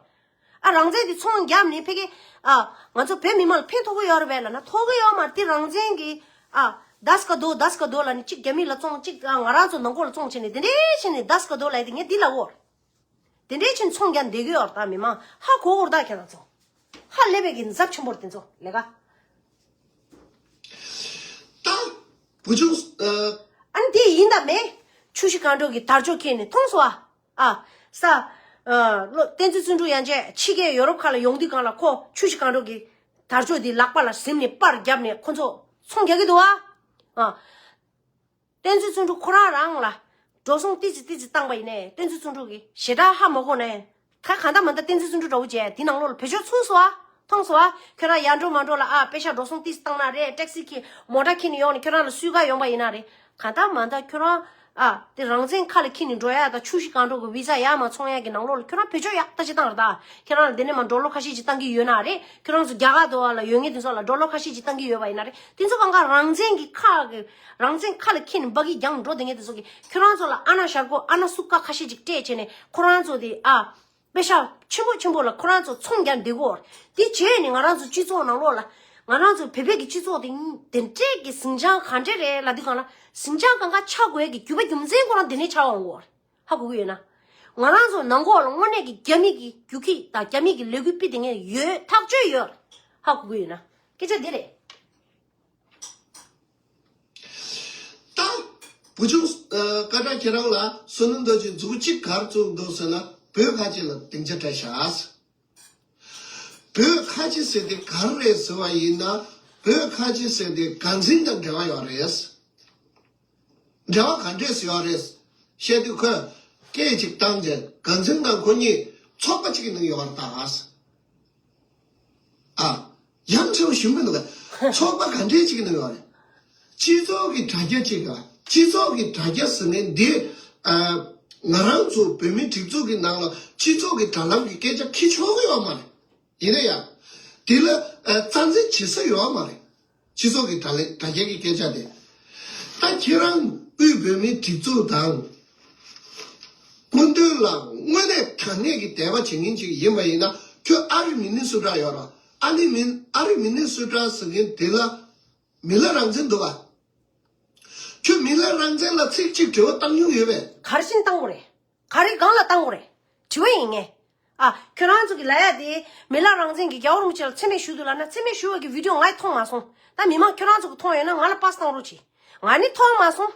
ཨ་རང་བཙན་དེ་ཚོང་བརྒྱབ་ནས་ཕ་གི་ཨ་ང་ཚོ་བོད་མི་མང་ལ་ཕན་ཐོགས་ཀྱི་ཡོད་རེད་པས་ལབ་ན་ཐོགས་ཀྱི་ཡོད་མ་རེད། དེ་རང་བཙན་གྱི་ཨ་ད་སྐད་འདོད་ད་སྐད་འདོད་ལབ་ནས་གཅིག་རྒྱ་མི་ལ་བཙོང་གཅིག་ཨ་ང་རང་ཚོ་ནང་ཁོག་ལ་བཙོང་བྱས་ནས་དེ་འདྲས་བྱས་ནས་ད་སྐད་འདོད་ལབ་ཡ་དེ་ངས་འདི་ལབ་གི་འོར། དེ་འདྲས་ཕྱིན་ཚོང་རྒྱག་བསྡད་ཀྱི་ཡོད་རེད་ད། མི་མང་ཧ་གོ་གོ་རེད་ད། ཁྱེད་རང་ཚོ་ཧ་ལས་པའི་གི་འཛབ་ཆེན་པོ་རེད་དེ་ཚོ་ལས་ཀ་ད་བུ་ཆུང་ཨ། ཨ་ནི་དེ་ཡིན་ད་མེད། ཆུ་བཞི་སྒང་དྲུག་གི་དར་ལྕོག་ཁྱེར་ནས་མཐོང་སོང་ཨ། ཨ་ས་ཨ་བློ་བསྟན་འཛིན་བརྩོན་འགྲུས་ཡན་ཆད་ཕྱི་རྒྱལ་ཡོ་རོབ་ཁག་ལ་ཡོང་དུས་སྒང་ལ་ཁོ་ཆུ་བཞི་སྒང་དྲུག་གི་དར་ལྕོག་དེ་ལག་པ་ལ་ཟིན་ནས་པར་བརྒྱབ་ནས་ཁོ་ཚོ་ཚོང་རྒྱག་གི་འདུག་ཨ། ཨ། བསྟན་འཛིན་བརྩོན་འགྲུས་ཁོ་རང་རང་ལ་འགྲོ་སོང་ཏི་ཙི་ཏི་ཙི་བཏང་པ་ཡིན་ནའི་བསྟན་འཛིན་བརྩོན་འགྲུས་ཀྱི་ཞེ་དྲག་ཧ་མ་གོ་ནའི་ད་གང་ལྟར་མ་ལྟར་བསྟན་འཛིན་བརྩོན་འགྲུས་འདྲ་བོ་བྱས་དེ་ནང་ལོགས་ལ་བེད་སྤྱོད་ཚུགས་སོང་ཨ། མཐོང་སོང་ཨ། ཁྱོད་རང་ཡར་འགྲོ་མར་འགྲོ་ལ་ཨ་པེ་ཤ་འགྲོ་སོང་ཏི་ཙི་བཏང་ན་རེད། ཊེག་སི་ཁྱེར་མོ་ཊ་ཁྱེར་ནས་ཡོང་ནས་ཁྱོད་རང་ལ་སུས་ག་ཡོང་པ་ཡིན་ན་རེད། གང་ལྟར་མ་ལྟར་ཁྱོད་རང་ཨ་དེ་རང་བཙན་ཁ་ལ་འཁྱེར་ནས་འགྲོ་ཡ་ད་ཆུ་བཞི་སྒང་དྲུག་གི་བི་ཛ་ཡར་མར་ཚོང་ཡ་གི་ནང་ལོགས་ལ་ཁྱོད་རང་བེད་སྤྱོད་ཡག་ད་ཅིག་བཏང་རེད་ད། ཁྱོད་རང་ལ་དེ་ནས་མར་ཌོ་ལར་ཁ་ཤས་ཅིག་བཏང་གི་ཡོད་ན་རེད། ཁྱོད་རང་ཚོ་རྒྱ་གར་དུ་བ་ལ་ཡོད་ངེས་དེ་ཚོ་ལ་ཌོ་ལར་ཁ་ཤས་ཅིག་བཏང་གི་ཡོད་པ་ཡིན་ན་རེད། དེ་ཚོ་གང་ག་རང་བཙན་གྱི་ཁ་གི་རང་བཙན་ཁ་ལ་འཁྱེར་ནས་འབག་གི་རྒྱང་འགྲོ་དེ་ངེས་དེ་ཚོ་གི་ཁྱོད་རང་ཚོ་ལ་ཨ་ན་ཤར་གོ་ཨ་ན་སུ་ཀ་ཁ་ཤས་ཅིག་སྤྲད་བྱས་ནས་ཁོ་རང་ཚོ་དེ་ཨ་པེ་ཤ་ཆེན་པོ་ཆེན་པོ་ལ་ཁོ་རང་ཚོ་ཚོང་རྒྱག་འདི་གོ། དེ་བྱས་ནས་ང་རང་ཚོ་སྤྱི་ཚོགས་ནང་ལོགས་ལ་ང་རང་ཚོ་བོད་པའི་གི་སྤྱི་ཚོགས་དེ་དེ་འདྲས་ཀྱི་ཟིང་ཆ་ག་འདྲས་རེད་ལབ་དུས་སྒང་ལ་ཟིང་ཆ་གང་ག་ཆགས་དགོས་ཀྱི་རྒྱུ་བ་རྒྱུ་མཚན་ཁོ་རང་དེ་ནས་ཆགས་འོང་གོ། ཧ་གོ་གི་ཡོད་ན། ང་རང་ཚོ་ནང་ཁོག་ལ་དངོས་གནས་ཀྱི་རྒྱ་མི་གི་རྒྱུག་ཁྱི་དང་རྒྱ་མི་གི་ལས་འགུལ་སྤེལ་དེ་ངས་ཡོད་ཐག་ཆོད་ཡོད། ཧ་གོ་གི་ཡོད་ན། སྐད་ཆ་འདི་རེད། ད་བུ་ཆུང་ཨ་སྐད་གྲགས་ཁྱེད་རང་ལ་བསོད་ནམས་རྡོ་རྗེ་མཛུབ་གུ་གཅིག་གར་བཙུགས་འདུག་ཟེར་ན་བོད་ཁ་ཆེ་ལ་སྡིངས་ཆ་སྤྲད་ཤག་བོད་ཁ་ཆེ་ཟེར་དེ་ག་རེ་རེད་ཟེར་བ་ཡིན་ན་བོད་ཁ་ཆེ་ཟེར་དེ་དགའ་འཛིན་དང་འབྲེལ་བ་ཡོད་རེད། འབྲེལ་བ་ག་འདྲས་ཡོད་རེད། བཤད་དུས་ཁོས་སྐད་ཅིག་བཏང་རྗེས་དགའ་འཛིན་དང་ཁོ་གཉིས་ཚོགས་པ་གཅིག་གི་ནང་ཡོད་རེད་ད། ཨ། ཡང་ཆེ་བ་ཞུ་མི་འདུག་གས། ཚོགས་པ་ག་འདྲས་གཅིག་གི་ནང་ཡོད་རེད། སྤྱི་ཚོགས་ཀྱི་དྲ་རྒྱ་གཅིག་ག་སྤྱི་ཚོགས་ཀྱི་དྲ་རྒྱ་ཟེར་ནས་འདི་ཨ། ང་རང་ཚོ་བོད་མི་སྒྲིག་འཛུགས་ཀྱི་ནང་ལ་སྤྱི་ཚོགས་ཀྱི་དྲ་ལམ་གྱི་སྐད་ཆ་འཁྱེར་ཆོག་གི་ཡོད་མ་རེད། ཡིན་ན་ཡང་ དེ་ལ་ཨ་རྩ་འཛིན་བྱེད་ས་ཡོད་མ་རེད། སྤྱི་ཚོགས་ཀྱི་དྲ་ལས་དྲ་རྒྱའི་གི་སྐད་ཆ་དེ། ད་ཁྱེད་རང་དབུས་བོད་མིའི་སྒྲིག་འཛུགས་དང་། སྐུ་མདུན་ལ་དངོས་གནས་དྲང་གནས་ཀྱི་དད་པ་བྱེད་མཁན་ཅིག་ཡིན་པ་ཡིན་ན། ཁྱོད་ཨ་རི་མི་ནི་སོ་ཊ་ཡོད་ར། ཨ་ནི་མི་ཨ་རི་མི་ནི་སོ་ཊ་ཟེར་མཁན་དེ་ལ་མི་ལ་རང་བཙན་འདུག་བ། ཁྱོད་མི་ལ་རང་བཙན་ལ་ཚིག་གཅིག་དྲི་བ་བཏང་མྱོང་ཡོད་པས། ག་རེ་བཞིན་བཏང་དགོས་རེད། ག་རེ་སྒང་ལ་བཏང་དགོས་རེད། དྲི་བ་ཡིན་ངེས། ཨ། ཁྱོད་རང་ཚོ་གི་ལ་ཡ་དེ་མི་ལ་རང་བཙན་གྱི་རྒྱལ་བ་རིན་པོ་ཆེ་ལ་མཚན་སྨད་ཞུ་འདུག་ལབ་ན། མཚན་སྨད་ཞུ་བ་གི་བི་ཌི་ཡོ་ང་ཡི་མཐོང་མ་སོང་། ད་མི་མང་ཁྱོད་རང་ཚོ་གི་མཐོང་ཡོད་ན་ང་ལ་པཱ་སི་བཏང་རོགས་གྱིས། ང་ནི་མཐོང་མ་སོང་།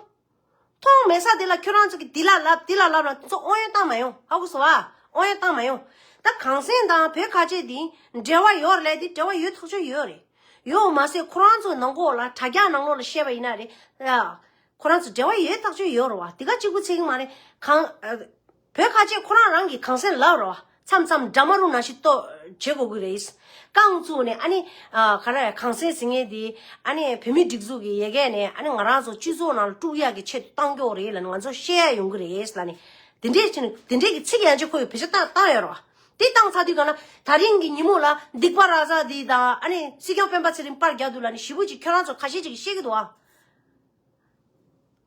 མཐོང་མེད་ས་དེ་ལ་ཁྱོད་རང་ཚོ་གི་འདི་ལ་ལབ་འདི་ལ་ལབ་ལ་དེ་ཚོ་དབང་ཡོན་བཏང་མ་ཡོང་། ཧ་གོ་སོང་ཨ། དབང་ཡོན་བཏང་མ་ཡོང་། ད་གངས་སེང་དང་བོད་ཁ་ཆེ་དེ་འབྲེལ་བ་ཡོད་རེད་ལབ་དེ་འབྲེལ་བ་ཡོད་ཐག་ཆོད་ཡོད་རེད། ཡོད་མ་ཟད་ཁོ་རང་ཚོ་ནང་ཁོག་ལ་དྲ་རྒྱ་ནང་ལོགས་ལ་བཤད་པ་ཡིན་ན་རེད་ཨ། ཁོ་རང་ཚོ་འབྲེལ་བ་ཡོད་ཐག་ཆོད་ཡོད་རེད་བ། དེ་ག་གཅིག་པུ་ཚིག་མ་རེད། གང་ཨ། བོད་ཁ་ཆེ་ཁོ་རང་རང་གི་གངས་སེང་ལབ་རེད་བ། མཚམས་མཚམས་འདྲ་མ་རུ་ནང་བཞིན་ཏོ་བྱེད་དགོས་ཀྱི་རེད། རྐང་བཙུགས་ནས་ཨ་ནི་ཨ་ག་རེ་གངས་སེང་ཟེར་མཁན་དེ་ཨ་ནི་བོད་མི་སྒྲིག་འཛུགས་ཀྱི་ཡ་གི་ནས་ཨ་ནི་ང་རང་ཚོ་སྤྱི་ཚོགས་ནང་ལ་དཀྲུག་ཡག་གི་ཆེད་དུ་བཏང་རྒྱུ་རེད་ལབ་ནས་ང་ཚོ་བཤད་ཡ་ཡོང་གི་རེད་ལབ་ནས། དེ་འདྲས་བྱས་ནས་དེ་འདྲས་ཀྱི་ཚིག་ཡང་ཅིག་ཁོ་ཡི་བེད་སྤྱོད་བཏང་བཏང་ཡོད་རེད་བ། དེ་བཏང་ཚར་དུས་ག་ན་ད་རིང་གི་ཉིན་མོ་ལ་སྡིག་པ་ར་ཛ་དེ་དང་ཨ་ནི་སྲིད་སྐྱོང་སྤེན་པ་ཚེ་རིང་པར་རྒྱག་འདུག་ལབ་ནས་ཞེ་པོ་ཅིག་ཁྱོད་རང་ཚོ་ཁ་ཤས་ཅིག་གིས་བཤད་ཀྱི་འདུག་ཨ།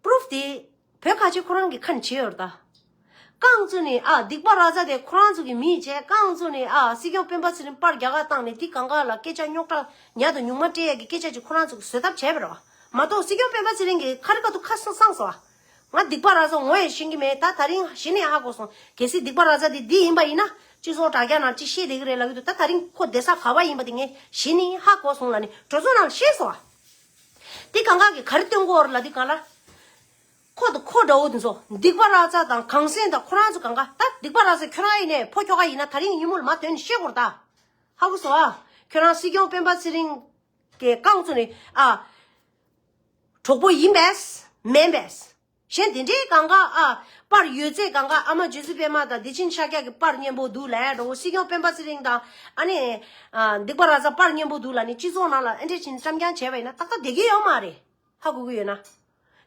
པུ་རུབ་དེ་བོད་ཁ་ཆེ་ཁོ་རང་གི་ཁ་ནས་བྱས་ཡོད་རེད་ད། རྐང་བཙུགས་ནས་ཨ་སྡིག་པ་ར་ཛ་དེ་ཁོ་རང་ཚོ་གི་མི་བྱས། རྐང་བཙུགས་ནས་ཨ་སྲིད་སྐྱོང་སྤེན་པ་ཚེ་རིང་པར་རྒྱག་ག་བཏང་ནས་དེ་གང་ག་ལ་སྐད་ཆ་རྙོག་དྲ་ཉག་དང་ཉུང་མ་སྤྲད་ཡག་གི་སྐད་ཆ་ཅིག་ཁོ་རང་ཚོ་གིས་བཟོ་ཐབས་བྱས་པ་རེད་བ། མ་གཏོགས་སྲིད་སྐྱོང་སྤེན་པ་ཚེ་རིང་གི་ཁ་རི་ཁ་ཐུག་ཁ་སང་སང་སོང་བ། ང་སྡིག་པ་ར་ཛ་ངོ་ཡང་ཤེས་ཀྱི་མེད། ད་ད་རིང་གཞི་ནས་ཧ་གོ་སོང་། གལ་སྲིད་སྡིག་པ་ར་ཛ་དེ་འདི་ཡིན་པ་ཡིན་ན་སྤྱི་ཚོགས་དྲ་རྒྱ་ནང་ཅིག་བཤད་བསྡད་ཀྱི་རེད་ལབ་ཀྱི་འདུག་ད་ད་རིང་ཁོ་བསྡད་ས་ག་བ་ཡིན་པ་དེ་ངས་གཞི་ནས་ཧ་གོ་སོང་ལབ་ནས་གྲོས་ཚོགས་ནང་ལ་བཤད་སོང་བ། དེ་གང་ག་གིས་ག་རེ་སྟོན་གྱི་ཡོད་རེད་ལབ་དུས་གང་ལ། ཁོ་དང་ཁོ་འདྲ་བོ་དེ་ཚོ་སྡིག་པ་ར་ཛ་དང་གངས་སེང་དང་ཁོ་རང་ཚོ་གང་ག་ད་སྡིག་པ་ར་ཛ་ཁྱོད་རང་ཡིན་ནས་ཕོ་ཁྱོ་ག་ཡིན་ན་ད་རིང་ཉིན་མོ་ལ་མ་ཐོན་ནས་བཤད་དགོས་རེད་ད། ཧ་གོ་སོང་ཨ། ཁྱོད་རང་སྲིད་སྐྱོང་སྤེན་པ་ཚེ་རིང་གི་རྐང་བཙུགས་ནས་ཨ། གྲོགས་པོ་ཡིན་པས་མིན་པས། གཞན་དེ་འདྲའི་གང་ག་ཨ། པར་ཡོད་ཚད་གང་ག་ཨ་མ་རྗེ་བཙུན་པད་མ་དང་བདེ་ཆེན་ཤཱཀྱ་གི་པར་མཉམ་པོ་འདུག་ལབ་འགྲོ། སྲིད་སྐྱོང་སྤེན་པ་ཚེ་རིང་དང་ཨ་ནི་ཨ། སྡིག་པ་ར་ཛ་པར་མཉམ་པོ་འདུག་ལབ་ནས་སྤྱི་ཚོགས་ནང་ལ་ཨེ་འདྲས་བྱས་ནས་བཀྲམ་རྐྱང་བྱས་པ་ཡིན་ན་ཏག་ཏག་བསྡད་ཀྱི་ཡོད་མ་རེད། ཧ་གོ་གི་ཡོད་ན།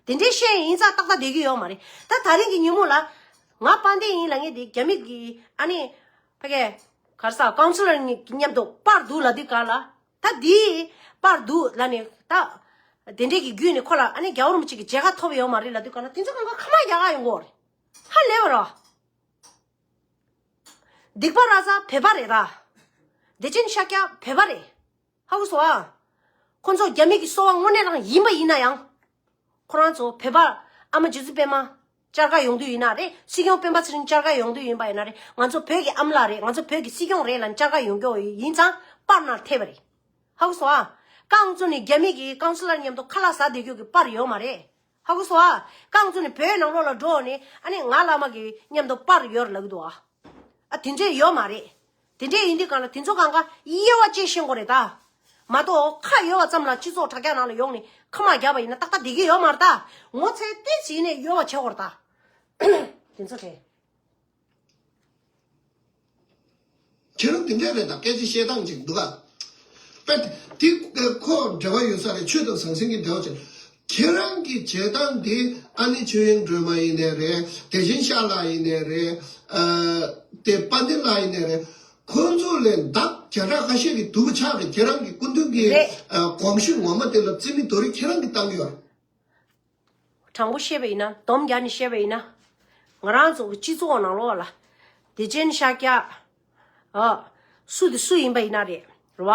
དེ་འདྲའི་བཤད་ཡིན་ཙང་ཏག་ཏག་བསྡད་ཀྱི་ཡོད་མ་རེད། ད་ད་རིང་གི་ཉིན་མོ་ལ་ང་དཔལ་ལྡན་ཡིན་ལབ་མཁན་དེ་རྒྱ་མི་གི་ཨ་ནི་ཕ་གི་ག་རེ་ཟ་ཀའུན་སི་ལར་མཉམ་དུ་པར་འདུག་ལབ་དུས་ག་ལ། ད་འདིའི་པར་འདུག་ལབ་ནས་ད། དེ་འདྲས་ཀྱི་བརྒྱུད་ནས་ཁོ་ལ་ཨ་ནི་རྒྱལ་བ་རིན་པོ་ཆེ་གི་མཇལ་ཁ་ཐོབ་ཡོད་མ་རེད་ལབ་དུས་ག་ལ་དེ་ཚོ་གང་ག་ཁ་མ་རྒྱག་ག་ཡོང་གི་ཡོད་རེད། ཧ་ལས་པ་རེད། སྡིག་པ་ར་ཛ་བོད་པ་རེད་ད། བདེ་ཆེན་ཤཱཀྱ་བོད་པ་རེད། ཧ་གོ་སོང་ཨ། ཁོ་ཚོ་རྒྱ་མི་གི་སོ་པ་དངོས་གནས་རང་ཡིན་པ་ཡིན་ན་ཡང་། ཁོ་རང་ཚོ་བོད་པ་ཨ་མ་རྗེ་བཙུན་པད་མ་བཅར་ག་ཡོང་དུས་ཡིན་ན་རེད། སྲིད་སྐྱོང་སྤེན་པ་ཚེ་རིང་བཅར་ག་ཡོང་དུས་ཡིན་པ་ཡིན་ན་རེད། ང་ཚོ་བོད་ཀྱི་ཨ་མ་ལགས་རེད། ང་ཚོ་བོད་ཀྱི་སྲིད་སྐྱོང་རེད་ལབ་བཅར་ག་ཡོང་རྒྱུ་ཡིན་ཙང་པར་ནང་ཐེབས་པ་རེད། ཧ་གོ་སོང་ཨ། རྐང་བཙུགས་ནས་རྒྱ་མི་གི་ཀའུན་སི་ལར་མཉམ་དུ་ཁ་ལག་ཟ་བསྡད་རྒྱུ་གི་པར་ཡོད་མ་རེད། ཧ་གོ་སོང་ཨ། རྐང་བཙུགས་ནས་བོད་ནང་ལོགས་ལ་འགྲོ་ནས་ཨ་ནི་ང་བླ་མ་གི་མཉམ་དུ་པར་ཡོད་ལབ་ཀྱི་འདུག་ཨ། ཨ་དེ་འདྲས་ཡོད་མ་རེད། དེ་འདྲས་ཡིན་དུས་གང་ལ་དེ་ཚོ་གང་ག་དབྱེ་བ་དཔྱད་ཤེས་དགོས་རེད་ད། མ་གཏོགས་ཁ་ཡོད་པ་ཙམ་ལ་སྤྱི་ཚོགས་དྲ་རྒྱ་ནང་ལ་ཡོང་ནས་ཁ་མ་རྒྱག་པ་ཡིན་ན་ཏག་ཏག་བསྡད་ཀྱི་ཡོད་མ་རེད་ད། ངོ་ཚ་ཏོག་ཙམ་ཡིན་ནའི་ཡོད་པ་བྱེད་དགོས་རེད་ད། དེ་ཚོ་རེད། ཁྱེད་རང་དེ་འདྲས་རེད་ད། སྐད་ཆ་བཤད་སྟངས་ཅིག་འདུག་ག་དཔེ་དེ་ཁོ་འབྲེལ་བ་ཡོད་ས་རེད། ཆོས་དང་ཟང་ཟིང་གི་འབྲེལ་བ་བྱས། ཁྱེད་རང་གི་བྱེད་སྟངས་དེ་ཨ་ནི་ཆོས་དབྱིངས་སྒྲོལ་མ་ཡིན་ནའི་རེད། བདེ་ཆེན་ཤཱཀྱ་ཡིན་ནའི་རེད། ཨ་དེ་དཔལ་ལྡན་ལགས་ཡིན་ནའི་རེད། ཁོང་ཚོ་ལས་འདབ་བརྒྱ་ཕྲག་ཁ་ཤས་ཀྱི་སྡུག་པོ་ཆགས་རེད། ཁྱེད་རང་གི་སྐུ་མདུན་གྱི་རེད། ཨ་དགོངས་གཞི་ངོ་མ་དེ་ལ་རྩིས་མེད་རྡོག་རོལ་ཁྱེད་རང་གིས་བཏང་གི་ཡོད་རེད། དྲང་པོ་བཤད་པ་ཡིན་ན། སྡོམ་རྒྱག་ནས་བཤད་པ་ཡིན་ན། ང་རང་ཚོ་གི་སྤྱི་ཚོགས་ནང་ལོགས་ལ་བདེ་ཆེན་ཤཱཀྱ། ཨ། སུ་དེ་སུ་ཡིན་པ་ཡིན་ན་རེད། རེད་བ།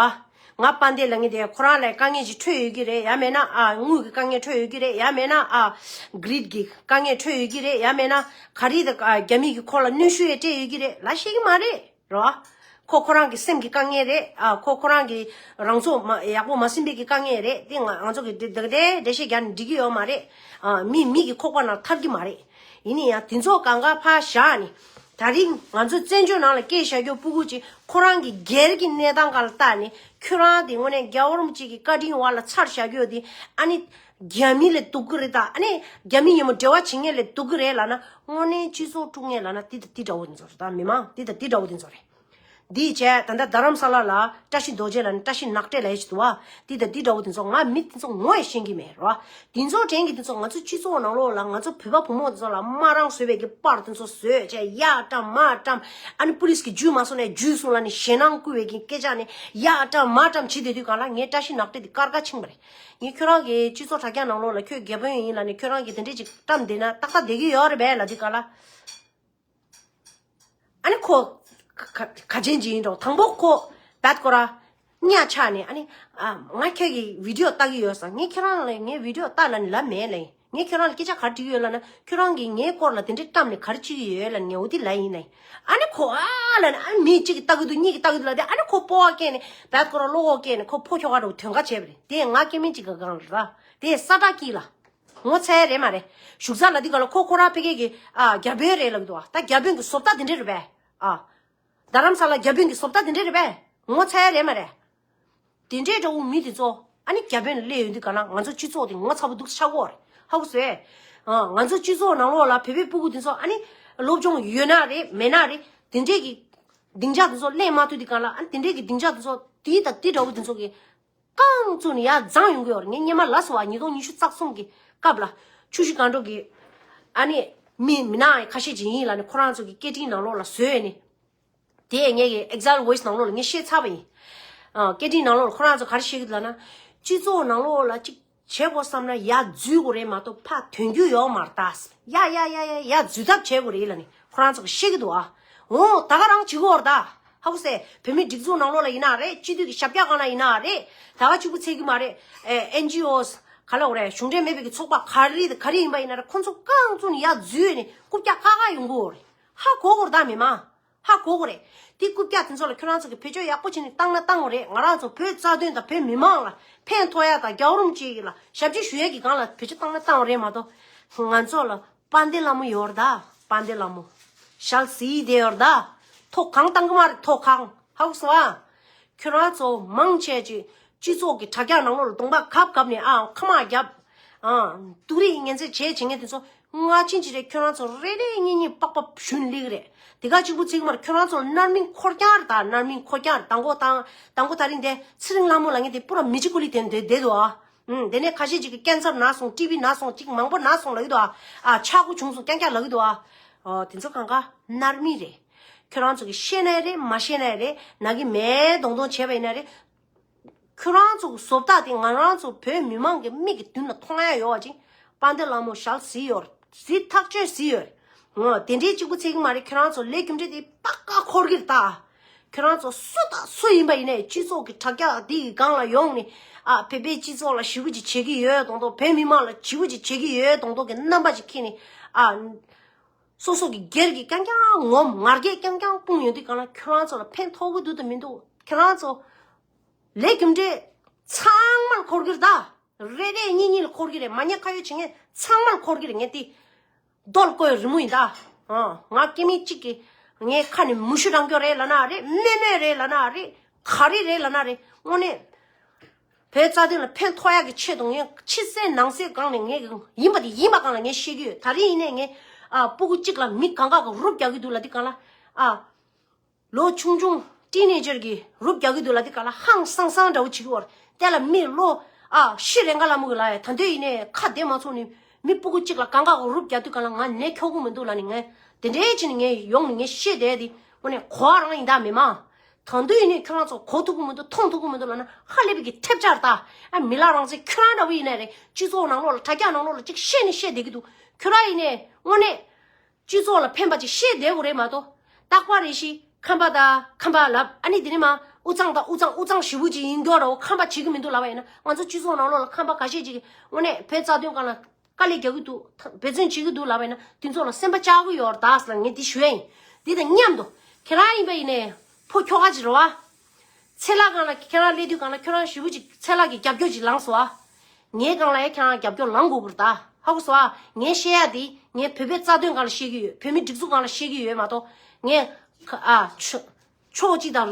ང་དཔལ་ལྡན་ལབ་མཁན་དེ་ཁོ་རང་ལ་དཀའ་ངལ་ཅིག་འཕྲད་ཡོད་ཀྱི་རེད། ཡང་མེད་ན་ཨ་དངུལ་གྱི་དཀའ་ངལ་འཕྲད་ཡོད་ཀྱི་རེད། ཡང་མེད་ན་ཨ་གྷི་རིཌ་གི་དཀའ་ངལ་འཕྲད་ཡོད་ཀྱི་རེད། ཡང་མེད་ན་ག་རེ་དང་ཨ་རྒྱ་མི་གིས་ཁོ་ལ་གནོན་ཤུགས་ཡང་སྤྲད་ཡོད་ཀྱི་རེད་ལབ་ཤེས་ཀྱི་མ་རེད། རེད་བ། ཁོ་ཁོ་རང་གི་སེམས་ཀྱི་དཀའ་ངལ་རེད། ཨ་ཁོ་ཁོ་རང་གི་རང་ཚོ་མ་ཡག་པོ་མ་ཟིན་པའི་གི་དཀའ་ངལ་རེད། དེ་ང་ང་ཚོ་གི་འདི་འདི་འདྲའི་འགྲེལ་བཤད་རྒྱག་ནས་འགྲིག་གི་ཡོད་མ་རེད། ཨ་མི་མི་གི་ཁོག་པ་ནང་ཐར་གི་མ་རེད། ཡིན་ན་ཡང་དེ་ཚོ་གང་ག་ཕར་བཞག་ནས། ད་རིང་ང་ཚོ་བཙན་བྱོལ་ནང་ལ་སྐྱེས་བཞག་རྒྱུ་སྤུ་གུ་ཅིག་ཁོ་རང་གི་སྒེར་གྱི་གནས་སྟངས་སྒང་ལ་བལྟས་ནས་ཁྱོད་རང་དེ་དངོས་གནས་རྒྱལ་བ་རིན་པོ་ཆེ་གི་བཀའ་དྲིན་འོག་ལ་ཚར་བཞག་རྒྱུ་དེ་ཨ་ནི། རྒྱ་མི་ལས་སྡུག་གི་རེད་ད། ཨ་ནི་རྒྱ་མི་མཉམ་པོ་འབྲེལ་བ་བྱེད་མཁན་ལས་སྡུག་གི་རེད་ལབ་ན། དངོས་གནས་སྤྱི་ཚོགས་དཀྲུག་མཁན་ལབ་ན་དེ་དང་དེ་འདྲ་བོ་དེ་ཚོ་རེད་ད། མི་མང་དེ་དང་དེ་འདྲ་བོ་དེ་ཚོ་རེད། འདི་བྱས་ད་ལྟ་རྡ་རམ་ས་ལ་ལ་བཀྲ་ཤིས་རྡོ་རྗེ་ལ་ནི་བཀྲ་ཤིས་ནག་ཏྲེ་ལ་ཡ་ཞིག་འདུག་བ། འདི་དང་འདི་འདྲ་བོ་དེ་ཚོ་ང་མི་དེ་ཚོ་ངོ་ཡ་ཤེས་ཀྱི་མེད་རོ། དེ་ཚོ་དྲན་གྱི་དེ་ཚོ་ང་ཚོ་སྤྱི་ཚོགས་ནང་ལོགས་ལ་ང་ཚོ་བོད་པ་བུ་མོ་དེ་ཚོ་ལ་དམར་རང་བཟོས་པའི་གི་པར་དེ་ཚོ་བཟོས་བྱས་ཡ་བཀྲམ་མ་བཀྲམ། ཨ་ནི་པུ་ལིས་ཀྱི་འཇུས་མ་སོང་ནས་འཇུས་སོང་ལ་ནི་ཞེད་སྣང་བསྐུལ་བའི་གི་སྐད་ཆ་ནི་ཡ་བཀྲམ་མ་བཀྲམ་བྱེད་བསྡད་དུས་གང་ལ་ངའི་བཀྲ་ཤིས་ནག་ཏྲེ་དེ་དཀར་དཀར་ཕྱིན་པ་རེད། ངས་ཁྱོད་རང་གི་སྤྱི་ཚོགས་དྲ་རྒྱ་ནང་ལོགས་ལ་ཁྱོད་རྒྱ་དཔོན་ཡིན་ལ་ནི་ཁྱོད་རང་གི་དེ་འདྲས་ཅིག་བཀྲམ་བསྡད་ན་ཏག་ཏག་བསྡད་ཀྱི་ཡོད་རེད་པས་ལབ་དུས་གང་ལ། ཨ་ནི་ཁོ། ག་ག་ག་ཅན་ཅིག་ཡིན་འགྲོ་དང་པོ་ཁོ། བད་ཀོ་ར། གཉའ་ཆག་ནས་ཨ་ནི། ཨ། ང་ཁྱོད་ཀྱི་བི་ཌི་ཡོ་ལྟ་གི་ཡོད་ས། ངས་ཁྱོད་རང་ལ་ངའི་བི་ཌི་ཡོ་ལྟ་ལབ་ནས་ལབ་མེད་ལབ་ཡིན། ངས་ཁྱོད་རང་ལ་སྐད་ཆ་ག་རེ་དྲིས་ཡོད་ལབ་ན་ཁྱོད་རང་གིས་ངའི་སྐོར་ལ་དེ་འདྲའི་བཀྲམ་ནས་ག་རེ་བྱེད་ཀྱི་ཡོད་ལབ་ནས་ངས་འོ་དེ་ལབ་ཡིན་ལབ་ཡིན། ཨ་ནི་ཁོ་ཨ་ལབ་ནས་ཨ་ནི་མི་གཅིག་གིས་ལྟ་གི་འདུག་གཉིས་ཀྱིས་ལྟ་གི་འདུག་ལབ་དེ་ཨ་ནི་ཁོ་སྤོ་བ་སྐྱེས་ནས་བད་ཀོ་ར་བློ་ཁོག་སྐྱེས་ནས་ཁོ་ཕོ་ཁྱོ་ག་འདྲ་བོ་དོན་ག་བྱས་པ་རེད། དེ་ང་སྐྱེ་དམན་གཅིག་གི་སྒང་ལ་ར། དེ་ས་བཀྲ་སྐྱིད་ལ། ངོ་ཚ་ཡ་རེད་མ་རེད། བཞུགས་ས་ལ་འདི་ག་ལ་ཁོ་ཁོ་རང་ཕ་གི་གི་ཨ་རྒྱ་དཔོན་རེད་ལབ་གི་འདུག་ཨ། ད་རྒྱ་དཔོན་གི་བཟོ་ལྟ་དེ་འདྲས་རེད་པས། ཨ། རྡ་རམ་ས་ལ་རྒྱ་དཔོན་གི་བཟོ་ལྟ་དེ་འདྲས་རེད་པས། ངོ་ཚ་ཡ་རེད་མ་རེད། དེ་འདྲས་འདྲ་བོ་མི་དེ་ཚོ་ཨ་ནི་རྒྱ་དཔོན་ལ་སླེབས་ཡོང་དུས་ག་ན་ང་ཚོ་སྤྱི་ཚོགས་དེ་ངོ་ཚ་པོ་འདུག་ཆགས་ཀྱི་ཡོད་རེད། ཧ་གོ་སོང་ངས། ཨ། ང་ཚོ་སྤྱི་ཚོགས་ནང་ལོགས་ལ་བོད་པའི་སྤུ་གུ་དེ་ཚོ་ཨ་ནི་སློབ་སྦྱོང་ཡོད་ན་རེད་མེད་ན་རེད། དེ་འདྲས་ཀྱི་སྡིངས་ཆ་དེ་ཚོ་ལེན་མ་ཐུབ་དུས་ག་ལ་ཨ་ནི་དེ་འདྲས་ཀྱི་སྡིངས་ཆ་དེ་ཚོ་དེ་དང་དེ་འདྲ་བོ་དེ་ཚོ་གི་རྐང་བཙུགས་ནས་ཡར་འཛེགས་ཡོང་གི་ཡོད་རེད། ངས་སྔོན་མ་ལབ་སོང་བ། ཉིས་སྟོང་ཉི་ཤུ་རྩ་གསུམ་གྱི་སྐབས་ལ་ཆུ་བཞི་སྒང་དྲུག་གི་ཨ་ནི་མི་མི་ནག་ཁ་ཤས་ཅིག་ཡིན་ལབ་ནས་ཁོ་རང་ཚོ་གི་སྐད་འཕྲིན་ནང་ལོགས་ལ་བཟོས་ནས། དེ་ངས་ཀྱི་Exile Voice ནང་ལོགས་ལ་ངས་བཤད་ཚར་བ་ཡིན། ཨ། སྐད་འཕྲིན་ནང་ལོགས་ལ་ཁོ་རང་ཚོ་ག་རེ་བཤད་ཀྱི་འདུག་ལབ་ན། སྤྱི་ཚོགས་ནང་ལོགས་ལ་ཅིག་བྱེད་དགོས་བསམ་ན་ཡར་འཛུལ་དགོས་རེད་མ་གཏོགས་ཕར་ཐོན་རྒྱུ་ཡོད་མ་རེད་ད། ཡ་ཡ་ཡ་ཡ་ཡར་འཛུལ་ཐབས་བྱེད་དགོས་རེད་ལབ་ནས་ཁོ་རང་ཚོ་གི་བཤད་ཀྱི་འདུག་ཨ། འོ་ད་ག་རང་བྱེད་དགོས་རེད་ད། ཧ་གོ་སོང་ངས། བོད་མིའི་སྒྲིག་འཛུགས་ནང་ལོགས་ལ་ཡིན་ན་རེད། སྤྱི་འཐུས་ཀྱི་ཞབས་བཀྱག་སྒང་ལ་ཡིན་ན་རེད། ད་ག་གཅིག་པུ་ཚད་ཀྱི་མ་རེད། ཨེ། ཨེན་ཇི་ཨོ་ག་ལབ་དགོས་རེད། གཞུང་འབྲེལ་མེད་པའི་གི་ཚོགས་པ་ག་རེ་ག་རེ་ཡིན་པ་ཡིན་ན་རེད། ཁོ་ཚོ་རྐང་བཙུགས་ནས་ཡར་འཛུལ་ནས་རྐུབ་བཀྱག་བཀག་བཀག་ཡོང་གི་ཡོད་རེད། ཧ་གོ་དགོས་རེད་ད་མི་མང་། ཧ་གོ་དགོས་རེད། དེ་རྐུབ་བཀྱག་དེ་ཚོ་ལ་ཁྱོད་རང་ཚོ་གིས་བེད་སྤྱོད་ཡག་པོ་བྱས་ནས་བཏང་ན་བཏང་དགོས་རེད། ང་རང་ཚོ་བོད་རྩ་དོན་དང་བོད་མི་མང་ལ་ཕན་ཐོགས་ཡ་དང་རྒྱལ་བ་རིན་པོ་ཆེ་ལ་ཞབས་ཕྱི་ཞུ་ཡ་གི་སྒང་ལ་བེད་སྤྱོད་བཏང་ན་བཏང་དགོས་རེད་མ་གཏོགས། ང་ཚོ་ལ་དཔལ་ལྡན་ལྷ་མོ་ཡོད་རེད་ད། དཔལ་ལྡན་ལྷ་མོ། ཞལ་གཟིགས་བསྡད་ཡོད་རེད་ད། ཐོག་གང་བཏང་གི་མ་རེད། ཐོག་གང་། ཧ་གོ་སོང་ཨ། ཁྱོད་རང་ཚོ་མང་ཆེ་ཅིག་སྤྱི་ཚོགས་ཀྱི་དྲ་རྒྱ་ནང་ལོགས་ལ་གདོང་པ་གབ་གབ་ནས་ཨ་ཁ་མ་རྒྱབ། ཨ། སྡུག་རུས་ངན་ཚད་བྱས་བྱེད་མཁན་དེ་ཚོ་སྔ་ཕྱི་ཅིག་རེད། ཁྱོད་རང་ཚོ་རེ་རེ་གཉིས་གཉིས་པག་པ་ཞུན་ལིག་རེད། དེ་ག་གཅིག་པུ་ཚིག་མར་ཁྱོད་རང་ཚོ་ལ་མནར་མིང་འཁོར་རྐྱང་རེད་ད། མནར་མིང་འཁོར་རྐྱང་རེད། དང་པོ་དང་དང་པོ་ད་རིང་དེ་ཚེ་རིང་ལྷ་མོ་ལབ་མཁན་དེ་པུ་ར་མི་གཅིག་པུ་ལི་དེ་འདོད་བསྡད་འདུག་ཨ། ཨུམ། དེ་ནས་ཁ་ཤས་ཅིག་གིས་ཀེན་སར་ན་སོང་། ཊི་བི་ན་སོང་། ཅིག་མང་པོ་ན་སོང་ལབ་ཀྱི་འདུག་ཨ། ཨ། ཆག་སྒོ་བྱུང་སོང་རྐྱང་རྐྱང་ལབ་ཀྱི་འདུག་ཨ། ཨོ། དེ་ཚོ་གང་ག་མནར་མིང་རེད། ཁྱོད་རང་ཚོ་གིས་ཤེས་ན་རེད། མ་ཤེས་ན་རེད། ནང་གི་མེད་མདོག་མདོག་བྱས་པ་ཡིན་ན་རེད། ཁྱོད་རང་ཚོ་གི་བཟོ་ལྟ་དེ་ང་རང་ཚོ་བོད་མི་མང་གི་མིག་གི་མདུན་ལ་མཐོང་ཡ་ཡོད་པ་ཅིག་དཔལ་ལྡན་ལྷ་མོ་ཞལ་གཟིགས་ཡོད་རེད། གཟིགས་ཐག་ཆོད་གཟིགས་ཡོད་རེད། ངོ་དེ་འདྲའི་གཅིག་པུ་ཚིག་གི་མ་རེད། ཁྱོད་རང་ཚོ་ལས་རྒྱུ་འབྲས་དེ་པ་ཀ་འཁོར་གི་རེད་ད། ཁྱོད་རང་ཚོ་སུ་དང་སུ་ཡིན་པ་ཡིན་ནའི་སྤྱི་ཚོགས་ཀྱི་དྲ་རྒྱ་འདི་ཡི་སྒང་ལ་ཡོང་ནས། ཨ། བོད་པའི་སྤྱི་ཚོགས་ལ་ཞེ་པོ་ཅིག་བྱེད་ཀྱི་ཡོད་མདོག་མདོག་བོད་མི་མང་ལ་ཞེ་པོ་ཅིག་བྱེད་ཀྱི་ཡོད་མདོག་མདོག་གི་རྣམ་པ་ཅིག་འཁྱེར་ནས། ཨ། སོ་སོ་གི་སྒེར་གྱི་རྐྱང་རྐྱང་ངོམ། ང་རྒྱལ་རྐྱང་རྐྱང་སྤུངས་ཡོང་དུས་སྒང་ལ་ཁྱོད་རང་ཚོ་ལ་ཕན་ཐོགས་ཀྱི་འདུག་དང་མི་འདུག་ཁྱོད་རང་ཚོ་ལས་རྒྱུ་འབྲས་ཚང་མར་འཁོར་གྱི་རེད་ད། རེ་རེ་གཉིས་གཉིས་ལ་འཁོར་གྱི་རེད། མ་ཉེས་ཁ་གཡོགས་བྱེད་མཁན་ཚང་མར་འཁོར་གྱི་རེད། ངས་དེ་རྡོལ་བརྐོས་རི་མོ་ཡིན་ད། ཨ། ང་སྐྱེ་དམན་གཅིག་གི་ངའི་ཁ་ནས་མུ་ཤུ་འགྲངས་རྒྱུ་རེད་ལབ་ན་རེད། དམོད་མོ་རེད་ལབ་ན་རེད། ག་རེ་རེད་ལབ་ན་རེད། དངོས་གནས། བོད་རྩ་དོན་ལ་ཕན་ཐོགས་ཡག་གི་ཆེད་དུ་ངས་ཕྱི་གསལ་ནང་གསལ་སྒང་ནས་ངས་ཡིན་པ་དེ་ཡིན་པ་སྒང་ལ་ངས་བཤད་ཀྱི་ཡོད། ད་རིང་ཡིན་ནའི་ངས། ཨ། སྤུ་གུ་གཅིག་ལ་མི་གང་ག་གི་རུབ་རྒྱག་གི་འདུག་ལབ་དུས་སྒང་ལ། ཨ། ལོ་ཆུང་ཆུང་ཊི་ནེ་ཇར་གྱི་རུབ་རྒྱག་གི་འདུག་ལབ་དུས་སྒང་ལ་ཧང་སང་སང་འདྲ་བོ་བྱེད་ཀྱི་ཡོད་རེད། དེ་ལ་མི་ལོ། ཨ། ཤི་རེ་འགའ་ལ་མུ་གི་ལ་ཡ་ད་འདོད་ཡིན་ནའི་ཁ་བདེ་མ་ཚོགས་ནས་མི་སྤུ་གུ་གཅིག་ལ་གང་ག་གི་རུབ་རྒྱག་དུས་སྒང་ལ་ང་ནད་ཁྱོག་གི་མི་འདུག་ལབ་ནས་ངས་དེ་འདྲའི་བྱས་ནས་ངས་ཡོང་ནས་ངས་བཤད་བསྡད་དེ་དངོས་གནས་གོ་བ་རང་ཡིན་ད་མི་མང་། ད་དུང་ཡིན་ནའི་ཁྱོད་རང་ཚོ་གོ་ཐུབ་ཀྱི་མི་འདུག་མཐོང་ཐུབ་ཀྱི་མི་འདུག་ལབ་ན་ཧ་ལས་པའི་གི་ཐེབས་ཆག་རེད་ད། ཨ། མི་ལ་རང་བཙན་ཁྱོད་རང་འདྲ་བོ་ཡིན་ནའི་རེད། སྤྱི་ཚོགས་ནང་ལོགས་ལ་དྲ་རྒྱ་ནང་ལོགས་ལ་ཅིག་བཤད་ནི་བཤད་བསྡད་ཀྱི་འདུག་ཁྱོད་རང་ཡིན་ནའི་དངོས་གནས་སྤྱི་ཚོགས་ལ་ཕན་པ་ཅིག་བཤད་བསྡད་དགོས་རེད་མ་གཏོགས། རྟག་པར་རེ་ཞིག་ཁམས་པ་དང་ཁམས་པ་ལབ། ཨ་ནི་དེ་ནས་མར་དབུས་གཙང་དང་དབུས་གཙང་དབུས་གཙང་ཞེ་པོ་ཅིག་ཡིན་རྒྱུ་འདྲ་བོ་ཁམས་པ་བྱེད་ཀྱི་མི་འདུག་ལབ་པ་ཡིན་ན། ང་ཚོ་སྤྱི་ཚོགས་ནང་ལོགས་ལ་ཁམས་པ་ཁ་ཤས་ཅིག་གིས་དངོས་གནས་བོད་རྩ་དོན་སྒང་ལ་དཀའ་ལས་རྒྱག་གི་འདུག་འབད་བརྩོན་བྱེད་ཀྱི་འདུག་ལབ་པ་ཡིན་ན། དེ་ཚོ་ལ་སེམས་པ་གཅག་གི་ཡོད་རེད་ད་ཟེར་ལ་ངས་འདི་ཞུ་ཡ་ཡིན། འདི་དང་མཉམ་དུ་ཁྱེད་རང་ཡིན་པ་ཡིན་ནའི་ཕོ་ཁྱོ་ག་ཅིག་རེད་བ། ཚེ་ལྷ་སྒང་ལ་ཁྱེད་རང་སླེབས་དུས་སྒང་ལ་ཁྱོད་རང་ཞེ་པོ་ཅིག་ཚེ་ལྷ་གི་རྒྱབ་སྐྱོར་ཅིག་ལངས་སོང་ཨ། ངའི་སྒང་ལ་ཡང་ཁྱེད་རང་རྒྱབ་སྐྱོར་ལངས་དགོས་ཀྱི་རེད་ད། ཧ་གོ་སོང་ཨ། ངས་བཤད་ཡ་འདི་ངས་བོད་པའི་རྩ་དོན་སྒང་ལ་བཤད་ཀྱི་ཡོད། བོད་མིའི་སྒྲིག་འཛུགས་སྒང་ལ་བཤད་ཀྱི་ཡོད་མ་གཏོགས། ངས་ཁ་ཨ་ཕྱོགས་ཕྱོགས་གཅིག་དང་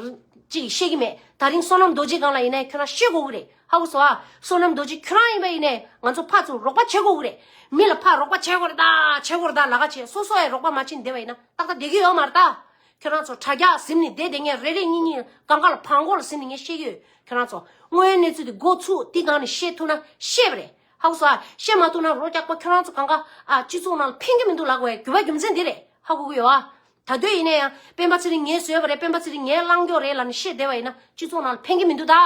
གཅིག་བཤད་ཀྱི་མེད། ད་རིང་བསོད་ནམས་རྡོ་རྗེ་སྒང་ལ་ཡིན་ནའི་ཁྱོད་རང་བཤད་དགོས་ཀྱི་རེད། ཧ་གོ་སོང་ཨ། བསོད་ནམས་རྡོ་རྗེ་ཁྱོད་རང་ཡིན་པ་ཡིན་ནའི་ང་ཚོ་ཕར་ཚུར་རོགས་པ་བྱེད་དགོས་ཀྱི་རེད། མི་ལ་ཕར་རོགས་པ་བྱེད་དགོས་རེད་ད། བྱེད་དགོས་རེད་ད་ལབ་ཁ་བྱས། སོ་སོ་ཡང་རོགས་པ་མ་བྱེད་བསྡད་པ་ཡིན་ན་ཏག་ཏག་བསྡད་ཀྱི་ཡོད་མ་རེད་ད། ཁྱོད་རང་ཚོ་དྲ་རྒྱ་ཟིན་ནས་བསྡད་བསྡད་མཁན་རེ་རེ་གཉིས་གཉིས་གང་ག་ལ་བང་གོ་ལ་ཟིན་ནས་ངས་བཤད་ཀྱི་ཡོད། ཁྱོད་རང་ཚོ་དངོས་ཡོད་གནས་ཚུལ་དེ་འགོ་ཚུགས་དེ་སྒང་ནས་བཤད་ཐུབ་ན་བཤད་པ་རེད། ཧ་གོ་སོང་ཨ། བཤད་མ་ཐུབ་ན་རོ་རྒྱག་པ་ཁྱོད་རང་ཚོ་གང་ག་ཨ་སྤྱི་ཚོགས་ནང་ལ་ཕན་གྱི་མི་འདུག་ལབ་དགོས་རྒྱུ་བ་རྒྱུ་མཚན་འདི་རེད། ཧ་གོ་གི་ཡོད་ཨ། ད་དུང་ཡིན་ན་ཡང་སྤེན་པ་ཚེ་རིང་ངས་བཟོས་པ་རེད། སྤེན་པ་ཚེ་རིང་ངས་བླངས་ཀྱོག་རེད་ལབ་ནས་བཤད་བསྡད་པ་ཡིན་ན་སྤྱི་ཚོགས་ནང་ལ་ཕན་གྱི་མི་འདུག་ད།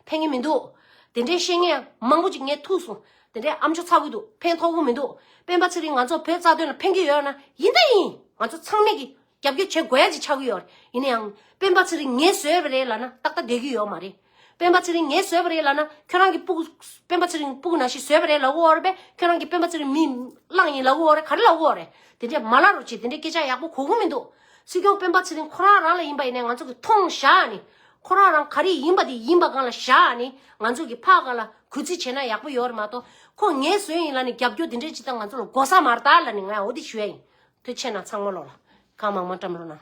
ཕན་གྱི་མི་འདུག་དེ་འདྲའི་བཤད་མཁན་མང་པོ་ཅིག་ངས་ཐུག་སོང་། དེ་འདྲའི་ཨ་མཆོག་ཚ་གི་འདུག་ཕན་ཐོགས་གི་མི་འདུག་སྤེན་པ་ཚེ་རིང་ང་ཚོ་བོད་རྩ་དོན་ལ་ཕན་གྱི་ཡོད་ན་ཡིན་ད་ཡིན། ང་ཚོ་ཚང་མས་ཀྱི་རྒྱབ་སྐྱོར་བྱེད་དགོས་ཡ་ཅིག་ཆགས་ཀྱི་ཡོད་རེད། ཡིན་ན་ཡང་སྤེན་པ་ཚེ་རིང་ངས་བཟོས་པ་རེད་ལབ་ན་ཏག་ཏག་བསྡད་ཀྱི་ཡོད་མ་རེད། སྤེན་པ་ཚེ་རིང་ངས་བཟོས་པ་རེད་ལབ་ན་ཁྱོད་རང་གི་སྤུ་གུ་སྤེན་པ་ཚེ་རིང་སྤུ་གུ་ནང་བཞིན་བཟོས་པ་རེད་ལབ་ཀྱི་ཡོད་རེད་པས། ཁྱོད་རང་གི་སྤེན་པ་ཚེ་རིང་མི་གླང་ཡིན་ལབ་ཀྱི་ཡོད་རེད། ག་རེ་ལབ་ཀྱི་ཡོད་རེད། དེ་འདྲས་མ་ལབ་རོགས་བྱེད། དེ་འདྲས་སྐད་ཆ་ཡག་པོ་གོ་གི་མི་འདུག་སྲིད་སྐྱོང་སྤེན་པ་ཚེ་རིང་ཁོ་རང་རང་ལ་ཡིན་པ་ཡིན་ནའི་ང་ཚོ་གི་མཐོང་བཞག་ནི། ཁོ་རང་རང་ག་རེ་ཡིན་པ་དེ་ཡིན་པ་སྒང་ལ་བཞག་ནི། ང་ཚོ་གི་ཕར་སྒང་ལ་གུས་བརྩི་བྱས་ན་ཡག་པོ་ཡོད་རེད་མ་གཏོགས་ཁོ་ངས་བཟོས་ཡིན་ལབ་ནི་རྒྱབ་སྐྱོར་དེ་འདྲས་ཅིག་ད་ང་ཚོ་ལ་དགོས་ས་མ་རེད་ད་ལབ་ནི་ང་འོ་དེ་ཞུ་ཡ་ཡིན། ཐུགས་རྗེ་ཆེ་གནང་ཚང་མ་ལོ་ལ། གང་མང་མང་བཀྲམ་རོགས་གནང་།